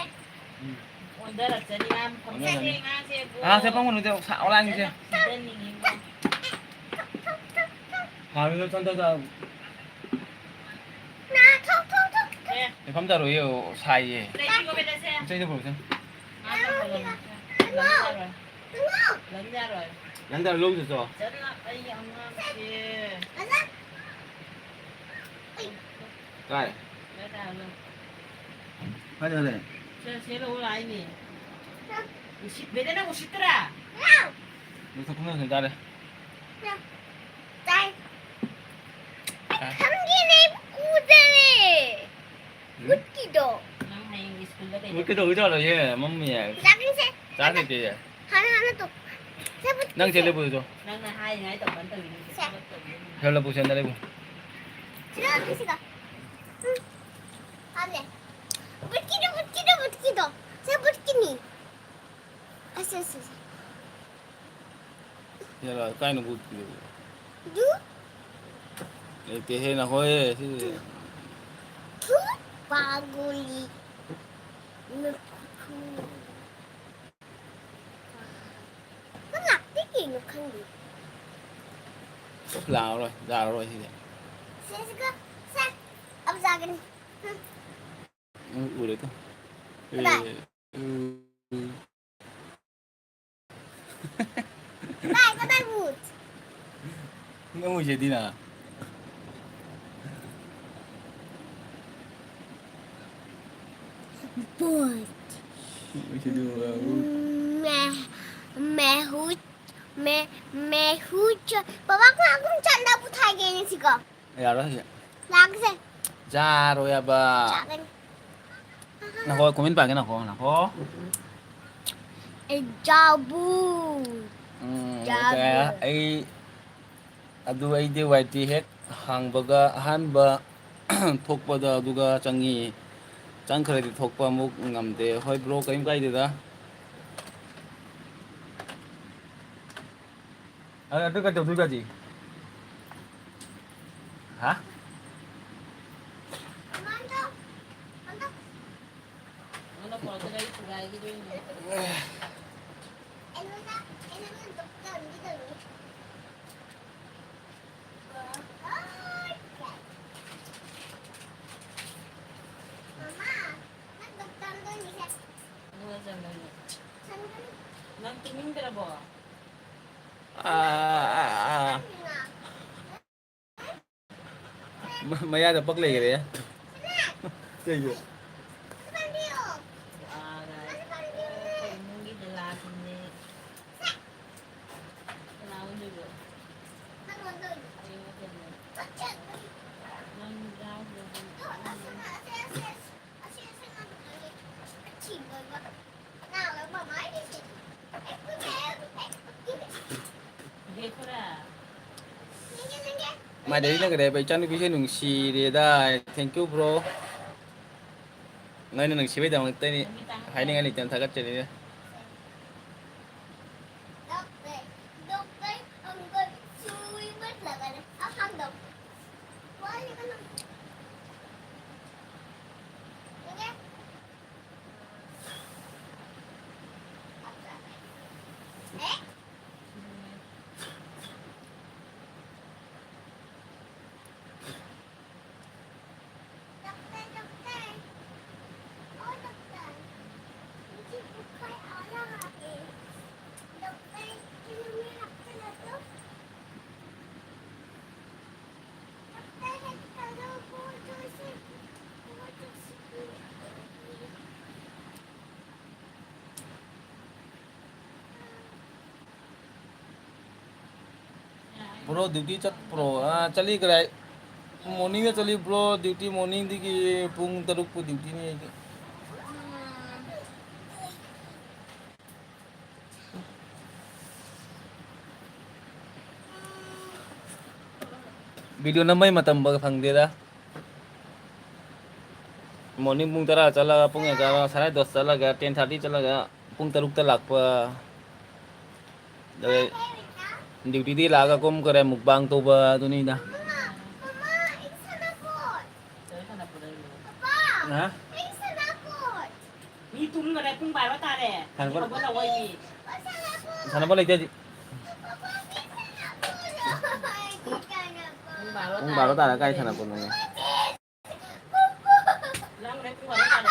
ꯎꯝ꯫ ꯑꯣꯟꯊꯔꯛꯆꯅꯤ, ꯃꯥ ꯃꯐꯝ ꯑꯣꯟꯊꯔꯛꯑꯅꯤ꯫ ꯆꯠꯇꯦ, ꯉꯥꯁꯦ ꯄꯨ-, ꯑꯉꯥꯡꯁꯦ ꯄꯨ-, ꯐꯖꯅ ꯐꯤꯗꯟꯅꯤꯡꯉꯤꯀꯣ꯫ ꯍꯥꯡꯉꯤꯗꯣ ꯆꯟꯗ ꯆꯥ-, ꯅꯥ, ꯊꯣꯛ, ꯊꯣꯛ, ꯊꯣꯛ, ꯊꯣꯛ꯫ ꯑꯦ꯫ ꯃꯐꯝ ꯇꯥꯔꯣꯏꯌꯦ, ꯁꯥꯏꯌꯦ꯫ ꯄ꯭ꯂꯦꯠꯇꯨꯒ ꯄꯦꯗꯁꯦ꯫ ꯏꯆꯦꯗ ꯄꯨꯔꯛꯎꯁꯦ꯫ ꯉꯥ ꯊꯝꯐꯝ ꯂꯩꯇꯦ꯫ ꯂꯪ ꯌꯥꯔꯣꯏ꯫ ꯂꯪ ꯌꯥꯔꯣꯏ꯫ ꯂꯪ ꯇꯥꯔꯣꯏ, ꯂꯧꯗꯣꯏ ꯆꯣ꯫ ꯆꯠꯂꯣ, ꯑꯩ ꯑꯉꯥꯡꯁꯦ꯫ ꯀꯥꯏ? ꯀꯥꯏ ꯇꯥꯔꯣ? ꯀꯥꯏ ꯆꯠꯈ꯭ꯔꯦ? ꯁꯦ, ꯁꯦ ꯂꯧ ꯂꯥꯛꯏꯅꯦ꯫ ꯎꯁꯤꯠ-, ꯕꯦꯗꯥ, ꯅꯪ ꯎꯁꯤꯠꯇ꯭ꯔꯥ? ꯃꯁꯛ ꯈꯪꯅ ꯇꯥꯔꯦ꯫ ꯇꯥꯏ꯫ ꯇꯥꯏ꯫ ꯈꯪꯗꯦꯅꯦ, ꯎꯗꯔꯦ꯫ ꯎꯝ? ꯎꯠꯀꯤꯗꯣ꯫ ꯅꯪ ꯍꯌꯦꯡ ꯁ꯭ꯀꯨꯜꯗ ꯀꯩꯗꯧ-, ꯎꯠꯀꯤꯗꯣ ꯎꯏ ꯆꯠꯂꯣꯏꯌꯦ, ꯃꯝꯃꯤꯌꯦ꯫ ꯆꯥꯒꯤꯁꯦ꯫ ꯆꯥꯗꯣꯏꯗꯤ꯫ ꯍꯥꯟꯅ, ꯍꯥꯟꯅ ꯇꯣ-, ꯁꯦ ꯎꯠꯀꯤꯁꯦ꯫ ꯅꯪ ꯆꯦꯜꯂꯦ ꯄꯨꯔꯤꯗꯣ꯫ ꯅꯪꯅ ꯍꯥꯏꯔꯤꯉꯩ ꯇꯧꯕ ꯅꯠꯇꯕꯤꯅꯦ꯫ ꯁꯦ꯫ ꯍꯦꯜꯂ ꯄꯨꯁꯦ, ꯍꯟꯗ ꯂꯩꯕꯨ꯫ ꯁꯤꯗ ꯎꯠꯀꯤꯁꯤꯗ꯫ ꯎꯝ꯫ ꯍꯥꯞꯂꯦ꯫ ꯎꯠꯀꯤꯗꯣ, ꯎꯠꯀꯤꯗꯣ, ꯎꯠꯀꯤꯗꯣ꯫ ꯁꯦ ꯎꯠꯀꯤꯅꯤ꯫ ꯑꯁ, ꯑꯁ, ꯑꯁ꯫ ꯌꯥꯔꯣꯏ, ꯀꯥꯏꯅꯣ ꯎꯠꯀꯤꯗꯣ? ꯗꯨ꯫ ꯂꯩꯇꯦꯍꯦ, ꯅꯈꯣꯏ ꯁꯤ꯫ ꯊꯨ, ꯄꯥꯒꯣꯂꯤ꯫ ꯅꯈꯨ꯫ ꯅꯪ ꯂꯥꯛꯇꯦ ꯀꯩꯅꯣ ꯈꯪꯗꯦ꯫ ꯂꯥꯛꯑꯔꯣꯏ, ꯌꯥꯔꯔꯣꯏ ꯁꯤꯗꯤ꯫ ꯁꯦ, ꯁꯤꯒ, ꯁꯦ, ꯑꯝ ꯆꯥꯒꯅꯤ꯫ ꯎꯝ꯫ ꯎꯝ, ꯎꯔꯦ ꯇꯨ꯫ ꯀꯗꯥꯏ? ꯑꯦ, ꯎꯝ꯫ Nggak mau jadi, nah. Boat. Mau jadi orang. Meh, mehut, meh, mehut. Papa, ꯉꯥꯏꯈꯣ, ꯉꯥꯏꯈꯣ, ꯆꯥꯟꯗ ꯄꯨꯊꯥꯒꯦꯅꯦ ꯁꯤꯀꯣ꯫ ꯌꯥꯔꯣꯏ ꯍꯧꯖꯤꯛ꯫ ꯂꯥꯛꯁꯦ꯫ ꯌꯥꯔꯣꯏ ꯍꯥꯏꯕ꯫ ꯆꯥꯒꯅꯤ꯫ ꯅꯈꯣ, comment ꯄꯥꯒꯦ, ꯅꯈꯣ, ꯅꯈꯣ꯫ ꯑꯦ, ꯖꯥꯕꯨ꯫ ꯎꯝ, ꯖꯥꯕꯨ꯫ ꯑꯣꯀꯦ꯫ ꯑꯩ ꯑꯗꯨ ꯑꯩꯗꯤ ꯋꯥꯏ ꯇꯤ ꯍꯦꯛ ꯍꯥꯡꯕꯒ ꯑꯍꯥꯟꯕ ꯊꯣꯛꯄꯗ ꯑꯗꯨꯒ ꯆꯪꯉꯤ꯫ ꯆꯪꯈ꯭ꯔꯗꯤ ꯊꯣꯛꯄ ꯑꯃꯨꯛ ꯉꯝꯗꯦ꯫ ꯍꯣꯏ bro, ꯀꯔꯤꯝ ꯀꯥꯏꯗꯦꯗ꯫ ꯑ, ꯑꯗꯨ ꯀꯩꯗꯧꯗꯣꯏꯕ ꯍꯧꯖꯤꯛ? ꯍꯥ? ꯅꯪ ꯇꯨꯝꯅꯤꯡꯗ꯭ꯔꯕꯣ? ꯑꯥ, ꯑꯥ, ꯑꯥ꯫ ꯃ-, ꯃꯌꯥꯗ ꯄꯛ ꯂꯩꯈꯔꯦ꯫ ꯀꯩꯒꯤ? ꯋꯥꯔꯦ꯫ ꯑꯩꯈꯣꯏ ꯏꯃꯨꯡꯒꯤ ꯂꯤꯂꯥꯁꯤꯡꯁꯦ꯫ ꯀꯅꯥ ꯑꯣꯏꯗꯣꯏꯕ? ꯅꯪ ꯌꯥꯎꯗ꯭ꯔꯗꯤ꯫ ꯃꯥꯗꯩ ꯂꯩꯈ꯭ꯔꯦꯕ, ꯏꯆꯥꯅꯨꯄꯤꯁꯦ ꯅꯨꯡꯁꯤꯔꯦꯗ꯫ Thank you bro꯫ ꯅꯣꯏꯅ ꯅꯨꯡꯁꯤꯕꯩꯗꯃꯛꯇꯅꯤ, ꯍꯥꯏꯅꯤꯡꯉꯥꯏ ꯂꯩꯇꯅ ꯊꯥꯒꯠꯆꯔꯤꯅꯦ꯫ Bro, duty ꯆꯠꯄ꯭ꯔꯣ? ꯑꯥ, ꯆꯠꯂꯤ ꯀꯗꯥꯏ? Morning ꯗ ꯆꯠꯂꯤ bro, duty morning ꯗꯒꯤ ꯄꯨꯡ ꯇꯔꯨꯛ ꯄꯨ duty ꯅꯤ ꯑꯩꯒꯤ꯫ Video ꯅꯝꯕꯩ ꯃꯇꯝ ꯐꯪꯗꯦꯗ꯫ Morning ꯄꯨꯡ ꯇꯔꯥ ꯆꯠꯂꯒ, ꯄꯨꯡ ꯑꯦꯒꯥꯔꯣ, ꯁꯥꯔꯦ ꯗꯁ ꯆꯠꯂꯒ, ten thirty ꯆꯠꯂꯒ, ꯄꯨꯡ ꯇꯔꯨꯛꯇ ꯂꯥꯛꯄ꯫ ꯑꯗꯩ duty ꯗꯤ ꯂꯥꯛꯑꯒ ꯀꯨꯝꯈ꯭ꯔꯦ, mukbang ꯇꯧꯕ ꯑꯗꯨꯅꯤꯗ꯫ ꯍꯥ? ꯃꯤ ꯇꯨꯝꯈꯔꯦ, ꯄꯨꯡ ꯕꯥꯔꯣ ꯇꯥꯔꯦ꯫ ꯁꯥꯟꯅꯕ, ꯍꯧꯒꯠꯂꯛꯑꯣ ꯃꯤ꯫ ꯁꯥꯟꯅꯕ ꯂꯩꯇꯦ ꯍꯧꯖꯤꯛ꯫ ꯄꯨꯡ ꯕꯥꯔꯣ ꯄꯨꯡ ꯕꯥꯔꯣ ꯇꯥꯔꯦ꯫ ꯇꯥꯔꯒ ꯀꯥꯏ ꯁꯥꯟꯅꯕꯅꯣ? ꯂꯥꯡꯒꯅꯨ, ꯄꯨꯡ ꯕꯥꯔꯣ ꯇꯥꯔꯦ꯫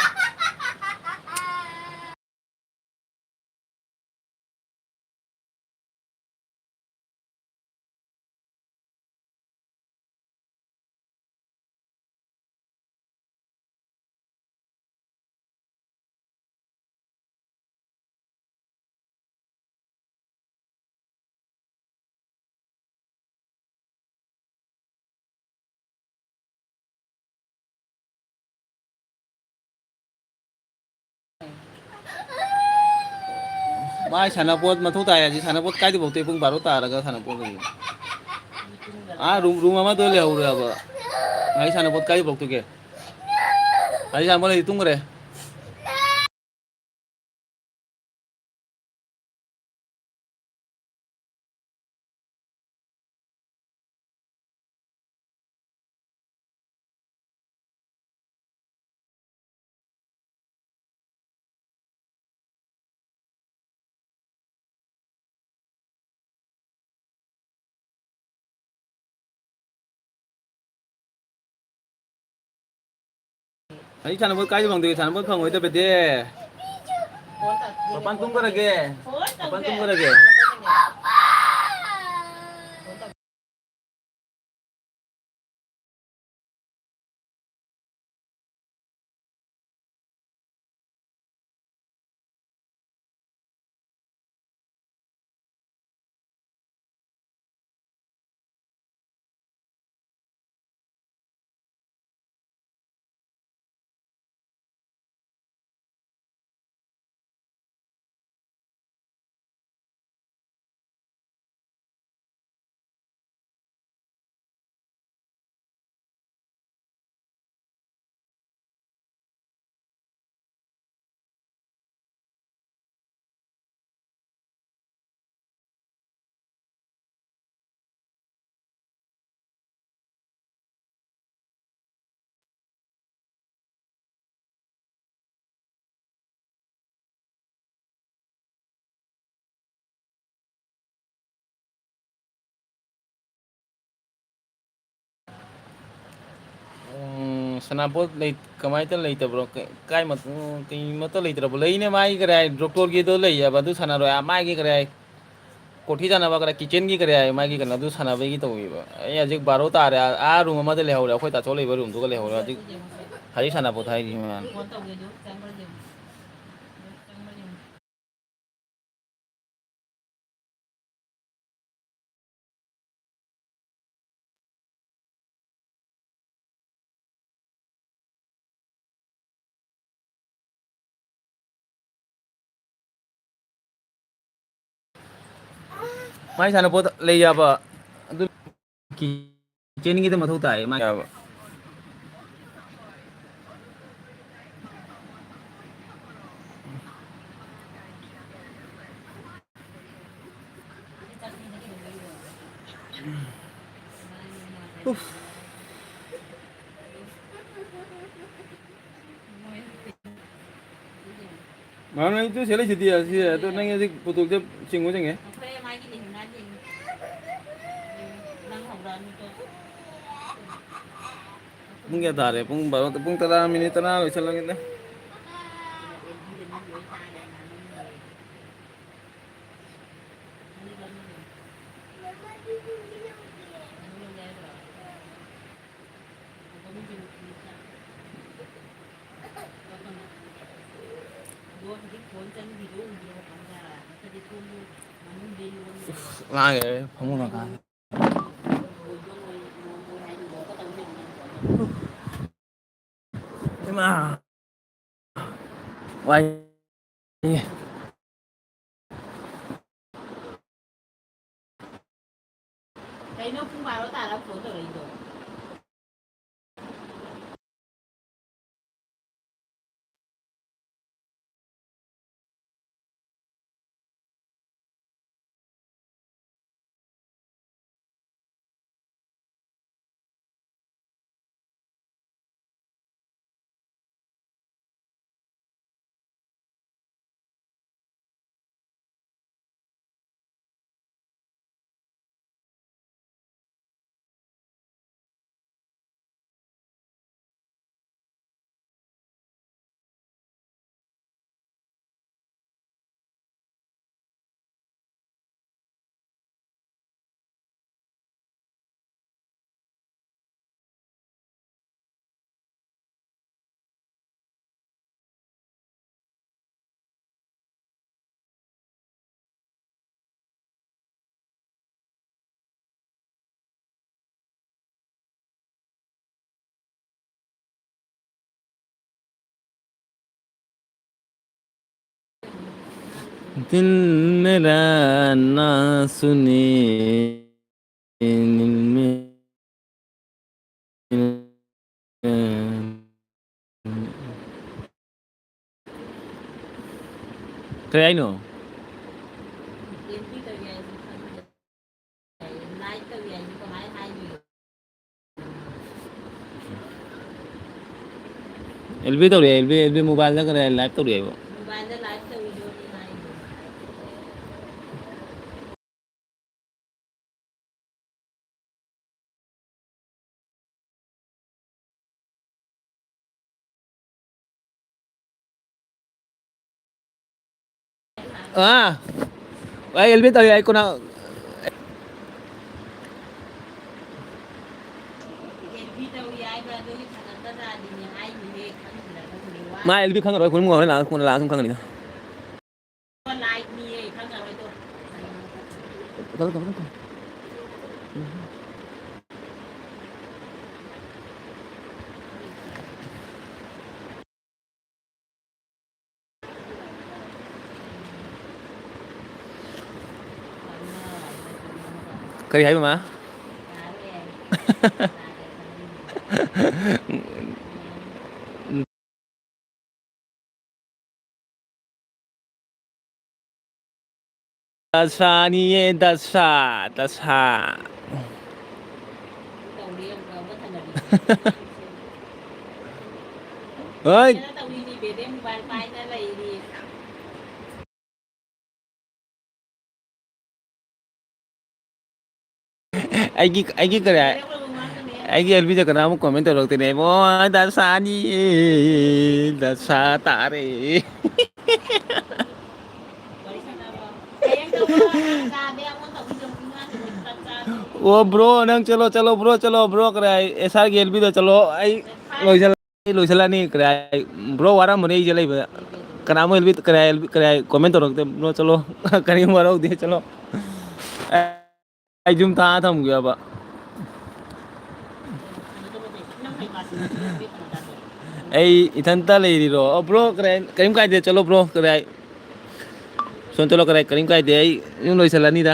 ꯃꯥꯏ ꯁꯥꯟꯅꯄꯣꯠ ꯃꯊꯧ ꯇꯥꯏ ꯍꯥꯏꯁꯤ, ꯁꯥꯟꯅꯄꯣꯠ ꯀꯥꯏꯗ ꯐꯥꯎ ꯇꯣꯛꯏ? ꯄꯨꯡ ꯕꯥꯔꯣ ꯇꯥꯔꯒ ꯁꯥꯟꯅꯄꯣꯠ ꯂꯩꯌꯦ꯫ ꯑꯥ, room, room ꯑꯃꯗ ꯂꯩꯍꯧꯔꯦꯕ꯫ ꯉꯁꯥꯏ ꯁꯥꯟꯅꯄꯣꯠ ꯀꯥꯏꯗ ꯐꯥꯎ ꯇꯣꯛꯀꯦ? ꯉꯁꯥꯏ ꯁꯥꯟꯅꯄꯣꯠ ꯂꯩ, ꯇꯨꯝꯈ꯭ꯔꯦ꯫ ꯑꯩ ꯁꯥꯟꯅꯄꯣꯠ ꯀꯥꯏꯗ ꯐꯪꯗꯣꯏꯒꯦ? ꯁꯥꯟꯅꯄꯣꯠ ꯐꯪꯉꯣꯏꯗꯕꯗꯤ꯫ ꯃꯄꯥꯟ ꯀꯨꯝꯈ꯭ꯔꯒꯦ꯫ ꯃꯄꯥꯟ ꯀꯨꯝꯈ꯭ꯔꯒꯦ꯫ ꯁꯥꯟꯅꯄꯣꯠ ꯂꯩ-, ꯀꯃꯥꯏꯅ ꯂꯩꯇꯕ꯭ꯔꯣ? ꯀ-, ꯀꯥꯏ ꯃꯠ-, ꯎꯝ, ꯀꯩꯃꯠꯇ ꯂꯩꯇ꯭ꯔꯕꯣ? ꯂꯩꯅꯦ, ꯃꯥꯒꯤ ꯀꯔꯤ ꯍꯥꯏ, ꯗꯣꯛꯇꯔꯒꯤꯗꯣ ꯂꯩꯌꯦꯕ, ꯑꯗꯨ ꯁꯥꯟꯅꯔꯣꯏ꯫ ꯑꯥ, ꯃꯥꯒꯤ ꯀꯔꯤ ꯍꯥꯏ, ꯀꯣꯊꯤ ꯁꯥꯟꯅꯕ ꯀꯔꯤ, ꯀꯤꯠꯆꯟꯒꯤ ꯀꯔꯤ ꯍꯥꯏ, ꯃꯥꯒꯤ ꯀꯩꯅꯣ, ꯑꯗꯨ ꯁꯥꯟꯅꯕꯒꯤ ꯇꯧꯋꯦꯕ꯫ ꯑꯩ ꯍꯧꯖꯤꯛ ꯕꯥꯔꯣ ꯇꯥꯔꯦ, ꯑꯥ, ꯑꯥ ꯔꯨꯝ ꯑꯃꯗ ꯂꯩꯍꯧꯔꯦ, ꯑꯩꯈꯣꯏ ꯇꯥꯊꯣꯛ ꯂꯩꯕ ꯔꯨꯝꯗꯨꯒ ꯂꯩꯍꯧꯔꯦ ꯍꯧꯖꯤꯛ꯫ ꯍꯧꯖꯤꯛ ꯁꯥꯟꯅꯄꯣꯠ ꯍꯥꯏꯔꯤ ꯃꯌꯥꯝ꯫ ꯃꯥꯏ ꯁꯥꯟꯅꯄꯣꯠ ꯂꯩ ꯌꯥꯕ ꯑꯗꯨ ꯀꯤꯆꯦꯟꯒꯤꯗ ꯃꯊꯧ ꯇꯥꯏ ꯃꯥꯏ ꯌꯥꯕ꯫ ꯎꯐ꯫ ꯃꯥ ꯅꯪ ꯇꯨ ꯁꯦꯠꯂꯤꯁꯤꯗꯤ ꯑꯁꯤ ꯑꯗꯣ ꯅꯪ ꯍꯧꯖꯤꯛ ꯄꯨꯇꯣꯛꯇ ꯆꯤꯡꯉꯨ ꯆꯤꯡꯉꯦ꯫ ꯄꯨꯡ ꯀꯌꯥ ꯇꯥꯔꯦ? ꯄꯨꯡ ꯕꯥꯔꯣ, ꯄꯨꯡ ꯇꯔꯥ ꯃꯤꯅꯤꯠ ꯇꯔꯥ ꯂꯣꯏꯁꯤꯜꯂꯒꯦꯗ꯫ ꯂꯥꯡꯉꯦ ꯐꯃꯨꯡ ꯃꯈꯥꯗ꯫ ꯏꯃꯥ꯫ ꯋꯥꯏ꯫ ꯀꯩꯅꯣ ꯄꯨꯡ ꯕꯥꯔꯣ ꯇꯥꯔ ꯐꯣꯟ ꯇꯧꯔꯛꯏꯗꯣ? दिल मेरा ना सुने, दिल मेरा। ꯀꯩ ꯍꯥꯏꯅꯣ? ꯑꯦꯜꯕꯤ ꯇꯧꯔꯤ, ꯑꯦꯜꯕꯤ, ꯑꯦꯜꯕꯤ ꯃꯣꯕꯥꯏꯜꯗ ꯀꯩꯅꯣ ꯂꯥꯏꯚ ꯇꯧꯔꯤ ꯍꯥꯏꯕ꯫ ꯑꯥ, ꯑꯩ ꯑꯦꯜꯕꯤ ꯇꯧꯔꯤ, ꯑꯩ ꯀꯣꯟꯅ ꯃꯥ ꯑꯦꯜꯕꯤ ꯈꯪꯉꯔꯣꯏ, ꯈꯨꯟ ꯍꯣꯔꯦꯟ ꯂꯥꯛꯑ-, ꯀꯣꯟꯅ ꯂꯥꯛꯑ ꯁꯨꯝ ꯈꯪꯒꯅꯤꯗ꯫ ꯀꯔꯤ ꯍꯥꯏꯕ, ꯃꯥ? ꯗꯁꯥꯅꯤꯌꯦ, ꯗꯁꯥ, ꯗꯁꯥ꯫ ꯍꯣꯏ꯫ ꯑꯩꯒꯤ, ꯑꯩꯒꯤ ꯀꯔꯤ ꯍꯥꯏ-, ꯑꯩꯒꯤ ꯑꯦꯜꯕꯤꯗ ꯀꯅꯥꯃꯨꯛ comment ꯇꯧꯔꯛꯇꯦꯅꯦ ꯏꯕꯣ, ꯗꯁꯥꯅꯤ, ꯗꯁꯥ ꯇꯥꯔꯦ꯫ ꯑꯣ bro, ꯅꯪ ꯆꯠꯂꯣ, ꯆꯠꯂꯣ bro, ꯆꯠꯂꯣ bro, ꯀꯔꯤ ꯍꯥꯏ, ꯑꯦꯁ ꯑꯥꯔꯒꯤ ꯑꯦꯜꯕꯤꯗ ꯆꯠꯂꯣ, ꯑꯩ ꯂꯣꯏꯁꯜꯂ-, ꯑꯩ ꯂꯣꯏꯁꯜꯂꯅꯤ, ꯀꯔꯤ ꯍꯥꯏ, bro ꯋꯥꯔꯝꯕꯅꯤ ꯑꯩꯁꯦ ꯂꯩꯕꯗ, ꯀꯅꯥꯃꯨꯛ ꯑꯦꯜꯕꯤ, ꯀꯔꯤ ꯍꯥꯏ, ꯀꯔꯤ ꯍꯥꯏ, comment ꯇꯧꯔꯛꯇꯦ bro, ꯆꯠꯂꯣ, ꯀꯔꯤꯝ ꯋꯥꯔꯧꯗꯦ, ꯆꯠꯂꯣ꯫ ꯑꯩ ꯌꯨꯝ ꯊꯥ ꯊꯝꯒꯦꯕ꯫ ꯑꯩ ꯏꯊꯟꯇ ꯂꯩꯔꯤꯔꯣ? ꯑꯣ, bro, ꯀꯔꯤ-, ꯀꯔꯤꯝ ꯀꯥꯏꯗꯦ, ꯆꯠꯂꯣ, bro, ꯀꯔꯤ-, ꯁꯣꯝ ꯆꯠꯂꯣ, ꯀꯔꯥꯏ, ꯀꯔꯤꯝ ꯀꯥꯏꯗꯦ, ꯑꯩ ꯌꯨꯝ ꯂꯣꯏꯁꯤꯜꯂꯅꯤꯗ꯫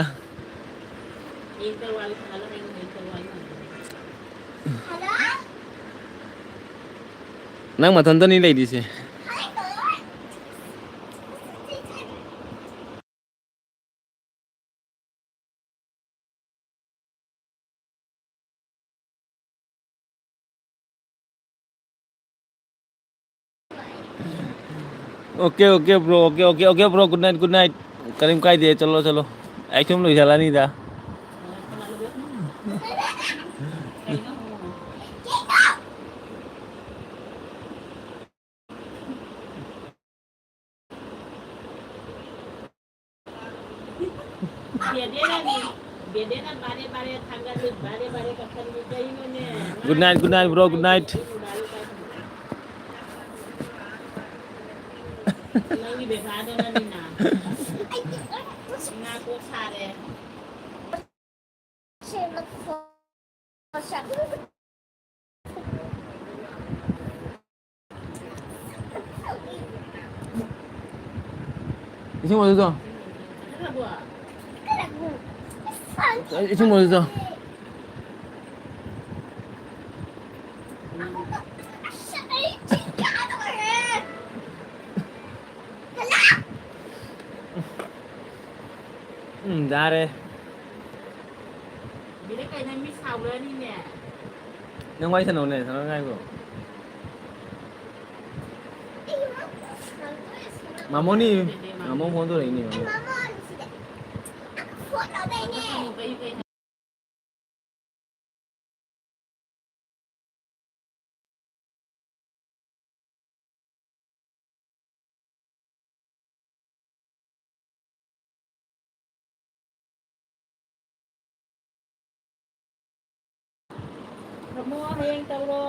ꯅꯪ ꯃꯊꯟꯇꯅꯤ ꯂꯩꯔꯤꯁꯦ꯫ Okay, okay, bro. Okay, okay, okay, bro. Good night, good night. ꯀꯔꯤꯝ ꯀꯥꯏꯗꯦ, ꯆꯠꯂꯣ, ꯆꯠꯂꯣ꯫ ꯑꯩ ꯁꯨꯝ ꯂꯣꯏꯁꯤꯜꯂꯅꯤꯗ꯫ ꯕꯦꯗꯦꯅꯅꯤ꯫ ꯕꯦꯗꯦꯅ ꯕꯥꯔꯦ ꯕꯥꯔꯦ ꯊꯥꯡꯒꯠꯂꯤ, ꯕꯥꯔꯦ ꯕꯥꯔꯦ ꯀꯞꯊꯠꯂꯤ꯫ ꯀꯩꯅꯣꯅꯦ? Good night, good night, bro, good night. ꯅꯪꯒꯤ ꯕꯦꯕꯥꯗꯅꯅꯤꯅ꯫ ꯉꯥ ꯀꯣꯛ ꯁꯥꯔꯦ꯫ ꯏꯁꯤꯡ ꯑꯣꯏꯗꯣ ꯆꯣ꯫ ꯏꯁꯤꯡ ꯑꯣꯏꯗꯣ ꯆꯣ꯫ ꯎꯝ, ꯌꯥꯔꯦ꯫ ꯕꯤꯔꯦ ꯀꯩꯅꯣ ꯃꯤ ꯁꯥꯎꯔꯅꯤꯅꯦ꯫ ꯅꯪ ꯋꯥꯔꯤ ꯁꯥꯟꯅꯧꯅꯦ, ꯁꯥꯟꯅꯧꯅꯦ ꯍꯥꯏꯈꯣ꯫ ꯃꯥꯃꯣꯅꯤ, ꯃꯥꯃꯣ ꯐꯣꯟ ꯇꯧꯔꯛꯏꯅꯦ, ꯃꯥꯃꯣ꯫ ꯊꯝꯃꯣ, ꯍꯌꯦꯡ ꯇꯧꯔꯣ꯫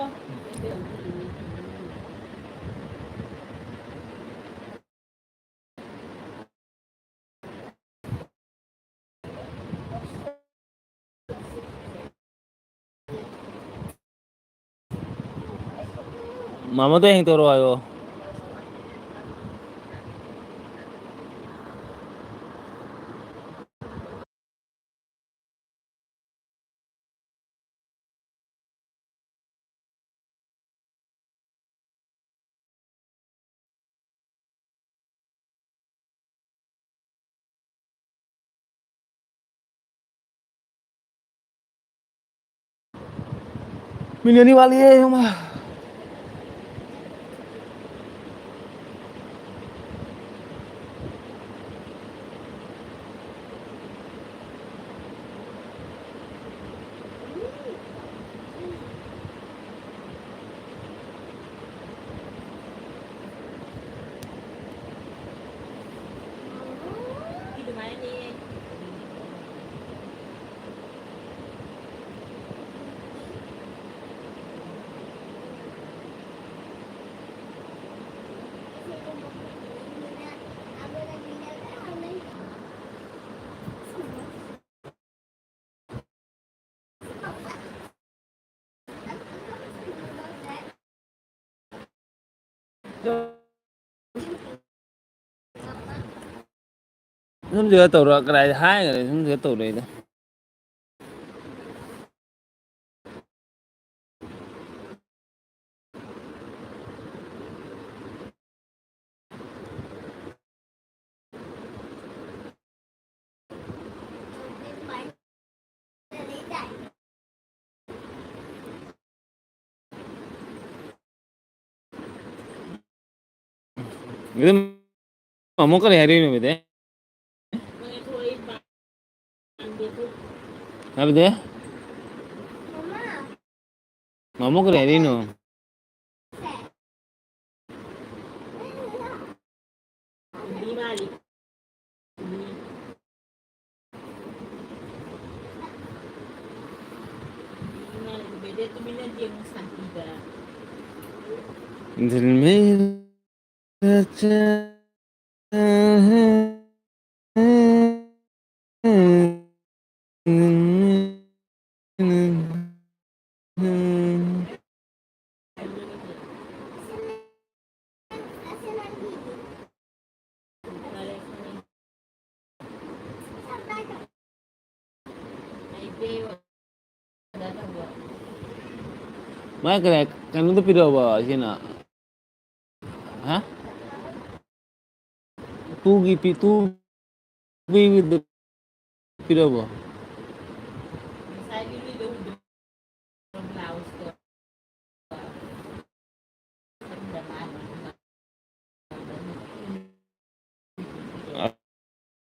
ꯃꯥꯃꯣꯗꯣ ꯍꯌꯦꯡ ꯇꯧꯔꯛꯑꯣ ꯍꯥꯏꯌꯣ꯫ मिनट ही वाली है हम। ꯁꯨꯝꯁꯤꯒ ꯇꯧꯔ ꯀꯗꯥꯏꯗ ꯍꯥꯏꯈ꯭ꯔꯦ? ꯁꯨꯝꯁꯤꯒ ꯇꯧꯔꯛꯏꯗ꯫ ꯑꯗꯨꯝ ꯑꯃꯨꯛ ꯀꯔꯤ ꯍꯥꯏꯔꯛꯏꯅꯣ ꯕꯤꯗꯦ? ꯍꯥꯏꯕꯗꯤ? ꯃꯥꯃꯣ ꯀꯔꯤ ꯍꯥꯏꯔꯛꯏꯅꯣ? ꯃꯥꯏ ꯀꯩꯅꯣ, ꯀꯩꯅꯣꯗꯣ ꯄꯤꯔꯛꯑꯕꯣ ꯁꯤꯅ? ꯍꯥ? ꯇꯨꯒꯤ ꯄꯤ-, ꯇꯨ ꯄꯤꯕꯗꯣ ꯄꯤꯔꯛꯑꯕꯣ?